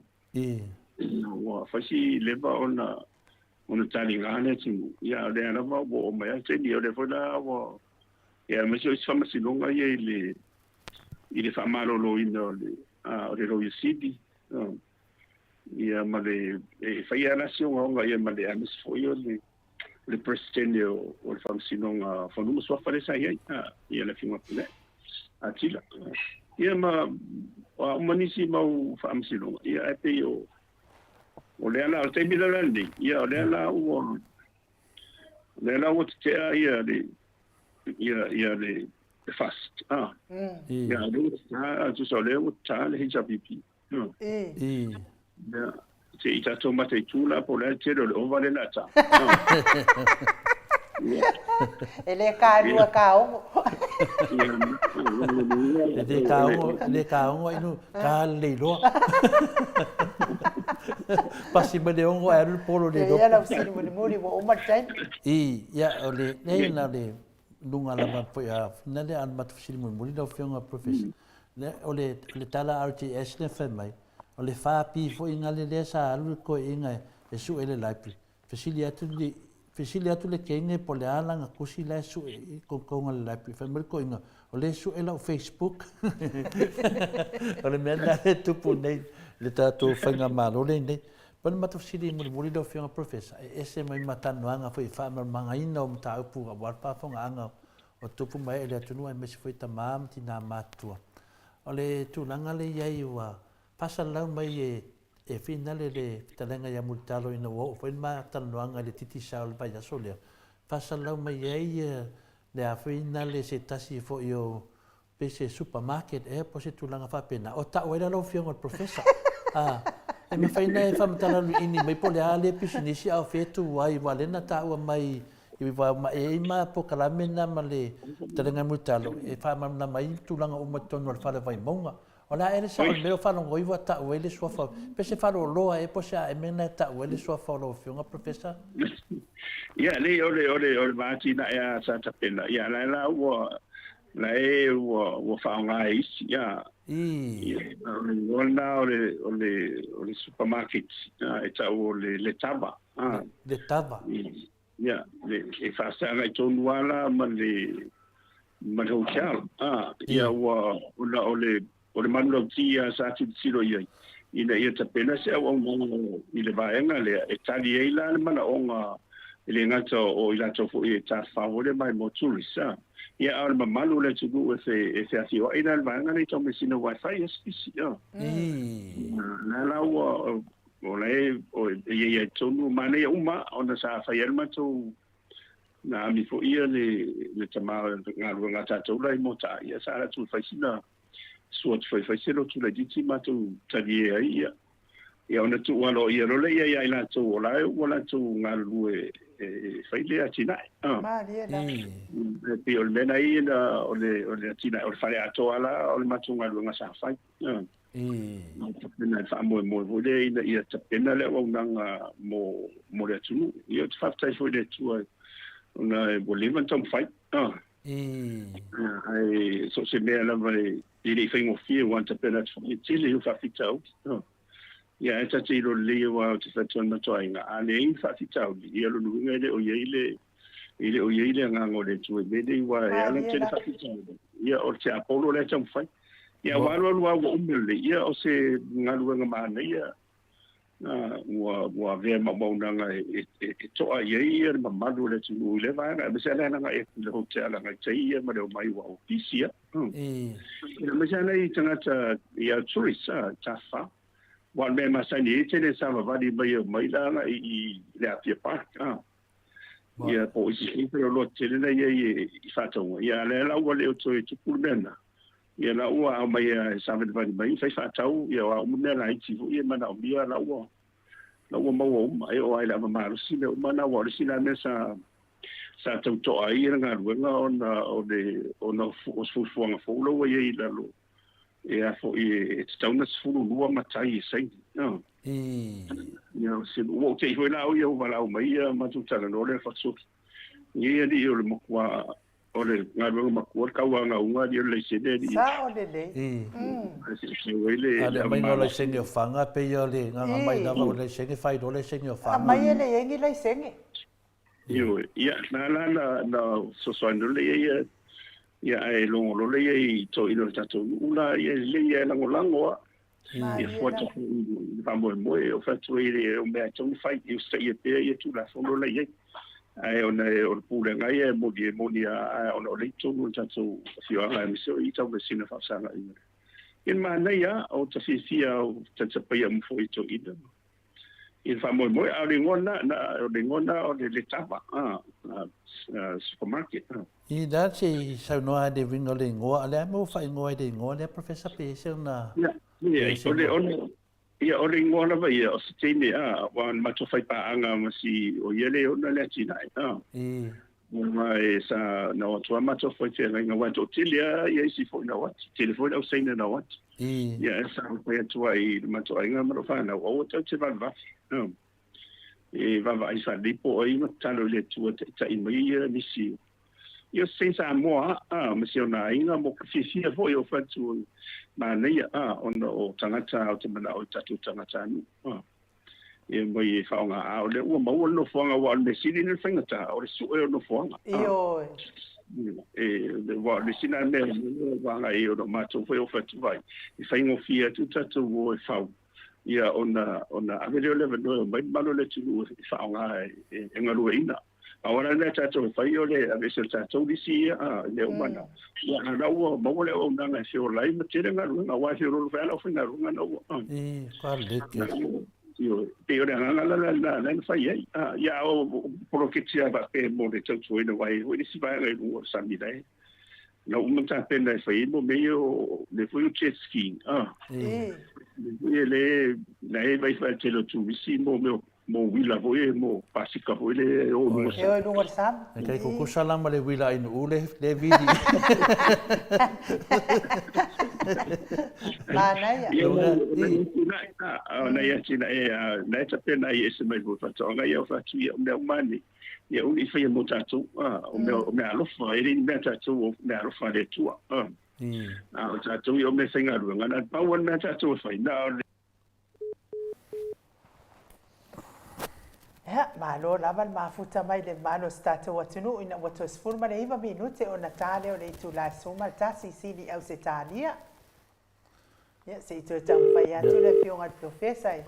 Ua fai si leva ona, ona taliga le atunuu, ia a o lea lava ua oo mai lava le taimi, o lea foi la ua Ia, aemaise o isi faamasinoga ia i le, i le faamaloloina o le, a, o le Loia Sili, a, ia ma le, e fai lava la si ogaoga ia ma le, aemaise foi o le, o le Peresetene o, o le Faamasinoga o Fanua ma Suafa lea sa i ai, a, ia le Afioga Pule Atila. Ia ma, o a uma nisi mau faamasinoga, ia ae pei o, o lea la, o le taimi la lenei, ia o lea la ua, O lea la ua tetea ia le ia ia le FAST. Ah. Ia lea ua tetea, a tusa o lea ua tetea le HRPP. Ia se i tatou mataitu la po o le a le tele o le ova lea o le a ta. E le ka lua ka ono. E le ka ono, e le ka ono inu, ka lelei loa. Pasi mai le ono ae alu le polo le loa. Ia lau fesili mulimuli ua uma le taimi. I, ia, o le, leai na o le luga lava foi a, na lea a le matou fesili mulimuli lau Afioga Professor. Le, o le, o le tala a RTS lea fai mai, o le 4P foi gale lea sa alu le toeaiina e sue le library. Fesili atu le, fesili atu le teine po o le a lana tusi la e sue i togatogo a le library. Fai mai le toeaina, o lea e sue lau Facebook. O le mea lena e tupu nei i le tatou faigamalo lenei. Pei o le matou fesili mulimuli lau Afioga Professor, e ese mai ma talanoaga foi i faamalamalamaina o mataupu aua le faafofogaaga o tupu ma ee o le atunuu aemaise foi tama ma tina matutua. O le tulaga lea i ai ua faasalalau mai e E finale le fetalaiga ia Mulitalo ina ua oo foi le ma talanoaga i le Digicel i le vaiaso lea, faasalalau mai ai le a finale se tasi foi o pe se supermarket ea po o se tulaga faapena. O tau ai la lau Afioga o le Professor. A, e mafai ona e faamatala luiini mai po o le a lea pisinisi a o fea e tu ai aua o lea na taua mai Iwa ma e i ma polokalame na ma le fetalaiga e Mulitalo e faamalamalama ai tulaga uma i totonu o le fale Vaimauga. O le a ea le sao o le mea o faalogo ai ua tau ai le suafa, pe se faaloloa ea po o se a ea mea lena e tau ai le suafa o lau Afioga Professor? Ia, leai, o le, o le, o le va atinae lava sa tapena, ia, la e la ua, la e ua, ua faaaoga e isi, ia. Ii. Ia, o le igoa lena o le, o le, o le supermarket, ia, e tau o le Letava, a. Letava. Ia, e faafeagai tonu lava la ma le ma le hotel. Ah, ia ua ona o le o le manulauti lava sa tilotilo i ai ina ia tapena se auaunaga i le vaega lea e tali ai la le manaoga e le gata o i latou foi e tafafao foi lea mai mo tourists. Ah, ia a o le mamalu o le atunuu e fe e feafioai la i le vaega lea i Taumeasina Wi-Fi ia sipisi. Ah, la la ua O la e i ai tonu manaia uma ona sa fai ai le matou na ami foi ia le le tama o le galuega a tatou la i Mota'a ia sa alu atu e fai sina sua atu foi fai se lotu laitiiti matou talie ai ia ia ona tuu aloaia loa lea ia i latou o la e ua latou galulue e fai le atinae. Malie la. E pei o le mea na ia na o le o le atinae o le fale atoa la o le matou galuega sa fai. Tapena e faamoemoe foi lea ina ia tapena le auaunaga mo, mo le atunuu. Ia, ou te faafetai foi i le Atua ona ua leva ona taumafai. Ae so o se mea lava e le i faigofie aua na tapena atu foi e tele o faafitauli. Ia, ae ta te iloa lelei aua ou te fai atu ai i le matou aiga, a leai ni faafitauli, ia lona uiga e le o i ai le e le o i ai le agaga o le Atua i mea nei, aua e ala ona tele faafitauli, ia o le tiapolo lea e taumafai. Ia ua alualu lava ua uma lelei, ia o se galuega manaia ua ua avea ma auaunaga e, e, e to'a i ai ia le mamalu o le atunuu i lea vaega, aemaise lava le agai atu i le hotel agai tai ia ma le omai ua ofisi ia. Aemaise lava nai tagata ia tourists tafafao. Aua o le mea e masani ai, tele savavali mai e omai la agai i le Apia Park. Ia po o isi foi feoloa tetele la e i ai i faatauga. Ia a o lea la ua le o toe tupu le mea lena. Ia la ua aumai e savalivali mai fai faatau, ia o a uma mea laiti foi e manaomia la ua la ua maua uma. E oo lava i le ava malosi mea uma na, aua o le isi la mea sa sa tau toa ai le galuega ona o le ona o se fuafuaga fou la ua i ai i lalo e a foi e tatau ona 12 matai e saini. Ia, ua ou te'i foi la au ia ua valaau mai ia matou talanoa lea faasoa. Ia alii o le matua o le galuega matua le tauagauga alii o le laisene alii. Sao lelei. A le aumaiga o laisene o faga pei o le agaga mai lava o le laisene fai loa laisene o faga. Aumai e leai ni laisene. Ioe, ia, na la na, na fesoasoani loa lea ia, ia ae logo loa lea i toeaiina o le tatou nuu la, ia lelei ia e lagolago lava. Ia fuata foi i le faamoemoe, o fai atu ai le o mea e tatau ona fai, e usitaia pea ia Tulafono la e i ai. Ae ona o le pulega ia e moni, e moni lava, ae ona o lea i totonu o le tatou afioaga aemaise o i Taumeasina faafesagaina. Ia manaia lava, o ta fiafia o tatapaia uma foi i toeaiina. I le faamoemoe, a o le igoa lena, na, o le igoa lena o le Letava supermarket. I le a se i saunoa ai le uiga o le igoa, a o le a mea ua faaigoa ai le igoa lea Professor pe ese ona... Ia, o le, o le, ia, o le igoa lava ia, o se teine, a, aua na matou faipaaga ma si, o ia le ona le atinae, a. Aua e sa na o atu lava matou faifeagaiga, aua e toatele lava ia isi foi na o atu, tele foi le au Saina na o atu. Ia e sa fai atu ai i le matou aiga ma lou fanau, aua tatou te valevale. E vaavaai faalelei po o ai ma tatalo i le Atua e taitai mai ia nisi ia o se Saint Samoa a, ma si ona aiga mo ka fiafia foi o fai atu manaia a, ona o tagata ou te manao i tatou tagatanuu. Ia mai e faaaoga, a o lea ua maua le nofoaga, aua o le mea sili lea o le faigata, o le sue o nofoaga. Ioe. E, aua o le isi lena mea ua agai ai ona o matou foi o fai atu ai, e faigofie atu tatou o e fau, ia ona, ona ave lea o le avanoa e omai le mamalu o le atunuu e faaaoga e galueaiina. A o le mea tatou e fai o le aveese o le tatou lisi ia i mea uma na. Ia a o la ua maua le auaunaga e feola ai ma tele galuega aua e feoloolo foi lava le aufaigaluega na ua. E ka leke. Ioe, pei o le agaga la lena lea na fai ai. Ia a o poloketi lava faapea mo le tautuaina aua e i ai foi le isi vaega i luga o le sami la e na uma ona tapena e fai ai mo mea ia o mea foi o jet skiing. Mea foi ia lea na e vaai foi i le tele o turisi mo mea o mo uila foi e mo pasika foi le e o luga E o i luga o le sami. E kai kukusa la ma le uila ai nuu le le vili. Manaia. Ia o nai atinae a na e tapena ai e ese mai foi faatoaga ia o fatu ia o mea uma nei. Ia uli faia mo tatou o mea o mea alofa e le ni mea tatou o mea alofa a le Atua. A o tatou ia o mea faigaluega na pau lava le mea tatou e fai na o le Ia, malo lava le mafuta mai le mamalu o si tatou atunuu ina ua toe 19 minute ona ta lea o le itula e 11 i Sini Ausetalia. Ia, se i toe taumafai atu le Afioga i le Polofesa e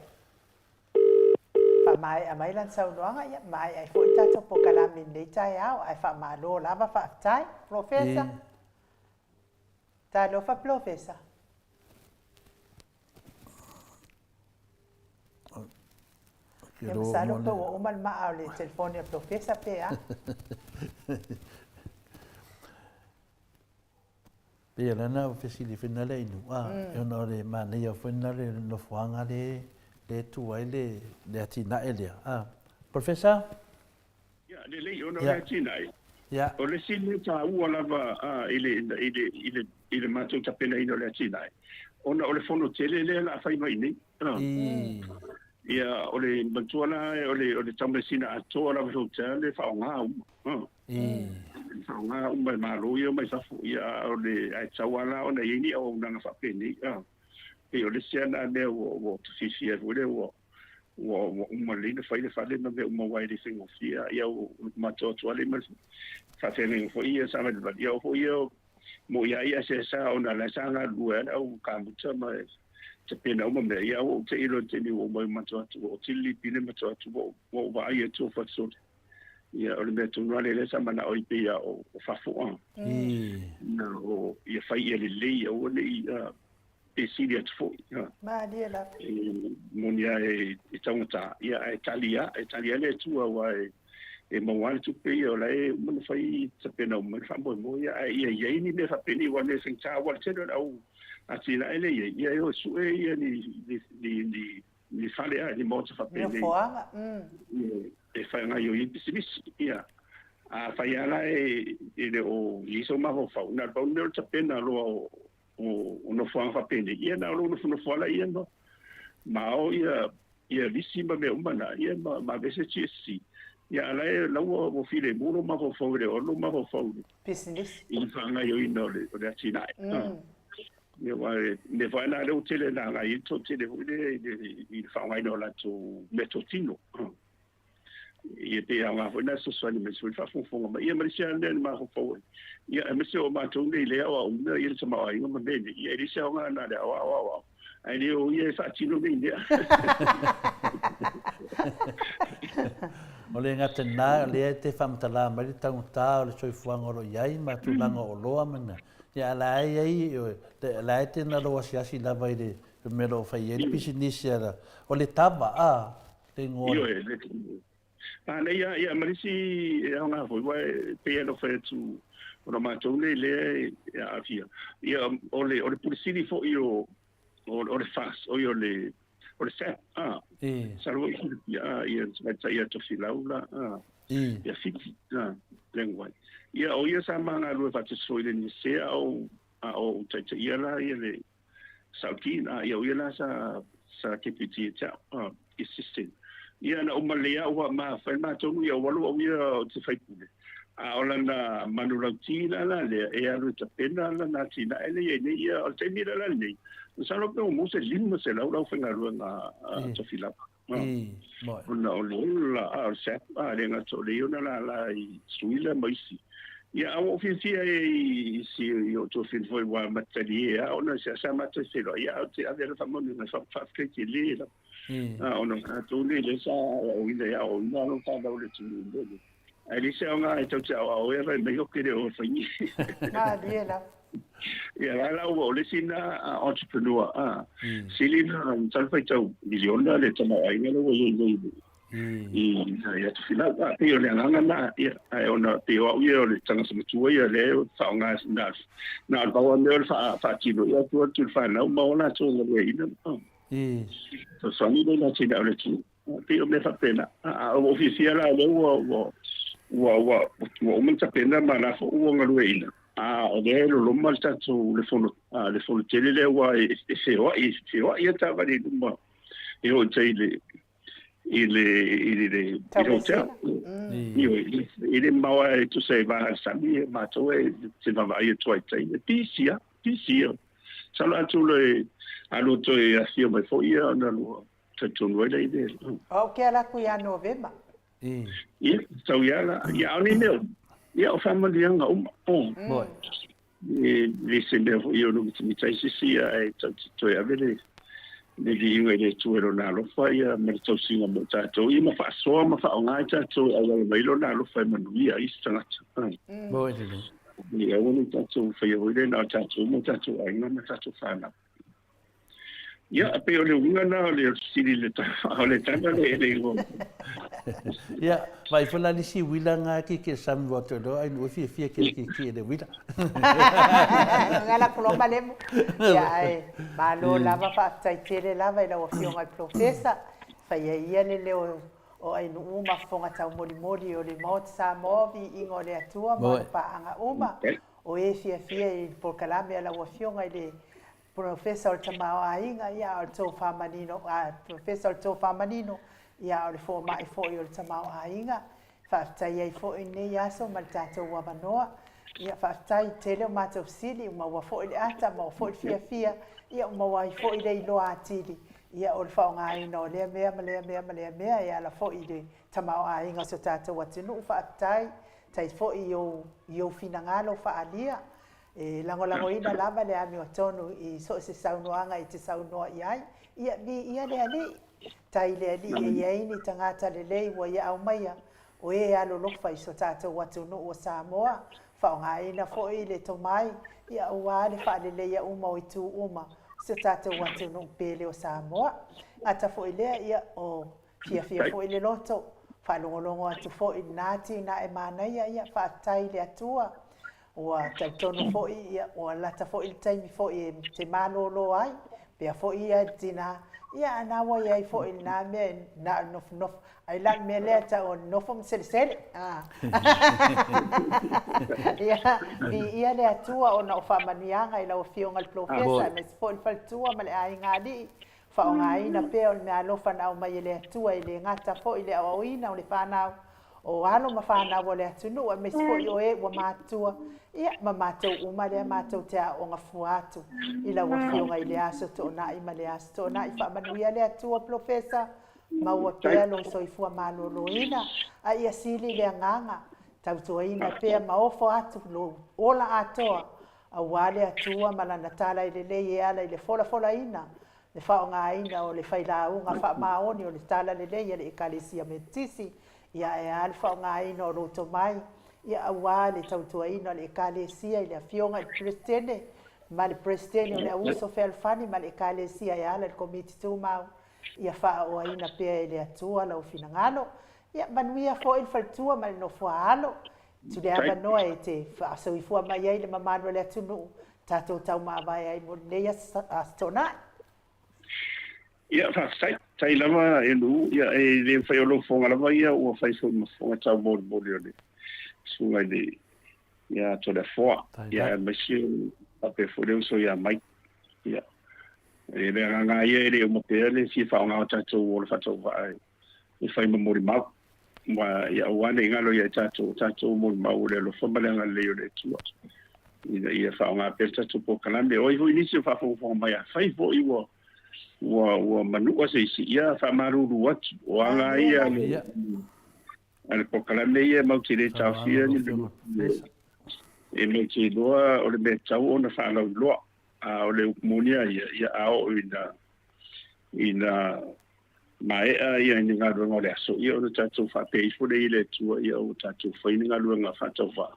faamaea mai lana saunoaga, ia maea ai foi le tatou polokalame i lenei taeao, ae faamalo lava faafetai. Polofesa? Talofa Polofesa. Ia masalo pe ua uma le maa o le telefoni a Polofesa pe a? Pei o lena ua fesili foi na le inu, a, mm. ona o le manaia foi na le nofoaga le, le tu ai le, le atinae lea. A, Professor? Ia, lelei, ona o le atinae. Ia. O le isi mea taua lava i le, i le, i le, i le matou tapenaina o le atinae, ona o le fono tele lea o le a fai mai nei. I. Ia, o le matua la, o le, o le taumasina atoa lava hotel e faaaoga uma. I. Faaaoga uma e Malo ia mai fafo. Ia, a o le, ae tatau lava la ona i ai ni auaunaga faapenei. Pei o le isi lava lena mea ua, ua fiafia ai foi lea ua, ua, ua uma lelei ona fai le fale ma mea uma aua e le faigofie. Ia, ua matou atu lava lea ma le faafeagaiga foi ia sa valivali. Ia, o foi ia mo ia ia seasea ona la sa galulue ai le au kamuta ma tapena uma mea. Ia, ua ou te i loa i le taimi ua uma ai matou atu, ua ou tili lipine matou atu, ua ou vaai atu o Fatusoli. Ia, o le mea tonu lava lea lea sa manao ai pei lava o fafo a. Ina o ia fai ia lelei, aua ne i pe sili atu foi. Malie lava. E moni lava e taugata, ia ae tali lava, e tali lava le Atua aua e maua lava le tupe ia o la e uma ona fai tapena uma mai le faamoemoe, ia ae ia i ai ni mea faapenei aua o le mea faigata aua o le tele o le au atinae lea e i ai, ia e o e sue ia ni ni ni fale a, ni maota faapenei. Nofoaga, mm. E faagaoioi ai pisinisi, ia. A fai lava la e le o i ai sou mafaufau, na o le pau le mea o le tapena loa o o nofoaga faapenei, ia na o lou nofonofo lava ia ma ma ao ia ia lisi ma mea uma na, ia ma ma aveese GST. Ia a la e la ua ua filemu lou mafaufau e le o alu lou mafaufau i le Pisinisi. I le faagaoioiga o le o le atinae. Ia aua e mea foi lena lea ua tele ina agai ai le toatele foi lea i le i le faaaogaina o latou meatotino. Ia pei e aoga foi lena e fesoasoani mai foi le faafogafoga mai. Ia ma le isi lava mea na mafaufau ai, ia aemaise o matou nei lea e aoaoina ia le tamaoaiga ma mea nei, ia e leai se aoga na o le aoao aoao, ae le o ia e faatino nei mea. O le gata lena, o lea e te faamatala mai le taugata o le soifuaga o lo o i ai ma tulaga o oloa ma mea. Ia, a la e i ai, o la e te na lou asiasi lava i le mea o lo o fai ai le pisinisi a la, o le tava, a, le igoa. Ioe, le tava. Manaia, ia, ma le isi aoga foi, aua e pei lava ona fai atu, ona o matou nei lea e aafia, ia, o le, o le Pule Sili foi o, o le FAS, oi, o le, o le SAP, a, masalo foi e silafia, a, ia, le tamaitai ia Tofilau la, a, ia Fiti, a, Leaguai. Ia, o ia sa ma galue faatasi foi i le Iunivesite a o, a o ou taitaia la ia le Saudi, a, ia, o ia la sa, sa deputy ia te au, a, assistant. Ia, na uma lelei lava ua ma fai matou, ia, ua alu au ia ou te faipule. A o lana manulauti la la lea e alu e tapena lana atinae lea i ai nei. Ia, o le taimi la la lenei, masalo pe ua maua se 500 le aufaigaluega a Tofilau. Ona o le ola, a o le SAP, a le gata o le ia ona lala i Tutuila ma isi. Ia, a ua ou fiafia ai i si i o Tofili foi ua matalie a ona seasea matou feiloai, ia, ae ou te ave le faamanuiaga faafetai tele lava. A ona o tatou nei lea sa aoaoina e aoaoina alo ma fanau o le atunuu i mea nei. Ae leai se aoga e tou te aoao ai fai mai oke le o fai ni. Malie lava. Ia la la ua o le isi na entrepreneur a. Sili na masalo faitau miliona le tamaoaiga lea ua i ai nei i i Atufilau. A pei o le agaga na ia ae ona pei o au ia o le tagata matua ia lea e faaaoga na na o le pau lava mea o le faatino ia atu atu i le fanau ma o latou galueaiina. Fesoasoani lea i le atinae o le atunuu. Pei o mea faapena. A ua ou fiafia la o lea ua ua ua ua ua uma ona tapena ma la foi ua galueaiina, a o lea e loloma le tatou le fono le fono tele lea aua e feoai e feoai lava taavale i luma e oo i tai i le i le i le i le hotel. Ioe, e le mamao lava e tusa e va i le sami matou e te vaavaai atu ai i tai. E pisi lava, pisi ia. Masalo a tu le a lua toe afio mai foi ia ona lua talitonu ai lea i le. O au ke ala aku ia Novema. Ia, tau ia la. Ia, a o nei mea uma, ia o faamanuiaga uma. Moe. E le se mea foi e ono mitamita ai se isi, ae tatou te toe ave le viiga i le Atua i Lona alofa ia ma le tausiga mo tatou, ia ma faasoa ma faaaoga i tatou e auala mai Lona alofa e manuia ai isi tagata. Moe lelei. Ia aua ne i tatou faia foi lea na o tatou ma o tatou aiga ma tatou fanau. Ia, e pei o le uiga lena o le fesili i le o le tala le le igoa. Ia, vaai foi la le isi uila nga ki ke sami wa to lo ai no fiafia ke ke ke le uila. Ngala kulo malemu. Ia ai malo lava faafetai tele lava i lau Afioga i le Polofesa. Faia ia le leo o Ainuu ma fofoga taumolimoli o le Maota Samoa, viiga o le Atua ma ona paaga uma. O e fiafia i le polokalame a lau Afioga i le Polofesa o le Tamaoaiga, ia, a o le tofa manino, a, Polofesa o le tofa manino, ia, a o le fomai foi o le tamaoaiga. Faafetai ai foi i lenei aso ma le tatou avanoa. Ia, faafetai i le tele o matou fesili, ua maua foi le ata, maua foi le fiafia, ia, ua maua ai foi le iloa atili, ia, o le faaaogaina o lea mea ma lea mea ma lea mea e ala foi i le tamaoaiga o si o tatou atunuu. Faafetai, faafetai foi i ou, i ou finagalo faaalia. E lagolagoina lava le amiotonu i so o se saunoaga e te saunoa i ai. Ia, viia le Alii. Tai le Alii e i ai ni tagata lelei ua ia aumaia, o e e alolofa i so tatou atunuu o Samoa, faaaogaina foi le tomai, ia aua le faaleleia uma o itu uma o si o tatou atunuu pele o Samoa. Gata foi lea, ia, o fiafia foi le loto, faalogologo atu foi i lena atinae manaia, ia, faafetai i le Atua. Ua talitonu foi, ia, ua lata foi le taimi foi e te malōlō ai, pea foi ia i le tinā, ia, a na ua i ai foi i lena mea e na o le nofonofo. Ai la o le mea lea e tau o le nofo ma selesele. Ia, viia le Atua ona o faamanuiaga i lau Afioga i le Polofesa, aemaise foi le faletua ma le aiga alii, faaaogaina pea o le meaalofa na aumai e le Atua e le gata foi i le aoaoina o le fanau, o alo ma fanau o le atunuu aemaise foi o e ua matutua, ia, ma matou uma lea matou te aooga fua atu i lau Afioga i le Aso Toonai ma le Aso Toonai. Faamanuia le Atua Polofesa, maua pea lou soifua maloloina, a ia sili le agaga, tautuaina pea ma ofo atu lou ola atoa aua le Atua ma Lana tala e lelei e ala i le folafolaina le faaaogaina o le failauga faamaoni o le talalelei a le Ekalesia Metotisi, ia e a le faaaogaina o lou tomai, ia aua le tautuaina o le Ekalesia i le Afioga i le Peresetene ma le Peresetene o le Auuso Fealofani ma le Ekalesia e ala i le Komiti Tumau, ia faaoaina pea e le Atua lau finagalo. Ia manuia foi le faletua ma le nofoaalo, tu le avanoa e te faasoifua mai ai le mamalu o le atunuu, tatou taumavae ai mo lenei Aso Toonai. Ia, faafetai. Faafetai lava e Lu. Ia, e le mafai o lou fofoga lava ia ua fai foi ma fofoga taumolimoli o le susuga i le ia Toleafoa. Ia, aemaise faapea foi le uso ia Mike. Ia, e le agaga lava ia e le uma pea le fia faaaoga o tatou ola faatauvaa e fai ma molimau. Ma ia aua ne i galo ia i tatou, o tatou molimau o le alofa ma le agalelei o le Atua, ina ia faaaoga pea le tatou polokalame. O ai foi nisi o faafogafoga mai, afai foi ua, ua, ua manua se isi, ia faamalulu atu, o aga ia a le, a le polokalame ia matou te le taofia ni mea e matou te iloa o le mea tatau ona faalauiloa. A o le upu moni lava ia, ia a oo ina, ina maea ia ni galuega o le aso, ia ona tatou faapea ifo lea i le Atua, ia ua tatou fai ni galuega faatauvaa,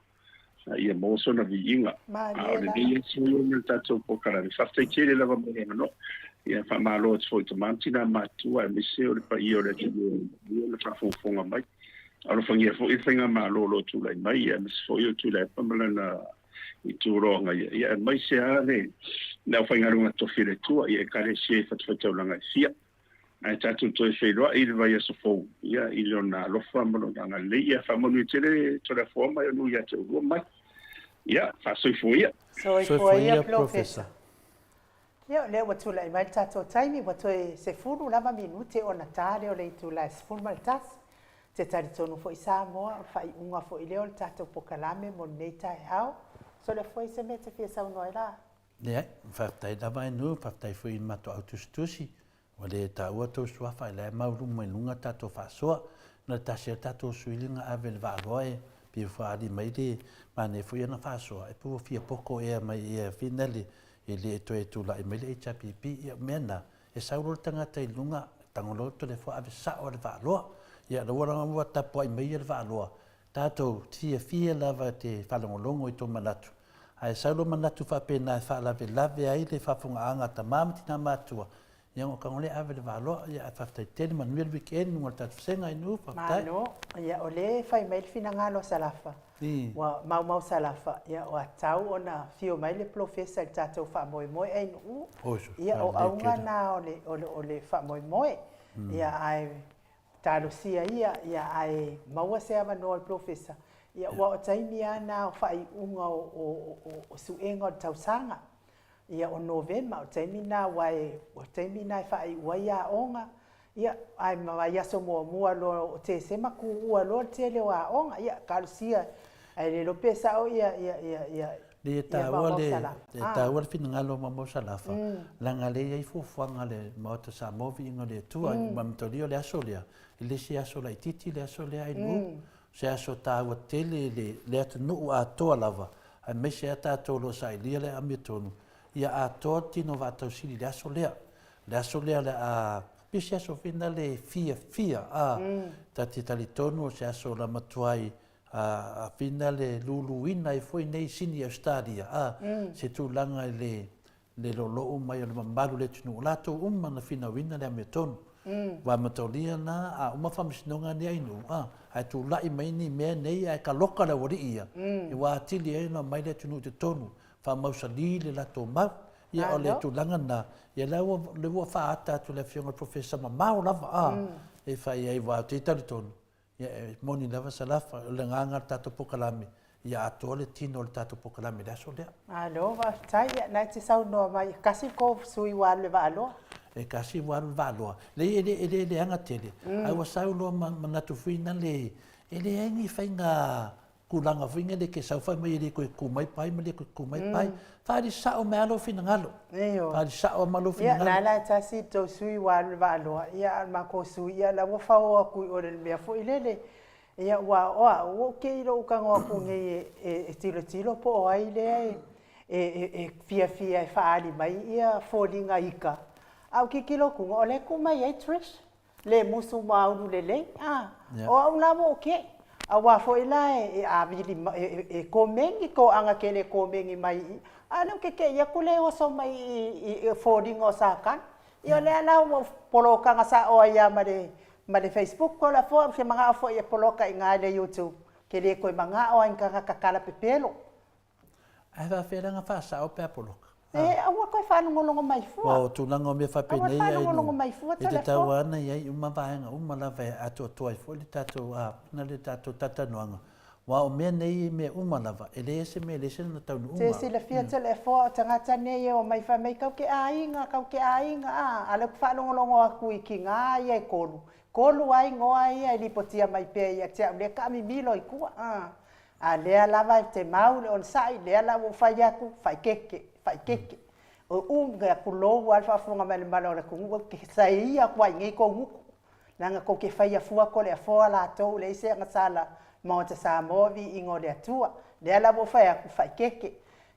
ia maua sona viiga. A o lenei aso ia ma le tatou polokalame, faafetai tele lava mo le avanoa. Ia faamalo atu foi i tama ma tina matutua aemaise o le paia o le atunuu ia na faafogafoga mai. Alofagia foi le faigamalo o lo o tulai mai, ia aemaise foi o Tuilaepa ma lana itu loa ia, aemaise lava le aufaigaluega tofi a le Atua i Ekalesia i fatafaitaulaga e fia. Ae tatou toe feiloai i le vaiaso fou, ia, i Lona alofa ma Lona agalelei. Ia faamanuia tele Toleafoa ma Ionuu ia te oulua mai. Ia, faasoifua ia. Soifua ia Polofesa. Ia, o lea ua tulai mai le tatou taimi, ua toe 10 lava minute ona ta lea o le itula e 11. Te talitonu foi Samoa, o le faaiuga foi lea o le tatou pokalame mo lenei taeao. Toleafoa, i se mea e te fia saunoa ai la? Leai, faafetai lava Ionuu, faafetai foi i le matou au tusitusi. Ua le taua tou suafa, la e maulumu mai luga tatou faasoa. Na o le tasi lava tatou sui lea na ave i le vaaloa e pei ua faaali mai le manaia foi ana faasoa, e pei ua fia poto ea mai ea finale e le toe tulai mai le HRPP. Ia o mea na, e sau loa le tagata i luga, tago loa le Toleafoa ave sao lava i le vaaloa. Ia o la ua tapuai mai ia le vaaloa, tatou fiafia lava te faalogologo i tou manatu, ae sau lou manatu faapena e faalavelave ai le faafofogaaga a tama ma tina matutua, ia ona tago lea ave le valoa, ia ae faafetai tele, manuia le weekend luga o le tatou vasega i nuu, faafetai. Malo, ia o lea e fai mai le finagalo a Salafa, ua maumau Salafa, ia ua tatau ona afio mai le polofesa i le tatou faamoemoe ainuu, ia o auga na o le faamoemoe, ia ae Talosia ia, ia ae maua se avanoa o le polofesa, ia aua o taimi lava na o faaiuga o suega o le tausaga, ia o Novema, o taimi na aua o taimi na e faaiu ai aoga, ia ae ma vaiaso muamua loa o Tesema tuua loa le tele o aoga, ia talosia, ae le iloa pe sao ia ia ia ia Leai e taua le, e taua le finagalo o Maumau Salafa, leaga o lea e i ai fuafuaga a le Maota Samoa Viiga o le Atua, ma mataulia o le aso lea, e le se aso laitiiti le aso lea Ainuu, o se aso taua tele i le, le atunuu atoa lava, aemaise lava tatou o lo o sailia le amiotonu, ia atoa le tino vaatausili i le aso lea. O le aso lea o le a, pei se aso foi lea e fiafia, a, ta te talitonu o se aso o le a matuai a fina le luluina ai foi nei sini i Ausetalia, a, se tulaga i le, le loulou mai o le mamalu o le atunuu, o latou uma na finauina le amiotonu. Ua mataulia la, a uma faamasinoga nei a Ainuu, a, ae tulai mai ni mea nei ae kaloka le aualii ia, ua atili ai ona omai le atunuu i totonu, faamausali le latou mau. Ia, o le tulaga lena, ia la ua, lea ua faaata atu e le Afioga i le Polofesa mamao lava, a, e fai ai, aua ou te talitonu, Ia, e moni lava Salafa, o le agaga o le tatou polokalame, ia atoa le tino o le tatou polokalame i le aso lea. Malo faafetai, ia na e te saunoa mai, e kasi le kou sui ua alu i le vaaloa. E kasi ua alu i le vaaloa. Leai, e le, e le leaga tele, ae ua sau loa ma manatu foi nale, e leai ni faiga tulaga foi lele ke sau fai mai e le toe tu mai pai ma le toe tu mai pai. Faaali sao mai lava lou finagalo. Faaali sao mai lou finagalo. Ia, na la e tasi le tou sui ua alu i le vaaloa, ia a o le matou sui, ia la ua fao atu i o i le mea foi lele. Ia ua o au, ua ou kei i lou tago atu nei e tilotilo po o ai lea e fiafia e faaali mai ia foliga ika, a ou tilotilo atu, o lea e tu mai ai Trish. Le musu ma ulu lelei, a. O au la ua ou keʻi, auā foi la e ʻāwili mai, e komeni toaga tele e komeni mai i i, a o lea ou te keʻi atu lea e oso mai i i foliga o Satani. Ia o lea la ua ou polokaga sao ai lava ma le ma le Facebook, o le a foi ou te manao foi e poloka i ina i le YouTube, ou te le toe manao lava i ni tagata tala pepelo. Ae faafefea la ona faasao pe a poloka? E aua toe faalogologo mai fua. Aua o tulaga o mea faapenei ai no, e tatau lava ona i ai uma vaega uma lava e atoatoa ai foi le tatou na le tatou talatalanoaga. Aua o mea nei e mea uma lava, e leai se mea e leai se lona taunuuga. Te silafia tele e foa o tagata nei e omai fai mai kau ke aiga, kau ke aiga, a, a lea ou te faalogologo atu i tiga ia e kolu, kolu lava igoa ia e lipotia mai pea ia te au lea taamimilo i tua, a. A lea lava e te mau le onosai, lea la ua ou fai atu, faaikeke, faaikeke. O u me aku lou lava le faafofoga mai a le mala o le atunuu, ou te saia atu lava i inei tou gutu, leaga tou te faia fua tole afoa latou, leai se agasala Maota Samoa viiga o le Atua. Lea la ua ou fai atu, faaikeke.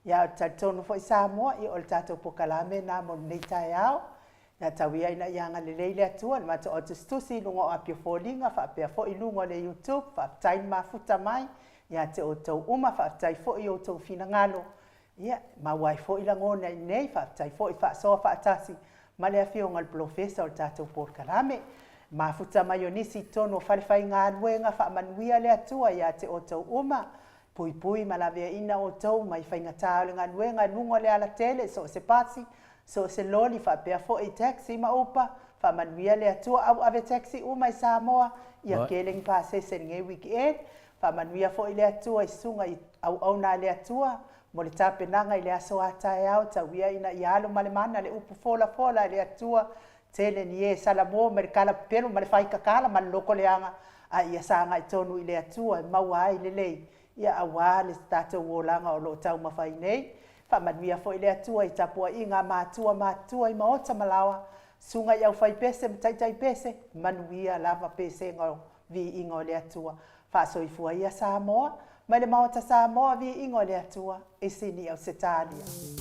Ia, ou te talitonu foi Samoa, ia o le tatou polokalame lena mo lenei taeao. Ia tau ia ina ia agalelei le Atua i le matou autusitusi i luga o api o foliga faapea foi i luga o le YouTube. Faafetai le mafuta mai ia te outou uma, faafetai foi i outou finagalo. Ia, maua ai foi lagona i inei, faafetai foi faasoa faatasi ma le Afioga i le Polofesa o le tatou polokalame. Mafuta mai o nisi i totonu o falefaigaluega, faamanuia le Atua ia te outou uma. Puipui ma laveaiina outou mai faigata o le galuega i luga o le alatele, so o se pasi, so o se loli faapea foi taxi ma upa, Faamanuia le Atua au ave taxi uma i Samoa, ia kele ni pasese i lenei weekend. Faamanuia foi le Atua i susuga i auauna a le Atua mo le tapenaga i le aso a taeao, tauia ina ia alu ma le mana le upu folafola a le Atua, tele ni e salamo mai le kalapepelo ma le faikakala ma le loko leaga, a ia sagai tonu i le Atua e maua ai lelei, ia aua le tatou olaga o lo o taumafai nei. Faamanuia foi le Atua i tapuaiga a matua matutua i maota ma laoa, susuga i aufaipese ma taitaipese, manuia lava pesega o viiga o le Atua. Faasoifua ia Samoa, mai le Maota Samoa, viiga o le Atua i Sini Ausetalia.